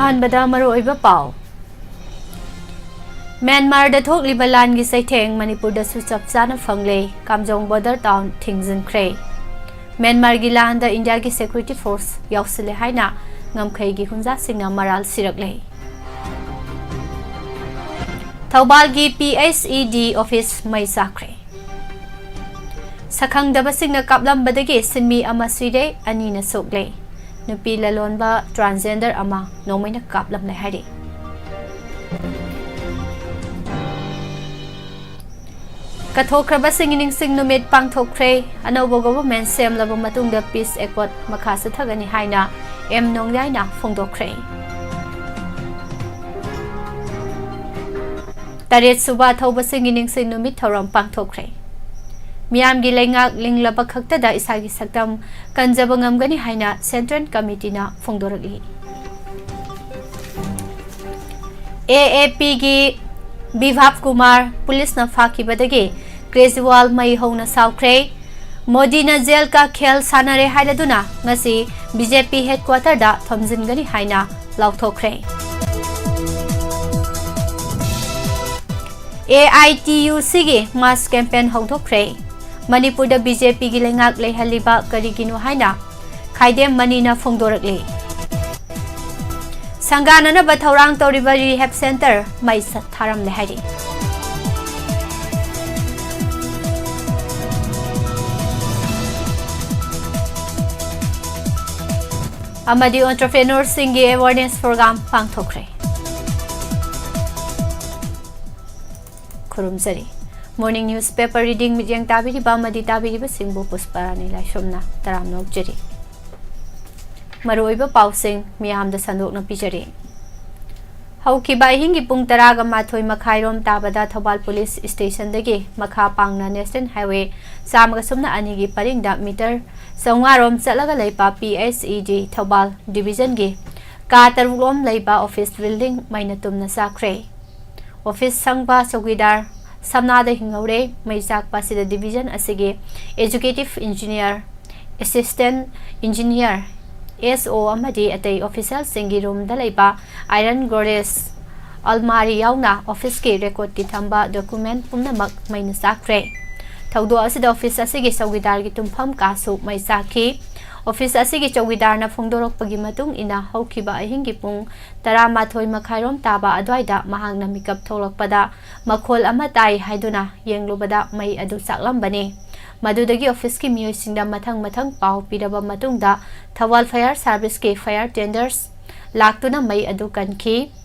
ꯑꯍꯥꯟꯕꯗ ꯃꯔꯨꯑꯣꯏꯕ ꯄꯥꯎ꯫ ꯃ꯭ꯌꯥꯟꯃꯥꯔꯗ ꯊꯣꯛꯂꯤꯕ ꯂꯥꯟꯒꯤ ꯆꯩꯊꯦꯡ ꯃꯅꯤꯄꯨꯔꯗꯁꯨ ꯆꯞ ꯆꯥꯅ ꯐꯪꯂꯦ꯫ ꯀꯥꯝꯖꯣꯡ ꯕꯣꯔꯗꯔ ꯇꯥꯎꯟ ꯊꯤꯡꯖꯤꯟꯈ꯭ꯔꯦ꯫ ꯃ꯭ꯌꯥꯟꯃꯥꯔꯒꯤ ꯂꯥꯟꯗ ꯏꯟꯗꯤꯌꯥꯒꯤ ꯁꯦꯀ꯭ꯌꯨꯔꯤꯇꯤ ꯐꯣꯔꯁ ꯌꯥꯎꯁꯤꯜꯂꯦ ꯍꯥꯏꯅ ꯉꯝꯈꯩꯒꯤ ꯈꯨꯟꯖꯥꯁꯤꯡꯅ ꯃꯔꯥꯜ ꯁꯤꯔꯛꯂꯦ꯫ ꯊꯧꯕꯥꯜꯒꯤ ꯄꯤ ꯑꯩꯆ ꯏ ꯗꯤ ꯑꯣꯐꯤꯁ ꯃꯩ ꯆꯥꯛꯈ꯭ꯔꯦ꯫ ꯁꯛꯈꯪꯗꯕꯁꯤꯡꯅ ꯀꯥꯞꯂꯝꯕꯗꯒꯤ ꯁꯤꯟꯃꯤ ꯑꯃ ꯁꯤꯔꯦ, ꯑꯅꯤꯅ ꯁꯣꯛꯂꯦ꯫ ꯅꯨꯄꯤ ꯂꯂꯣꯟꯕ transgender ꯑꯃ ꯅꯣꯡꯃꯩꯅ ꯀꯥꯞꯂꯝꯂꯦ ꯍꯥꯏꯔꯤ꯫ ꯀꯠꯊꯣꯛꯈ꯭ꯔꯕꯁꯤꯡꯒꯤ ꯅꯤꯡꯁꯤꯡ ꯅꯨꯃꯤꯠ ꯄꯥꯡꯊꯣꯛꯈ꯭ꯔꯦ꯫ ꯑꯅꯧꯕ ꯒꯣꯚꯔꯟꯃꯦꯟꯠ ꯁꯦꯝꯂꯕ ꯃꯇꯨꯡꯗ ꯄꯤꯁ ꯑꯦꯀꯣꯔꯗ ꯃꯈꯥ ꯆꯠꯊꯒꯅꯤ ꯍꯥꯏꯅ ꯑꯦꯝ ꯅꯣꯡꯌꯥꯏꯅ ꯐꯣꯡꯗꯣꯛꯈ꯭ꯔꯦ꯫ ꯇꯔꯦꯠ ꯁꯨꯕ ꯊꯧꯕꯁꯤꯡꯒꯤ ꯅꯤꯡꯁꯤꯡ ꯅꯨꯃꯤꯠ ꯊꯧꯔꯝ ꯄꯥꯡꯊꯣꯛꯈ꯭ꯔꯦ꯫ ꯃꯤꯌꯥꯝꯒꯤ ꯂꯩꯉꯥꯛ ꯂꯤꯡꯂꯕ ꯈꯛꯇꯗ ꯏꯁꯥꯒꯤ ꯁꯛꯇꯝ ꯀꯟꯖꯕ ꯉꯝꯒꯅꯤ ꯍꯥꯏꯅ ꯁꯦꯟꯇ꯭ꯔꯦꯜ ꯀꯃꯤꯇꯤꯅ ꯐꯣꯡꯗꯣꯔꯛꯂꯤ꯫ ꯑꯦ ꯑꯦ ꯄꯤꯒꯤ ꯕꯤꯚꯥꯞ ꯀꯨꯃꯥꯔ ꯄꯨꯂꯤꯁꯅ ꯐꯥꯈꯤꯕꯗꯒꯤ ꯀ꯭ꯔꯦꯖꯤꯋꯥꯜ ꯃꯩ ꯍꯧꯅ ꯁꯥꯎꯈ꯭ꯔꯦ꯫ ꯃꯣꯗꯤꯅ ꯖꯦꯜ ꯀꯥ ꯈꯦꯜ ꯁꯥꯟꯅꯔꯦ ꯍꯥꯏꯔꯗꯨꯅ ꯉꯁꯤ ꯕꯤ ꯖꯦ ꯄꯤ ꯍꯦꯗꯀ꯭ꯋꯥꯇꯔꯗ ꯊꯣꯝꯖꯤꯟꯒꯅꯤ ꯍꯥꯏꯅ ꯂꯥꯎꯊꯣꯛꯈ꯭ꯔꯦ꯫ ꯑꯦ ꯑꯥꯏ ꯇꯤ ꯌꯨ ꯁꯤꯒꯤ ꯃꯥꯁ ꯀꯦꯝꯄꯦꯟ ꯍꯧꯗꯣꯛꯈ꯭ꯔꯦ꯫ ꯃꯅꯤꯄꯨꯔꯗ ꯕꯤ ꯖꯦ ꯄꯤꯒꯤ ꯂꯩꯉꯥꯛ ꯂꯩꯍꯜꯂꯤꯕ ꯀꯔꯤꯒꯤꯅꯣ ꯍꯥꯏꯅ ꯈꯥꯏꯗꯦꯝ ꯃꯅꯤꯅ ꯐꯣꯡꯗꯣꯔꯛꯂꯤ꯫ ꯁꯪꯒꯥꯅꯅꯕ ꯊꯧꯔꯥꯡ ꯇꯧꯔꯤꯕ ꯔꯤꯍꯦꯕ ꯁꯦꯟꯇꯔ ꯃꯩ ꯁ-, ꯊꯥꯔꯝꯂꯦ ꯍꯥꯏꯔꯤ꯫ ꯑꯃꯗꯤ ꯑꯣꯟꯇꯔꯄ꯭ꯔꯦꯅꯔꯁꯤꯡꯒꯤ ꯑꯦꯋꯥꯔꯅꯦꯁ ꯄ꯭ꯔꯣꯒ꯭ꯔꯥꯝ ꯄꯥꯡꯊꯣꯛꯈ꯭ꯔꯦ꯫ ꯈꯨꯔꯨꯝꯖꯔꯤ꯫ Morning newspaper reading ꯃꯤꯠꯌꯦꯡ ꯇꯥꯕꯤꯔꯤꯕ ꯑꯃꯗꯤ ꯇꯥꯕꯤꯔꯤꯕꯁꯤꯡꯕꯨ ꯄꯨꯁꯄꯔꯥꯅꯤ ꯂꯥꯏꯁ꯭ꯔꯝꯅ ꯇꯔꯥꯝꯅ ꯑꯣꯛꯆꯔꯤ꯫ ꯃꯔꯨꯑꯣꯏꯕ ꯄꯥꯎꯁꯤꯡ ꯃꯤꯌꯥꯝꯗ ꯁꯟꯗꯣꯛꯅ ꯄꯤꯖꯔꯤ꯫ ꯍꯧꯈꯤꯕ ꯑꯍꯤꯡꯒꯤ ꯄꯨꯡ ꯇꯔꯥꯒ ꯃꯥꯊꯣꯏ ꯃꯈꯥꯏꯔꯣꯝ ꯇꯥꯕꯗ ꯊꯧꯕꯥꯜ ꯄꯨꯂꯤꯁ ꯁ꯭ꯇꯦꯁꯟꯗꯒꯤ ꯃꯈꯥ ꯄꯥꯡꯅ ꯅꯦꯁꯅꯦꯜ ꯍꯥꯏꯋꯦ ꯆꯥꯝꯃꯒ ꯁꯨꯞꯅ ꯑꯅꯤꯒꯤ ꯄꯔꯤꯡꯗ ꯃꯤꯇꯔ ꯆꯥꯝꯃꯉꯥꯔꯣꯝ ꯆꯠꯂꯒ ꯂꯩꯕ ꯄꯤ ꯑꯩꯆ ꯏ ꯗꯤ ꯊꯧꯕꯥꯜ ꯗꯤꯕꯤꯖꯟꯒꯤ ꯀꯥ ꯇꯔꯨꯛꯂꯣꯝ ꯂꯩꯕ ꯑꯣꯐꯤꯁ ꯕꯤꯜꯗꯤꯡ ꯃꯩꯅ ꯇꯨꯝꯅ ꯆꯥꯛꯈ꯭ꯔꯦ꯫ ꯑꯣꯐꯤꯁ ꯁꯪꯕ ꯆꯧꯀꯤꯗꯥꯔ ꯁꯝꯅꯥꯗ ꯍꯤꯡꯍꯧꯔꯦ꯫ ꯃꯩ ꯆꯥꯛꯄ ꯑꯁꯤꯗ ꯗꯤꯕꯤꯖꯟ ꯑꯁꯤꯒꯤ ꯑꯦꯖꯨꯀꯦꯇꯤꯚ ꯏꯟꯖꯤꯅꯤꯌꯥꯔ, ꯑꯦꯁꯤꯁꯇꯦꯟꯠ ꯏꯟꯖꯤꯅꯤꯌꯥꯔ, ꯑꯦꯁ ꯑꯣ ꯑꯃꯗꯤ ꯑꯇꯩ ꯑꯣꯐꯤꯁꯤꯌꯦꯜꯁꯤꯡꯒꯤ ꯔꯨꯝꯗ ꯂꯩꯕ ꯑꯥꯏꯔꯟ ꯒꯣꯔꯦꯖ ꯑꯜꯃꯥꯔꯤ ꯌꯥꯎꯅ ꯑꯣꯐꯤꯁꯀꯤ ꯔꯦꯀꯣꯔꯗꯀꯤ ꯊꯝꯕ ꯗꯣꯀꯨꯃꯦꯟ ꯄꯨꯝꯅꯃꯛ ꯃꯩꯅ ꯆꯥꯛꯈ꯭ꯔꯦ꯫ ꯊꯧꯗꯣꯛ ꯑꯁꯤꯗ ꯑꯣꯐꯤꯁ ꯑꯁꯤꯒꯤ ꯆꯧꯀꯤꯗꯥꯔꯒꯤ ꯇꯨꯝꯐꯝ ꯀꯥꯁꯨ ꯃꯩ ꯆꯥꯛꯈꯤ꯫ ꯑꯣꯐꯤꯁ ꯑꯁꯤꯒꯤ ꯆꯧꯀꯤꯗꯥꯔꯅ ꯐꯣꯡꯗꯣꯔꯛꯄꯒꯤ ꯃꯇꯨꯡ ꯏꯟꯅ, ꯍꯧꯈꯤꯕ ꯑꯍꯤꯡꯒꯤ ꯄꯨꯡ ꯇꯔꯥꯃꯥꯊꯣꯏ ꯃꯈꯥꯏꯔꯣꯝ ꯇꯥꯕ ꯑꯗꯨꯋꯥꯏꯗ ꯃꯍꯥꯛꯅ ꯃꯤꯀꯞ ꯊꯣꯛꯂꯛꯄꯗ ꯃꯈꯣꯜ ꯑꯃ ꯇꯥꯏ ꯍꯥꯏꯗꯨꯅ ꯌꯦꯡꯂꯨꯕꯗ ꯃꯩ ꯑꯗꯨ ꯆꯥꯛꯂꯝꯕꯅꯤ꯫ ꯃꯗꯨꯗꯒꯤ ꯑꯣꯐꯤꯁꯀꯤ ꯃꯤꯑꯣꯏꯁꯤꯡꯗ ꯃꯊꯪ ꯃꯊꯪ ꯄꯥꯎ ꯄꯤꯔꯕ ꯃꯇꯨꯡꯗ ꯊꯧꯕꯥꯜ ꯐꯥꯌꯔ ꯁꯥꯔꯚꯤꯁꯀꯤ ꯐꯥꯌꯔ ꯇꯦꯟꯗꯔꯁ ꯂꯥꯛꯇꯨꯅ ꯃꯩ ꯑꯗꯨ ꯀꯟꯈꯤ꯫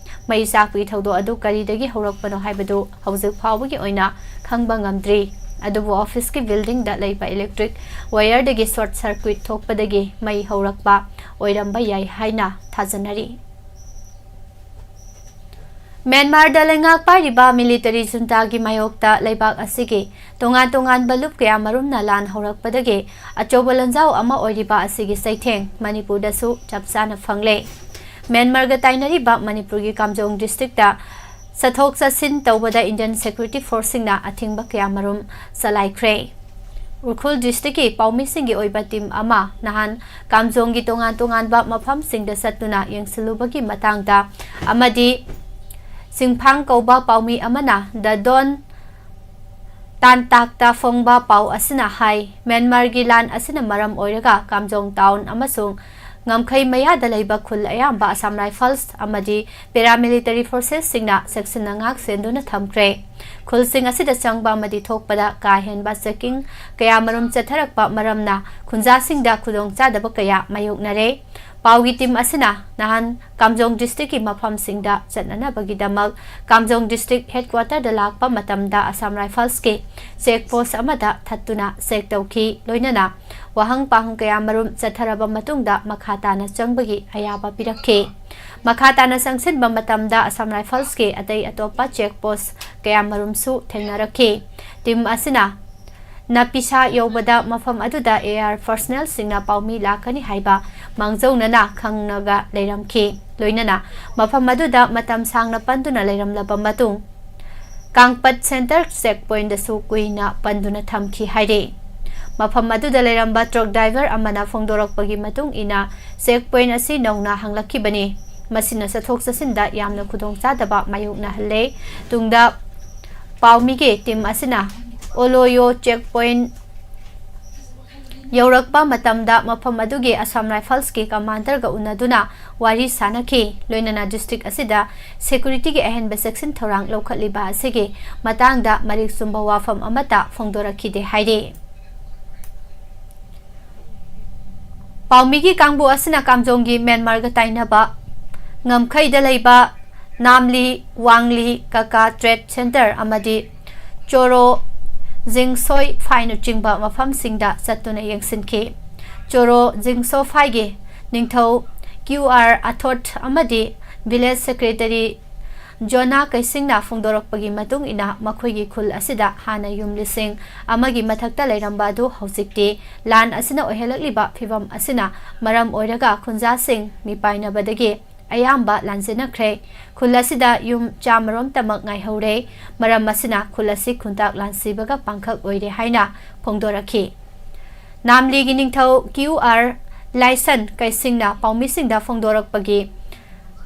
ꯃꯩ ꯆꯥꯛꯄꯒꯤ ꯊꯧꯗꯣꯛ ꯑꯗꯨ ꯀꯔꯤꯗꯒꯤ ꯍꯧꯔꯛꯄꯅꯣ ꯍꯥꯏꯕꯗꯨ ꯍꯧꯖꯤꯛ ꯐꯥꯎꯕꯒꯤ ꯑꯣꯏꯅ ꯈꯪꯕ ꯉꯝꯗ꯭ꯔꯤ꯫ ꯑꯗꯨꯕꯨ ꯑꯣꯐꯤꯁꯀꯤ ꯕꯤꯜꯗꯤꯡꯗ ꯂꯩꯕ ꯏꯂꯦꯛꯇ꯭ꯔꯤꯛ ꯋꯥꯌꯔꯗꯒꯤ ꯁꯣꯔꯠ ꯁꯔꯀ꯭ꯌꯨꯠ ꯊꯣꯛꯄꯗꯒꯤ ꯃꯩ ꯍꯧꯔꯛꯄ ꯑꯣꯏꯔꯝꯕ ꯌꯥꯏ ꯍꯥꯏꯅ ꯊꯥꯖꯅꯔꯤ꯫ ꯃ꯭ꯌꯥꯟꯃꯥꯔꯗ ꯂꯩꯉꯥꯛ ꯄꯥꯏꯔꯤꯕ ꯃꯤꯂꯤꯇꯔꯤ ꯖꯨꯟꯇꯥꯒꯤ ꯃꯥꯌꯣꯛꯇ ꯂꯩꯕꯥꯛ ꯑꯁꯤꯒꯤ ꯇꯣꯉꯥꯟ ꯇꯣꯉꯥꯟꯕ ꯂꯨꯞ ꯀꯌꯥ ꯃꯔꯨꯝꯅ ꯂꯥꯟ ꯍꯧꯔꯛꯄꯗꯒꯤ ꯑꯆꯧꯕ ꯂꯥꯟꯖꯥꯎ ꯑꯃ ꯑꯣꯏꯔꯤꯕ ꯑꯁꯤꯒꯤ ꯆꯩꯊꯦꯡ ꯃꯅꯤꯄꯨꯔꯗꯁꯨ ꯆꯞ ꯆꯥꯅ ꯐꯪꯂꯦ꯫ ꯃ꯭ꯌꯥꯟꯃꯥꯔꯒ ꯇꯥꯏꯅꯔꯤꯕ ꯃꯅꯤꯄꯨꯔꯒꯤ ꯀꯥꯝꯖꯣꯡ ꯗꯤꯁꯇ꯭ꯔꯤꯛꯇ ꯆꯠꯊꯣꯛ ꯆꯠꯁꯤꯟ ꯇꯧꯕꯗ ꯏꯟꯗꯤꯌꯟ ꯁꯦꯀ꯭ꯌꯨꯔꯤꯇꯤ ꯐꯣꯔꯁꯁꯤꯡꯅ ꯑꯊꯤꯡꯕ ꯀꯌꯥ ꯃꯔꯨꯝ ꯆꯂꯥꯏꯈ꯭ꯔꯦ꯫ ꯎꯈ꯭ꯔꯨꯜ ꯗꯤꯁꯇ꯭ꯔꯤꯛꯀꯤ ꯄꯥꯎꯃꯤꯁꯤꯡꯒꯤ ꯑꯣꯏꯕ ꯇꯤꯝ ꯑꯃ ꯅꯍꯥꯟ ꯀꯥꯝꯖꯣꯡꯒꯤ ꯇꯣꯉꯥꯟ ꯇꯣꯉꯥꯟꯕ ꯃꯐꯝꯁꯤꯡꯗ ꯆꯠꯇꯨꯅ ꯌꯦꯡꯁꯤꯜꯂꯨꯕꯒꯤ ꯃꯇꯥꯡꯗ ꯑꯃꯗꯤ ꯁꯤꯡꯐꯥꯡ ꯀꯧꯕ ꯄꯥꯎꯃꯤ ꯑꯃꯅ ꯗ ꯗꯣꯟ ꯇꯥꯟꯇꯥꯛꯇ ꯐꯣꯡꯕ ꯄꯥꯎ ꯑꯁꯤꯅ ꯍꯥꯏ, ꯃ꯭ꯌꯥꯟꯃꯥꯔꯒꯤ ꯂꯥꯟ ꯑꯁꯤꯅ ꯃꯔꯝ ꯑꯣꯏꯔꯒ ꯀꯥꯝꯖꯣꯡ ꯇꯥꯎꯟ ꯑꯃꯁꯨꯡ ꯉꯝꯈꯩ ꯃꯌꯥꯗ ꯂꯩꯕ ꯈꯨꯜ ꯑꯌꯥꯝꯕ ꯑꯁꯥꯝ ꯔꯥꯏꯐꯜꯁ ꯑꯃꯗꯤ ꯄꯦꯔꯥꯃꯤꯂꯤꯇꯔꯤ ꯐꯣꯔꯁꯦꯁꯁꯤꯡꯅ ꯆꯦꯛꯁꯤꯟꯅ ꯉꯥꯛ ꯁꯦꯟꯗꯨꯅ ꯊꯝꯈ꯭ꯔꯦ꯫ ꯈꯨꯜꯁꯤꯡ ꯑꯁꯤꯗ ꯆꯪꯕ ꯑꯃꯗꯤ ꯊꯣꯛꯄꯗ ꯀꯥ ꯍꯦꯟꯕ ꯆꯦꯀꯤꯡ ꯀꯌꯥ ꯃꯔꯨꯝ ꯆꯠꯊꯔꯛꯄ ꯃꯔꯝꯅ ꯈꯨꯟꯖꯥꯁꯤꯡꯗ ꯈꯨꯗꯣꯡꯆꯥꯗꯕ ꯀꯌꯥ ꯃꯥꯌꯣꯛꯅꯔꯦ꯫ ꯄꯥꯎꯒꯤ ꯇꯤꯝ ꯑꯁꯤꯅ ꯅꯍꯥꯟ ꯀꯥꯝꯖꯣꯡ ꯗꯤꯁꯇ꯭ꯔꯤꯛꯀꯤ ꯃꯐꯝꯁꯤꯡꯗ ꯆꯠꯅꯅꯕꯒꯤꯗꯃꯛ ꯀꯥꯝꯖꯣꯡ ꯗꯤꯁꯇ꯭ꯔꯤꯛ ꯍꯦꯗꯀ꯭ꯋꯥꯇꯔꯗ ꯂꯥꯛꯄ ꯃꯇꯝꯗ ꯑꯁꯥꯝ ꯔꯥꯏꯐꯜꯁꯀꯤ ꯆꯦꯛ ꯄꯣꯁ ꯑꯃꯗ ꯊꯠꯇꯨꯅ ꯆꯦꯛ ꯇꯧꯈꯤ꯫ ꯂꯣꯏꯅꯅ ꯋꯥꯍꯪ ꯄꯥꯎꯍꯪ ꯀꯌꯥ ꯃꯔꯨꯝ ꯆꯠꯊꯔꯕ ꯃꯇꯨꯡꯗ ꯃꯈꯥ ꯇꯥꯅ ꯆꯪꯕꯒꯤ ꯑꯌꯥꯕ ꯄꯤꯔꯛꯈꯤ꯫ ꯃꯈꯥ ꯇꯥꯅ ꯆꯪꯁꯤꯟꯕ ꯃꯇꯝꯗ ꯑꯁꯥꯝ ꯔꯥꯏꯐꯜꯁꯀꯤ ꯑꯇꯩ ꯑꯇꯣꯞꯄ ꯆꯦꯛ ꯄꯣꯁ ꯀꯌꯥ ꯃꯔꯨꯝꯁꯨ ꯊꯦꯡꯅꯔꯛꯈꯤ꯫ ꯇꯤꯝ ꯑꯁꯤꯅ ꯅꯥꯄꯤꯁꯥ ꯌꯧꯕꯗ ꯃꯐꯝ ꯑꯗꯨꯗ ꯑꯦ ꯑꯥꯔ ꯄꯔꯁꯅꯦꯜꯁꯤꯡꯅ ꯄꯥꯎꯃꯤ ꯂꯥꯛꯀꯅꯤ ꯍꯥꯏꯕ ꯃꯥꯡꯖꯧꯅꯅ ꯈꯪꯂꯒ ꯂꯩꯔꯝꯈꯤ꯫ ꯂꯣꯏꯅꯅ ꯃꯐꯝ ꯑꯗꯨꯗ ꯃꯇꯝ ꯁꯥꯡꯅ ꯄꯟꯗꯨꯅ ꯂꯩꯔꯝꯂꯕ ꯃꯇꯨꯡ ꯀꯥꯡꯄꯠ ꯁꯦꯟꯇꯔ ꯆꯦꯛ ꯄꯣꯏꯟꯗꯁꯨ ꯀꯨꯏꯅ ꯄꯟꯗꯨꯅ ꯊꯝꯈꯤ ꯍꯥꯏꯔꯤ꯫ ꯃꯐꯝ ꯑꯗꯨꯗ ꯂꯩꯔꯝꯕ ꯇ꯭ꯔꯛ ꯗ꯭ꯔꯥꯏꯚꯔ ꯑꯃꯅ ꯐꯣꯡꯗꯣꯔꯛꯄꯒꯤ ꯃꯇꯨꯡ ꯏꯟꯅ, ꯆꯦꯛ ꯄꯣꯏꯟꯠ ꯑꯁꯤ ꯅꯧꯅ ꯍꯥꯡꯂꯛꯈꯤꯕꯅꯤ꯫ ꯃꯁꯤꯅ ꯆꯠꯊꯣꯛ ꯆꯠꯁꯤꯟꯗ ꯌꯥꯝꯅ ꯈꯨꯗꯣꯡꯆꯥꯗꯕ ꯃꯥꯌꯣꯛꯅꯍꯜꯂꯦ꯫ ꯇꯨꯡꯗ ꯄꯥꯎꯃꯤꯒꯤ ꯇꯤꯝ ꯑꯁꯤꯅ ꯑꯣꯂꯣꯌꯣ ꯆꯦꯛ ꯄꯣꯏꯟꯠ ꯌꯧꯔꯛꯄ ꯃꯇꯝꯗ, ꯃꯐꯝ ꯑꯗꯨꯒꯤ ꯑꯁꯥꯝ ꯔꯥꯏꯐꯜꯁꯀꯤ ꯀꯃꯥꯟꯗꯔꯒ ꯎꯅꯗꯨꯅ ꯋꯥꯔꯤ ꯁꯥꯅꯈꯤ꯫ ꯂꯣꯏꯅꯅ ꯗꯤꯁꯇ꯭ꯔꯤꯛ ꯑꯁꯤꯗ ꯁꯦꯀ꯭ꯌꯨꯔꯤꯇꯤꯒꯤ ꯑꯍꯦꯟꯕ ꯆꯦꯛꯁꯤꯟ ꯊꯧꯔꯥꯡ ꯂꯧꯈꯠꯂꯤꯕ ꯑꯁꯤꯒꯤ ꯃꯇꯥꯡꯗ ꯃꯔꯤꯛ ꯆꯨꯝꯕ ꯋꯥꯐꯝ ꯑꯃꯠꯇ ꯐꯣꯡꯗꯣꯔꯛꯈꯤꯗꯦ ꯍꯥꯏꯔꯤ꯫ ꯄꯥꯎꯃꯤꯒꯤ ꯀꯥꯡꯕꯨ ꯑꯁꯤꯅ ꯀꯥꯝꯖꯣꯡꯒꯤ ꯃ꯭ꯌꯥꯟꯃꯥꯔꯒ ꯇꯥꯏꯅꯕ ꯉꯝꯈꯩꯗ ꯂꯩꯕ ꯅꯥꯝꯂꯤ, ꯋꯥꯡꯂꯤ, ꯀꯀꯥ ꯇ꯭ꯔꯦꯗ ꯁꯦꯟꯇꯔ ꯑꯃꯗꯤ ꯆꯣꯔꯣ ꯖꯤꯡꯁꯣꯏ ꯐꯥꯏꯅꯆꯤꯡꯕ ꯃꯐꯝꯁꯤꯡꯗ ꯆꯠꯇꯨꯅ ꯌꯦꯡꯁꯤꯟꯈꯤ꯫ ꯆꯣꯔꯣ ꯖꯤꯡꯁꯣ ꯐꯥꯏꯒꯤ ꯅꯤꯡꯊꯧ ꯀ꯭ꯌꯨ ꯑꯥꯔ ꯑꯊꯣꯠ ꯑꯃꯗꯤ ꯚꯤꯂꯦꯖ ꯁꯦꯀ꯭ꯔꯦꯇꯔꯤ ꯖꯣꯅꯥ ꯀꯩꯁꯤꯡꯅ ꯐꯣꯡꯗꯣꯔꯛꯄꯒꯤ ꯃꯇꯨꯡ ꯏꯟꯅ, ꯃꯈꯣꯏꯒꯤ ꯈꯨꯜ ꯑꯁꯤꯗ ꯍꯥꯟꯅ ꯌꯨꯝ ꯂꯤꯁꯤꯡ ꯑꯃꯒꯤ ꯃꯊꯛꯇ ꯂꯩꯔꯝꯕ ꯑꯗꯨ ꯍꯧꯖꯤꯛꯇꯤ ꯂꯥꯟ ꯑꯁꯤꯅ ꯑꯣꯏꯍꯜꯂꯛꯂꯤꯕ ꯐꯤꯚꯝ ꯑꯁꯤꯅ ꯃꯔꯝ ꯑꯣꯏꯔꯒ ꯈꯨꯟꯖꯥꯁꯤꯡ ꯃꯤꯄꯥꯏꯅꯕꯗꯒꯤ ꯑꯌꯥꯝꯕ ꯂꯥꯟꯖꯦꯟꯅꯈ꯭ꯔꯦ꯫ ꯈꯨꯜ ꯑꯁꯤꯗ ꯌꯨꯝ ꯆꯥꯃꯔꯣꯝꯇꯃꯛ ꯉꯥꯏꯍꯧꯔꯦ꯫ ꯃꯔꯝ ꯑꯁꯤꯅ ꯈꯨꯜ ꯑꯁꯤ ꯈꯨꯟꯇꯥꯛ ꯂꯥꯟꯁꯤꯕꯒ ꯄꯥꯡꯈꯛ ꯑꯣꯏꯔꯦ ꯍꯥꯏꯅ ꯐꯣꯡꯗꯣꯔꯛꯈꯤ꯫ ꯅꯥꯝꯂꯤꯒꯤ ꯅꯤꯡꯊꯧ ꯀ꯭ꯌꯨ ꯑꯥꯔ ꯂꯥꯏꯁꯟ ꯀꯩꯁꯤꯡꯅ ꯄꯥꯎꯃꯤꯁꯤꯡꯗ ꯐꯣꯡꯗꯣꯔꯛꯄꯒꯤ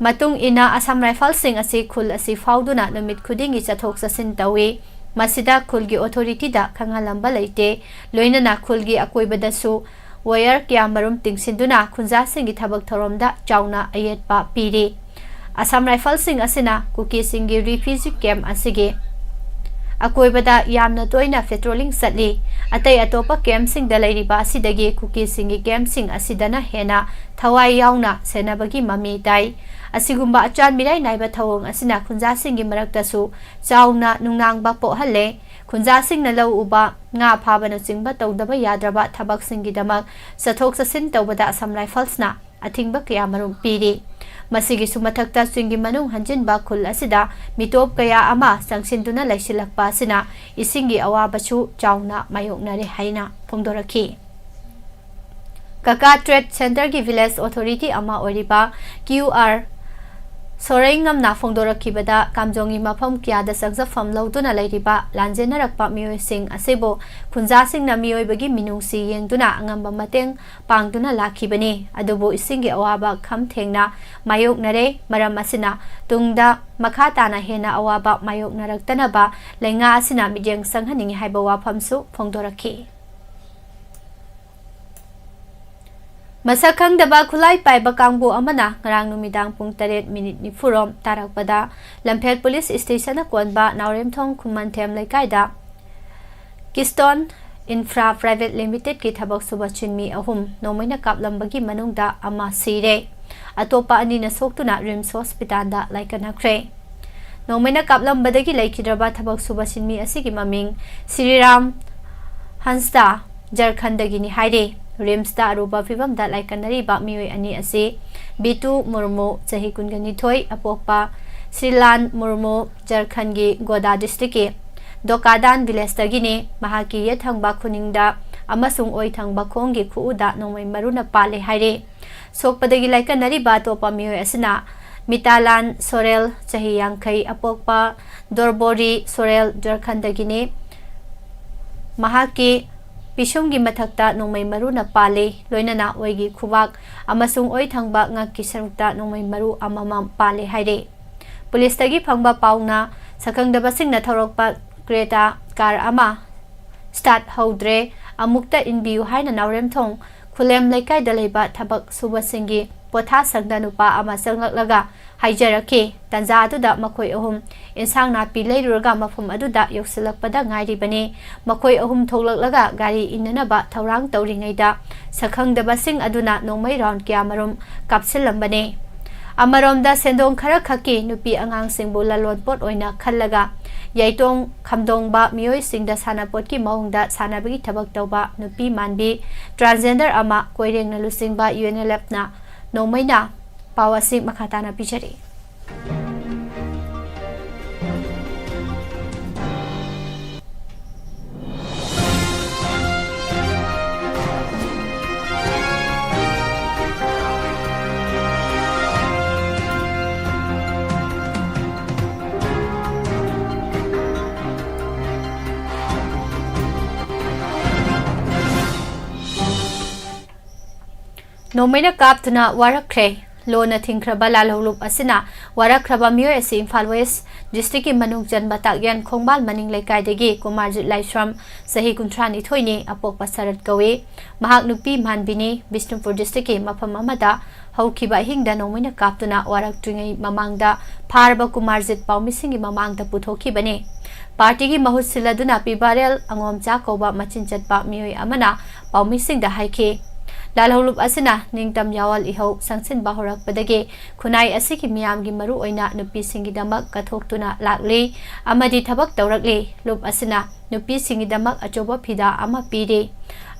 ꯃꯇꯨꯡ ꯏꯟꯅ, ꯑꯁꯥꯝ ꯔꯥꯏꯐꯜꯁꯤꯡ ꯑꯁꯤ ꯈꯨꯜ ꯑꯁꯤ ꯐꯥꯎꯗꯨꯅ ꯅꯨꯃꯤꯠ ꯈꯨꯗꯤꯡꯒꯤ ꯆꯠꯊꯣꯛ ꯆꯠꯁꯤꯟ ꯇꯧꯏ꯫ ꯃꯁꯤꯗ ꯈꯨꯜꯒꯤ ꯑꯣꯊꯣꯔꯤꯇꯤꯗ ꯈꯪꯍꯜꯂꯝꯕ ꯂꯩꯇꯦ꯫ ꯂꯣꯏꯅꯅ ꯈꯨꯜꯒꯤ ꯑꯀꯣꯏꯕꯗꯁꯨ ꯋꯥꯌꯔ ꯀꯌꯥꯃꯔꯨꯝ ꯇꯤꯡꯁꯤꯟꯗꯨꯅ ꯈꯨꯟꯖꯥꯁꯤꯡꯒꯤ ꯊꯕꯛ ꯊꯧꯔꯝꯗ ꯆꯥꯎꯅ ꯑꯌꯦꯠꯄ ꯄꯤꯔꯤ꯫ ꯑꯁꯥꯝ ꯔꯥꯏꯐꯜꯁꯤꯡ ꯑꯁꯤꯅ ꯀꯨꯀꯤꯁꯤꯡꯒꯤ ꯔꯤꯐ꯭ꯌꯨꯖꯤ ꯀꯦꯝꯞ ꯑꯁꯤꯒꯤ ꯑꯀꯣꯏꯕꯗ ꯌꯥꯝꯅ ꯇꯣꯏꯅ ꯄꯦꯇ꯭ꯔꯣꯂꯤꯡ ꯆꯠꯂꯤ꯫ ꯑꯇꯩ ꯑꯇꯣꯞꯄ ꯀꯦꯝꯞꯁꯤꯡꯗ ꯂꯩꯔꯤꯕ ꯑꯁꯤꯗꯒꯤ ꯀꯨꯀꯤꯁꯤꯡꯒꯤ ꯀꯦꯝꯞꯁꯤꯡ ꯑꯁꯤꯗꯅ ꯍꯦꯟꯅ ꯊꯋꯥꯏ ꯌꯥꯎꯅ ꯁꯦꯟꯅꯕꯒꯤ ꯃꯃꯤ ꯇꯥꯏ꯫ ꯑꯁꯤꯒꯨꯝꯕ ꯑꯆꯥꯟ ꯃꯤꯔꯥꯏ ꯅꯥꯏꯕ ꯊꯧꯑꯣꯡ ꯑꯁꯤꯅ ꯈꯨꯟꯖꯥꯁꯤꯡꯒꯤ ꯃꯔꯛꯇꯁꯨ ꯆꯥꯎꯅ ꯅꯨꯡꯅꯥꯡꯕ ꯄꯣꯛꯍꯜꯂꯦ꯫ ꯈꯨꯟꯖꯥꯁꯤꯡꯅ ꯂꯧ ꯎꯕ, ꯉꯥ ꯐꯥꯕꯅꯆꯤꯡꯕ ꯇꯧꯗꯕ ꯌꯥꯗ꯭ꯔꯕ ꯊꯕꯛꯁꯤꯡꯒꯤꯗꯃꯛ ꯆꯠꯊꯣꯛ ꯆꯠꯁꯤꯟ ꯇꯧꯕꯗ ꯑꯁꯥꯝ ꯔꯥꯏꯐꯜꯁꯅ ꯑꯊꯤꯡꯕ ꯀꯌꯥꯃꯔꯨꯝ ꯄꯤꯔꯤ꯫ ꯃꯁꯤꯒꯤꯁꯨ ꯃꯊꯛꯇ, ꯆꯤꯡꯒꯤ ꯃꯅꯨꯡ ꯍꯟꯖꯤꯟꯕ ꯈꯨꯜ ꯑꯁꯤꯗ ꯃꯤꯇꯣꯞ ꯀꯌꯥ ꯑꯃ ꯆꯪꯁꯤꯟꯗꯨꯅ ꯂꯩꯁꯤꯜꯂꯛꯄ ꯑꯁꯤꯅ ꯏꯁꯤꯡꯒꯤ ꯑꯋꯥꯕꯁꯨ ꯆꯥꯎꯅ ꯃꯥꯌꯣꯛꯅꯔꯦ ꯍꯥꯏꯅ ꯐꯣꯡꯗꯣꯔꯛꯈꯤ꯫ ꯀꯀꯥ ꯇ꯭ꯔꯦꯗ ꯁꯦꯟꯇꯔꯒꯤ ꯚꯤꯂꯦꯖ ꯑꯣꯊꯣꯔꯤꯇꯤ ꯑꯃ ꯑꯣꯏꯔꯤꯕ ꯀ꯭ꯌꯨ ꯑꯥꯔ ꯁꯣꯔꯩ ꯉꯝꯅ ꯐꯣꯡꯗꯣꯔꯛꯈꯤꯕꯗ, ꯀꯥꯝꯖꯣꯡꯒꯤ ꯃꯐꯝ ꯀꯌꯥꯗ ꯆꯪꯖꯐꯝ ꯂꯧꯗꯨꯅ ꯂꯩꯔꯤꯕ ꯂꯥꯟꯖꯦꯟꯅꯔꯛꯄ ꯃꯤꯑꯣꯏꯁꯤꯡ ꯑꯁꯤꯕꯨ ꯈꯨꯟꯖꯥꯁꯤꯡꯅ ꯃꯤꯑꯣꯏꯕꯒꯤ ꯃꯤꯅꯨꯡꯁꯤ ꯌꯦꯡꯗꯨꯅ ꯑꯉꯝꯕ ꯃꯇꯦꯡ ꯄꯥꯡꯗꯨꯅ ꯂꯥꯛꯈꯤꯕꯅꯤ꯫ ꯑꯗꯨꯕꯨ ꯏꯁꯤꯡꯒꯤ ꯑꯋꯥꯕ ꯈꯝ ꯊꯦꯡꯅ ꯃꯥꯌꯣꯛꯅꯔꯦ꯫ ꯃꯔꯝ ꯑꯁꯤꯅ ꯇꯨꯡꯗ ꯃꯈꯥ ꯇꯥꯅ ꯍꯦꯟꯅ ꯑꯋꯥꯕ ꯃꯥꯌꯣꯛꯅꯔꯛꯇꯅꯕ ꯂꯩꯉꯥꯛ ꯑꯁꯤꯅ ꯃꯤꯠꯌꯦꯡ ꯆꯪꯍꯟꯅꯤꯡꯏ ꯍꯥꯏꯕ ꯋꯥꯐꯝꯁꯨ ꯐꯣꯡꯗꯣꯔꯛꯈꯤ꯫ ꯃꯁꯛ ꯈꯪꯗꯕ ꯈꯨꯠꯂꯥꯏ ꯄꯥꯏꯕ ꯀꯥꯡꯕꯨ ꯑꯃꯅ ꯉꯔꯥꯡ ꯅꯨꯃꯤꯗꯥꯡ ꯄꯨꯡ ꯇꯔꯦꯠ ꯃꯤꯅꯤꯠ ꯅꯤꯐꯨꯔꯣꯝ ꯇꯥꯔꯛꯄꯗ ꯂꯝꯐꯦꯜ ꯄꯨꯂꯤꯁ ꯁ꯭ꯇꯦꯁꯟꯅ ꯀꯣꯟꯕ ꯅꯥꯎꯔꯦꯝꯊꯣꯡ ꯈꯨꯃꯟꯊꯦꯝ ꯂꯩꯀꯥꯏꯗ ꯀꯤꯁꯇꯣꯟ ꯏꯟꯐ꯭ꯔꯥ ꯄ꯭ꯔꯥꯏꯚꯦꯠ ꯂꯤꯃꯤꯇꯦꯗꯀꯤ ꯊꯕꯛ ꯁꯨꯕ ꯁꯤꯟꯃꯤ ꯑꯍꯨꯝ ꯅꯣꯡꯃꯩꯅ ꯀꯥꯞꯂꯝꯕꯒꯤ ꯃꯅꯨꯡꯗ ꯑꯃ ꯁꯤꯔꯦ꯫ ꯑꯇꯣꯞꯄ ꯑꯅꯤꯅ ꯁꯣꯛꯇꯨꯅ ꯔꯤꯝꯁ ꯍꯣꯁꯄꯤꯇꯥꯜꯗ ꯂꯥꯏꯀꯠꯅꯈ꯭ꯔꯦ꯫ ꯅꯣꯡꯃꯩꯅ ꯀꯥꯞꯂꯝꯕꯗꯒꯤ ꯂꯩꯈꯤꯗ꯭ꯔꯕ ꯊꯕꯛ ꯁꯨꯕ ꯁꯤꯟꯃꯤ ꯑꯁꯤꯒꯤ ꯃꯃꯤꯡ ꯁ꯭ꯔꯤꯔꯥꯝ ꯍꯟꯁꯗꯥ, ꯖꯔꯈꯟꯗꯒꯤꯅꯤ ꯍꯥꯏꯔꯤ꯫ ꯔꯤꯝꯁꯇ ꯑꯔꯨꯕ ꯐꯤꯕꯝꯗ ꯂꯥꯏꯀꯠꯅꯔꯤꯕ ꯃꯤꯑꯣꯏ ꯑꯅꯤ ꯑꯁꯤ ꯕꯤꯇꯨ ꯃꯨꯔꯃꯨ, ꯆꯍꯤ ꯀꯨꯟꯒ ꯅꯤꯊꯣꯏ, ꯑꯄꯣꯛꯄ ꯁ꯭ꯔꯤꯂꯥꯟ ꯃꯨꯔꯃꯨ, ꯖꯔꯈꯟꯒꯤ ꯒꯣꯗꯥ ꯗꯤꯁꯇ꯭ꯔꯤꯛꯀꯤ ꯗꯣꯀꯥꯗꯥꯟ ꯚꯤꯂꯦꯖꯇꯒꯤꯅꯤ꯫ ꯃꯍꯥꯛꯀꯤ ꯌꯦꯠ ꯊꯪꯕ ꯈꯨꯅꯤꯡꯗ ꯑꯃꯁꯨꯡ ꯑꯣꯏ ꯊꯪꯕ ꯈꯣꯡꯒꯤ ꯈꯨꯎꯗ ꯅꯣꯡꯃꯩ ꯃꯔꯨꯅ ꯄꯥꯜꯂꯦ ꯍꯥꯏꯔꯤ꯫ ꯁꯣꯛꯄꯗꯒꯤ ꯂꯥꯏꯀꯠꯅꯔꯤꯕ ꯑꯇꯣꯞꯄ ꯃꯤꯑꯣꯏ ꯑꯁꯤꯅ ꯃꯤꯇꯥꯂꯥꯟ ꯁꯣꯔꯦꯜ, ꯆꯍꯤ ꯌꯥꯡꯈꯩ, ꯑꯄꯣꯛꯄ ꯗꯣꯔꯕꯣꯔꯤ ꯁꯣꯔꯦꯜ, ꯖꯔꯈꯟꯗꯒꯤꯅꯤ꯫ ꯃꯍꯥꯛꯀꯤ ꯄꯤꯁꯨꯝꯒꯤ ꯃꯊꯛꯇ ꯅꯣꯡꯃꯩ ꯃꯔꯨꯅ ꯄꯥꯜꯂꯤ, ꯂꯣꯏꯅꯅ ꯑꯣꯏꯒꯤ ꯈꯨꯕꯥꯛ ꯑꯃꯁꯨꯡ ꯑꯣꯏ ꯊꯪꯕ ꯉꯛꯀꯤ ꯁꯔꯨꯛꯇ ꯅꯣꯡꯃꯩ ꯃꯔꯨ ꯑꯃꯃꯝ ꯄꯥꯜꯂꯦ ꯍꯥꯏꯔꯦ꯫ ꯄꯨꯂꯤꯁꯇꯒꯤ ꯐꯪꯕ ꯄꯥꯎꯅ ꯁꯛꯈꯪꯗꯕꯁꯤꯡꯅ ꯊꯧꯔꯛꯄ ꯀ꯭ꯔꯦꯇꯥ ꯀꯥꯔ ꯑꯃ ꯁ꯭ꯇꯥꯔꯠ ꯍꯧꯗ꯭ꯔꯦ, ꯑꯃꯨꯛꯇ ꯏꯟꯕꯤꯌꯨ ꯍꯥꯏꯅ ꯅꯥꯎꯔꯦꯝꯊꯣꯡ ꯈꯨꯂꯦꯝ ꯂꯩꯀꯥꯏꯗ ꯂꯩꯕ ꯊꯕꯛ ꯁꯨꯕꯁꯤꯡꯒꯤ ꯄꯣꯊꯥ ꯁꯪꯗ ꯅꯨꯄꯥ ꯑꯃ ꯆꯪꯂꯛꯂꯒ ꯍꯥꯏꯖꯔꯛꯈꯤ꯫ ꯇꯟꯖꯥ ꯑꯗꯨꯗ ꯃꯈꯣꯏ ꯑꯍꯨꯝ ꯏꯟꯁꯥꯡ ꯅꯥꯄꯤ ꯂꯩꯔꯨꯔꯒ ꯃꯐꯝ ꯑꯗꯨꯗ ꯌꯧꯁꯤꯜꯂꯛꯄꯗ ꯉꯥꯏꯔꯤꯕꯅꯤ꯫ ꯃꯈꯣꯏ ꯑꯍꯨꯝ ꯊꯣꯛꯂꯛꯂꯒ ꯒꯥꯔꯤ ꯏꯟꯅꯅꯕ ꯊꯧꯔꯥꯡ ꯇꯧꯔꯤꯉꯩꯗ ꯁꯛꯈꯪꯗꯕꯁꯤꯡ ꯑꯗꯨꯅ ꯅꯣꯡꯃꯩ ꯔꯥꯎꯟ ꯀꯌꯥꯃꯔꯨꯝ ꯀꯥꯞꯁꯤꯜꯂꯝꯕꯅꯤ꯫ ꯑꯃꯔꯣꯝꯗ ꯁꯦꯟꯗꯣꯡ ꯈꯔ ꯈꯛꯀꯤ ꯅꯨꯄꯤ ꯑꯉꯥꯡꯁꯤꯡꯕꯨ ꯂꯂꯣꯟꯄꯣꯠ ꯑꯣꯏꯅ ꯈꯜꯂꯒ ꯌꯥꯏꯇꯣꯡ ꯈꯝꯗꯣꯡꯕ ꯃꯤꯑꯣꯏꯁꯤꯡꯗ ꯁꯥꯟꯅꯄꯣꯠꯀꯤ ꯃꯑꯣꯡꯗ ꯁꯥꯟꯅꯕꯒꯤ ꯊꯕꯛ ꯇꯧꯕ ꯅꯨꯄꯤ ꯃꯥꯟꯕꯤ transgender ꯑꯃ ꯀꯣꯏꯔꯦꯡꯅ ꯂꯨꯆꯤꯡꯕ UNLFꯅ ꯅꯣꯡꯃꯩꯅ ꯄꯥꯎ ꯑꯁꯤ ꯃꯈꯥ ꯇꯥꯅ ꯄꯤꯖꯔꯤ꯫ ꯅꯣꯡꯃꯩꯅ ꯀꯥꯞꯇꯨꯅ ꯋꯥꯔꯛꯈ꯭ꯔꯦ꯫ ꯂꯣꯟꯅ ꯊꯤꯡꯈ꯭ꯔꯕ ꯂꯥꯜꯍꯧꯂꯨꯞ ꯑꯁꯤꯅ ꯋꯥꯔꯛꯈ꯭ꯔꯕ ꯃꯤꯑꯣꯏ ꯑꯁꯤ ꯏꯝꯐꯥꯜ ꯋꯦꯁ ꯗꯤꯁꯇ꯭ꯔꯤꯛꯀꯤ ꯃꯅꯨꯡ ꯆꯟꯕ ꯇꯥꯛꯌꯦꯟ ꯈꯣꯡꯕꯥꯜ ꯃꯅꯤꯡ ꯂꯩꯀꯥꯏꯗꯒꯤ ꯀꯨꯃꯥꯔꯖꯤꯠ ꯂꯥꯏꯁ꯭ꯔꯝ, ꯆꯍꯤ ꯀꯨꯟꯊ꯭ꯔꯥ ꯅꯤꯊꯣꯏꯅꯤ, ꯑꯄꯣꯛꯄ ꯁꯔꯠ ꯀꯧꯏ꯫ ꯃꯍꯥꯛ ꯅꯨꯄꯤ ꯃꯥꯟꯕꯤꯅꯤ꯫ ꯕꯤꯁꯅꯨꯄꯨꯔ ꯗꯤꯁꯇ꯭ꯔꯤꯛꯀꯤ ꯃꯐꯝ ꯑꯃꯗ ꯍꯧꯈꯤꯕ ꯑꯍꯤꯡꯗ ꯅꯣꯡꯃꯩꯅ ꯀꯥꯞꯇꯨꯅ ꯋꯥꯔꯛꯇ꯭ꯔꯤꯉꯩ ꯃꯃꯥꯡꯗ ꯐꯥꯔꯕ ꯀꯨꯃꯥꯔꯖꯤꯠ ꯄꯥꯎꯃꯤꯁꯤꯡꯒꯤ ꯃꯃꯥꯡꯗ ꯄꯨꯊꯣꯛꯈꯤꯕꯅꯤ꯫ ꯄꯥꯔꯇꯤꯒꯤ ꯃꯍꯨꯠ ꯁꯤꯜꯂꯗꯨꯅ ꯄꯤꯕꯥꯔꯦꯜ ꯑꯉꯣꯝꯆꯥ ꯀꯧꯕ ꯃꯆꯤꯟ ꯆꯠꯄ ꯃꯤꯑꯣꯏ ꯑꯃꯅ ꯄꯥꯎꯃꯤꯁꯤꯡꯗ ꯍꯥꯏꯈꯤ꯫ ꯂꯥꯜꯍꯧꯂꯨꯞ ꯑꯁꯤꯅ ꯅꯤꯡꯇꯝ ꯌꯥꯋꯜ ꯏꯍꯧ ꯆꯪꯁꯤꯟꯕ ꯍꯧꯔꯛꯄꯗꯒꯤ ꯈꯨꯟꯅꯥꯏ ꯑꯁꯤꯒꯤ ꯃꯤꯌꯥꯝꯒꯤ ꯃꯔꯨꯑꯣꯏꯅ ꯅꯨꯄꯤꯁꯤꯡꯒꯤꯗꯃꯛ ꯀꯠꯊꯣꯛꯇꯨꯅ ꯂꯥꯛꯂꯤ ꯑꯃꯗꯤ ꯊꯕꯛ ꯇꯧꯔꯛꯂꯤ꯫ ꯂꯨꯞ ꯑꯁꯤꯅ ꯅꯨꯄꯤꯁꯤꯡꯒꯤꯗꯃꯛ ꯑꯆꯧꯕ ꯐꯤꯗꯥ ꯑꯃ ꯄꯤꯔꯤ꯫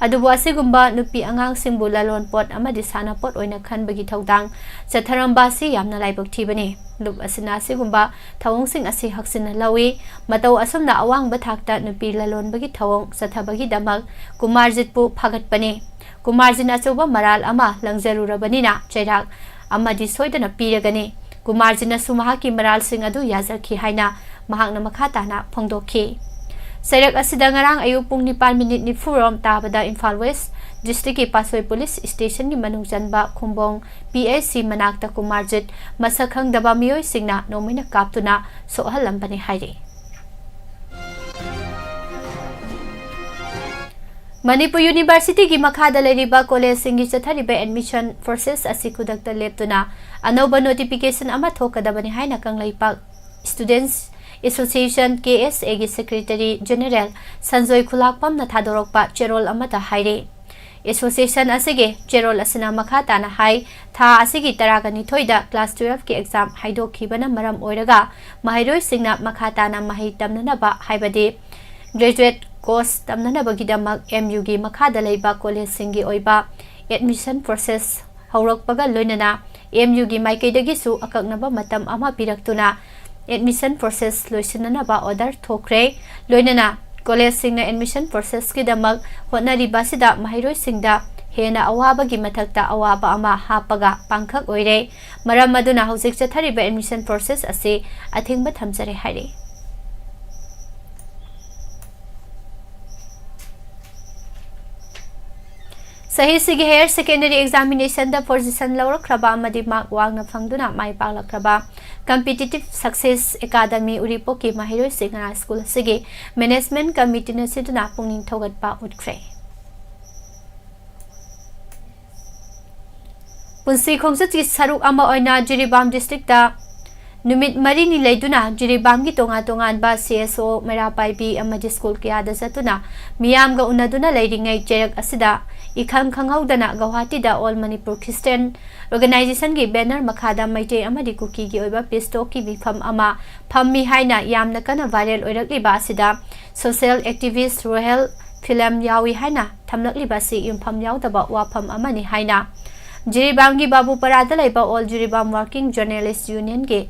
ꯑꯗꯨꯕꯨ ꯑꯁꯤꯒꯨꯝꯕ ꯅꯨꯄꯤ ꯑꯉꯥꯡꯁꯤꯡꯕꯨ ꯂꯂꯣꯟꯄꯣꯠ ꯑꯃꯗꯤ ꯁꯥꯟꯅꯄꯣꯠ ꯑꯣꯏꯅ ꯈꯟꯕꯒꯤ ꯊꯧꯗꯥꯡ ꯆꯠꯊꯔꯝꯕ ꯑꯁꯤ ꯌꯥꯝꯅ ꯂꯥꯏꯕꯛ ꯊꯤꯕꯅꯤ꯫ ꯂꯨꯞ ꯑꯁꯤꯅ ꯑꯁꯤꯒꯨꯝꯕ ꯊꯧꯑꯣꯡꯁꯤꯡ ꯑꯁꯤ ꯍꯛꯆꯤꯟꯅ ꯂꯧꯏ꯫ ꯃꯇꯧ ꯑꯁꯨꯝꯅ ꯑꯋꯥꯡꯕ ꯊꯥꯛꯇ ꯅꯨꯄꯤ ꯂꯂꯣꯟꯕꯒꯤ ꯊꯧꯑꯣꯡ ꯆꯠꯊꯕꯒꯤꯗꯃꯛ ꯀꯨꯃꯥꯔꯖꯤꯠꯄꯨ ꯐꯥꯒꯠꯄꯅꯤ꯫ ꯀꯨꯃꯥꯔꯖꯤꯠꯅ ꯑꯆꯧꯕ ꯃꯔꯥꯜ ꯑꯃ ꯂꯪꯖꯔꯨꯔꯕꯅꯤꯅ ꯆꯩꯔꯥꯛ ꯑꯃꯗꯤ ꯁꯣꯏꯗꯅ ꯄꯤꯔꯒꯅꯤ꯫ ꯀꯨꯃꯥꯔꯖꯤꯠꯅꯁꯨ ꯃꯍꯥꯛꯀꯤ ꯃꯔꯥꯜꯁꯤꯡ ꯑꯗꯨ ꯌꯥꯖꯈꯤ ꯍꯥꯏꯅ ꯃꯍꯥꯛꯅ ꯃꯈꯥ ꯇꯥꯅ ꯐꯣꯡꯗꯣꯛꯈꯤ꯫ ꯆꯩꯔꯛ ꯑꯁꯤꯗ ꯉꯔꯥꯡ ꯑꯌꯨꯛ ꯄꯨꯡ ꯅꯤꯄꯥꯟ ꯃꯤꯅꯤꯠ ꯅꯤꯐꯨ ꯔꯣꯝ ꯇꯥꯕꯗ ꯏꯝꯐꯥꯜ ꯋꯦꯁ ꯗꯤꯁꯇ꯭ꯔꯤꯛꯀꯤ ꯄꯥꯠꯁꯣꯏ ꯄꯨꯂꯤꯁ ꯁ꯭ꯇꯦꯁꯟꯒꯤ ꯃꯅꯨꯡ ꯆꯟꯕ ꯈꯨꯝꯕꯣꯡ ꯄꯤ ꯑꯩꯆ ꯁꯤ ꯃꯅꯥꯛꯇ ꯀꯨꯃꯥꯔꯖꯤꯠ ꯃꯁꯛ ꯈꯪꯗꯕ ꯃꯤꯑꯣꯏꯁꯤꯡꯅ ꯅꯣꯡꯃꯩꯅ ꯀꯥꯞꯇꯨꯅ ꯁꯣꯛꯍꯜꯂꯝꯕꯅꯤ ꯍꯥꯏꯔꯤ꯫ ꯃꯅꯤꯄꯨꯔ ꯌꯨꯅꯤꯚꯔꯁꯤꯇꯤꯒꯤ ꯃꯈꯥꯗ ꯂꯩꯔꯤꯕ ꯀꯣꯂꯦꯖꯁꯤꯡꯒꯤ ꯆꯠꯊꯔꯤꯕ ꯑꯦꯗꯃꯤꯁꯟ ꯄ꯭ꯔꯣꯁꯦꯁ ꯑꯁꯤ ꯈꯨꯗꯛꯇ ꯂꯦꯞꯇꯨꯅ ꯑꯅꯧꯕ ꯅꯣꯇꯤꯐꯤꯀꯦꯁꯟ ꯑꯃ ꯊꯣꯛꯀꯗꯕꯅꯤ ꯍꯥꯏꯅ ꯀꯪꯂꯩꯄꯥꯛ ꯁ꯭ꯇꯨꯗꯦꯟꯠꯁ ꯑꯦꯁꯣꯁꯤꯌꯦꯁꯟ, ꯀꯦ ꯑꯦꯁ ꯑꯦꯒꯤ ꯁꯦꯀ꯭ꯔꯦꯇꯔꯤ ꯖꯦꯅꯦꯔꯦꯜ ꯁꯟꯖꯣꯏ ꯈꯨꯂꯥꯛꯄꯝꯅ ꯊꯥꯗꯣꯔꯛꯄ ꯆꯦꯔꯣꯜ ꯑꯃꯗ ꯍꯥꯏꯔꯤ꯫ ꯑꯦꯁꯣꯁꯤꯌꯦꯁꯟ ꯑꯁꯤꯒꯤ ꯆꯦꯔꯣꯜ ꯑꯁꯤꯅ ꯃꯈꯥ ꯇꯥꯅ ꯍꯥꯏ, ꯊꯥ ꯑꯁꯤꯒꯤ ꯇꯔꯥꯒ ꯅꯤꯊꯣꯏꯗ ꯀ꯭ꯂꯥꯁ ꯇꯨꯋꯦꯜꯐꯀꯤ ꯑꯦꯛꯖꯥꯝ ꯍꯥꯏꯗꯣꯛꯈꯤꯕꯅ ꯃꯔꯝ ꯑꯣꯏꯔꯒ ꯃꯍꯩꯔꯣꯏꯁꯤꯡꯅ ꯃꯈꯥ ꯇꯥꯅ ꯃꯍꯩ ꯇꯝꯅꯅꯕ, ꯍꯥꯏꯕꯗꯤ ꯒ꯭ꯔꯦꯖꯨꯑꯦꯠ ꯀꯣꯔꯁ ꯇꯝꯅꯅꯕꯒꯤꯗꯃꯛ ꯑꯦꯝ ꯌꯨꯒꯤ ꯃꯈꯥꯗ ꯂꯩꯕ ꯀꯣꯂꯦꯖꯁꯤꯡꯒꯤ ꯑꯣꯏꯕ ꯑꯦꯗꯃꯤꯁꯟ ꯄ꯭ꯔꯣꯁꯦꯁ ꯍꯧꯔꯛꯄꯒ ꯂꯣꯏꯅꯅ ꯑꯦꯝ ꯌꯨꯒꯤ ꯃꯥꯏꯀꯩꯗꯒꯤꯁꯨ ꯑꯀꯛꯅꯕ ꯃꯇꯝ ꯑꯃ ꯄꯤꯔꯛꯇꯨꯅ ꯑꯦꯗꯃꯤꯁꯟ ꯄ꯭ꯔꯣꯁꯦꯁ ꯂꯣꯏꯁꯤꯟꯅꯅꯕ ꯑꯣꯔꯗꯔ ꯊꯣꯛꯈ꯭ꯔꯦ꯫ ꯂꯣꯏꯅꯅ ꯀꯣꯂꯦꯖꯁꯤꯡꯅ ꯑꯦꯗꯃꯤꯁꯟ ꯄ꯭ꯔꯣꯁꯦꯁꯀꯤꯗꯃꯛ ꯍꯣꯠꯅꯔꯤꯕ ꯑꯁꯤꯗ ꯃꯍꯩꯔꯣꯏꯁꯤꯡꯗ ꯍꯦꯟꯅ ꯑꯋꯥꯕꯒꯤ ꯃꯊꯛꯇ ꯑꯋꯥꯕ ꯑꯃ ꯍꯥꯞꯄꯒ ꯄꯥꯡꯈꯛ ꯑꯣꯏꯔꯦ꯫ ꯃꯔꯝ ꯑꯗꯨꯅ ꯍꯧꯖꯤꯛ ꯆꯠꯊꯔꯤꯕ ꯑꯦꯗꯃꯤꯁꯟ ꯄ꯭ꯔꯣꯁꯦꯁ ꯑꯁꯤ ꯑꯊꯤꯡꯕ ꯊꯝꯖꯔꯦ ꯍꯥꯏꯔꯤ꯫ ꯆꯍꯤꯁꯤꯒꯤ higher secondary examination ꯗ position ꯂꯧꯔꯛꯈ꯭ꯔꯕ ꯑꯃꯗꯤ mark ꯋꯥꯡꯅ ꯐꯪꯗꯨꯅ ꯃꯥꯏ ꯄꯥꯛꯂꯛꯈ꯭ꯔꯕ Competitive Success Academy ꯎꯔꯤꯄꯣꯛꯀꯤ ꯃꯍꯩꯔꯣꯏꯁꯤꯡꯅ school ꯑꯁꯤꯒꯤ management committee ꯅ ꯁꯤꯟꯗꯨꯅ ꯄꯨꯛꯅꯤꯡ ꯊꯧꯒꯠꯄ ꯎꯠꯈ꯭ꯔꯦ꯫ ꯄꯨꯟꯁꯤ ꯈꯣꯡꯆꯠꯀꯤ ꯁꯔꯨꯛ ꯑꯃ ꯑꯣꯏꯅ ꯖꯤꯔꯤꯕꯥꯝ district ꯇ ꯅꯨꯃꯤꯠ ꯃꯔꯤꯅꯤ ꯂꯩꯗꯨꯅ ꯖꯤꯔꯤꯕꯥꯝꯒꯤ ꯇꯣꯉꯥꯟ ꯇꯣꯉꯥꯟꯕ C S O, ꯃꯩꯔꯥ ꯄꯥꯏꯕꯤ ꯑꯃꯗꯤ school ꯀꯌꯥꯗ ꯆꯠꯇꯨꯅ ꯃꯤꯌꯥꯝꯒ ꯎꯅꯗꯨꯅ ꯂꯩꯔꯤꯉꯩ ꯆꯩꯔꯛ ꯑꯁꯤꯗ ꯏꯈꯪ ꯈꯪꯍꯧꯗꯅ ꯒꯧꯍꯥꯇꯤꯗ All Manipur Christian Organization ꯒꯤ banner ꯃꯈꯥꯗ ꯃꯩꯇꯩ ꯑꯃꯗꯤ ꯀꯨꯀꯤꯒꯤ ꯑꯣꯏꯕ peace talk ꯀꯤ ꯃꯤꯐꯝ ꯑꯃ ꯐꯝꯃꯤ ꯍꯥꯏꯅ ꯌꯥꯝꯅ ꯀꯟꯅ viral ꯑꯣꯏꯔꯛꯂꯤꯕ ꯑꯁꯤꯗ social activist ꯔꯣꯍꯦꯜ ꯐꯤꯂꯝ ꯌꯥꯎꯏ ꯍꯥꯏꯅ ꯊꯝꯂꯛꯂꯤꯕ ꯑꯁꯤ ꯌꯨꯝꯐꯝ ꯌꯥꯎꯗꯕ ꯋꯥꯐꯝ ꯑꯃꯅꯤ ꯍꯥꯏꯅ ꯖꯤꯔꯤꯕꯥꯝꯒꯤ ꯕꯥꯕꯨꯄꯔꯥꯗ ꯂꯩꯕ All Jiribam Working Journalist Union ꯒꯤ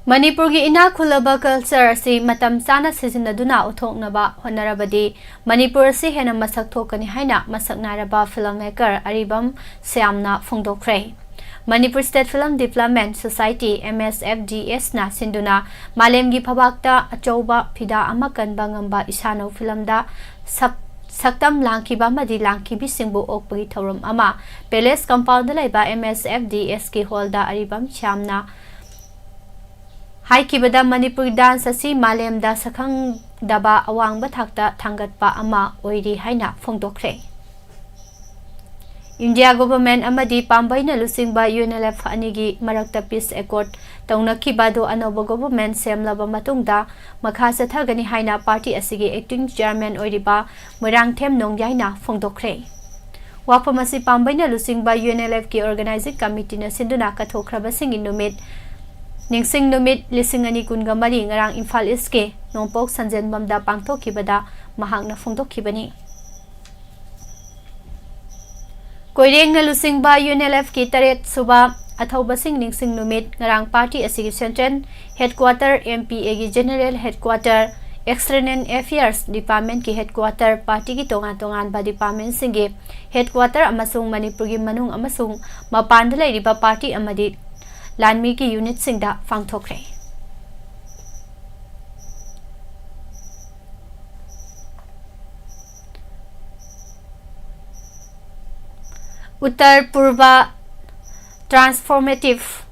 ꯃꯅꯤꯄꯨꯔꯒꯤ ꯏꯅꯥꯛ ꯈꯨꯜꯂꯕ culture ꯑꯁꯤ ꯃꯇꯝ ꯆꯥꯅ ꯁꯤꯖꯤꯟꯅꯗꯨꯅ ꯎꯠꯊꯣꯛꯅꯕ ꯍꯣꯠꯅꯔꯕꯗꯤ ꯃꯅꯤꯄꯨꯔ ꯑꯁꯤ ꯍꯦꯟꯅ ꯃꯁꯛ ꯊꯣꯛꯀꯅꯤ ꯍꯥꯏꯅ ꯃꯁꯛ ꯅꯥꯏꯔꯕ filmmaker ꯑꯔꯤꯕꯝ ꯁ꯭ꯌꯥꯝꯅ ꯐꯣꯡꯗꯣꯛꯈ꯭ꯔꯦ꯫ Manipur State Film Development Society, M S F D S ꯅ ꯁꯤꯟꯗꯨꯅ ꯃꯥꯂꯦꯝꯒꯤ ꯐꯝꯕꯥꯛꯇ ꯑꯆꯧꯕ ꯐꯤꯗꯥ ꯑꯃ ꯀꯟꯕ ꯉꯝꯕ ꯏꯁꯥꯅꯧ filmꯗ ꯁꯛ-, ꯁꯛꯇꯝ ꯂꯥꯡꯈꯤꯕ ꯑꯃꯗꯤ ꯂꯥꯡꯈꯤꯕꯤꯁꯤꯡꯕꯨ ꯑꯣꯛꯄꯒꯤ ꯊꯧꯔꯝ ꯑꯃ Palace Compoundꯗ ꯂꯩꯕ M S F D S ꯀꯤ hallꯗ ꯑꯔꯤꯕꯝ ꯁ꯭ꯌꯥꯝꯅ ꯍꯥꯏꯈꯤꯕꯗ ꯃꯅꯤꯄꯨꯔꯤ dance ꯑꯁꯤ ꯃꯥꯂꯦꯝꯗ ꯁꯛꯈꯪꯗꯕ ꯑꯋꯥꯡꯕ ꯊꯥꯛꯇ ꯊꯥꯡꯒꯠꯄ ꯑꯃ ꯑꯣꯏꯔꯤ ꯍꯥꯏꯅ ꯐꯣꯡꯗꯣꯛꯈ꯭ꯔꯦ꯫ ꯏꯟꯗꯤꯌꯥ government ꯑꯃꯗꯤ ꯄꯥꯝꯕꯩꯅ ꯂꯨꯆꯤꯡꯕ UNLF ꯑꯅꯤꯒꯤ ꯃꯔꯛꯇ peace accord ꯇꯧꯅꯈꯤꯕ ꯑꯗꯨ ꯑꯅꯧꯕ government ꯁꯦꯝꯂꯕ ꯃꯇꯨꯡꯗ ꯃꯈꯥ ꯆꯠꯊꯒꯅꯤ ꯍꯥꯏꯅ party ꯑꯁꯤꯒꯤ acting chairman ꯑꯣꯏꯔꯤꯕ ꯃꯣꯏꯔꯥꯡꯊꯦꯝ ꯅꯣꯡꯌꯥꯏꯅ ꯐꯣꯡꯗꯣꯛꯈ꯭ꯔꯦ꯫ ꯋꯥꯐꯝ ꯑꯁꯤ ꯄꯥꯝꯕꯩꯅ ꯂꯨꯆꯤꯡꯕ UNLF ꯀꯤ organizing committeeꯅ ꯁꯤꯟꯗꯨꯅ ꯀꯠꯊꯣꯛꯈ꯭ꯔꯕꯁꯤꯡꯒꯤ ꯅꯨꯃꯤꯠ, ꯅꯤꯡꯁꯤꯡ ꯅꯨꯃꯤꯠ ꯂꯤꯁꯤꯡ ꯑꯅꯤ ꯀꯨꯟꯒ ꯃꯔꯤ ꯉꯔꯥꯡ ꯏꯝꯐꯥꯜ East ꯀꯤ ꯅꯣꯡꯄꯣꯛ ꯁꯟꯖꯦꯟꯕꯝꯗ ꯄꯥꯡꯊꯣꯛꯈꯤꯕꯗ ꯃꯍꯥꯛꯅ ꯐꯣꯡꯗꯣꯛꯈꯤꯕꯅꯤ꯫ ꯀꯣꯏꯔꯦꯡꯅ ꯂꯨꯆꯤꯡꯕ UNLF ꯀꯤ ꯇꯔꯦꯠ ꯁꯨꯕ ꯑꯊꯧꯕꯁꯤꯡ ꯅꯤꯡꯁꯤꯡ ꯅꯨꯃꯤꯠ ꯉꯔꯥꯡ party ꯑꯁꯤꯒꯤ central headquarter, MPA ꯒꯤ general headquarter, external affairs department ꯀꯤ headquarter, party ꯒꯤ ꯇꯣꯉꯥꯟ ꯇꯣꯉꯥꯟꯕ department ꯁꯤꯡꯒꯤ headquarter ꯑꯃꯁꯨꯡ ꯃꯅꯤꯄꯨꯔꯒꯤ ꯃꯅꯨꯡ ꯑꯃꯁꯨꯡ ꯃꯄꯥꯟꯗ ꯂꯩꯔꯤꯕ party ꯑꯃꯗꯤ ꯂꯥꯟꯃꯤꯒꯤ unit ꯁꯤꯡꯗ ꯄꯥꯡꯊꯣꯛꯈ꯭ꯔꯦ꯫ ꯎꯠꯇꯔ ꯄꯨꯔꯕ Transformative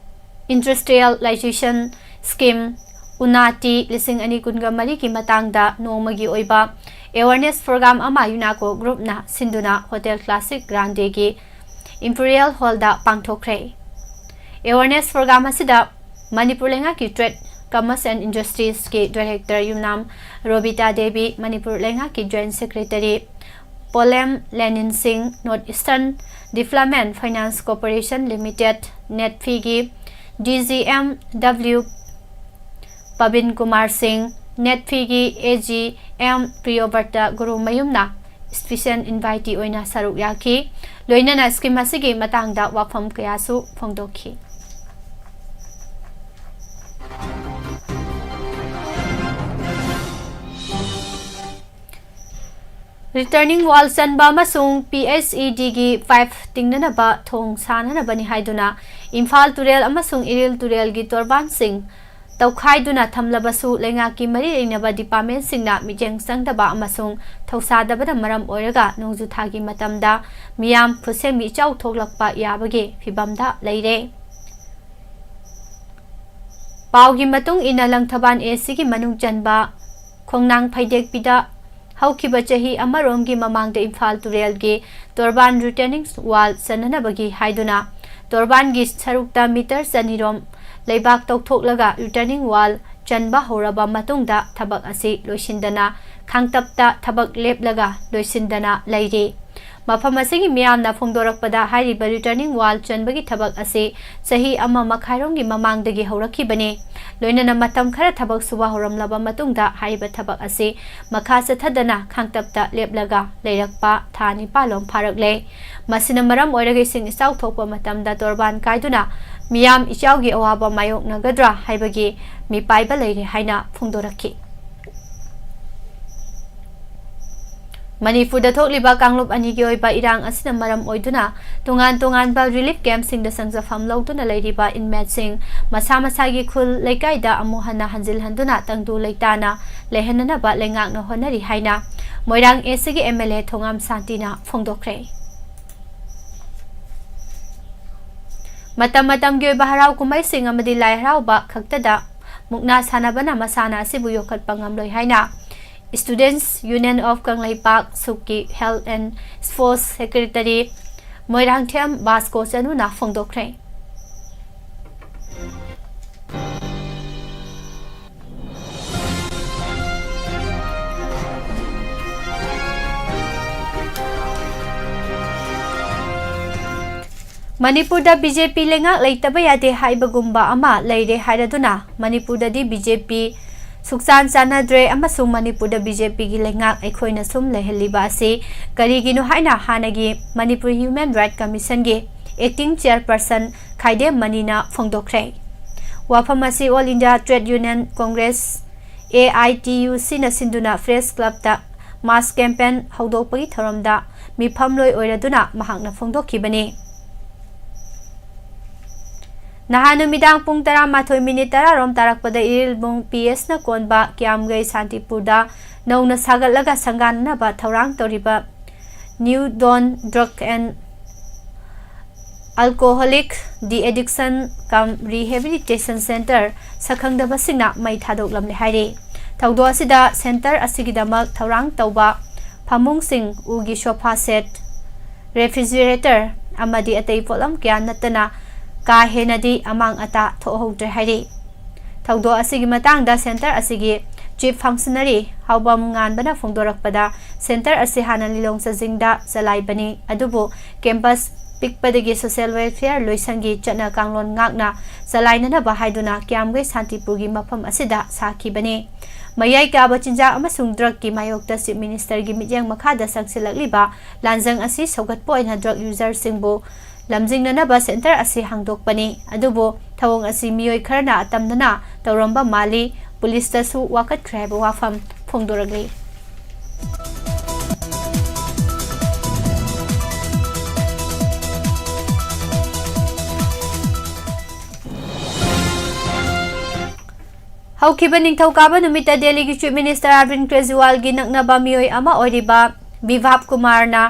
Industrialization Scheme, ꯎꯅꯥꯇꯤ, ꯂꯤꯁꯤꯡ ꯑꯅꯤ ꯀꯨꯟꯒ ꯃꯔꯤꯒꯤ ꯃꯇꯥꯡꯗ ꯅꯣꯡꯃꯒꯤ ꯑꯣꯏꯕ awareness program ꯑꯃ UNACO group ꯅ ꯁꯤꯟꯗꯨꯅ Hotel Classic Grande ꯒꯤ Imperial Hall ꯗ ꯄꯥꯡꯊꯣꯛꯈ꯭ꯔꯦ꯫ Awareness program ꯑꯁꯤꯗ ꯃꯅꯤꯄꯨꯔ ꯂꯩꯉꯥꯛꯀꯤ Trade, Commerce and Industries ꯀꯤ director ꯌꯨꯝꯅꯥꯝ ꯔꯣꯕꯤꯇꯥ ꯗꯦꯕꯤ, ꯃꯅꯤꯄꯨꯔ ꯂꯩꯉꯥꯛꯀꯤ joint secretary ꯄꯣꯂꯦꯝ ꯂꯦꯅꯤꯟ ꯁꯤꯡ, North Eastern Development Finance Corporation Limited, NEDFI ꯒꯤ DGMW ꯄꯕꯤꯟ ꯀꯨꯃꯥꯔ ꯁꯤꯡ, NEDFI ꯒꯤ AGM ꯄ꯭ꯔꯤꯌꯣꯕ꯭ꯔꯇ ꯒꯨꯔꯨꯃꯌꯨꯝꯅ special invitee ꯑꯣꯏꯅ ꯁꯔꯨꯛ ꯌꯥꯈꯤ꯫ ꯂꯣꯏꯅꯅ scheme ꯑꯁꯤꯒꯤ ꯃꯇꯥꯡꯗ ꯋꯥꯐꯝ ꯀꯌꯥꯁꯨ ꯐꯣꯡꯗꯣꯛꯈꯤ꯫ Returning wall ꯆꯟꯕ ꯑꯃꯁꯨꯡ P H E Dꯒꯤ pipe ꯇꯤꯡꯅꯅꯕ ꯊꯣꯡ ꯁꯥꯅꯅꯕꯅꯤ ꯍꯥꯏꯗꯨꯅ ꯏꯝꯐꯥꯜ ꯇꯨꯔꯦꯜ ꯑꯃꯁꯨꯡ ꯏꯔꯤꯜ ꯇꯨꯔꯦꯜꯒꯤ ꯇꯣꯔꯕꯥꯟꯁꯤꯡ ꯇꯧꯈꯥꯏꯗꯨꯅ ꯊꯝꯂꯕꯁꯨ, ꯂꯩꯉꯥꯛꯀꯤ ꯃꯔꯤ ꯂꯩꯅꯕ departmentꯁꯤꯡꯅ ꯃꯤꯠꯌꯦꯡ ꯆꯪꯗꯕ ꯑꯃꯁꯨꯡ ꯊꯧꯁꯥꯗꯕꯅ ꯃꯔꯝ ꯑꯣꯏꯔꯒ ꯅꯣꯡꯖꯨ ꯊꯥꯒꯤ ꯃꯇꯝꯗ ꯃꯤꯌꯥꯝ ꯈꯨꯠꯁꯦꯝꯒꯤ ꯏꯆꯥꯎ ꯊꯣꯛꯂꯛꯄ ꯌꯥꯕꯒꯤ ꯐꯤꯚꯝꯗ ꯂꯩꯔꯦ꯫ ꯄꯥꯎꯒꯤ ꯃꯇꯨꯡ ꯏꯟꯅ, ꯂꯪꯊꯕꯥꯜ A Cꯒꯤ ꯃꯅꯨꯡ ꯆꯟꯕ ꯈꯣꯡꯅꯥꯡ ꯐꯩꯗꯦꯛꯄꯤꯗ ꯍꯧꯈꯤꯕ ꯆꯍꯤ ꯑꯃꯔꯣꯝꯒꯤ ꯃꯃꯥꯡꯗ ꯏꯝꯐꯥꯜ ꯇꯨꯔꯦꯜꯒꯤ ꯇꯣꯔꯕꯥꯟ returning wall ꯆꯟꯅꯅꯕꯒꯤ ꯍꯥꯏꯗꯨꯅ ꯇꯣꯔꯕꯥꯟꯒꯤ ꯁꯔꯨꯛꯇ meter ꯆꯅꯤꯔꯣꯝ ꯂꯩꯕꯥꯛ ꯇꯧꯊꯣꯛꯂꯒ returning wall ꯆꯟꯕ ꯍꯧꯔꯕ ꯃꯇꯨꯡꯗ ꯊꯕꯛ ꯑꯁꯤ ꯂꯣꯏꯁꯤꯟꯗꯅ ꯈꯥꯡꯇꯞꯇ ꯊꯕꯛ ꯂꯦꯞꯂꯒ ꯂꯣꯏꯁꯤꯟꯗꯅ ꯂꯩꯔꯤ꯫ ꯃꯐꯝ ꯑꯁꯤꯒꯤ ꯃꯤꯌꯥꯝꯅ ꯐꯣꯡꯗꯣꯔꯛꯄꯗ, ꯍꯥꯏꯔꯤꯕ returning wall ꯆꯟꯕꯒꯤ ꯊꯕꯛ ꯑꯁꯤ ꯆꯍꯤ ꯑꯃ ꯃꯈꯥꯏꯔꯣꯝꯒꯤ ꯃꯃꯥꯡꯗꯒꯤ ꯍꯧꯔꯛꯈꯤꯕꯅꯤ꯫ ꯂꯣꯏꯅꯅ ꯃꯇꯝ ꯈꯔ ꯊꯕꯛ ꯁꯨꯕ ꯍꯧꯔꯝꯂꯕ ꯃꯇꯨꯡꯗ ꯍꯥꯏꯔꯤꯕ ꯊꯕꯛ ꯑꯁꯤ ꯃꯈꯥ ꯆꯠꯊꯗꯅ ꯈꯥꯡꯇꯞꯇ ꯂꯦꯞꯂꯒ ꯂꯩꯔꯛꯄ ꯊꯥ ꯅꯤꯄꯥꯜꯂꯣꯝ ꯐꯥꯔꯛꯂꯦ꯫ ꯃꯁꯤꯅ ꯃꯔꯝ ꯑꯣꯏꯔꯒ ꯏꯁꯤꯡ ꯏꯆꯥꯎ ꯊꯣꯛꯄ ꯃꯇꯝꯗ ꯇꯣꯔꯕꯥꯟ ꯀꯥꯏꯗꯨꯅ ꯃꯤꯌꯥꯝ ꯏꯆꯥꯎꯒꯤ ꯑꯋꯥꯕ ꯃꯥꯌꯣꯛꯅꯒꯗ꯭ꯔꯥ ꯍꯥꯏꯕꯒꯤ ꯃꯤꯄꯥꯏꯕ ꯂꯩꯔꯦ ꯍꯥꯏꯅ ꯐꯣꯡꯗꯣꯔꯛꯈꯤ꯫ ꯃꯅꯤꯄꯨꯔꯗ ꯊꯣꯛꯂꯤꯕ ꯀꯥꯡꯂꯨꯞ ꯑꯅꯤꯒꯤ ꯑꯣꯏꯕ ꯏꯔꯥꯡ ꯑꯁꯤꯅ ꯃꯔꯝ ꯑꯣꯏꯗꯨꯅ ꯇꯣꯉꯥꯟ ꯇꯣꯉꯥꯟꯕ relief campꯁꯤꯡꯗ ꯆꯪꯖꯐꯝ ꯂꯧꯗꯨꯅ ꯂꯩꯔꯤꯕ inmateꯁꯤꯡ ꯃꯁꯥ ꯃꯁꯥꯒꯤ ꯈꯨꯜ ꯂꯩꯀꯥꯏꯗ ꯑꯃꯨꯛ ꯍꯟꯅ ꯍꯟꯖꯤꯜꯍꯟꯗꯨꯅ ꯇꯪꯗꯨ ꯂꯩꯇꯥꯅ ꯂꯩꯍꯟꯅꯅꯕ ꯂꯩꯉꯥꯛꯅ ꯍꯣꯠꯅꯔꯤ ꯍꯥꯏꯅ ꯃꯣꯏꯔꯥꯡ A Cꯒꯤ M L A ꯊꯣꯉꯥꯝ ꯁꯥꯟꯇꯤꯅ ꯐꯣꯡꯗꯣꯛꯈ꯭ꯔꯦ꯫ ꯃꯇꯝ ꯃꯇꯝꯒꯤ ꯑꯣꯏꯕ ꯍꯔꯥꯎ ꯀꯨꯝꯍꯩꯁꯤꯡ ꯑꯃꯗꯤ ꯂꯥꯏ ꯍꯔꯥꯎꯕ ꯈꯛꯇꯗ ꯃꯨꯛꯅꯥ ꯁꯥꯟꯅꯕꯅ ꯃꯁꯥꯟꯅ ꯑꯁꯤꯕꯨ ꯌꯣꯛꯈꯠꯄ ꯉꯝꯂꯣꯏ ꯍꯥꯏꯅ Students Union of Kangleipak, ꯁꯨꯛꯀꯤ Health and Sports Secretary Moirangthem Vasco ꯆꯅꯨꯅ ꯐꯣꯡꯗꯣꯛꯈ꯭ꯔꯦ꯫ ꯃꯅꯤꯄꯨꯔꯗ B J P ꯂꯩꯉꯥꯛ ꯂꯩꯇꯕ ꯌꯥꯗꯦ ꯍꯥꯏꯕꯒꯨꯝꯕ ꯑꯃ ꯂꯩꯔꯦ ꯍꯥꯏꯔꯗꯨꯅ ꯃꯅꯤꯄꯨꯔꯗꯗꯤ B J P ꯁꯨꯛꯆꯥꯟ ꯆꯥꯟꯅꯗ꯭ꯔꯦ ꯑꯃꯁꯨꯡ ꯃꯅꯤꯄꯨꯔꯗ B J Pꯒꯤ ꯂꯩꯉꯥꯛ ꯑꯩꯈꯣꯏꯅ ꯁꯨꯝ ꯂꯩꯍꯜꯂꯤꯕ ꯑꯁꯤ ꯀꯔꯤꯒꯤꯅꯣ ꯍꯥꯏꯅ ꯍꯥꯟꯅꯒꯤ Manipur Human Rights Commissionꯒꯤ Acting Chairperson ꯈꯥꯏꯗꯦꯝ ꯃꯅꯤꯅ ꯐꯣꯡꯗꯣꯛꯈ꯭ꯔꯦ꯫ ꯋꯥꯐꯝ ꯑꯁꯤ All India Trade Union Congress, A I T U Cꯅ ꯁꯤꯟꯗꯨꯅ Press Clubꯇ mass campaign ꯍꯧꯗꯣꯛꯄꯒꯤ ꯊꯧꯔꯝꯗ ꯃꯤꯐꯝꯂꯣꯏ ꯑꯣꯏꯔꯗꯨꯅ ꯃꯍꯥꯛꯅ ꯐꯣꯡꯗꯣꯛꯈꯤꯕꯅꯤ꯫ ꯅꯍꯥꯟ ꯅꯨꯃꯤꯗꯥꯡ ꯄꯨꯡ ꯇꯔꯥꯃꯥꯊꯣꯏ ꯃꯤꯅꯤꯠ ꯇꯔꯥ ꯔꯣꯝ ꯇꯥꯔꯛꯄꯗ ꯏꯔꯤꯜꯕꯨꯡ ꯄꯤ ꯑꯦꯁꯅ ꯀꯣꯟꯕ ꯀꯤꯌꯥꯝꯒꯩ ꯁꯥꯟꯇꯤꯄꯨꯔꯗ ꯅꯧꯅ ꯁꯥꯒꯠꯂꯒ ꯁꯪꯒꯥꯅꯅꯕ ꯊꯧꯔꯥꯡ ꯇꯧꯔꯤꯕ New Dawn Drug and Alcoholic De-Addiction cum Rehabilitation Center ꯁꯛꯈꯪꯗꯕꯁꯤꯡꯅ ꯃꯩ ꯊꯥꯗꯣꯛꯂꯝꯂꯦ ꯍꯥꯏꯔꯤ꯫ ꯊꯧꯗꯣꯛ ꯑꯁꯤꯗ center ꯑꯁꯤꯒꯤꯗꯃꯛ ꯊꯧꯔꯥꯡ ꯇꯧꯕ ꯐꯃꯨꯡꯁꯤꯡ, ꯎꯒꯤ sofa set, refrigerator ꯑꯃꯗꯤ ꯑꯇꯩ ꯄꯣꯠꯂꯝ ꯀꯌꯥ ꯅꯠꯇꯅ ꯀꯥ ꯍꯦꯟꯅꯗꯤ ꯑꯃꯥꯡ ꯑꯇꯥ ꯊꯣꯛꯍꯧꯗ꯭ꯔꯦ ꯍꯥꯏꯔꯤ꯫ ꯊꯧꯗꯣꯛ ꯑꯁꯤꯒꯤ ꯃꯇꯥꯡꯗ center ꯑꯁꯤꯒꯤ chief functionary ꯍꯥꯎꯕꯝ ꯉꯥꯟꯕꯅ ꯐꯣꯡꯗꯣꯔꯛꯄꯗ, center ꯑꯁꯤ ꯍꯥꯟꯅ ꯂꯤꯂꯣꯡ ꯆꯥꯖꯤꯡꯗ ꯆꯂꯥꯏꯕꯅꯤ, ꯑꯗꯨꯕꯨ campus ꯄꯤꯛꯄꯗꯒꯤ social welfare ꯂꯣꯏꯁꯪꯒꯤ ꯆꯠꯅ ꯀꯥꯡꯂꯣꯟ ꯉꯥꯛꯅ ꯆꯂꯥꯏꯅꯅꯕ ꯍꯥꯏꯗꯨꯅ ꯀꯤꯌꯥꯝꯒꯩ ꯁꯥꯟꯇꯤꯄꯨꯔꯒꯤ ꯃꯐꯝ ꯑꯁꯤꯗ ꯁꯥꯈꯤꯕꯅꯤ꯫ ꯃꯌꯥꯏ ꯀꯥꯕ ꯆꯤꯟꯖꯥꯛ ꯑꯃꯁꯨꯡ drugꯀꯤ ꯃꯥꯌꯣꯛꯇ chief ministerꯒꯤ ꯃꯤꯠꯌꯦꯡ ꯃꯈꯥꯗ ꯆꯪꯁꯤꯜꯂꯛꯂꯤꯕ ꯂꯥꯟꯖꯪ ꯑꯁꯤ ꯁꯧꯒꯠꯄ ꯑꯣꯏꯅ drug userꯁꯤꯡꯕꯨ ꯂꯝꯖꯤꯡꯅꯅꯕ center ꯑꯁꯤ ꯍꯥꯡꯗꯣꯛꯄꯅꯤ꯫ ꯑꯗꯨꯕꯨ ꯊꯧꯑꯣꯡ ꯑꯁꯤ ꯃꯤꯑꯣꯏ ꯈꯔꯅ ꯑꯇꯝꯅꯅ ꯇꯧꯔꯝꯕ ꯃꯥꯜꯂꯤ, ꯄꯨꯂꯤꯁꯇꯁꯨ ꯋꯥꯀꯠꯈ꯭ꯔꯦ ꯍꯥꯏꯕ ꯋꯥꯐꯝ ꯐꯣꯡꯗꯣꯔꯛꯂꯤ꯫ ꯍꯧꯈꯤꯕ ꯅꯤꯡꯊꯧꯀꯥꯕ ꯅꯨꯃꯤꯠꯇ ꯗꯦꯜꯂꯤꯒꯤ chief minister ꯑꯔꯕꯤꯟꯗ ꯀꯦꯖ꯭ꯔꯤꯋꯥꯜꯒꯤ ꯅꯛꯅꯕ ꯃꯤꯑꯣꯏ ꯑꯃ ꯑꯣꯏꯔꯤꯕ ꯕꯤꯚꯥꯞ ꯀꯨꯃꯥꯔꯅ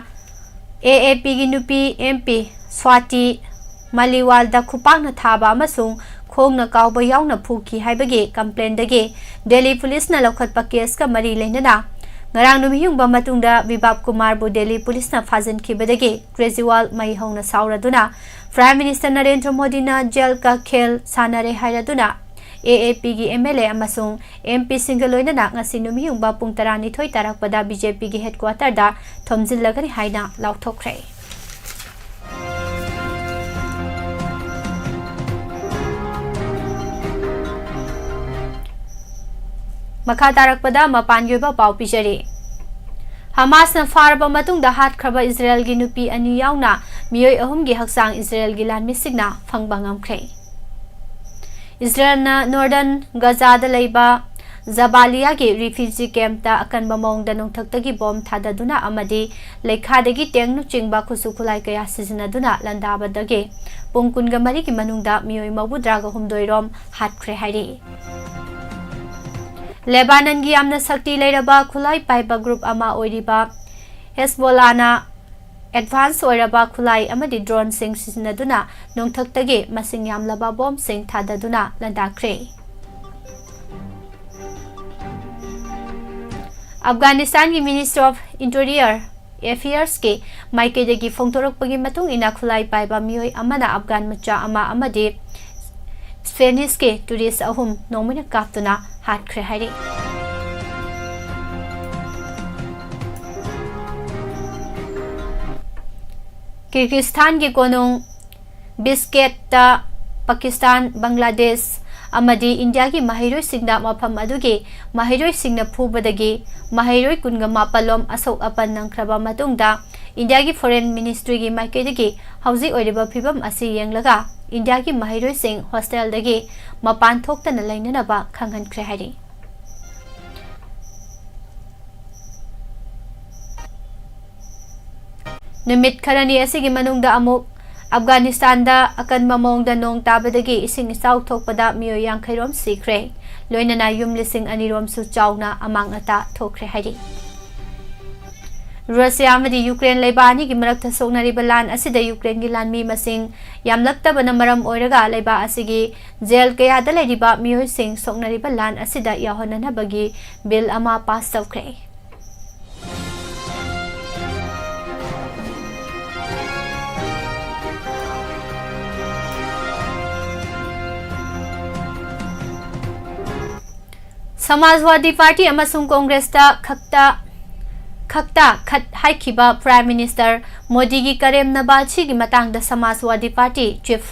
ꯑꯦ ꯑꯦ ꯄꯤꯒꯤ ꯅꯨꯄꯤ ꯑꯦꯝ ꯄꯤ ꯁ꯭ꯋꯥꯇꯤ ꯃꯂꯤꯋꯥꯜꯗ ꯈꯨꯄꯥꯛꯅ ꯊꯥꯕ ꯑꯃꯁꯨꯡ ꯈꯣꯡꯅ ꯀꯥꯎꯕ ꯌꯥꯎꯅ ꯐꯨꯈꯤ ꯍꯥꯏꯕꯒꯤ complaintꯗꯒꯤ ꯗꯦꯜꯂꯤ ꯄꯨꯂꯤꯁꯅ ꯂꯧꯈꯠꯄ caseꯀ ꯃꯔꯤ ꯂꯩꯅꯅ ꯉꯔꯥꯡ ꯅꯨꯃꯤꯠ ꯌꯨꯡꯕ ꯃꯇꯨꯡꯗ ꯕꯤꯚꯥꯞ ꯀꯨꯃꯥꯔꯕꯨ ꯗꯦꯜꯂꯤ ꯄꯨꯂꯤꯁꯅ ꯐꯥꯖꯤꯟꯈꯤꯕꯗꯒꯤ ꯀꯦꯖ꯭ꯔꯤꯋꯥꯜ ꯃꯩ ꯍꯧꯅ ꯁꯥꯎꯔꯗꯨꯅ Prime Minister ꯅꯔꯦꯟꯗ꯭ꯔ ꯃꯣꯗꯤꯅ jail ꯀ ꯈꯦꯜ ꯁꯥꯟꯅꯔꯦ ꯍꯥꯏꯔꯗꯨꯅ ꯑꯦ ꯑꯦ ꯄꯤꯒꯤ ꯑꯦꯝ ꯑꯦꯜ ꯑꯦ ꯑꯃꯁꯨꯡ ꯑꯦꯝ ꯄꯤꯁꯤꯡꯒ ꯂꯣꯏꯅꯅ ꯉꯁꯤ ꯅꯨꯃꯤꯠ ꯌꯨꯡꯕ ꯄꯨꯡ ꯇꯔꯥꯅꯤꯊꯣꯏ ꯇꯥꯔꯛꯄꯗ ꯕꯤ ꯖꯦ ꯄꯤꯒꯤ headquarterꯗ ꯊꯣꯝꯖꯤꯜꯂꯒꯅꯤ ꯍꯥꯏꯅ ꯂꯥꯎꯊꯣꯛꯈ꯭ꯔꯦ꯫ ꯃꯈꯥ ꯇꯥꯔꯛꯄꯗ ꯃꯄꯥꯟꯒꯤ ꯑꯣꯏꯕ ꯄꯥꯎ ꯄꯤꯖꯔꯤ꯫ ꯍꯃꯥꯁꯅ ꯐꯥꯔꯕ ꯃꯇꯨꯡꯗ ꯍꯥꯠꯈ꯭ꯔꯕ ꯏꯖꯔꯦꯜꯒꯤ ꯅꯨꯄꯤ ꯑꯅꯤ ꯌꯥꯎꯅ ꯃꯤꯑꯣꯏ ꯑꯍꯨꯝꯒꯤ ꯍꯛꯆꯥꯡ ꯏꯖꯔꯦꯜꯒꯤ ꯂꯥꯟꯃꯤꯁꯤꯡꯅ ꯐꯪꯕ ꯉꯝꯈ꯭ꯔꯦ꯫ ꯏꯖꯔꯦꯜꯅ northern ꯒꯖꯥꯗ ꯂꯩꯕ ꯖꯕꯥꯂꯤꯌꯥꯒꯤ ꯔꯤꯐ꯭ꯌꯨꯖꯤ ꯀꯦꯝꯞꯇ ꯑꯀꯟꯕ ꯃꯑꯣꯡꯗ ꯅꯣꯡꯊꯛꯇꯒꯤ ꯕꯣꯝ ꯊꯥꯗꯗꯨꯅ ꯑꯃꯗꯤ ꯂꯩꯈꯥꯗꯒꯤ ꯇꯦꯡꯅꯆꯤꯡꯕ ꯈꯨꯠꯁꯨ ꯈꯨꯠꯂꯥꯏ ꯀꯌꯥ ꯁꯤꯖꯤꯟꯅꯗꯨꯅ ꯂꯥꯟꯗꯥꯕꯗꯒꯤ ꯄꯨꯡ ꯀꯨꯟꯒ ꯃꯔꯤꯒꯤ ꯃꯅꯨꯡꯗ ꯃꯤꯑꯣꯏ ꯃꯧꯗ꯭ꯔꯥꯒ ꯍꯨꯝꯗꯣꯏ ꯔꯣꯝ ꯍꯥꯠꯈ꯭ꯔꯦ ꯍꯥꯏꯔꯤ꯫ ꯂꯦꯕꯥꯅꯟꯒꯤ ꯌꯥꯝꯅ ꯁꯛꯇꯤ ꯂꯩꯔꯕ ꯈꯨꯠꯂꯥꯏ ꯄꯥꯏꯕ ꯒ꯭ꯔꯨꯞ ꯑꯃ ꯑꯣꯏꯔꯤꯕ ꯍꯦꯁꯕꯣꯂꯥꯅ ꯑꯦꯗꯚꯥꯟꯁ ꯑꯣꯏꯔꯕ ꯈꯨꯠꯂꯥꯏ ꯑꯃꯗꯤ ꯗ꯭ꯔꯣꯟꯁꯤꯡ ꯁꯤꯖꯤꯟꯅꯗꯨꯅ ꯅꯣꯡꯊꯛꯇꯒꯤ ꯃꯁꯤꯡ ꯌꯥꯝꯂꯕ ꯕꯣꯝꯁꯤꯡ ꯊꯥꯗꯗꯨꯅ ꯂꯥꯟꯗꯥꯈ꯭ꯔꯦ꯫ ꯑꯐꯒꯥꯅꯤꯁꯇꯥꯟꯒꯤ Ministry of Interior Affairsꯀꯤ ꯃꯥꯏꯀꯩꯗꯒꯤ ꯐꯣꯡꯗꯣꯔꯛꯄꯒꯤ ꯃꯇꯨꯡ ꯏꯟꯅ, ꯈꯨꯠꯂꯥꯏ ꯄꯥꯏꯕ ꯃꯤꯑꯣꯏ ꯑꯃꯅ ꯑꯐꯒꯥꯟ ꯃꯆꯥ ꯑꯃ ꯑꯃꯗꯤ ꯁ꯭ꯄꯦꯅꯤꯁꯀꯤ ꯇꯨꯔꯤꯁ ꯑꯍꯨꯝ ꯅꯣꯡꯃꯩꯅ ꯀꯥꯞꯇꯨꯅ ꯍꯥꯠꯈ꯭ꯔꯦ ꯍꯥꯏꯔꯤ꯫ ꯀꯤꯔꯒꯤꯁꯇꯥꯟꯒꯤ ꯀꯣꯅꯨꯡ ꯕꯤꯁꯀꯦꯛꯇ ꯄꯥꯀꯤꯁꯇꯥꯟ, ꯕꯪꯒ꯭ꯂꯥꯗꯦꯁ ꯑꯃꯗꯤ ꯏꯟꯗꯤꯌꯥꯒꯤ ꯃꯍꯩꯔꯣꯏꯁꯤꯡꯅ ꯃꯐꯝ ꯑꯗꯨꯒꯤ ꯃꯍꯩꯔꯣꯏꯁꯤꯡꯅ ꯐꯨꯕꯗꯒꯤ ꯃꯍꯩꯔꯣꯏ ꯀꯨꯟꯒ ꯃꯥꯄꯜ ꯂꯣꯝ ꯑꯁꯣꯛ ꯑꯄꯟ ꯅꯪꯈ꯭ꯔꯕ ꯃꯇꯨꯡꯗ, ꯏꯟꯗꯤꯌꯥꯒꯤ Foreign Ministryꯒꯤ ꯃꯥꯏꯀꯩꯗꯒꯤ ꯍꯧꯖꯤꯛ ꯑꯣꯏꯔꯤꯕ ꯐꯤꯕꯝ ꯑꯁꯤ ꯌꯦꯡꯂꯒ ꯏꯟꯗꯤꯌꯥꯒꯤ ꯃꯍꯩꯔꯣꯏꯁꯤꯡ ꯍꯣꯁꯇꯦꯜꯗꯒꯤ ꯃꯄꯥꯟ ꯊꯣꯛꯇꯅ ꯂꯩꯅꯅꯕ ꯈꯪꯍꯟꯈ꯭ꯔꯦ ꯍꯥꯏꯔꯤ꯫ ꯅꯨꯃꯤꯠ ꯈꯔꯅꯤ ꯑꯁꯤꯒꯤ ꯃꯅꯨꯡꯗ ꯑꯃꯨꯛ ꯑꯐꯒꯥꯅꯤꯁꯇꯥꯟꯗ ꯑꯀꯟꯕ ꯃꯑꯣꯡꯗ ꯅꯣꯡ ꯇꯥꯕꯗꯒꯤ ꯏꯁꯤꯡ ꯏꯆꯥꯎ ꯊꯣꯛꯄꯗ ꯃꯤꯑꯣꯏ ꯌꯥꯡꯈꯩ ꯔꯣꯝ ꯁꯤꯈ꯭ꯔꯦ꯫ ꯂꯣꯏꯅꯅ ꯌꯨꯝ ꯂꯤꯁꯤꯡ ꯑꯅꯤ ꯔꯣꯝꯁꯨ ꯆꯥꯎꯅ ꯑꯃꯥꯡ ꯑꯇꯥ ꯊꯣꯛꯈ꯭ꯔꯦ ꯍꯥꯏꯔꯤ꯫ ꯔꯨꯁꯤꯌꯥ ꯑꯃꯗꯤ ꯌꯨꯀ꯭ꯔꯦꯟ ꯂꯩꯕꯥꯛ ꯑꯅꯤꯒꯤ ꯃꯔꯛꯇ ꯁꯣꯛꯅꯔꯤꯕ ꯂꯥꯟ ꯑꯁꯤꯗ ꯌꯨꯀ꯭ꯔꯦꯟꯒꯤ ꯂꯥꯟꯃꯤ ꯃꯁꯤꯡ ꯌꯥꯝꯂꯛꯇꯕꯅ ꯃꯔꯝ ꯑꯣꯏꯔꯒ ꯂꯩꯕꯥꯛ ꯑꯁꯤꯒꯤ ꯖꯦꯜ ꯀꯌꯥꯗ ꯂꯩꯔꯤꯕ ꯃꯤꯑꯣꯏꯁꯤꯡ ꯁꯣꯛꯅꯔꯤꯕ ꯂꯥꯟ ꯑꯁꯤꯗ ꯌꯥꯎꯍꯟꯅꯅꯕꯒꯤ ꯕꯤꯜ ꯑꯃ ꯄꯥꯁ ꯇꯧꯈ꯭ꯔꯦ꯫ ꯁꯃꯥꯖꯋꯥꯗꯤ ꯄꯥꯔꯇꯤ ꯑꯃꯁꯨꯡ ꯀꯣꯡꯒ꯭ꯔꯦꯁꯇ ꯈꯛꯇ, ꯈꯛꯇ ꯈꯠ ꯍꯥꯏꯈꯤꯕ Prime Minister ꯃꯣꯗꯤꯒꯤ ꯀꯔꯦꯝꯅꯕ ꯑꯁꯤꯒꯤ ꯃꯇꯥꯡꯗ ꯁꯃꯥꯖꯋꯥꯗꯤ ꯄꯥꯔꯇꯤ Chief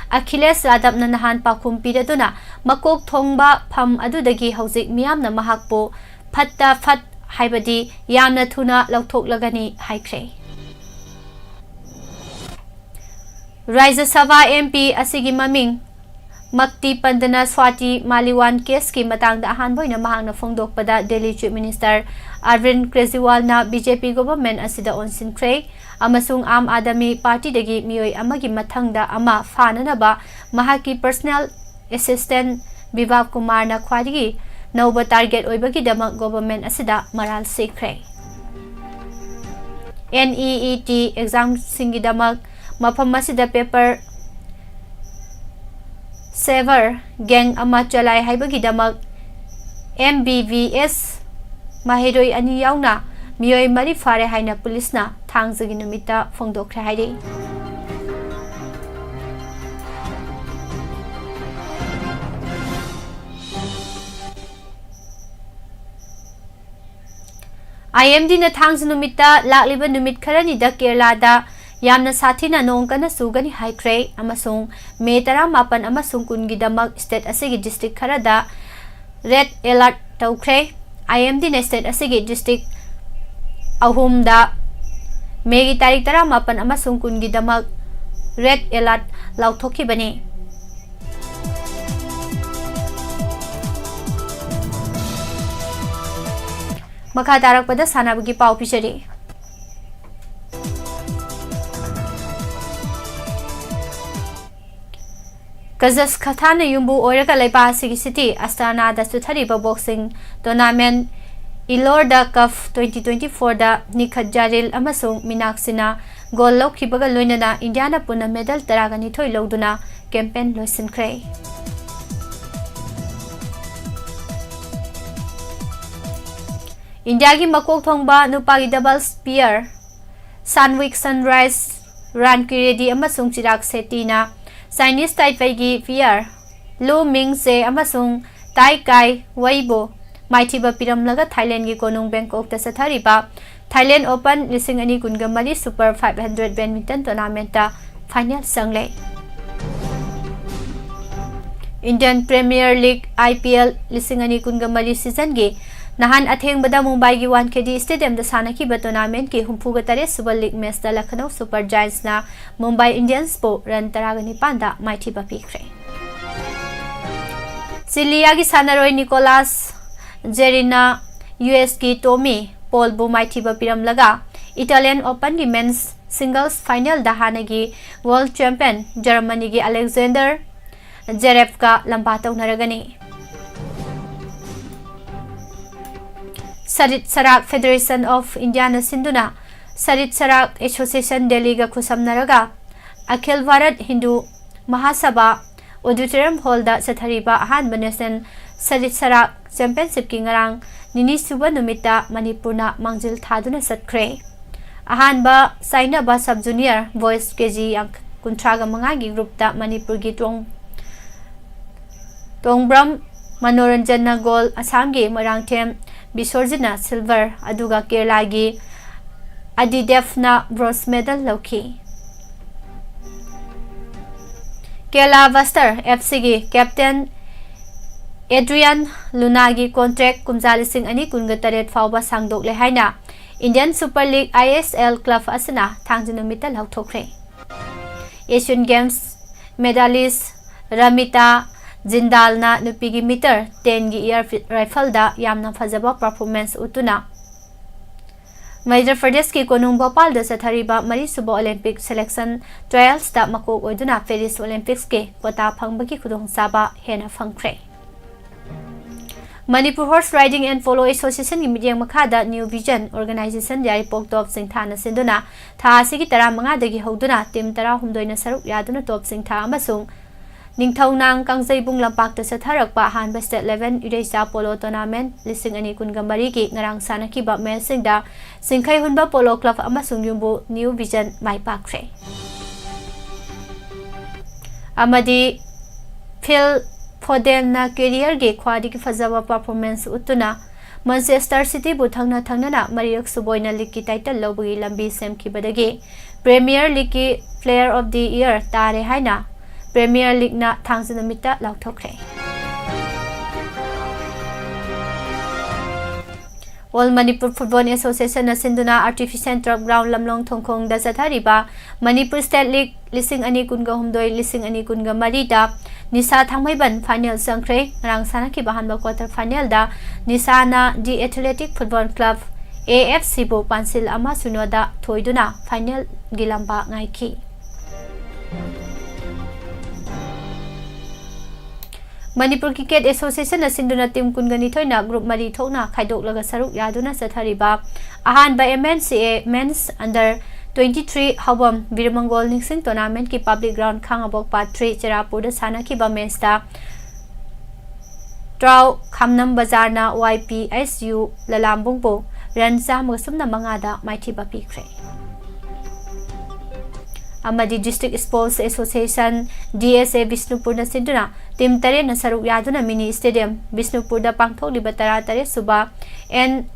ꯑꯈꯤꯂꯦꯁ ꯌꯥꯗꯕꯅ ꯅꯍꯥꯟ ꯄꯥꯎꯈꯨꯝ ꯄꯤꯔꯗꯨꯅ, ꯃꯀꯣꯛ ꯊꯣꯡꯕ ꯐꯝ ꯑꯗꯨꯗꯒꯤ ꯍꯧꯖꯤꯛ ꯃꯤꯌꯥꯝꯅ ꯃꯍꯥꯛꯄꯨ ꯐꯠꯇ ꯐꯠ, ꯍꯥꯏꯕꯗꯤ ꯌꯥꯝꯅ ꯊꯨꯅ ꯂꯧꯊꯣꯛꯂꯒꯅꯤ ꯍꯥꯏꯈ꯭ꯔꯦ꯫ ꯔꯥꯖ꯭ꯌ ꯁꯚꯥ MP ꯑꯁꯤꯒꯤ ꯃꯃꯤꯡ ꯃꯛꯇꯤ ꯄꯟꯗꯅ ꯁ꯭ꯋꯥꯇꯤ ꯃꯥꯂꯤꯋꯥꯟ ꯀꯦꯁꯀꯤ ꯃꯇꯥꯡꯗ ꯑꯍꯥꯟꯕ ꯑꯣꯏꯅ ꯃꯍꯥꯛꯅ ꯐꯣꯡꯗꯣꯛꯄꯗ, ꯗꯦꯜꯂꯤ ꯆꯤꯐ ꯃꯤꯅꯤꯁꯇꯔ ꯑꯔꯕꯤꯟꯗ ꯀ꯭ꯔꯦꯖꯤꯋꯥꯜꯅ ꯕꯤ ꯖꯦ ꯄꯤ ꯒꯣꯚꯔꯟꯃꯦꯟꯠ ꯑꯁꯤꯗ ꯑꯣꯟꯁꯤꯟꯈ꯭ꯔꯦ ꯑꯃꯁꯨꯡ ꯑꯥꯝ ꯑꯥꯗꯃꯤ ꯄꯥꯔꯇꯤꯗꯒꯤ ꯃꯤꯑꯣꯏ ꯑꯃꯒꯤ ꯃꯊꯪꯗ ꯑꯃ ꯐꯥꯅꯅꯕ ꯃꯍꯥꯛꯀꯤ ꯄꯔꯁꯅꯦꯜ ꯑꯦꯁꯤꯁꯇꯦꯟꯠ ꯕꯤꯚꯥꯕ ꯀꯨꯃꯥꯔꯅ ꯈ꯭ꯋꯥꯏꯗꯒꯤ ꯅꯧꯕ ꯇꯥꯔꯒꯦꯠ ꯑꯣꯏꯕꯒꯤꯗꯃꯛ ꯒꯣꯚꯔꯟꯃꯦꯟꯠ ꯑꯁꯤꯗ ꯃꯔꯥꯜ ꯁꯤꯈ꯭ꯔꯦ꯫ ꯑꯦꯟ ꯏ ꯏ ꯇꯤ ꯑꯦꯛꯖꯥꯝꯁꯤꯡꯒꯤꯗꯃꯛ ꯃꯐꯝ ꯑꯁꯤꯗ ꯄꯦꯄꯔ ꯁꯦꯚꯔ ꯒꯦꯡ ꯑꯃ ꯆꯂꯥꯏ ꯍꯥꯏꯕꯒꯤꯗꯃꯛ ꯑꯦꯝ ꯕꯤ ꯕꯤ ꯑꯦꯁ ꯃꯍꯩꯔꯣꯏ ꯑꯅꯤ ꯌꯥꯎꯅ ꯃꯤꯑꯣꯏ ꯃꯔꯤ ꯐꯥꯔꯦ ꯍꯥꯏꯅ ꯄꯨꯂꯤꯁꯅ ꯊꯥꯡꯖꯒꯤ ꯅꯨꯃꯤꯠꯇ ꯐꯣꯡꯗꯣꯛꯈ꯭ꯔꯦ ꯍꯥꯏꯔꯤ꯫ ꯑꯥꯏ ꯑꯦꯝ ꯗꯤꯅ ꯊꯥꯡꯖ ꯅꯨꯃꯤꯠꯇ ꯂꯥꯛꯂꯤꯕ ꯅꯨꯃꯤꯠ ꯈꯔꯅꯤꯗ ꯀꯦꯔꯂꯥꯗ ꯌꯥꯝꯅ ꯁꯥꯊꯤꯅ ꯅꯣꯡ ꯀꯟꯅ ꯆꯨꯒꯅꯤ ꯍꯥꯏꯈ꯭ꯔꯦ ꯑꯃꯁꯨꯡ ꯃꯦ ꯇꯔꯥꯃꯥꯄꯟ ꯑꯃꯁꯨꯡ ꯀꯨꯟꯒꯤꯗꯃꯛ ꯁ꯭ꯇꯦꯠ ꯑꯁꯤꯒꯤ ꯗꯤꯁꯇ꯭ꯔꯤꯛ ꯈꯔꯗ ꯔꯦꯗ ꯑꯦꯂꯔꯠ ꯇꯧꯈ꯭ꯔꯦ꯫ ꯑꯥꯏ ꯑꯦꯝ ꯗꯤꯅ ꯁ꯭ꯇꯦꯠ ꯑꯁꯤꯒꯤ ꯗꯤꯁꯇ꯭ꯔꯤꯛ ꯑꯍꯨꯝꯗ ꯃꯦꯒꯤ ꯇꯥꯔꯤꯛ ꯇꯔꯥꯃꯥꯄꯟ ꯑꯃꯁꯨꯡ ꯀꯨꯟꯒꯤꯗꯃꯛ ꯔꯦꯗ ꯑꯦꯂꯔꯠ ꯂꯥꯎꯊꯣꯛꯈꯤꯕꯅꯤ꯫ ꯃꯈꯥ ꯇꯥꯔꯛꯄꯗ ꯁꯥꯟꯅꯕꯒꯤ ꯄꯥꯎ ꯄꯤꯖꯔꯤ꯫ ꯀꯖꯁꯈꯁꯇꯥꯟꯅ ꯌꯨꯝꯕꯨ ꯑꯣꯏꯔꯒ ꯂꯩꯕꯥꯛ ꯑꯁꯤꯒꯤ ꯁꯤꯇꯤ ꯑꯁꯇꯥꯅꯥꯗ ꯆꯠꯊꯔꯤꯕ ꯕꯣꯛꯁꯤꯡ ꯇꯣꯔꯅꯥꯃꯦꯟꯠ ꯏꯂꯣꯔꯗ ꯀꯞ ꯇ꯭ꯋꯦꯟꯇꯤ ꯇ꯭ꯋꯦꯟꯇꯤ ꯐꯣꯔꯗ ꯅꯤꯈꯠ ꯖꯥꯔꯤꯜ ꯑꯃꯁꯨꯡ ꯃꯤꯅꯥꯛꯁꯤꯅ ꯒꯣꯜ ꯂꯧꯈꯤꯕꯒ ꯂꯣꯏꯅꯅ ꯏꯟꯗꯤꯌꯥꯅ ꯄꯨꯟꯅ ꯃꯦꯗꯜ ꯇꯔꯥꯒ ꯅꯤꯊꯣꯏ ꯂꯧꯗꯨꯅ ꯀꯦꯝꯄꯦꯟ ꯂꯣꯏꯁꯤꯟꯈ꯭ꯔꯦ꯫ ꯏꯟꯗꯤꯌꯥꯒꯤ ꯃꯀꯣꯛ ꯊꯣꯡꯕ ꯅꯨꯄꯥꯒꯤ ꯗꯕꯜꯁ ꯄꯤꯌꯔ ꯁꯥꯟꯋꯤꯛ ꯁꯟꯔꯥꯏꯁ ꯔꯥꯟꯀꯤꯔꯦꯗꯤ ꯑꯃꯁꯨꯡ ꯆꯤꯔꯥꯛ ꯁꯦꯇꯤꯅ ꯆꯥꯏꯅꯤꯁ ꯇꯥꯏꯄꯦꯏꯒꯤ ꯄꯤꯌꯔ ꯂꯨ ꯃꯤꯡ ꯖꯦ ꯑꯃꯁꯨꯡ ꯇꯥꯏ ꯀꯥꯏ ꯋꯩꯕꯨ ꯃꯥꯏꯊꯤꯕ ꯄꯤꯔꯝꯂꯒ ꯊꯥꯏꯂꯦꯟꯒꯤ ꯀꯣꯅꯨꯡ ꯕꯦꯡꯀꯣꯛꯇ ꯆꯠꯊꯔꯤꯕ ꯊꯥꯏꯂꯦꯟ ꯑꯣꯄꯟ ꯂꯤꯁꯤꯡ ꯑꯅꯤ ꯀꯨꯟꯒ ꯃꯔꯤ ꯁꯨꯄꯔ ꯐꯥꯏꯚ ꯍꯟꯗ꯭ꯔꯦꯠ ꯕꯦꯗꯃꯤꯟꯇꯟ ꯇꯣꯔꯅꯥꯃꯦꯟꯠꯇ ꯐꯥꯏꯅꯦꯜ ꯆꯪꯂꯦ꯫ Indian premier league, I P L, ꯂꯤꯁꯤꯡ ꯑꯅꯤ ꯀꯨꯟꯒ ꯃꯔꯤ ꯁꯤꯖꯟꯒꯤ ꯅꯍꯥꯟ ꯑꯊꯦꯡꯕꯗ ꯃꯨꯝꯕꯥꯏꯒꯤ ꯋꯥꯟꯈꯦꯗꯦ ꯁ꯭ꯇꯦꯗꯤꯌꯝꯗ ꯁꯥꯟꯅꯈꯤꯕ ꯇꯣꯔꯅꯥꯃꯦꯟꯠꯀꯤ ꯍꯨꯝꯐꯨꯒ ꯇꯔꯦꯠ ꯁꯨꯕ ꯂꯤꯒ ꯃꯦꯆꯇ ꯂꯈꯅꯧ ꯁꯨꯄꯔ ꯖꯥꯏꯟꯠꯁꯅ ꯃꯨꯝꯕꯥꯏ ꯏꯟꯗꯤꯌꯟꯁꯄꯨ ꯔꯟ ꯇꯔꯥꯒ ꯅꯤꯄꯥꯟꯗ ꯃꯥꯏꯊꯤꯕ ꯄꯤꯈ꯭ꯔꯦ꯫ ꯆꯤꯂꯤꯌꯥꯒꯤ ꯁꯥꯟꯅꯔꯣꯏ ꯅꯤꯀꯣꯂꯥꯁ ꯖꯦꯔꯤꯅ ꯌꯨ ꯑꯦꯁꯀꯤ ꯇꯣꯃꯤ ꯄꯣꯜꯕꯨ ꯃꯥꯏꯊꯤꯕ ꯄꯤꯔꯝꯂꯒ, ꯏꯇꯥꯂꯤꯌꯟ ꯑꯣꯄꯟꯒꯤ ꯃꯦꯟꯁ ꯁꯤꯡꯒꯜꯁ ꯐꯥꯏꯅꯦꯜꯗ ꯍꯥꯟꯅꯒꯤ ꯋꯥꯔꯜꯗ ꯆꯦꯝꯄꯤꯌꯟ ꯖꯔꯃꯅꯤꯒꯤ ꯑꯂꯦꯛꯖꯦꯟꯗꯔ ꯖꯦꯔꯦꯞꯀ ꯂꯝꯕꯥ ꯇꯧꯅꯔꯒꯅꯤ꯫ ꯁꯔꯤꯠ ꯁꯔꯥꯛ ꯐꯦꯗꯔꯦꯁꯟ ꯑꯣꯐ ꯏꯟꯗꯤꯌꯥꯅ ꯁꯤꯟꯗꯨꯅ ꯁꯔꯤꯠ ꯁꯔꯥꯛ ꯑꯦꯁꯣꯁꯤꯌꯦꯁꯟ ꯗꯦꯜꯂꯤꯒ ꯈꯨꯠꯁꯝꯅꯔꯒ ꯑꯈꯤꯜ ꯚꯥꯔꯠ ꯍꯤꯟꯗꯨ ꯃꯍꯥꯁꯚꯥ ꯑꯣꯗꯤꯇꯣꯔꯤꯌꯝ ꯍꯣꯜꯗ ꯆꯠꯊꯔꯤꯕ ꯑꯍꯥꯟꯕ ꯅꯦꯁꯅꯦꯜ ꯁꯔꯤꯠ ꯁꯔꯥꯛ ꯆꯦꯝꯄꯤꯌꯟꯁꯤꯞꯀꯤ ꯉꯔꯥꯡ ꯅꯤꯅꯤ ꯁꯨꯕ ꯅꯨꯃꯤꯠꯇ ꯃꯅꯤꯄꯨꯔꯅ ꯃꯥꯡꯖꯤꯜ ꯊꯥꯗꯨꯅ ꯆꯠꯈ꯭ꯔꯦ꯫ ꯑꯍꯥꯟꯕ ꯁꯥꯏꯅꯕ ꯁꯕ ꯖꯨꯅꯤꯌꯔ ꯕꯣꯏꯁ ꯀꯦ ꯖꯤ ꯀꯨꯟꯊ꯭ꯔꯥꯒ ꯃꯉꯥꯒꯤ ꯒ꯭ꯔꯨꯞꯇ ꯃꯅꯤꯄꯨꯔꯒꯤ ꯇꯣꯡ-, ꯇꯣꯡꯕ꯭ꯔꯝ ꯃꯅꯣꯔꯟꯖꯟꯅ ꯒꯣꯜ, ꯑꯁꯥꯝꯒꯤ ꯃꯣꯏꯔꯥꯡꯊꯦꯝ ꯕꯤꯁꯣꯔꯖꯤꯠꯅ ꯁꯤꯜꯚꯔ, ꯑꯗꯨꯒ ꯀꯦꯔꯂꯥꯒꯤ ꯑꯗꯤꯗꯦꯐꯅ ꯕ꯭ꯔꯣꯟꯖ ꯃꯦꯗꯜ ꯂꯧꯈꯤ꯫ ꯀꯦꯔꯂꯥ ꯕꯁꯇꯔ ꯑꯦꯐ ꯁꯤꯒꯤ ꯀꯦꯞꯇꯦꯟ ꯑꯦꯗ꯭ꯔꯤꯌꯥꯟ ꯂꯨꯅꯥꯒꯤ ꯀꯣꯟꯇ꯭ꯔꯦꯛ ꯀꯨꯝꯖꯥ ꯂꯤꯁꯤꯡ ꯑꯅꯤ ꯀꯨꯟꯒ ꯇꯔꯦꯠ ꯐꯥꯎꯕ ꯁꯥꯡꯗꯣꯛꯂꯦ ꯍꯥꯏꯅ ꯏꯟꯗꯤꯌꯟ ꯁꯨꯄꯔ ꯂꯤꯒ, ꯑꯥꯏ ꯑꯦꯁ ꯑꯦꯜ, ꯀ꯭ꯂꯕ ꯑꯁꯤꯅ ꯊꯥꯡꯖ ꯅꯨꯃꯤꯠꯇ ꯂꯥꯎꯊꯣꯛꯈ꯭ꯔꯦ꯫ ꯑꯦꯁꯤꯌꯟ ꯒꯦꯝꯁ ꯃꯦꯗꯥꯂꯤꯁ ꯔꯃꯤꯇꯥ ꯖꯤꯟꯗꯥꯜꯅ ꯅꯨꯄꯤꯒꯤ ꯃꯤꯇꯔ ꯇꯦꯟꯒꯤ ꯏꯌꯥꯔ ꯔꯥꯏꯐꯜꯗ ꯌꯥꯝꯅ ꯐꯖꯕ ꯄꯔꯐꯣꯔꯃꯦꯟꯁ ꯎꯠꯇꯨꯅ ꯃꯙ꯭ꯌ ꯄ꯭ꯔꯗꯦꯁꯀꯤ ꯀꯣꯅꯨꯡ ꯚꯣꯄꯥꯜꯗ ꯆꯠꯊꯔꯤꯕ ꯃꯔꯤꯁꯨꯕ ꯑꯣꯂꯦꯝꯄꯤꯛ ꯁꯦꯂꯦꯛꯁꯟ ꯇ꯭ꯔꯥꯌꯦꯜꯁꯇ ꯃꯀꯣꯛ ꯑꯣꯏꯗꯨꯅ ꯄꯦꯔꯤꯁ ꯑꯣꯂꯦꯝꯄꯤꯛꯁꯀꯤ ꯀ꯭ꯋꯥꯇꯥ ꯐꯪꯕꯒꯤ ꯈꯨꯗꯣꯡꯆꯥꯕ ꯍꯦꯟꯅ ꯐꯪꯈ꯭ꯔꯦ꯫ Manipur horse riding and polo ꯑꯦꯁꯣꯁꯤꯌꯦꯁꯟꯒꯤ ꯃꯤꯠꯌꯦꯡ ꯃꯈꯥꯗ ꯅ꯭ꯌꯨ ꯚꯤꯖꯟ ꯑꯣꯔꯒꯅꯥꯏꯖꯦꯁꯟ ꯌꯥꯏꯔꯤꯄꯣꯛ ꯇꯣꯞ ꯆꯤꯡꯊꯥꯅ ꯁꯤꯟꯗꯨꯅ ꯊꯥ ꯑꯁꯤꯒꯤ ꯇꯔꯥꯃꯉꯥꯗꯒꯤ ꯍꯧꯗꯨꯅ ꯇꯤꯝ ꯇꯔꯥꯍꯨꯝꯗꯣꯏꯅ ꯁꯔꯨꯛ ꯌꯥꯗꯨꯅ ꯇꯣꯞ ꯆꯤꯡꯊꯥ ꯑꯃꯁꯨꯡ ꯅꯤꯡꯊꯧꯅꯥꯡ ꯀꯥꯡꯖꯩꯕꯨꯡ ꯂꯝꯄꯥꯛꯇ ꯆꯠꯊꯔꯛꯄ ꯑꯍꯥꯟꯕ ꯁ꯭ꯇꯦꯠ ꯂꯦꯚꯦꯜ ꯏꯔꯩꯆꯥ ꯄꯣꯂꯣ ꯇꯣꯔꯅꯥꯃꯦꯟꯠ ꯂꯤꯁꯤꯡ ꯑꯅꯤ ꯀꯨꯟꯒ ꯃꯔꯤꯒꯤ ꯉꯔꯥꯡ ꯁꯥꯟꯅꯈꯤꯕ ꯃꯦꯆꯁꯤꯡꯗ ꯆꯤꯡꯈꯩꯍꯨꯟꯕ ꯄꯣꯂꯣ ꯀ꯭ꯂꯕ ꯑꯃꯁꯨꯡ ꯌꯨꯝꯕꯨ ꯅ꯭ꯌꯨ ꯚꯤꯖꯟ ꯃꯥꯏ ꯄꯥꯛꯈ꯭ꯔꯦ꯫ ꯑꯃꯗꯤ ꯐꯤꯜ ꯐꯣꯗꯦꯟꯅ ꯀꯦꯔꯤꯌꯔꯒꯤ ꯈ꯭ꯋꯥꯏꯗꯒꯤ ꯐꯖꯕ ꯄꯔꯐꯣꯔꯃꯦꯟꯁ ꯎꯠꯇꯨꯅ ꯃꯥꯟꯆꯦꯁꯇꯔ ꯁꯤꯇꯤꯕꯨ ꯊꯪꯅ ꯊꯪꯅꯅ ꯃꯔꯤꯔꯛ ꯁꯨꯕ ꯑꯣꯏꯅ ꯂꯤꯒꯀꯤ ꯇꯥꯏꯇꯜ ꯂꯧꯕꯒꯤ ꯂꯝꯕꯤ ꯁꯦꯝꯈꯤꯕꯗꯒꯤ premier ꯂꯤꯒꯀꯤ Player of the Year ꯇꯥꯔꯦ ꯍꯥꯏꯅ ꯄ꯭ꯔꯤꯃꯤꯌꯔ ꯂꯤꯒꯅ ꯊꯥꯡꯖ ꯅꯨꯃꯤꯠꯇ ꯂꯥꯎꯊꯣꯛꯈ꯭ꯔꯦ꯫ All Manipur Football Association ꯅ ꯁꯤꯟꯗꯨꯅ Artificial Turf Ground ꯂꯝꯂꯣꯡ ꯊꯣꯡꯈꯣꯡꯗ ꯆꯠꯊꯔꯤꯕ Manipur State League ꯂꯤꯁꯤꯡ ꯑꯅꯤ ꯀꯨꯟꯒ ꯍꯨꯝꯗꯣꯏ ꯂꯤꯁꯤꯡ ꯑꯅꯤ ꯀꯨꯟꯒ ꯃꯔꯤꯗ ꯅꯤꯁꯥ ꯊꯥꯡꯃꯩꯕꯟ final ꯆꯪꯈ꯭ꯔꯦ꯫ ꯉꯔꯥꯡ ꯁꯥꯟꯅꯈꯤꯕ ꯑꯍꯥꯟꯕ quarter final the ꯅꯤꯁꯥꯅ The Athletic Football Club, A F C ꯕꯨ ꯄꯥꯟꯁꯤꯜ ꯑꯃ ꯁꯤꯅꯣꯗ ꯊꯣꯏꯗꯨꯅ final ꯒꯤ ꯂꯝꯕꯥ ꯉꯥꯏꯈꯤ꯫ Manipur Cricket Association ꯅ ꯁꯤꯟꯗꯨꯅ team ꯀꯨꯟꯒ ꯅꯤꯊꯣꯏꯅ group ꯃꯔꯤ ꯊꯣꯛꯅ ꯈꯥꯏꯗꯣꯛꯂꯒ ꯁꯔꯨꯛ ꯌꯥꯗꯨꯅ ꯆꯠꯊꯔꯤꯕ ꯑꯍꯥꯟꯕ M N C A Men's Under twenty-three ꯍꯥꯎꯕꯝ ꯕꯤꯔꯃꯪꯒꯣꯜ ꯅꯤꯡꯁꯤꯡ tournament ꯀꯤ public ground ꯈꯥꯉꯕꯣꯛ part three ꯆꯦꯔꯥꯄꯨꯔꯗ ꯁꯥꯟꯅꯈꯤꯕ match ꯇ ꯇ꯭ꯔꯥꯎ ꯈꯥꯝꯅꯝ ꯕꯖꯥꯔꯅ Y P S U ꯂꯂꯥꯝꯕꯨꯡꯕꯨ run ꯆꯥꯝꯃꯒ ꯁꯨꯞꯅ ꯃꯉꯥꯗ ꯃꯥꯏꯊꯤꯕ ꯄꯤꯈ꯭ꯔꯦ꯫ ꯑꯃꯗꯤ District Sports Association, D S A, ꯕꯤꯁꯅꯨꯄꯨꯔꯅ ꯁꯤꯟꯗꯨꯅ team ꯇꯔꯦꯠꯅ ꯁꯔꯨꯛ ꯌꯥꯗꯨꯅ mini stadium ꯕꯤꯁꯅꯨꯄꯨꯔꯗ ꯄꯥꯡꯊꯣꯛꯂꯤꯕ ꯇꯔꯥꯇꯔꯦꯠ ꯁꯨꯕ N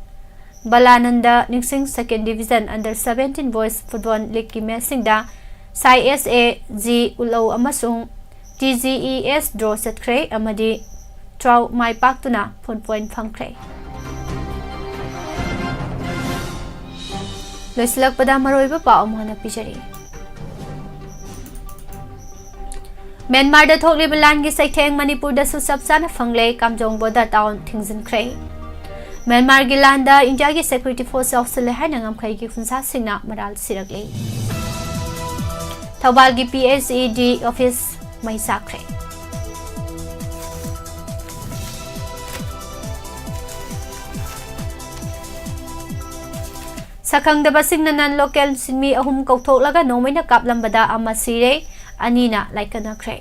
ꯕꯂꯥꯅꯟꯗ ꯅꯤꯡꯁꯤꯡ second division under seventeen boys football league ꯀꯤ match ꯁꯤꯡꯗ ꯁꯥꯏ S A G ꯎꯠꯂꯧ ꯑꯃꯁꯨꯡ T G E S draw ꯆꯠꯈ꯭ꯔꯦ ꯑꯃꯗꯤ ꯇ꯭ꯔꯥꯎ ꯃꯥꯏ ꯄꯥꯛꯇꯨꯅ full point ꯐꯪꯈ꯭ꯔꯦ꯫ ꯂꯣꯏꯁꯤꯜꯂꯛꯄꯗ ꯃꯔꯨꯑꯣꯏꯕ ꯄꯥꯎ ꯑꯃꯨꯛ ꯍꯟꯅ ꯄꯤꯖꯔꯤ꯫ ꯃ꯭ꯌꯥꯟꯃꯥꯔꯗ ꯊꯣꯛꯂꯤꯕ ꯂꯥꯟꯒꯤ ꯆꯩꯊꯦꯡ ꯃꯅꯤꯄꯨꯔꯗꯁꯨ ꯆꯞ ꯆꯥꯅ ꯐꯪꯂꯦ, ꯀꯥꯝꯖꯣꯡ border town ꯊꯤꯡꯖꯤꯟꯈ꯭ꯔꯦ꯫ ꯃ꯭ꯌꯥꯟꯃꯥꯔꯒꯤ ꯂꯥꯟꯗ ꯏꯟꯗꯤꯌꯥꯒꯤ security force ꯌꯥꯎꯁꯤꯜꯂꯦ ꯍꯥꯏꯅ ꯉꯝꯈꯩꯒꯤ ꯈꯨꯟꯁꯥꯁꯤꯡꯅ ꯃꯔꯥꯜ ꯁꯤꯔꯛꯂꯤ꯫ ꯊꯧꯕꯥꯜꯒꯤ P H E D office ꯃꯩ ꯆꯥꯛꯈ꯭ꯔꯦ꯫ ꯁꯛꯈꯪꯗꯕꯁꯤꯡꯅ non local ꯃꯤ ꯑꯍꯨꯝ ꯀꯧꯊꯣꯛꯂꯒ ꯅꯣꯡꯃꯩꯅ ꯀꯥꯞꯂꯝꯕꯗ ꯑꯃ ꯁꯤꯔꯦ, ꯑꯅꯤꯅ ꯂꯥꯏꯀꯠꯅꯈ꯭ꯔꯦ꯫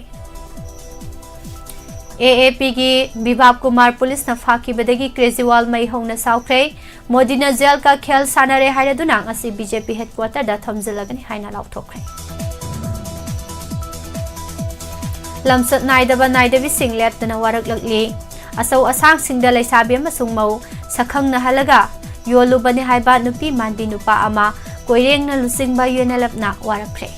A A P ꯒꯤ ꯕꯤꯚꯥꯕ ꯀꯨꯃꯥꯔ ꯄꯨꯂꯤꯁꯅ ꯐꯥꯈꯤꯕꯗꯒꯤ ꯀ꯭ꯔꯦꯖꯤꯋꯥꯜ ꯃꯩ ꯍꯧꯅ ꯁꯥꯎꯈ꯭ꯔꯦ꯫ ꯃꯣꯗꯤꯅ ꯖꯦꯜ ꯀ ꯈꯦꯜ ꯁꯥꯟꯅꯔꯦ ꯍꯥꯏꯔꯗꯨꯅ ꯉꯁꯤ B J P headquarter ꯗ ꯊꯣꯝꯖꯤꯜꯂꯒꯅꯤ ꯍꯥꯏꯅ ꯂꯥꯎꯊꯣꯛꯈ꯭ꯔꯦ꯫ ꯂꯝꯆꯠ ꯅꯥꯏꯗꯕ ꯅꯥꯏꯗꯕꯤꯁꯤꯡ ꯂꯦꯞꯇꯅ ꯋꯥꯔꯛꯂꯛꯂꯤ꯫ ꯑꯆꯧ ꯑꯁꯥꯡꯁꯤꯡꯗ ꯂꯩꯁꯥꯕꯤ ꯑꯃꯁꯨꯡ ꯃꯧ ꯁꯛꯈꯪꯅꯍꯜꯂꯒ ꯌꯣꯜꯂꯨꯕꯅꯤ ꯍꯥꯏꯕ ꯅꯨꯄꯤ ꯃꯥꯟꯕꯤ ꯅꯨꯄꯥ ꯑꯃ ꯀꯣꯏꯔꯦꯡꯅ ꯂꯨꯆꯤꯡꯕ U N L F ꯅ ꯋꯥꯔꯛꯈ꯭ꯔꯦ꯫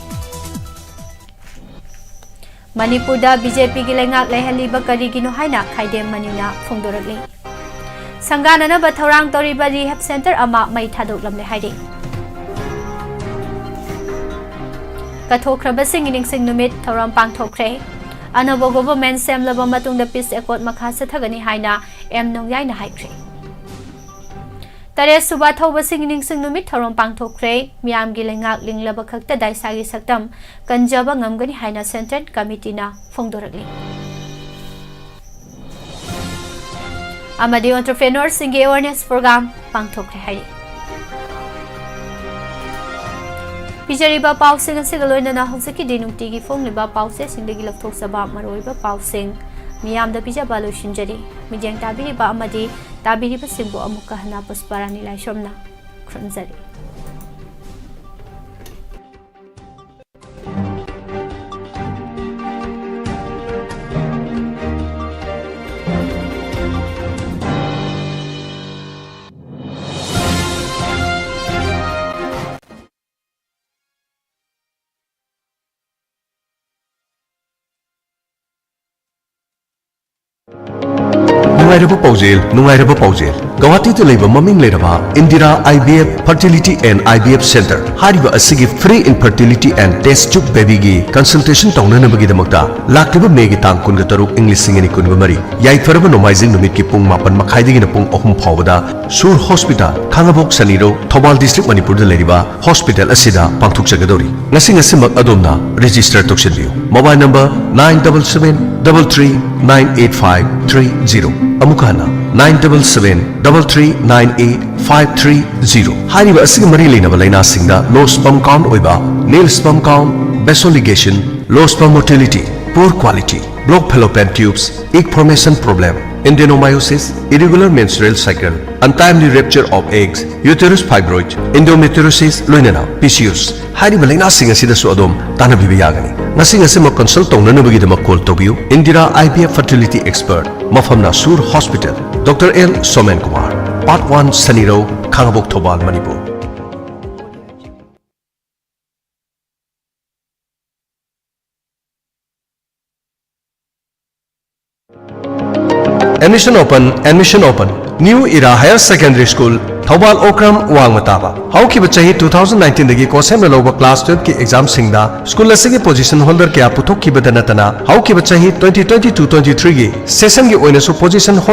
ꯃꯅꯤꯄꯨꯔꯗ B J P ꯒꯤ ꯂꯩꯉꯥꯛ ꯂꯩꯍꯜꯂꯤꯕ ꯀꯔꯤꯒꯤꯅꯣ ꯍꯥꯏꯅ ꯈꯥꯏꯗꯦꯝ ꯃꯅꯤꯅ ꯐꯣꯡꯗꯣꯔꯛꯂꯤ꯫ ꯁꯪꯒꯥꯅꯅꯕ ꯊꯧꯔꯥꯡ ꯇꯧꯔꯤꯕ ꯔꯤꯍꯦꯞ ꯁꯦꯟꯇꯔ ꯑꯃ ꯃꯩ ꯊꯥꯗꯣꯛꯂꯝꯂꯦ ꯍꯥꯏꯔꯤ꯫ ꯀꯠꯊꯣꯛꯈ꯭ꯔꯕꯁꯤꯡꯒꯤ ꯅꯤꯡꯁꯤꯡ ꯅꯨꯃꯤꯠ ꯊꯧꯔꯝ ꯄꯥꯡꯊꯣꯛꯈ꯭ꯔꯦ꯫ ꯑꯅꯧꯕ ꯒꯣꯚꯔꯟꯃꯦꯟꯠ ꯁꯦꯝꯂꯕ ꯃꯇꯨꯡꯗ ꯄꯤꯁ ꯑꯦꯀꯣꯔꯗ ꯃꯈꯥ ꯆꯠꯊꯒꯅꯤ ꯍꯥꯏꯅ ꯑꯦꯝ ꯅꯣꯡꯌꯥꯏꯅ ꯍꯥꯏꯈ꯭ꯔꯦ꯫ ꯇꯔꯦꯠ ꯁꯨꯕ ꯊꯧꯕꯁꯤꯡꯒꯤ ꯅꯤꯡꯁꯤꯡ ꯅꯨꯃꯤꯠ ꯊꯧꯔꯝ ꯄꯥꯡꯊꯣꯛꯈ꯭ꯔꯦ꯫ ꯃꯤꯌꯥꯝꯒꯤ ꯂꯩꯉꯥꯛ ꯂꯤꯡꯂꯕ ꯈꯛꯇꯗ ꯏꯁꯥꯒꯤ ꯁꯛꯇꯝ ꯀꯟꯖꯕ ꯉꯝꯒꯅꯤ ꯍꯥꯏꯅ ꯁꯦꯟꯇ꯭ꯔꯦꯜ ꯀꯃꯤꯇꯤꯅ ꯐꯣꯡꯗꯣꯔꯛꯂꯤ꯫ ꯑꯃꯗꯤ ꯑꯣꯟꯇꯔꯄ꯭ꯔꯦꯅꯔꯁꯤꯡꯒꯤ ꯑꯦꯋꯦꯔꯅꯦꯁ ꯄ꯭ꯔꯣꯒ꯭ꯔꯥꯝ ꯄꯥꯡꯊꯣꯛꯈ꯭ꯔꯦ ꯍꯥꯏꯔꯤ꯫ ꯄꯤꯖꯔꯤꯕ ꯄꯥꯎꯁꯤꯡ ꯑꯁꯤꯒ ꯂꯣꯏꯅꯅ ꯍꯧꯖꯤꯛꯀꯤꯗꯤ ꯅꯨꯡꯇꯤꯒꯤ ꯐꯣꯡꯂꯤꯕ ꯄꯥꯎꯆꯦꯁꯤꯡꯗꯒꯤ ꯂꯧꯊꯣꯛꯆꯕ ꯃꯔꯨꯑꯣꯏꯕ ꯄꯥꯎꯁꯤꯡ ꯃꯤꯌꯥꯝꯗ ꯄꯤꯖꯕ ꯂꯣꯏꯁꯤꯟꯖꯔꯤ꯫ ꯃꯤꯠꯌꯦꯡ ꯇꯥꯕꯤꯔꯤꯕ ꯑꯃꯗꯤ ꯇꯥꯕꯤꯔꯤꯕꯁꯤꯡꯕꯨ ꯑꯃꯨꯛꯀ ꯍꯟꯅ ꯄꯨꯁꯄꯥꯔꯥꯅꯤ ꯂꯥꯏꯁ꯭ꯔꯝꯅ ꯈꯨꯔꯨꯝꯖꯔꯤ꯫ ꯅꯨꯡꯉꯥꯏꯔꯕ ꯄꯥꯎꯖꯦꯜ, ꯅꯨꯡꯉꯥꯏꯔꯕ ꯄꯥꯎꯖꯦꯜ꯫ ꯒꯧꯍꯥꯇꯤꯗ ꯂꯩꯕ ꯃꯃꯤꯡ ꯂꯩꯔꯕ Indira IVF Fertility and IVF Center ꯍꯥꯏꯔꯤꯕ ꯑꯁꯤꯒꯤ free infertility and test tube babyꯒꯤ consultation ꯇꯧꯅꯅꯕꯒꯤꯗꯃꯛꯇ ꯂꯥꯛꯂꯤꯕ ꯃꯦꯒꯤ ꯇꯥꯡ ꯀꯨꯟꯒ ꯇꯔꯨꯛ, ꯏꯪ ꯂꯤꯁꯤꯡ ꯑꯅꯤ ꯀꯨꯟꯒ ꯃꯔꯤ, ꯌꯥꯏꯐꯔꯕ ꯅꯣꯡꯃꯥꯏꯖꯤꯡ ꯅꯨꯃꯤꯠꯀꯤ ꯄꯨꯡ ꯃꯥꯄꯟ ꯃꯈꯥꯏꯗꯒꯤꯅ ꯄꯨꯡ ꯑꯍꯨꯝ ꯐꯥꯎꯕꯗ ꯁꯨꯔ ꯍꯣꯁꯄꯤꯇꯥꯜ, ꯈꯥꯉꯕꯣꯛ ꯁꯅꯤꯔꯧ, ꯊꯧꯕꯥꯜ ꯗꯤꯁꯇ꯭ꯔꯤꯛ, ꯃꯅꯤꯄꯨꯔꯗ ꯂꯩꯔꯤꯕ ꯍꯣꯁꯄꯤꯇꯥꯜ ꯑꯁꯤꯗ ꯄꯥꯡꯊꯣꯛꯆꯒꯗꯧꯔꯤ꯫ ꯉꯁꯤ ꯉꯁꯤꯃꯛ ꯑꯗꯣꯝꯅ register ꯇꯧꯁꯤꯟꯕꯤꯌꯨ꯫ Mobile number nine double seven double three nine eight five three zero꯫ ꯑꯃꯨꯛꯀ ꯍꯟꯅ, nine double seven double three nine eight five three zero꯫ ꯍꯥꯏꯔꯤꯕ ꯑꯁꯤꯒ ꯃꯔꯤ ꯂꯩꯅꯕ ꯂꯥꯏꯅꯥꯁꯤꯡꯗ low sperm count ꯑꯣꯏꯕ, nil sperm count, vasoligation, low sperm motility, poor quality, blocked fallopian tubes, egg formation problem, adenomyosis, irregular menstrual cycle, untimely rupture of eggs, uterus fibroid, endometriosis, ꯂꯣꯏꯅꯅ PCOS ꯍꯥꯏꯔꯤꯕ ꯂꯥꯏꯅꯥꯁꯤꯡ ꯑꯁꯤꯗꯁꯨ ꯑꯗꯣꯝ ꯇꯥꯟꯅꯕꯤꯕ ꯌꯥꯒꯅꯤ꯫ ꯉꯁꯤ ꯉꯁꯤꯃꯛ consult ꯇꯧꯅꯅꯕꯒꯤꯗꯃꯛ call ꯇꯧꯕꯤꯌꯨ꯫ Indira IVF Fertility Expert, ꯃꯐꯝꯅ Sur hospital, Doctor L Somen Kumar, Part one, ꯁꯅꯤꯔꯧ, Khangabok, Thoubal, Manipur. Admission open, admission open. New Era Higher Secondary School, Thoubal Okram ꯋꯥꯡꯃ ꯇꯥꯕ꯫ ꯍꯧꯈꯤꯕ ꯆꯍꯤ two thousand nineteen ꯗꯒꯤ ꯀꯣ ꯁꯦꯝꯅ ꯂꯧꯕ class twelve ꯀꯤ exam ꯁꯤꯡꯗ school ꯑꯁꯤꯒꯤ position holder ꯀꯌꯥ ꯄꯨꯊꯣꯛꯈꯤꯕꯗ ꯅꯠꯇꯅ, ꯍꯧꯈꯤꯕ ꯆꯍꯤ twenty twenty-two twenty-three ꯒꯤ session ꯒꯤ ꯑꯣꯏꯅꯁꯨ position holder